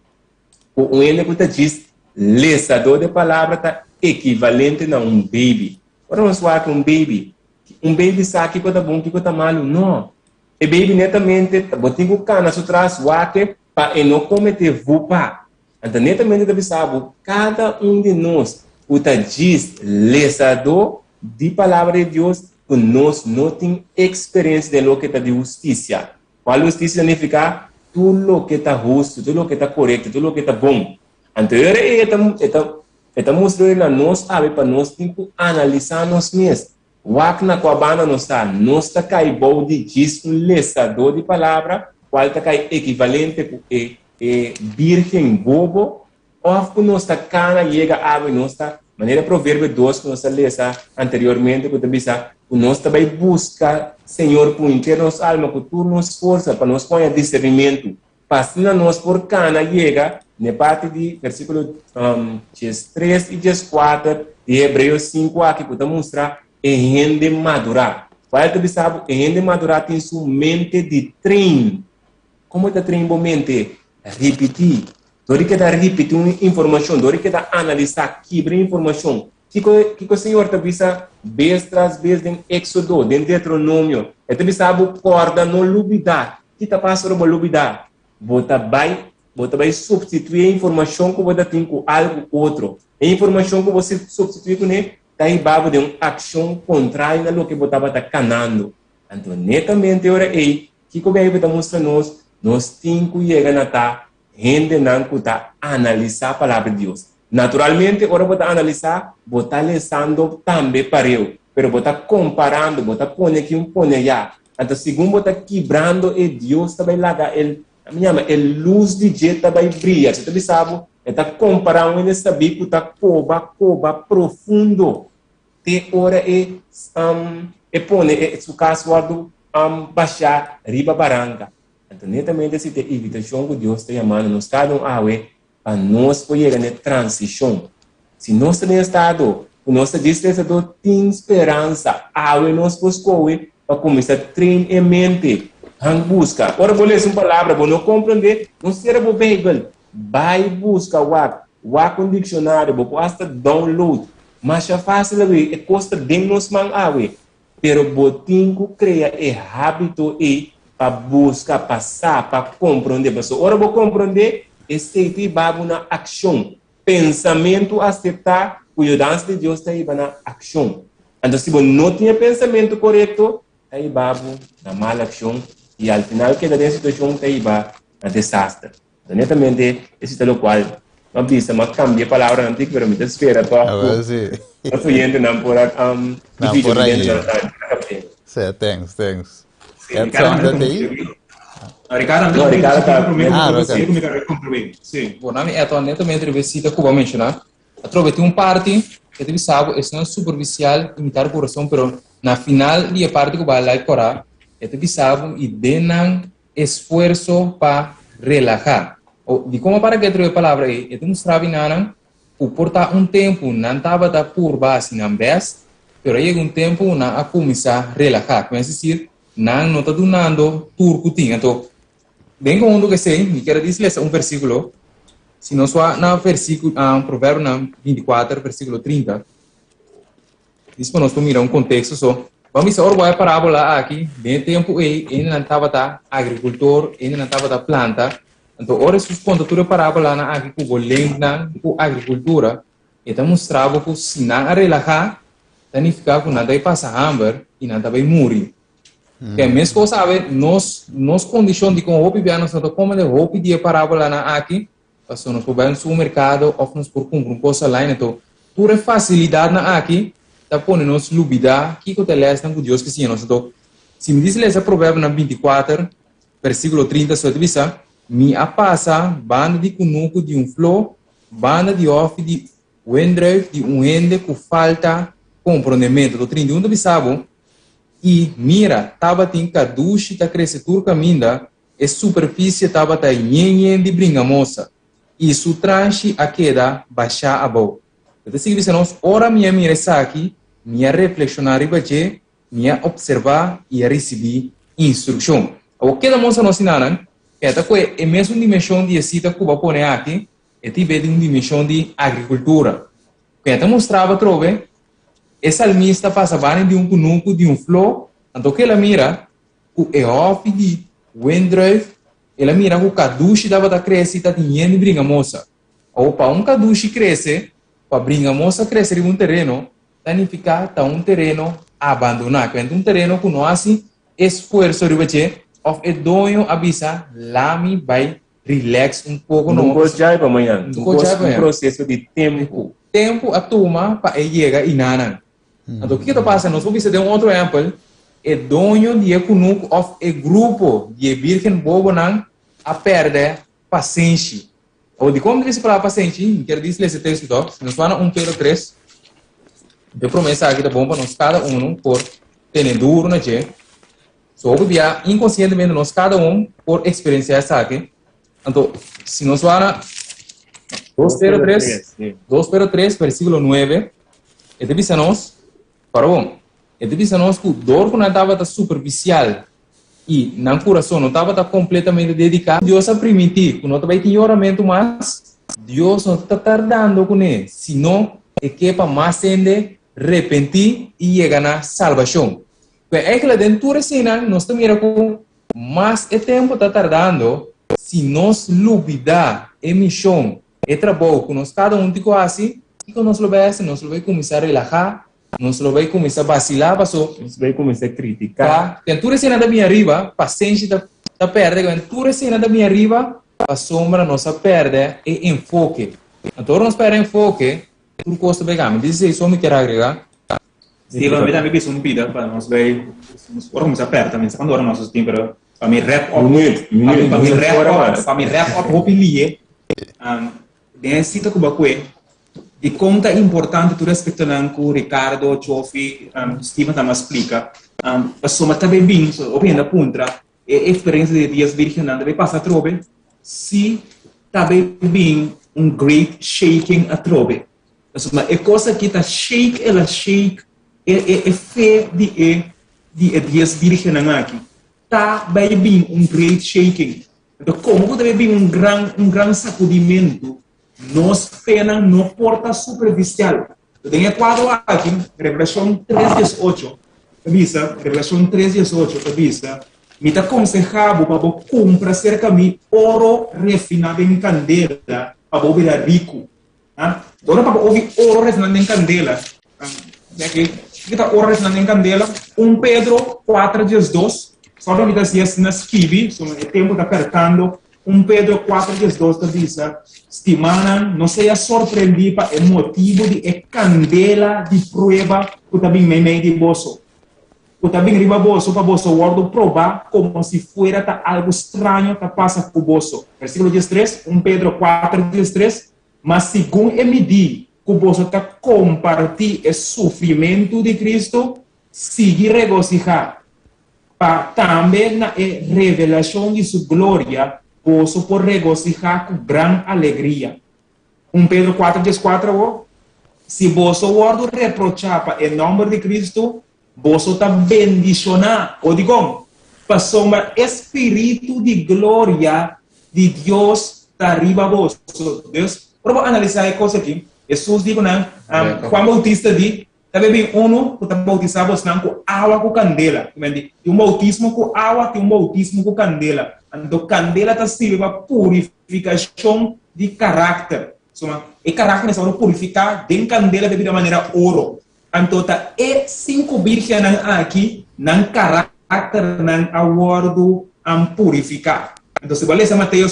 ku un hende ku ta djis lesadó di e palabra ta ekivalente na un beibi. Ora nos wak un beibi, un beibi sa kiko ta bon, kiko ta malu? No. E baby netamente bo tin ku kana su tras wak pa e no komete vupa. Anto netamente ta bisa bo kada un di nos ku ta djis lesadó di palabra di Dios ku nos no tin eksperensia den loke ta di hustisia. Kual hustisia ta nifiká? Tur loke ta hustu, tur loke ta korekto, tur loke ta bon. Anto e ora ei e ta e ta e ta mustra na nos awe pa nos tin ku analisá nos mes. Wak na kua banda nos ta. Nos ta kai bou di djis un lesadó di palabra, kual ta kai ekivalente ku e e bírgen bobo, òf ku nos ta kana yega awe nos ta, manera Proverbio dos ku nos a lesa anteriormente ku ta bisa ku nos ta bai buska Señor ku henter nos alma, ku tur nos forsa, pa nos por haña disernimentu, pa asina nos por kana yega n'e parti di versíkulo diestres i dieskuater di Hebreos sinku aki ku ta mustra e hende madurá. Kual ta bisa bo? E hende madurá tin su mente di train. Komo e ta train bo mente? Ripití. Dor di keda ripití un informashon, dor di keda analisá, kibra informashon. Kiko, kiko Señor ta bisa bes tras bes den Éxodo, den Deuteronomio? E ta bisa bo kòrda, no lubidá. Ki ta pasa ora bo lubidá? Bo ta bai, bo ta bai supstituí e informashon ku bo ta tin ku algu otro. E informashon ku bo supstituí kuné ta hiba bo den un akshon kontrario na loke bo tabata kanando. Anto netamente ora ei, kiko Beibel ta mustra nos? Nos tin ku yega na ta hendenan ku ta analisá Palabra di Dios. Naturalmente, ora bo ta analisá, bo ta lesando tambe pareu, pero bo ta komparando, bo ta pone aki un pone ayá. Anto segun bo ta kibrando e Dios ta bai laga e, mi yama, e lus di dje ta bai bria. Si ta bisa bo, e ta kompará un hende sabí ku ta koba, koba profundo te ora e, e pone e su kas wòrdu bashá riba baranka. Anto netamente si ta e invitashon ku Dios ta yamando nos kada un awe pa nos por yega na e transishon. Si nos ta den estado ku nos ta distresadó tin speransa, awe nos por skohe pa kuminsá train e mente. Han buska. Ora bo lesa un palabra bo no komprendé, no sera bo Beibel. Bai buska wak. Wak un dikshonario, bo por asta download. Masha fásil awe, e kos ta den nos man awe. Pero bo tin ku krea e hábito ei pa buska, pa sa, pa komprondé. Pasobra ora bo komprondé, esei ta hiba bo na akshon. Pensamentu aseptá ku yudansa di Dios ta hiba na akshon. Anto si bo no tin e pensamentu korekto, ta hiba bo na mal akshon i al final keda den situashon ta hiba na desaster. Anto netamente esei ta lokual m'a bisa, m'a kambia e palabranan tik, pero mi ta spera tòg ku nos oyentenan por a Nan por a yega. Sí, thanks, thanks. Edson ta tei? Ricardo, No, Ricardo ta- Ah, Ricardo. Sí. Bon, nami Edson netamente riba e sita ku bo a menshoná. Atrobe tin un parti ke ta bisa bo esnan superficial imitar kurason, pero na final di e parti ku bo a like kòrá. E ta bisa bo i den nan esfuerso pa relahá. O, dikon a para ketu e palabra ei? E ta mustra binanan ku por ta un tempu nan tabata purba hasi nan bèst, pero a yega un tempu ku nan a kuminsá relahá. Ku es desir, nan no ta dunando tur ku tin. Anto, den konhunto ku esei, mi kier a disi lesa un versíkulo. Si nos wak na versíkulo, Proverbionan 24, versíkulo 30. Dis pa nos por mira un konteksto so. Ban bisa ora bo a e parábola aki, den e tempu ei, hendenan tabata agrikultor, hendenan tabata planta. Anto ora Hesus konta tur e parábolanan aki ku bo lengnan ku agrikultura, e ta mustra bo ku si nan a relahá, ta nifiká ku nan ta bai pasa hamber i nan ta bai muri. Ke meskos awe nos nos kondishon di kon hopi bia nos no ta komende hopi di e parábolanan aki, Pasobra nos por bai un supermerkado òf nos por kumpra un kos online. Anto, tur e fasilidatnan aki ta pone nos lubidá kiko ta e lèsnan ku Dios ke siña nos. Anto, si mi dici lesa Proverbionan 24, versíkulo 30, so e ta bisa, Mi a pasa banda di kunuku di un fló, banda di hòfi di wendrùif di un hende ku falta komprondementu. Anto, 31 ta bisa bo, I mira, tabatin kadushi ta krese tur kaminda, E superfisie tabata yen yen di bringamosa, i su transhi a keda bashá abou. E ta sigui bisa nos, Ora mi a mira esaki, mi a reflekshoná riba dje, mi a opservá i a risibí instrukshon. Awor keda mostra nos sinanan, e ta kue e mesun dimenshon di e sita ku bo a pone aki, e ta ibé di un dimenshon di agrikultura. Ku e ta mostraba atrobe, e salmista pasa banda di un kunuku di un fló, anto ku el a mira, Ku e hòfi di wendrùif, el a mira ku kadushi tabata krese i ta tin yen di bringamosa. Awor, pa un kadushi krese, pa bringamosa krese riba un tereno, ta nifiká ta un tereno abandoná, kende un tereno ku no hasi esfuerso riba dje, òf e doño a bisa, Lami bai rilèks un poko No kos djai pa mañan, un kos un proseso di tempu. Tempu a tuma pa e yega i nanan. Anto kiko ta pasa? Nos por bisa den un otro ehèmpel, e doño di e kunuku òf e grupo di e bírgen bobonan a pèrdè pasenshi. Awor, dikon mi ta bisa e palabra pasenshi? Mi kier dis lesa e teksto tòg. Si nos wak na 1 Pedro 3, e promesa aki ta bon pa nos kada unu por tene duru na dje. So hopi bia inkonsientemente nos kada un por eksperensiá esaki. Anto, si nos wak na 2 Pedro 3, 2 Pedro 3, versíkulo 9, e ta bisa nos, para bon, e ta bisa nos ku dor ku nan tabata superfisial i nan kurason no tabata kompletamente dediká, Dios a primintí ku no ta bai tin yoramentu mas, Dios no ta tardando kuné, sino e ke pa mas hende repentí i yega na salbashon. Pues eigenlijk den tur eseinan nos ta mira ku mas e tempu ta tardando, si nos lubidá e mishon, e trabou ku nos kada un tin ku hasi, kiko nos lo bai hasi? Nos lo bai kuminsá relahá, nos lo bai kuminsá basilá paso. Nos bai kuminsá kritiká. Ken tur eseinan ta bini ariba, pasenshi ta ta pèrdè, ken tur eseinan ta bini ariba pasobra nos a pèrdè e enfoke. Anto ora nos pèrdè enfoke, tur kos ta bai kambia. Dies esei so mi kier agregá. Steven, mi tambe bisa un pida pa nos bay, ora cuminsa aperta, mi no sa cuando ora nos tin, pero pa mi wrap up, pa mi wrap up, pa mi wrap up hopi liye, den e cita cu bo a cue, dicon ta importante tur aspectonan cu Ricardo, Chofi, Steven tambe a splica, pasobra ta bay bin, hopi hende a puntra, e experiencia di dies virgennan ta bay pasa atrobe? Si ta bay bin un great shaking atrobe. Pasobra e kos aki ta shake, el a shake e, e, e fe di e, di e dies virgennan aki. Ta bai bin un great shaking. Anto komo ku ta bai bin un gran, un gran sakudimentu, nos fenan no por ta superficial. Den e kuadro aki, Revelashon 3 18 ta bisa, Revelashon 3 18 ta bisa, Mi ta konsehá bo pa bo kumpra serka mi oro refiná den kandela pa bo bira riku. Ha? Ora pa bo obi oro refiná den kandela, ya ke, kiko ta oro refiná den kandela? 1 Pedro 4 12, sòrta mi ta hasi asina skibi, so e tempu ta pertando. 1 Pedro 4 12 ta bisa, Stimanan, no sea sorprendí pa e motibu di e kandela di prueba ku ta bin meimei di boso, ku ta bin riba boso pa boso wòrdu probá komo si fuera ta algu straño ta pasa ku boso. Versíkulo 13, 1 Pedro 4 13, Ma segun e midí ku boso ta kompartí e sufrimentu di Kristu, sigui regosihá. Pa tambe na e revelashon di su gloria boso por regosihá ku gran alegria. 1 Pedro 4, 14 Awor, si boso wòrdu reprochá pa e nòmber di Kristu, boso ta bendishoná. O dikon? Pasobra e spiritu di gloria di Dios ta riba boso. Dus, ora bo analisá e kos akí, Hesus di ku nan, Juan Boutista di, Ta bay bin unu ku ta boutisá bosnan ku awa ku kandela. Tin un boutismo ku awa, tin un boutismo ku kandela. Anto kandela ta sirbi pa purifikashon di karakter. Suma, e karakter mester wòrdu purifiká den kandela pa e bira manera oro. Anto ta e sinku bírgennan aki nan karakternan a wòrdu purifiká. Anto si bo a lesa Mateo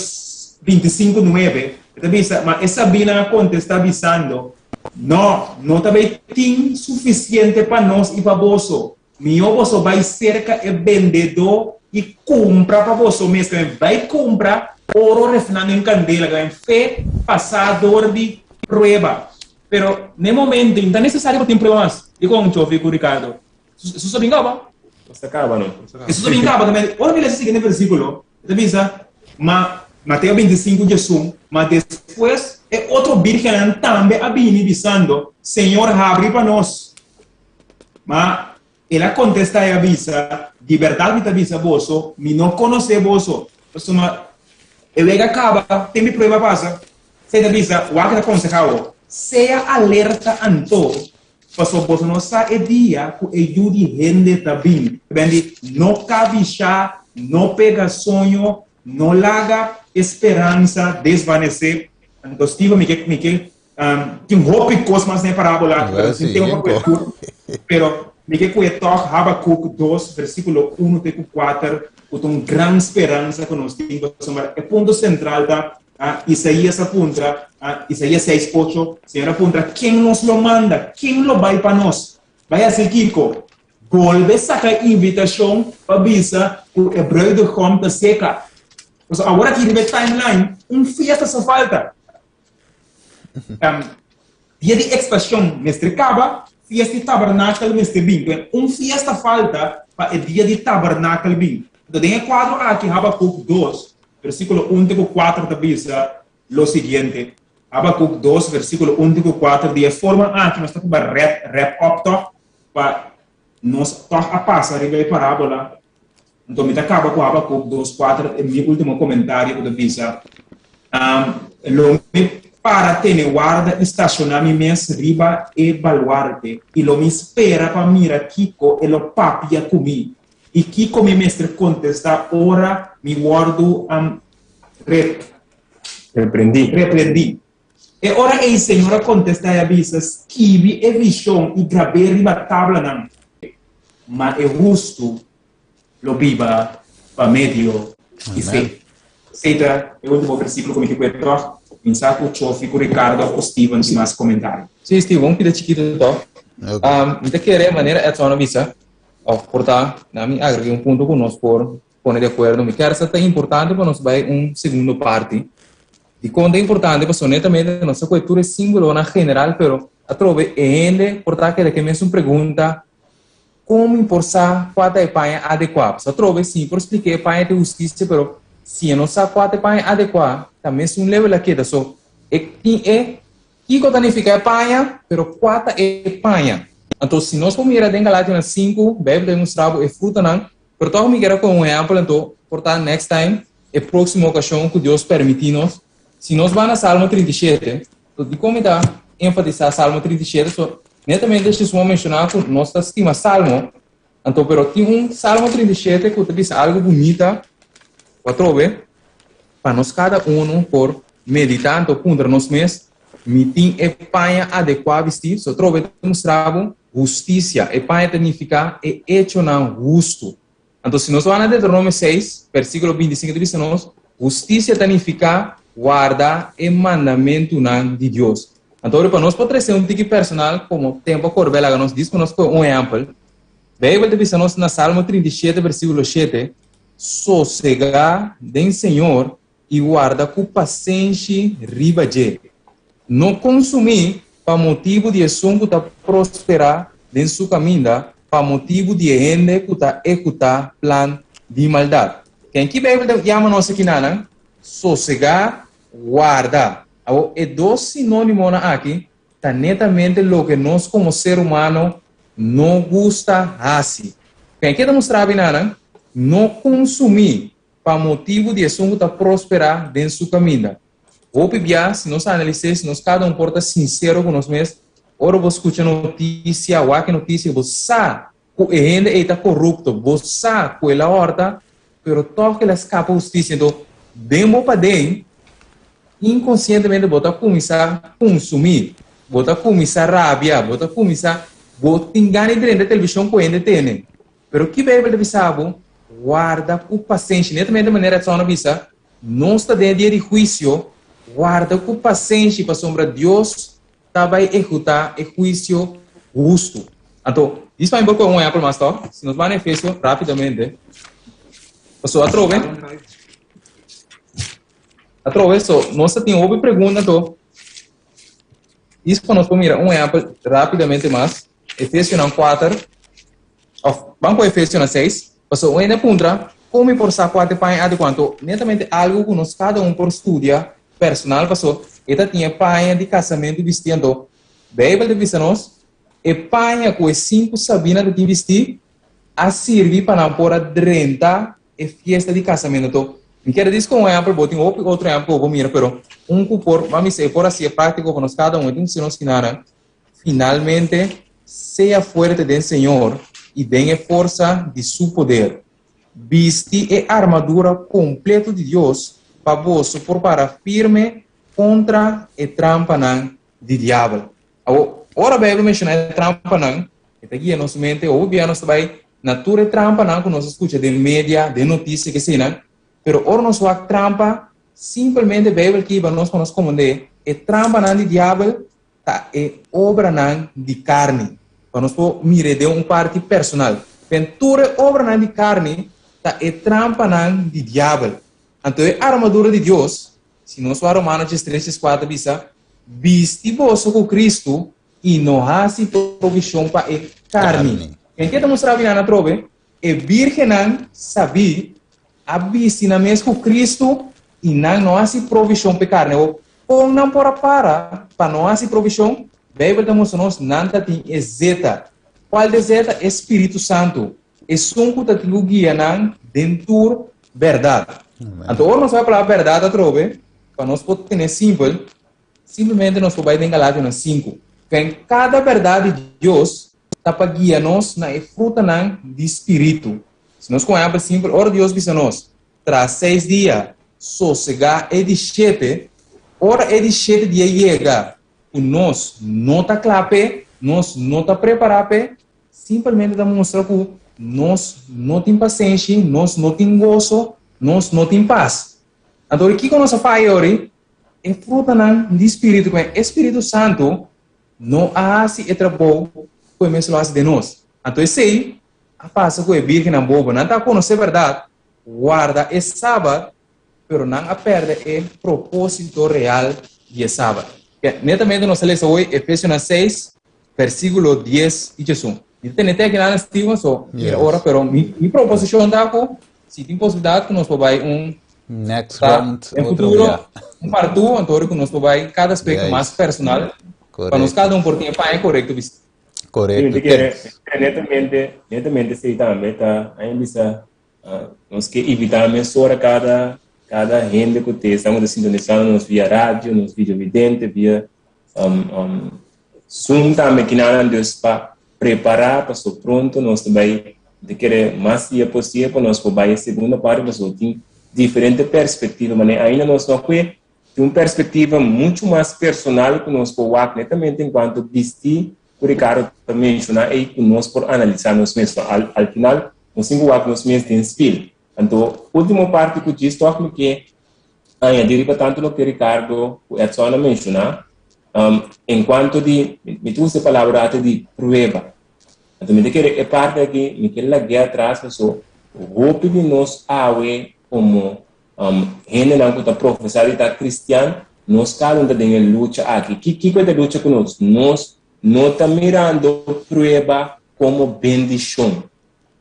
25, 9, e ta bisa, Ma e sabínan a kontestá bisando, No, no ta bay tin sufisiente pa nos i pa boso. Mihó boso bay serka e bendedó i kumpra pa boso mes. Tambe bay kumpra oro refná den kandela, tambe fe pasá dor di prueba. Pero n'e momento no ta nesesario pa tin prueba mas. Dikon, Chofi ku Ricardo? Esun ta bin kaba. Nos ta kaba no. Esun ta bin kaba tambe. Ora mi lesa e siguiente versíkulo, e ta bisa, Ma, Mateo 25, 11, Ma despues e otro bírgennan tambe a bini bisando, Señor, habri pa nos. Ma el a kontestá i a bisa, Di bèrdat mi ta bisa boso, mi no konosé boso. Pasobra e wega a kaba, ten mi prueba pasa. Esei ta bisa, Wak ta konsehá bo, Sea alerta anto, Pasobra boso no sa e dia ku e Yu di hende ta bin. Ta ben di, No kabishá, no pega soño, no laga e speransa desvanesé. Anto Steven, mi ke, mi ke, tin hopi kos mas den e parábola aki, pero tin tempu pa kohe tur. Pero mi ke kohe tòg Habakuk 2, versíkulo 1 te ku 4, ku ta un gran speransa ku nos tin, pasobra e punto sentral ta Ah, Isaías a puntra, ah, Isaías 6, 8, Señor a puntra, ken nos lo manda? Ken lo bai pa nos? Bai hasi kiko? Bolbe saka invitashon pa bisa ku e bruidegom ta seka. Pasobra awor aki riba e timeline, un fiesta sa falta. Um, dia di expiacion mester kaba, fiesta di tabernakel mester bin. Entonces, un fiesta falta pa e dia di tabernakel bin. Entonces, den e kuadro aki, Habakuk 2, Versíkulo un te ku kuater ta bisa lo siguiente, Habakuk 2, versíkulo un te ku kuater, Di e forma aki nos ta kuba rèp, rèp òp tòg, pa nos tòg a pasa riba e parábola. Anto mi ta kaba ku Habakuk 2, 4, e mi último komentario ku ta bisa, Lo mi para tene warda i stashoná mi mes riba e baluarte, i lo mi spera pa mira kiko e lo papia ku mi. I kiko mi mester kontestá ora mi wòrdu rep. Reprendí. Reprendí. E ora ei Señor a kontestá i a bisa, Skibi e vishon i grab'é riba tablanan, ma e hustu lo biba pa medio di fe. Esei ta e último versíkulo ku mi ke kue tòg. Mi sa ku Chofi ku Ricardo òf ku Steven tin mas komentario. Sí, Steven, un pida chikitu tòg. Mi ta kere manera Edson a bisa, Of por ta, na mi agreg'é un punto ku nos por pone di akuerdo. Mi kier sa ta importante pa nos bai un segundo parti. Dikon ta importante? Pasobra netamente nos ta kohe tur e símbolonan general, pero atrobe e hende por ta keda ku e mesun pregunta, Kon mi por sa kua ta e paña adekuá? Pasobra atrobe si mi por splik'é e paña ta e hustisia, pero si e no sa kua ta e paña adekuá, ta mesun level a keda. So, e tin e Kiko ta nifiká e paña? Pero kua ta e paña? Anto, si nos por mira den Galationan 5, Beibel ta mustra bo e frutanan, pero tòg mi kier a kohe un ehèmpel, anto por ta next time, e próksimo okashon ku Dios permití nos, si nos bai na Salmo 37, anto dikon mi ta enfatisá Salmo 37? So, netamente Jesus a menshoná ku nos ta stima Salmo, anto pero tin un Salmo 37 ku ta bisa algu bunita, ku atrobe, pa nos kada unu por meditá anto puntra nos mes, Mi tin e paña adekuá bistí? So trobe ta mustra bo hustisia. E paña ta nifiká e echonan hustu. Anto si nos wak na Deuteronomio 6, versíkulo 25 ta bisa nos, hustisia ta nifiká warda e mandamentunan di Dios. Anto ora pa nos por trese un tiki personal komo tempu a kore bai laga nos dis ku nos kohe un ehèmpel. Beibel ta bisa nos na Salmo 37 versíkulo 7, Sosegá den Señor i warda ku pasenshi riba dje. No konsumí pa motibu di esun ku ta prosperá den su kaminda, pa motibu di e hende ku ta ehekutá plan di maldat. Ken ki Beibel ta yama nos akinanan? Sosegá, warda. Awor, e dos sinónimonan aki ta netamente loke nos komo ser humano no gusta hasi. Ken ke ta mustra binanan? No konsumí pa motibu di esun ku ta prosperá den su kaminda. Hopi bia, si nos analis'é, si nos kada un por ta sinsero ku nos mes, ora bo skucha notisia, wak e notisia, bo sa ku e hende ei ta korupto, bo sa ku el a hòrta, pero tòg el a skapa hustisia. Enton, den bo paden, inkonsientemente bo ta kuminsá kunsumí, bo ta kuminsá rabia, bo ta kuminsá, bo tin gana di drenta televishon ku hende tene. Pero ki Beibel ta bisa bo? Warda ku pasenshi. Netamente manera Edson a bisa, Nos ta den e dia di huisio, warda ku pasenshi pasobra Dios ta bai ehekutá e huisio hustu. Anto, dis pa mi por kohe un ehèmpel mas tòg, si nos bai na Efesio rápidamente, pasobra atrobe, atrobe, so nos ta tin hopi pregunta anto, dis pa nos por mira un ehèmpel rápidamente mas, Efesionan kuater, òf ban ku Efesionan seis, pasobra un hende a puntra, kon mi por sa kua ta e paña adekuá? Anto, netamente algu ku nos kada un por studia personal, pasobra e ta tin e paña di kasamentu bistí. Anto, Beibel ta bisa nos, e paña ku e sinku sabina ta tin bistí a sirbi pa nan por a drenta e fiesta di kasamentu. Anto, mi kier a dis ku un ehèmpel, bo tin hopi otro ehèmpel ku bo por mira, pero un ku por, ban bisa, e por hasié práktiko pa nos kada un, e tin ku si nos kinanan. Finalmente, sea fuerte den Señor i den e forsa di su poder. Bisti e armadura kompleto di Dios pa boso por para firme kontra e trampanan di Diabel. Awor, ora Beibel menshoná e trampanan, e ta guia nos mente hopi bia nos ta bai na tur e trampanan ku nos a skucha den media, den notisia, kesenan. Pero ora nos wak trampa, simpelmente Beibel kiba nos pa nos komprendé e trampanan di Diabel ta e obranan di karni. Pa nos por mir'é den un parti personal. Pen tur e obranan di karni ta e trampanan di diabel. Anto e armadura di Dios, si nos wak Romano 13 14 ta bisa, Bisti boso ku Kristu i no hasi provishon pa e karni. Ken ke ta mustra binan atrobe? E bírgennan sabí a bisti nan mes ku Kristu i nan no hasi provishon pa e karni. Awor, kon nan por a para pa no hasi provishon? Beibel ta mustra nos nan ta tin e zeta. Kual di e zeta? E spiritu santu, esun ku ta tin ku guia nan den tur bèrdat. Anto ora nos bai palabra bèrdat atrobe, pa nos por tene simpel, Simplemente nos por bai den Galationan sinku. Ken kada bèrdat di Dios ta pa guia nos na e frutanan di spiritu. Si nos kohe ehèmpel simpel, ora Dios bisa nos, Tras seis dia, sosegá e di shete, ora e di shete dia yega ku nos no ta kla p'e, nos no ta prepará p'e, simpelmente ta mustra ku nos no tin pasenshi, nos no tin goso, nos no tin pas. Anto, kiko nos a faya ori? E frutanan di spiritu ku e Spiritu Santu no a hasi e trabou ku e mes lo hasi den nos. Anto esei a pasa ku e bírgennan bobo. Nan ta a konosé bèrdat, warda e sabat, pero nan a pèrdè e propósito real di e sabat. Netamente nos a lesa hoy Efesionan seis, versíkulo dies i diesun. Mi ta tene te akinan, Steven, so mira ora, pero mi proposishon ta ku Si tin posibilidat ku nos por bai un Next ta round, den otro futuro bia. un part two, anto ora ku nos por bai kada aspekto mas Juist. personal pa nos Korekto. kada un por tin e paña korekto bisti. Sí, Korekto. mi ta kere, Thanks. mi netamente, netamente esei tambe ta, a mi bisa, ah, nos ke invitá mesora kada, kada hende ku te estamos ta sintonisando nos via radio, nos videovidente, via um, um, Zoom tambe kinanan dus pa Prepará paso pronto nos ta bai ta kere mas dia posibel pa nos por bai e segunda parti paso tin diferente perspectiva mane ainda nos no kue tin un perspectiva mucho mas personal ku nos por wak netamente en cuanto bisti ku Ricardo ta menciona ei ku nos por analisa nos mes no al al final nos tin ku wak nos mes den spil anto ultimo parti ku djis tok mi ke añadi riba tanto loke Ricardo ku Edson a menciona Um, en cuanto di, mi ta usa e palabra ate di prueba. Anto mi ta kere e parte aki, mi ke lag'é atras paso hopi di nos awe como um, hendenan ku ta profesá di ta cristian, nos kada un ta den e lucha aki. Ki, kiko e ta lucha ku nos? Nos no ta mirando prueba. komo bendishon.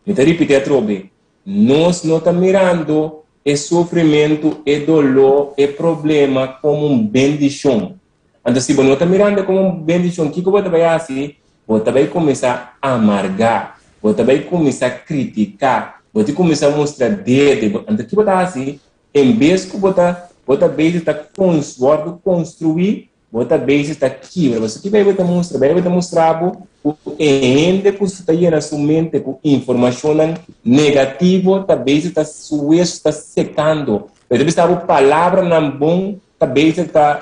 Mi ta ripití atrobe, nos no ta mirando e sufrimentu, e doló, e problema komo un bendishon. Anto si bo no ta mirando komo un bendishon, kiko bo ta bai hasi? Bo ta bai kuminsá amargá, bo ta bai kuminsá kritiká, bo ta kuminsá mustra dede. Anto ki bo ta hasi? En bes ku bo ta bo ta bezig ta wòrdu konstruí, bo ta bezig ta kibra. Pasobra ki Beibel ta mustra? Beibel ta mustra bo ku e hende ku ta yena su mente ku informashonnan negativo ta bezig ta su wesu ta sekando. Bo ta bisa bo palabranan bon ta bezig ta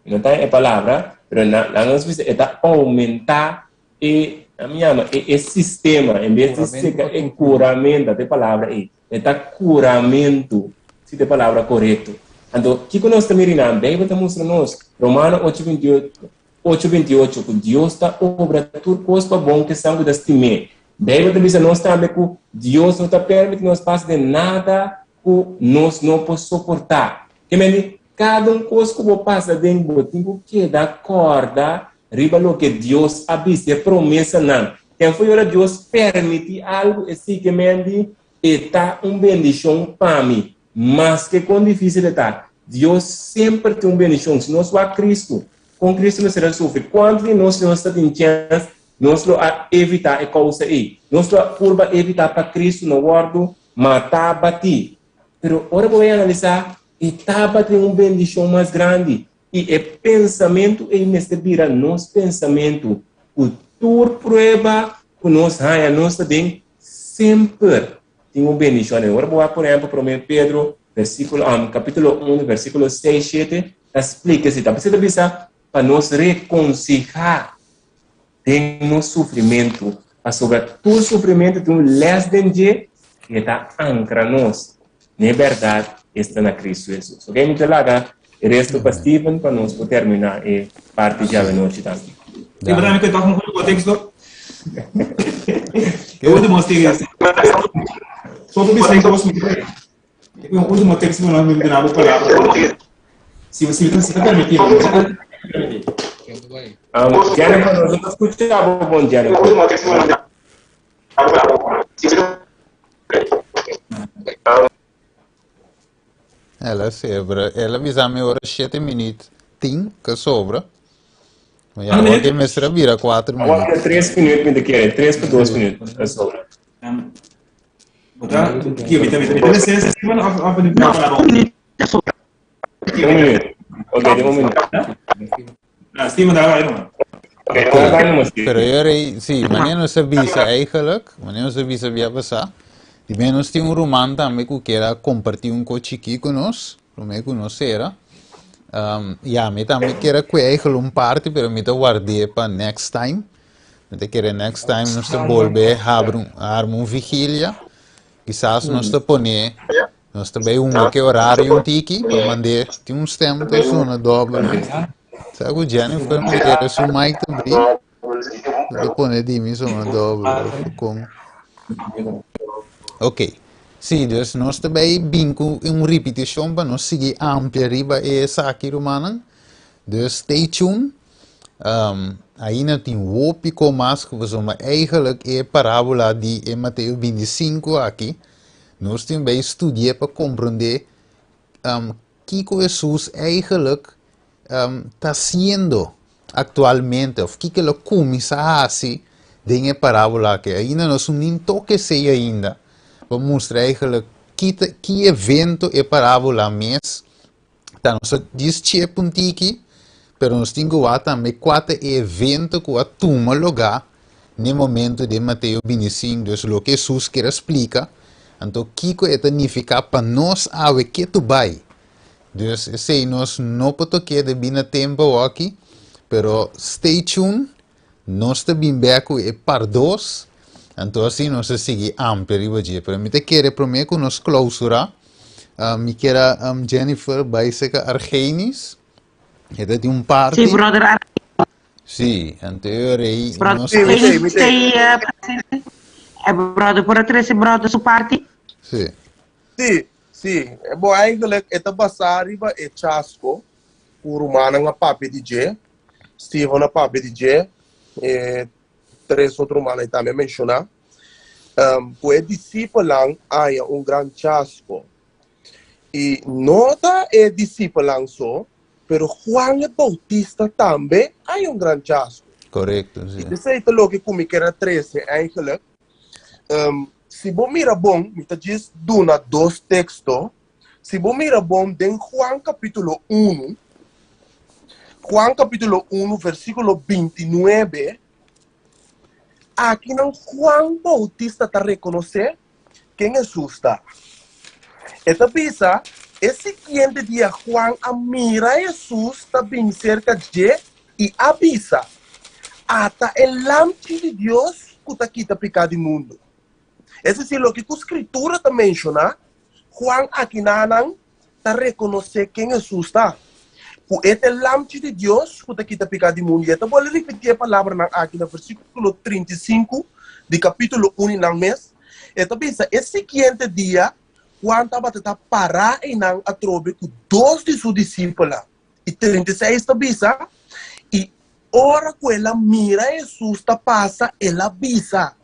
no ta e palabra, pero na nos bisa e ta oumentá e mi yama e e sistema en bes di seka e kuramento, ta e palabra ei. E ta kuramentu, si ta e palabra korekto. Anto, kiko nos ta mira einan? Beibel ta mustra nos, Romano ocho binti ocho binti ocho, ku Dios ta obra tur kos pa bon ku esnan ku ta stim'é. Beibel ta bisa nos tambe ku Dios no ta permiti nos pasa den nada ku nos no por soportá. Ke men di, kada un kos ku bo pasa den, bo tin ku keda kòrda riba loke Dios a bisa, e promesanan. Ken foi ora Dios permití algu, esei ke men di, e ta un bendishon pa mi. Maske kon difísil e ta, Dios semper tin un bendishon. Si nos wak Kristu, kon Kristu mester a sufri? Kuantu di nos si nos ta tin chèns, nos lo a evitá e kousa ei? Nos lo a purba evitá pa Kristu no wòrdu matá, batí. Pero ora bo bai analisá, e tabatin un bendishon mas grandi. I e pensamentu ei mester bira nos pensamentu ku tur prueba ku nos haña nos ta den semper tin un bendishon. Ora bo wak por ehèmpel promé Pedro versíkulo kapítulo unu versíkulo seis shete ta splika esei. Ta ta bisa pa nos rekonsihá den nos sufrimentu pasobra tur sufrimentu tin un lès den dje i e ta ankra nos n'e bèrdat esta na Kristu Hesus. Ok, mi ta laga e resto pa Steven pa nos por terminá e parti djawe nochi tambe. Sí, pero también que toca un último texto. E último Steven. Só bisa em dos minutos. Un último texto que nós me damos palabra. Si si si permitido. Jennifer, nos no ta skucha bo bon, Jennifer. El a sebra, el a bisa mi ora shete minuut tin ke sobra. Maar ja, Minuut? awor mester a bira 4 Awor minuut. ta 3 minuut mi ta kere, 3 pa 2 minuut a sobra. Bota, ki mi ta mi ta mi ta Steven of of mi ta palabra. Un minuut. Ok, den un minuut. Ah, Steven daar vai no. Ok, dan vai numa, Steven. Pero yo rei, sí, wanneer nos a bisa eigenlijk, wanneer nos a bisa bia pasá, di menos tin un ruman tambe ku kier a kompartí un ko chikí ku nos, promé ku nos sera. Ya, mi tambe kier a kue eigenlijk un parti, pero mi ta ward'é pa next time. Mi ta kere next time nos ta bolbe habri un, arma un vigilia. Kisas nos ta pone, nos ta bay hunga ke horario un tiki, pa mand'é, tin un stem ta sona dobbel. Sa ku Jennifer mi kere su mic ta bri, ta pone di mi sona dobbel, of kon. Ok. Sí, dus nos ta bay bin ku un ripitishon pa nos sigui amplia riba e esaki, rumannan. Dus stay tuned. Ainda tin hopi ko mas ku pasobra eigenlijk e parábola di e Mateo 25 aki, nos tin bai studi'é pa komprondé kiko Hesus eigenlijk ta hasiendo aktualmente òf kiko el a kuminsá hasi den e parábola aki. Ainda nos no tin toke esei ainda pa mustra eigenlijk ki ta ki evento e parábola mes Ta nos a djis chep un tiki, pero nos tin ku wak tambe kua ta e evento ku a tuma lugá n'e momento den Mateo 25, dus loke Hesus kier a splika, anto kiko e ta nifiká pa nos awe ketu bai. Dus esei nos no por tok'é debí na tempu awoki, pero stay tuned, nos ta bin bek ku e par dos, anto asina nos ta sigui amplia riba dje. Pero mi ta kere promé ku nos klousurá, mi kier a Jennifer bai serka Argenis, e ta tin un parti. Sí, brother Argenis. Sí, anto e ora ei Brother nos. Argenis ta presente. E brother por a trese brother su parti? Sí. Sí, sí. Bo eigenlijk e ta basá riba e chasko ku rumannan a papia di dje. Steven a papia di dje. E. tres otro rumannan ei tambe a menshoná, ku e disipelnan a haña un gran chasko. I no ta e disipelnan so, pero Juan e Boutista tambe a haña un gran chasko. Korekto, si. I esei ta loke ku mi ker a trese eigenlijk. Si bo mira bon, mi ta djis duna dos teksto. Si bo mira bon den Juan kapítulo unu, Juan kapítulo unu versíkulo bintinuebe, akinan Juan Boutista ta rekonosé ken Hesus ta. E ta bisa, E siguiente dia Juan a mira Hesus ta bin serka dje i a bisa, Ata e Lamchi di Dios ku ta kita piká di mundu. Es desir, loke ku Skritura ta menshoná, Juan akinanan ta rekonosé ken Hesus ta, ku e ta e Lamchi di Dios ku ta kita piká di mundu. I e ta bolbe ripití e palabranan aki na versíkulo 35 di kapítulo unu nan mes. E ta bisa, E siguiente dia, Juan tabata ta pará einan atrobe ku dos di su disipelnan. I 36 ta bisa, I ora ku el a mira Hesus ta pasa, el a bisa,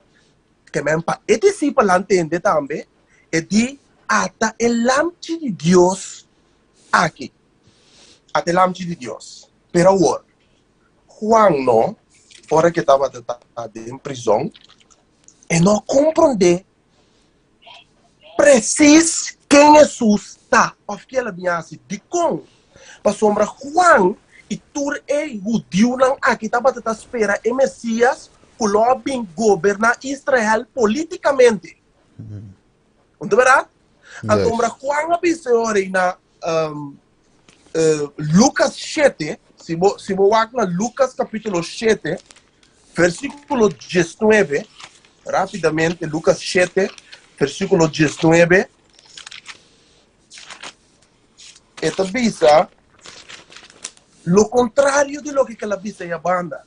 Ke men pa e disipelnan tende tambe, e di, Ata e Lamchi di Dios aki. Ata e Lamchi di Dios. Pero awor, Juan no, ora ku e tabata ta den prizon, e no a komprondé presis ken Hesus ta òf ke el a bin hasi. Dikon? Pasobra Juan i tur e hudiunan aki tabata ta spera e Mesias ku lo a bin goberná Israel polítikamente. Un ta bèrdat? Anto ora Juan a bisa e ora ei na Lukas shete, si bo si bo wak na Lukas kapítulo shete, versíkulo diesnuebe, rápidamente, Lukas shete, versíkulo diesnuebe, e ta bisa lo kontrario di loke ku el a bisa ei abanda.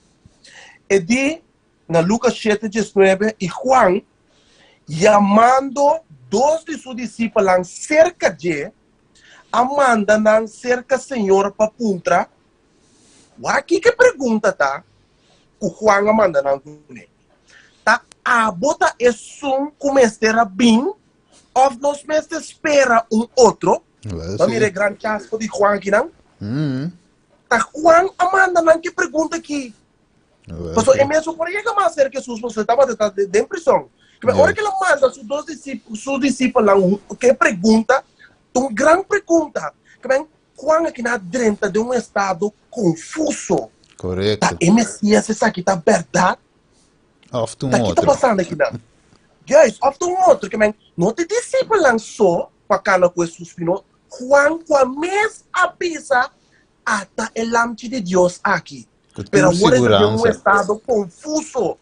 E di na Lukas shete diesnuebe, i Juan, yamando dos di su disipelnan serka dje, a manda nan serka Señor pa puntra, Wak kiko e pregunta ta ku Juan a manda nan kuné? Ta abo ta esun ku mester a bin òf nos mester spera un otro? Wel, Bo a sí. mira e gran chasko di Juan akinan? Mm. Ta Juan a manda nan ki pregunta aki. Wel, Pasobra sí. e mes no por a yega mas serka Hesus pasobra e tabata ta den prison. Ora Yes. ku el a manda su dos disip su disipelnan ku e pregunta, Ta un gran pregunta. Kmen, Juan aki na drenta den un estado confuso. Correcto. Ta e Mesías esaki ta berdad? Of ta un Ta ki ta otro. pasando aki nan? Juist, of ta un otro. Kmen, no ta e discipelnan so cu a cana cu Jesus, sino Juan cu a mes a bisa, Ata e Lamchi di Dios aki. Cu tur Pero awor e ta den un siguransa. estado confuso.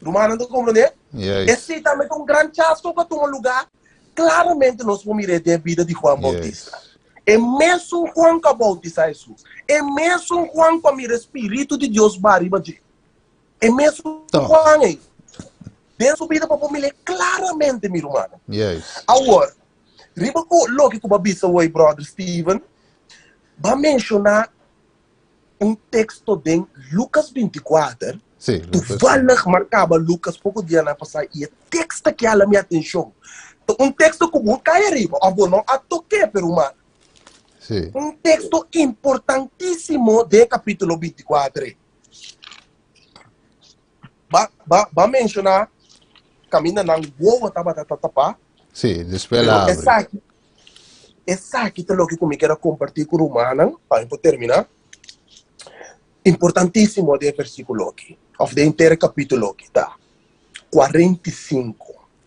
Rumannan ta komprendé? Juist. Esei tambe ta un gran chasko ku a tuma lugá. Klaramente nos por mir'é den e bida di Juan Boutista. E mesun Juan ku a boutisá Hesus. E mesun Juan ku a mira e spiritu di Dios baha riba dje. E mesun Juan ei. Den su bida bo por mir'é klaramente, mi rumannan. Juist. Awor, riba ku loke ku bo a bisa hoy, bròder Steven, bo a menshoná un teksto den Lukas 24, Sí, Lucas. toevallig m'a kaba Lukas poko dianan pasá i e tekst aki hala mi atenshon. Ta un teksto ku bo kai ariba òf bo no a tok'é, pero ma Sí. un teksto importantísimo den e kapítulo 24 ei. Ba, ba, ba menshoná kaminda nan wowo tabata ta tapá, Sí, despues el pero a abri. esaki Esaki ta loke ku mi kier a kompartí ku rumannan pa mi por terminá. Importantísimo den e versíkulo aki, òf den henter e kapítulo aki ta 45,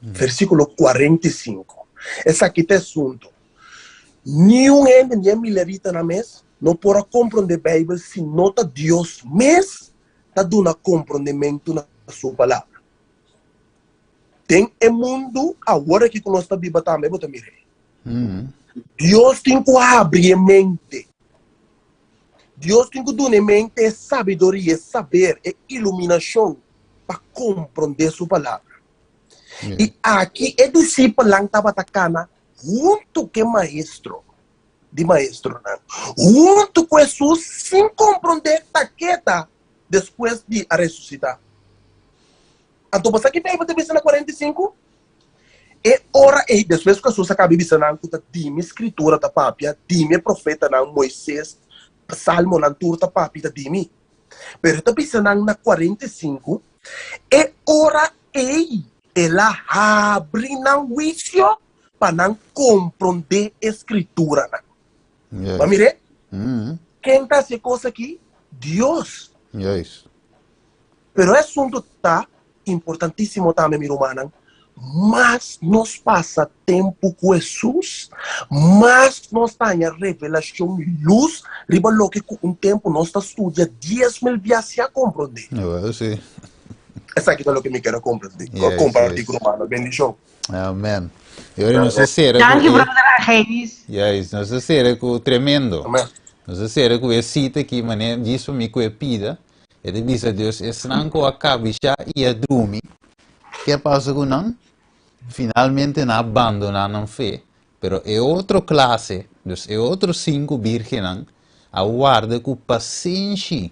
versíkulo 45. Esaki ta e asuntu. Niun hende, ni e mileritanan mes, no por a komprondé Beibel si no ta Dios mes ta duna komprondementu na su Palabra. Den e mundu awor aki ku nos ta biba tambe bo ta mira ei. Dios tin ku habri e mente. Dios tin ku duna e mente e sabiduria, e saber, e iluminashon pa komprondé su palabra. I aki e disipelnan tabata kana huntu ku e maestro di maestronan, huntu ku Hesus sin komprondé ta ke ta despues di a resusitá. Anto bo sa ki Beibel ta bisa na 45? E ora ei, despues ku Hesus a kaba di bisa nan ku ta di mi Skritura ta papia, di mi e profetanan, Moises, Salmonan, tur ta papia ta di mi. Pero e ta bisa nan na 45, e ora ei el a habri nan huisio pa nan komprondé e Skrituranan. Bo a mir'é? Ken ta hasi e kos akí? Dios. Pero e asuntu ta importantísimo tambe, mi rumannan, mas nos pasa tempu ku Hesus, mas nos ta haña revelashon i lus riba loke ku un tempu nos ta studia 10,000 biaha si a komprondé. Well, sí. Esaki ta loke mi kier a komprondé, Yes, kompartí yes. ku rumannan. Bendishon. Amen. I ora nos a sera ku Danki, e brother Argenis. Yes, nos a sera ku tremendo. Amen. Nos a sera ku e sita aki, manera djis pa mi ku e pida. E ta bisa Dios, esnan ku a kabishá i a drumi, ke a pasa ku nan? Finalmente nan a bandoná nan fe. Pero e otro klase, dus e otro sinku bírgennan, a warda ku pasenshi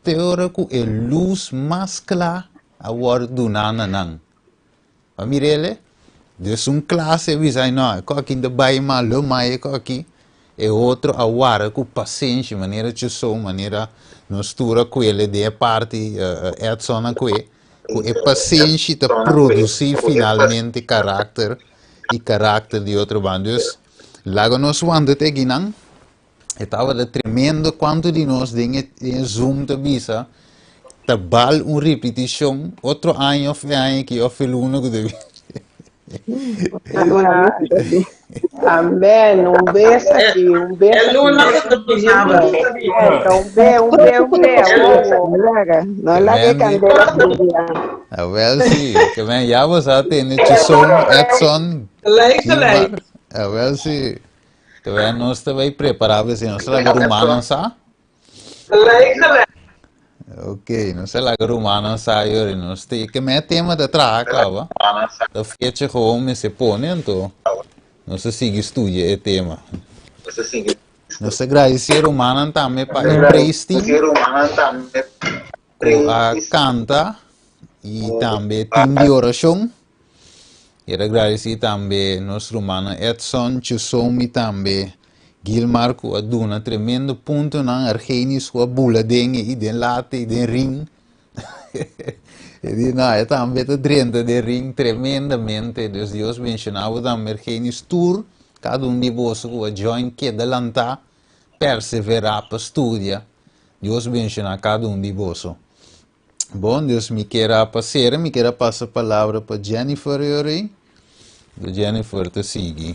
te ora ku e lus mas kla a wòrdu duná na nan. Pa mir'el, dus un klase a bisa, no, e kòki ta bai mal, lo mai e kòki. E otro a wara ku pasenshi, manera Chusou, manera nos tur a kuele den e parti, Edson a kue, ku e pasenshi ta produsí finalmente karakter i karakter di otro banda. Dus, laga nos wanta te akinan. E tabata tremendo cuanto di nos den e, den e Zoom ta bisa ta bal un repeticion otro aña of e aña aki of e luna cu ta bini. Amen. Un bes aki, un bes E luna aki. cu ta bini. Un be, un be, un be. Awowo. Laga, no laga e Tremendo. candela subi. Ah, wel sí, que men ya vos a tene Chison, Edson, Gelijk, gelijk. Gilmar. Ah, wel sí. Terwijl nos ta bay prepara p'esei, nos ta laga rumannan sa. Gelijk, gelijk. Ok, nos ta laga rumannan sa yori. Nos te, ke me tema ta traha kaba. Ta fecha gewoon mester pone, anto nos ta sigui studia e tema. Nos ta gradisé rumannan tambe pa e praise team ku a kanta i tambe team di orashon. Kier a gradisí tambe nos rumannan Edson, Chusomi tambe Gilmar ku a duna tremendo puntonan, Argenis ku a bula den i den late i den ring. E di no, e tambe ta drenta den ring tremendamente. Dus Dios benshoná bo tambe Argenis tur kada un di boso ku a join keda lantá, perseverá pa studia. Dios benshoná kada un di boso. Bon, dus mi kier a pasera, mi kier a pasa palabra pa Jennifer yori. Do Jennifer ta sigui.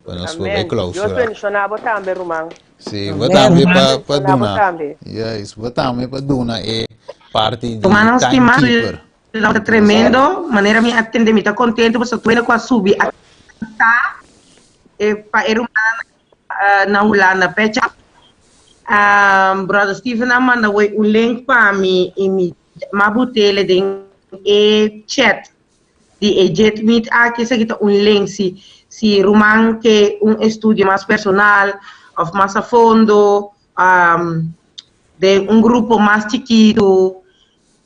Pa nos por bai Amen. Dios clausura. bendiciona bo tambe, ruman. Sí, bo tambe pa, pa Bendiciona bo duna. tambe. Yes, bo tambe pa duna e parti di Rumannan stimá, timekeeper. ta tremendo. Manera mi a tende, mi ta contento pasobra tur hende cu a subi a canta e pa e rumannan na Hulanda pecha. Brother Steven a manda hoy un link pa mi y mi ma butele den e chat di e Jet Meet aki. Esaki ta un link si si ruman ke un estudio mas personal of mas a fondo den un grupo mas chikitu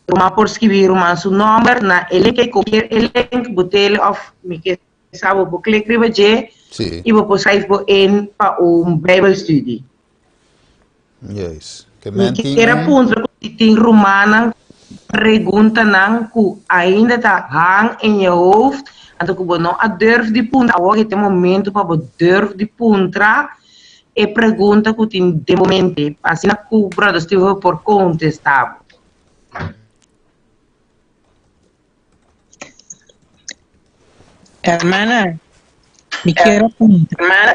ruman por skibi ruman su nomber na e link ei kopier e link butele of mi ke Sa bo por klik riba dje Sí. i bo por schrijf bo in pa un Bijbelstudie. Juist. Ke Mi men tin kier a un puntra ku si tin rumannan preguntanan ku ainda ta hang in je hoofd, anto ku bo no a durf di puntra, awor e ta e momento pa bo durf di puntra e pregunta ku tin den bo mente, pa asina ku Brother Steven por kontestá bo. Hermana, mi kier a puntra. Hermana,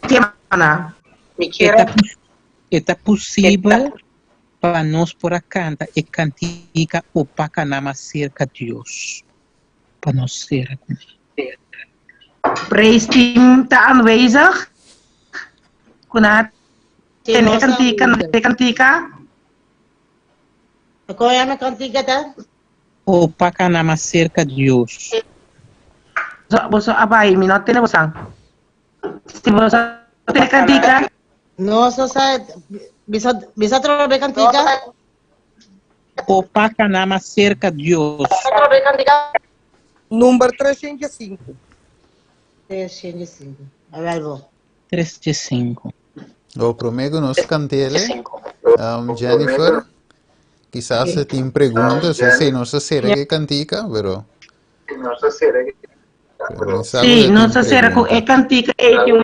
hermana, mi kier a E ta posibel pa nos por a canta e cantica Opaca na mas cerca Dios, pa nos cera cu ne. Praise team ta aanwezig? Cu nan a tene e cantica, nan e cantica? Con e cantica ta? O pa cana mas cerca Dios. Boso a bai, mi no tene bosan. Si boso tene cantica. Nos no sa, bisa, bisa trobe cantica. O pa kana mas serka Dios. Number 305. 305. Awel bo. 305. O promé ku nos kant'el, um, Jennifer, kisas se tin pregunta, se se nos a sera ke kantika, pero pero mi sa ku Sí, se tin nos a sera ku pregunta. e kantika ei tin un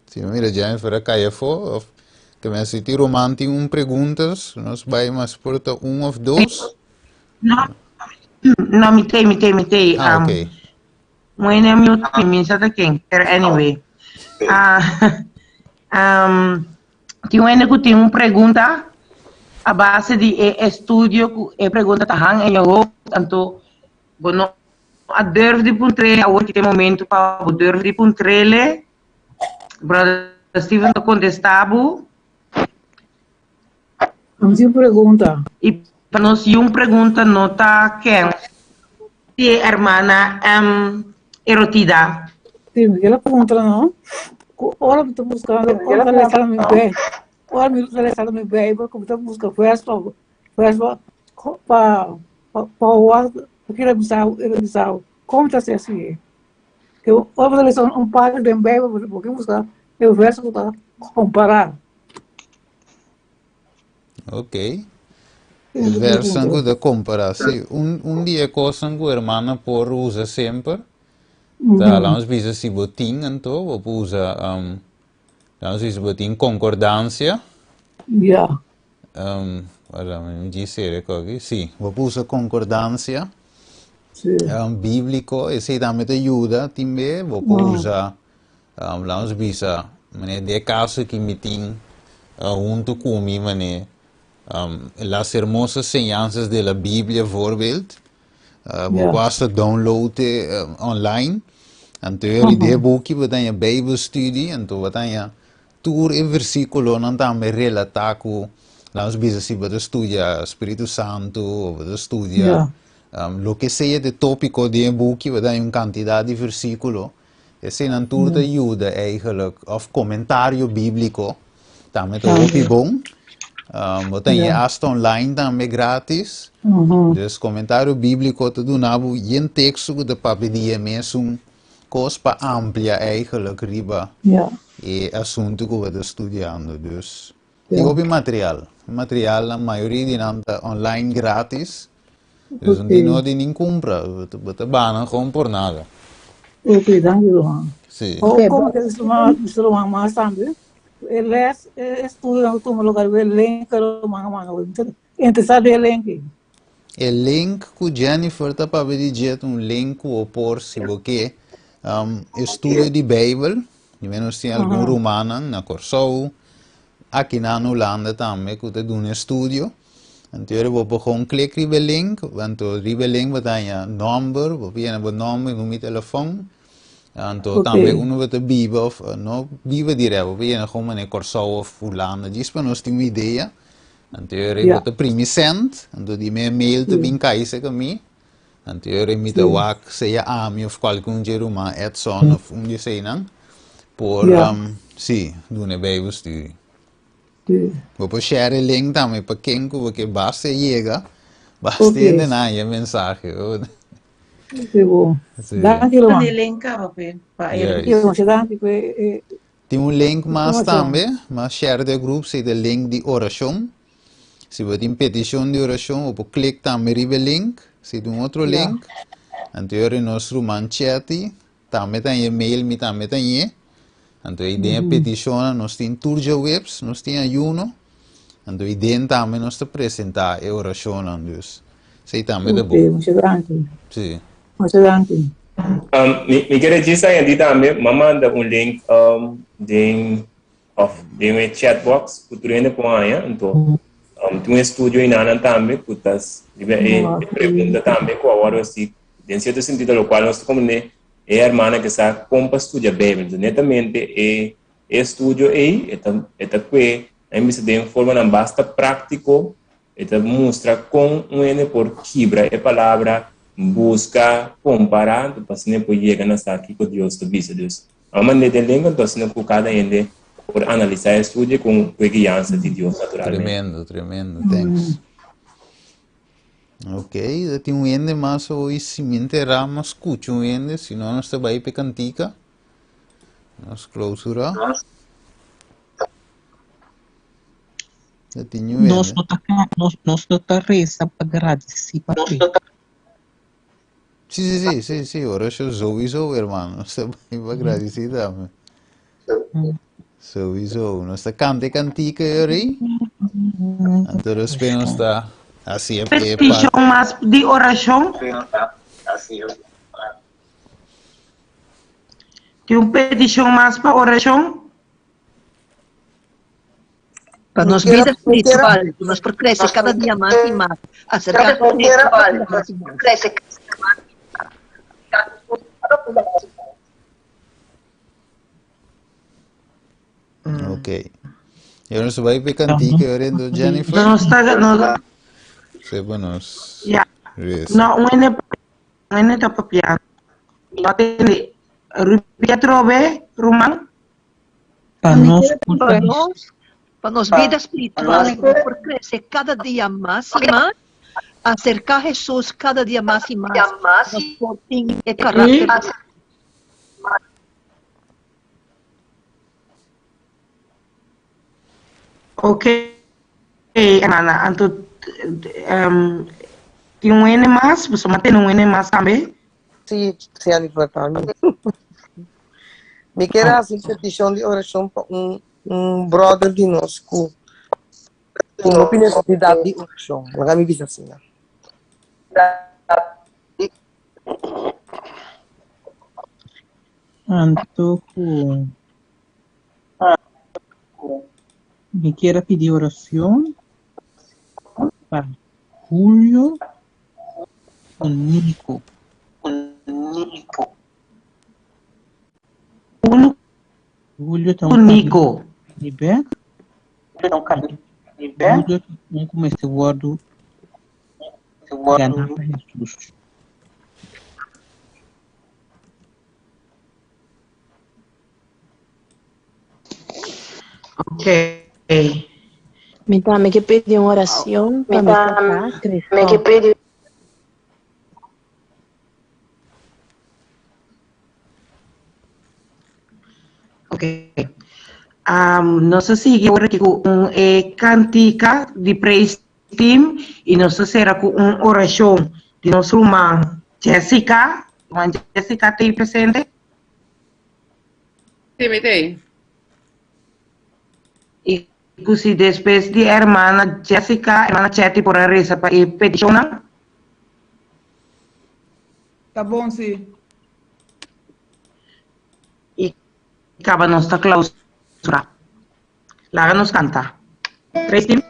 Si mira Jennifer a kai afó, of ke men si tin ruman tin un preguntas, nos bai mas por ta un of dos. No, no, mi tei, mi tei, mi tei. Ah, Um, ok. Mwene mute mi, mi sa ta ken, pero anyway. Ah, um, tin wende ku tin un pregunta a base di e estudio ku e pregunta ta hang en je hoofd, anto bo no a durf di puntrele, awor ki ta e momento pa bo durf di puntrele. Brother Steven ta contesta bo. Am tin pregunta. Y pa nos yun pregunta no ta ken. Si e hermana M. Erotida. Si, mi kier a puntra no, cu ora mi ta buscando, ora mi ta lesa mi Bijbel, ora mi ta lesa mi Bijbel, cu mi ta busca vers pa vers pa pa pa wak kier a bisa e bisa con ta haci asi. Ke ora bo ta lesa un parti den Bijbel bo ke buska e verso ku ta kompará. Ok. E verso ku ta kompará. Si, un, un di e kosnan ku hermana por usa semper, ta laat ons bisa si bo tin anto, bo por usa, um, laat ons bisa bo tin konkordansia. Ja. Um, wala, mi djis sere koki. Si, bo por usa konkordansia. Sí. Um, bíblico, esei tambe ta yuda tin be, bo por usa, um, laat ons bisa, mane, den e kaso ki mi tin uh, hunto ku mi, mane, um, Las hermosas enseñanzas de la Biblia, voorbeeld, uh, bo Ja. por hasta download e uh, online, anto e de buki bo ta haña Bijbelstudie, anto bo ta haña Tur e versíkulonan tambe relatá ku, laat nos bisa si bo ta studia Spiritu Santu o bo ta studia loke sea de tópiko den e buki, bo ta haña un kantidat di versíkulo. Eseinan tur ta yuda eigenlijk, òf komentario bíbliko tambe ta hopi bon. Bo ta haña asta online tambe grátis. Dus komentario bíbliko ta duna bo yen teksto ku ta papia di e mesun Kos pa amplia eigenlijk riba e asuntu ku bo ta studiando. Dus tin hopi material. Materialnan, mayoria di nan ta online gratis. Dus no tin nodi nin kumpra. Bo ta bana gewoon por nada. Ok, danki Rohan. Si. O komo ke Mister Rohan mas tambe, e les, e estudio nan tuma lugar riba e link ku Rohan a manda. Interesá den e link ei. E link ku Jennifer ta papia di dje ta un link ku bo por si bo ke um, estudio di Bijbel. Di menos tin algun rumannan na Kòrsou, aki na Hulanda tambe ku ta duna estudio. Anto yora bo por gewoon klik riba e link, anto riba e link bo ta haña nòmber, bo por yena bo nòmber, numero di telefòn. Anto tambe unu bo ta biba òf no biba dirèk, bo por yena gewoon manera Kòrsou òf Hulanda, djis pa nos tin un idea. Anto e ora bo ta primi send, anto di mi mail ta bin kai serka mi. Anto e ora mi ta wak sea ami of kualke un dje ruman Edson of un di eseinan por si duna e bijbelstudie. Bo por share e link tambe pa ken ku bo ke basta e yega, basta hende nan haña e mensahe. Si bo. Danki ruman. Manda e link kaba pe pa e. Danki pe Tin un link mas Informacion. tambe, mas share den groep si ta link di oracion. Si bo tin peticion di oracion, bo por click tambe riba e link, si tin un otro link. Anto yori nos ruman Chetty tambe ta haña mail, mi tambe ta hañ'é. Anto ei den e peticionnan nos tin tur djaweps, nos tin ayuno. Anto ei den tambe nos ta presenta e oracionnan, dus esei tambe ta Ok, bon. mucha danki. Si. Mucha danki. Um, mi, mi quiere djis añadi tambe, m'a manda un link um, den, of den e chatbox ku tur hende por haña, anto um, tin un estudio inanan tambe ku ta riba e, e pregunta tambe ku a wòrdu hasi den sierto sentido lokual nos ta komprende e hermana ke sa kon pa studia Bijbel. Entonces, netamente e e estudio ei e ta e ta kue a mi bisa den formanan basta práktiko E ta mustra kon un hende por kibra e palabra, buska, kompará, anto pa asina e por yega na sa kiko Dios ta bisa. Dus, a mand'é den link anto asina ku kada hende por analisá e studio ku ku e guiansa di Dios naturalmente. Tremendo, tremendo, thanks. Ok, da tin un hende mas hoy, si mi enterá, mi skucha un hende, si no nos ta bai p'e kantika. Nos clausura. Da tin un Nos hende. no ta, nos, nos no ta resa pa gradisí papi. Sí, sí, sí, sí, sí, orashon sowieso, hermano. Nos ta bai pa gradisí tambe. Sowieso. Nos ta kanta e kantika e ora ei. Anto despues nos ta hasi e e Petishon parte. mas di orashon? Tin un petishon mas pa orashon? Pa nos Mi vida quiero, mi quiero, espiritual, ku nos por krese kada dia mas i mas, aserká mi quiero, cada dia mas i mas. Ok. E ora nos ta bai p'e kantika e ora endo Jennifer. Nos ta, nos, Sepa nos ya. resa. No, un hende, un hende ta papiando. No tende. Ripia atrobe, ruman. Pa Mi nos quiere por pa ta nos, pa nos vida espiritual, ku nos por krese kada dia mas i mas, aserká Hesus kada dia mas i mas, nos por tin e karakter di Ok, hermana. Anto, um, tin un hende mas? Boso mantene un hende mas tambe? Sí, Jennifer, pa mi. Mi kier hasi un petishon di orashon pa un, un brother di nos ku tin hopi nesesidat di orashon. Laga mi bisa asina. Anto ku mi kier a pidi orashon pa Julio ku Nico. Julio Julio ta ku un Nico. di bek. Julio ta un ku mester wòrdu ganá pa Hesus. Ok. Mi tambe ke pidi un oracion pa mi papá, Christoph. Ok. Um, nos a sigui awor aki ku un e kantika di praise team i nos a sera ku un orashon di nos ruman Jessica. Ruman Jessica ta ei presente? Sí, mi ta ei. I ku si despues di hermana Jessica, hermana Chetty por a resa pa e petishonnan. Ta bon, sí. I kaba nos ta klausura. Laga nos kanta. Praise team.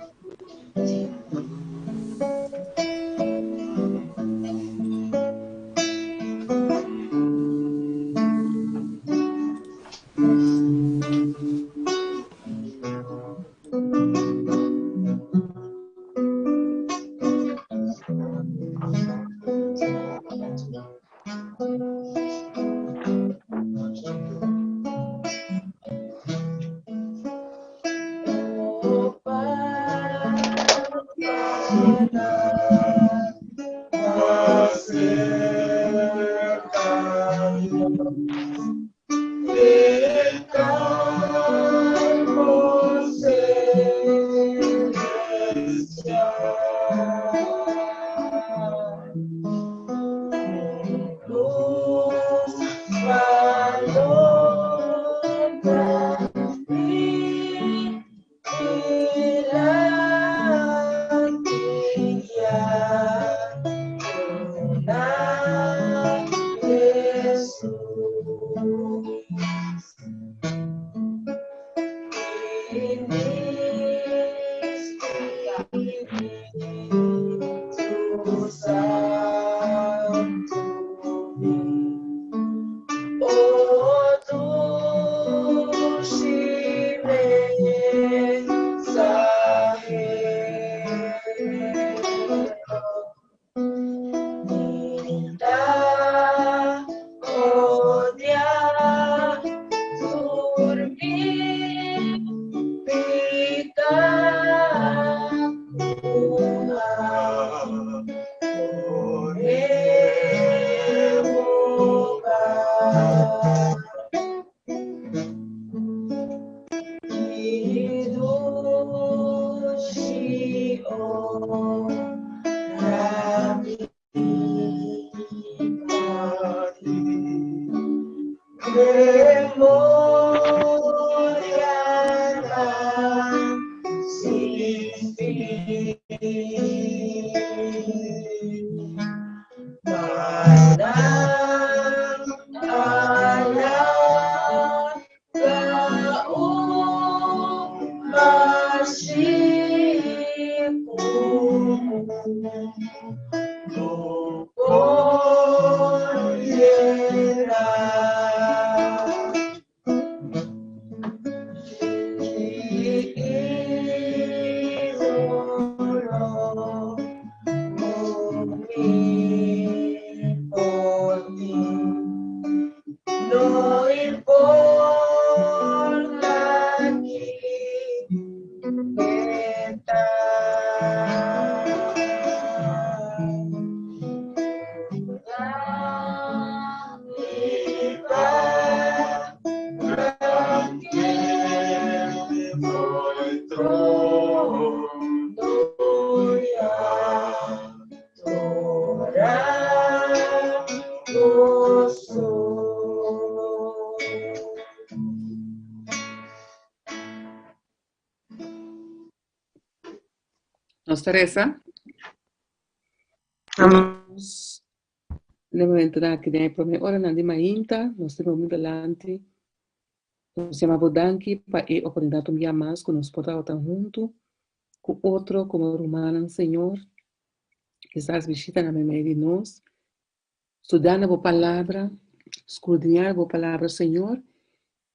Memorianan sin fin. Ma nan a laga un bashí ku no por yena. Ídolo ku mi por tin. No importa kin e ta. Nos ta resa. Na momentonan aki den e prome oranan di mainta, nos ta bini dilanti, nos yama bo danki pa e oportunidat un bia mas ku nos por tabata huntu ku otro komo rumannan Señor. Kisas bishita na meimei di nos, studia na bo palabra, skrudiñá bo palabra Señor,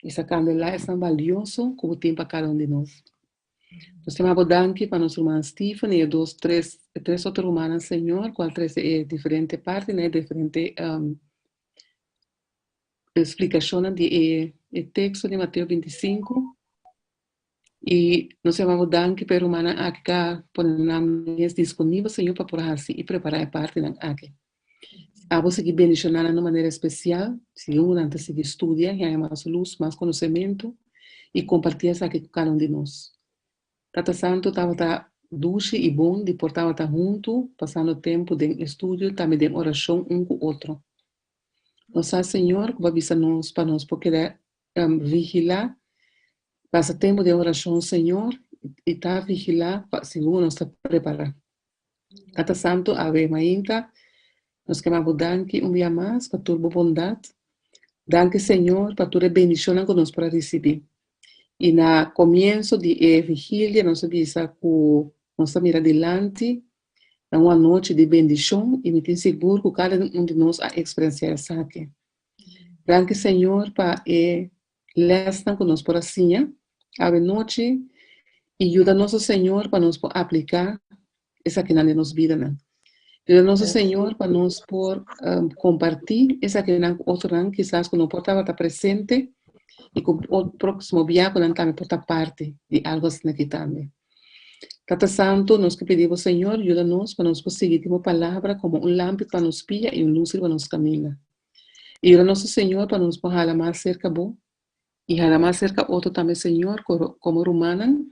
i sakando e lesnan balioso ku bo tin pa kada un di nos. Nos ta yama bo danki pa nos ruman Stephen i e dos tres e tres otro rumannan Señor ku a trese e diferente partinan e diferente splikashonnan di e e teksto di Mateo 25 i nos ta yama bo danki pa e rumannan aki ku a pone nan mes disponibel Señor pa por hasi i prepará e partinan aki. Abo sigui bendishoná nan na un manera espesial, segun ku nan ta sigui studia, haña mas lus, mas konosementu i kompartí esaki ku kada un di nos. Tata Santu tabata dushi i bon di por tabata huntu, pasando tempu den estudio, tambe den orashon un ku otro. Nos sa, Señor, ku bo a bisa nos pa nos por keda vigilá, pasa tempu den orashon, Señor, i ta vigilá pa segun ku nos ta prepará. Tata Santu, awe mainta nos ke manda bo danki un bia mas pa tur bo bondat. Danki Señor pa tur e bendishonnan ku nos por a risibí. I na komienso di e vigilia nos a bisa ku nos ta mira dilanti na un anochi di bendishon i mi tin sigur ku kada un di nos a eksperensiá esaki. Danki Señor pa e lèsnan ku nos por a siña awe nochi i yuda nos o Señor pa nos por apliká esakinan den nos bidanan. Yuda nos o Señor pa nos por kompartí esakinan ku otronan kisas ku no por tabata presente i ku próksimo bia ku nan tambe por ta parti di algu asina aki tambe. Tata Santu, nos ke pidi bo Señor yuda nos pa nos por sigui tin bo palabra komo un lampi pa nos pia i un lus riba nos kaminda. I yuda nos Señor pa nos por hala mas serka bo i hala mas serka otro tambe Señor komo rumannan.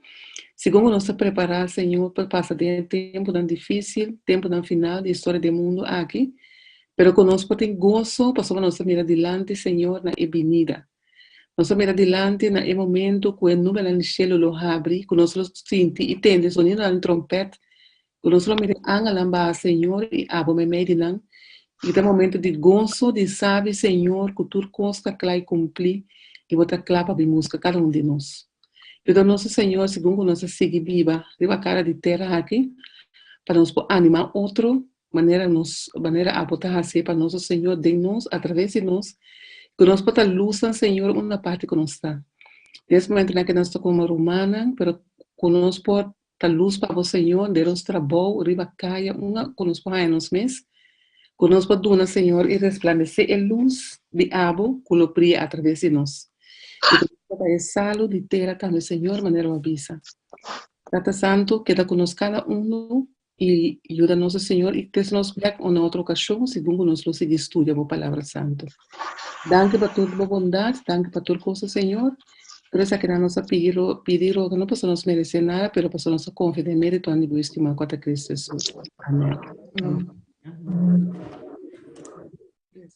Segun ku nos ta prepará Señor pa pasa den e tempunan difísil, tempunan final di historia di e mundu aki, pero ku nos por tin goso pasobra nos ta mira dilanti Señor na e binida. Nos ta mira dilanti na e momento ku e nubenan di shelu lo habri, ku nos lo sinti i tende sonidonan di trompèt Ku nos lo mira e angelnan baha, Señor, i abo meimei di nan, i ta momento di goso di sabi, Señor, ku tur kos ta kla i kumplí, i bo ta kla pa bin buska kada un di nos. Yuda nos, Señor, segun ku nos ta sigui biba riba kara di tera aki, pa nos por animá otro manera nos, manera abo ta hasié pa nos, Señor, den nos, atraves di nos, ku nos por ta lusnan, Señor, unda parti ku nos ta. Den es momentonan ke nos ta komo rumannan, pero ku nos por Ta lus pa bo Señor den nos trabou riba kaya una ku nos por haña nos mes, ku nos por duna Señor i resplandesé e lus di abo ku lo bria atraves di nos. I ku nos por ta e salu di tera tambe Señor manera bo a bisa. Tata Santu keda ku nos kada unu i yuda nos Señor i trese nos bek un otro okashon segun ku nos lo sigui studia bo Palabra Santu. Danki pa tur bo bondat, danki pa tur cosa Señor. Tur esakinan nos a pidi pidi i roga no pasobra nos meresé nada, pero pasobra nos a konfia den méritonan di bo estimá ku a ta Cristo Hesus. Amèn.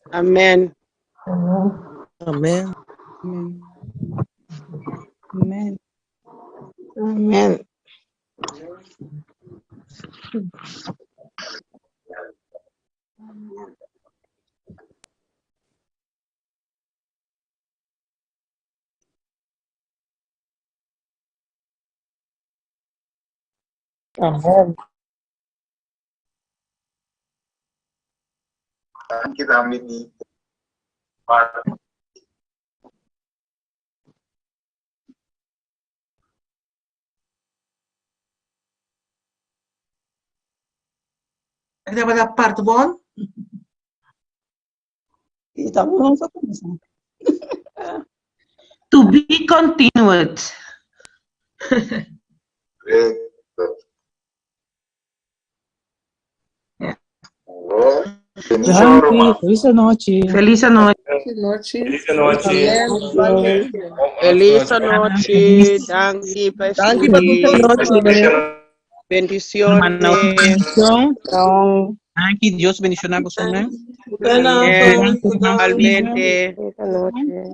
Amèn. Amèn. Amèn. Amèn. Amèn. Amèn. Danki tambe di parti. Aki tabata part one. I ta bon nos a kuminsá. To be continued. Danki, felis anochi. Felis anochi. Felis anochi. Felis anochi. Danki pa Danki pa tur esaki. Bendiciones. Danki, Dios bendiciona boso nan. Amén. Igualmente.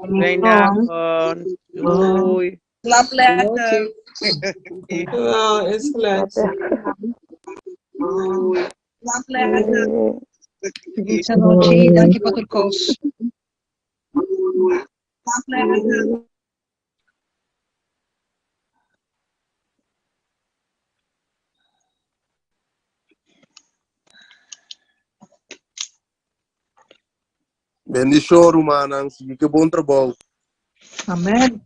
Goedenavond. Doei. Slaap lekker. Oh, is goed. Doei. Slaap lekker. Feliz anochi, danki pa tur kos. Slaap lekker. Bendishon, rumannan. Sigui ku bon trabou. Amen.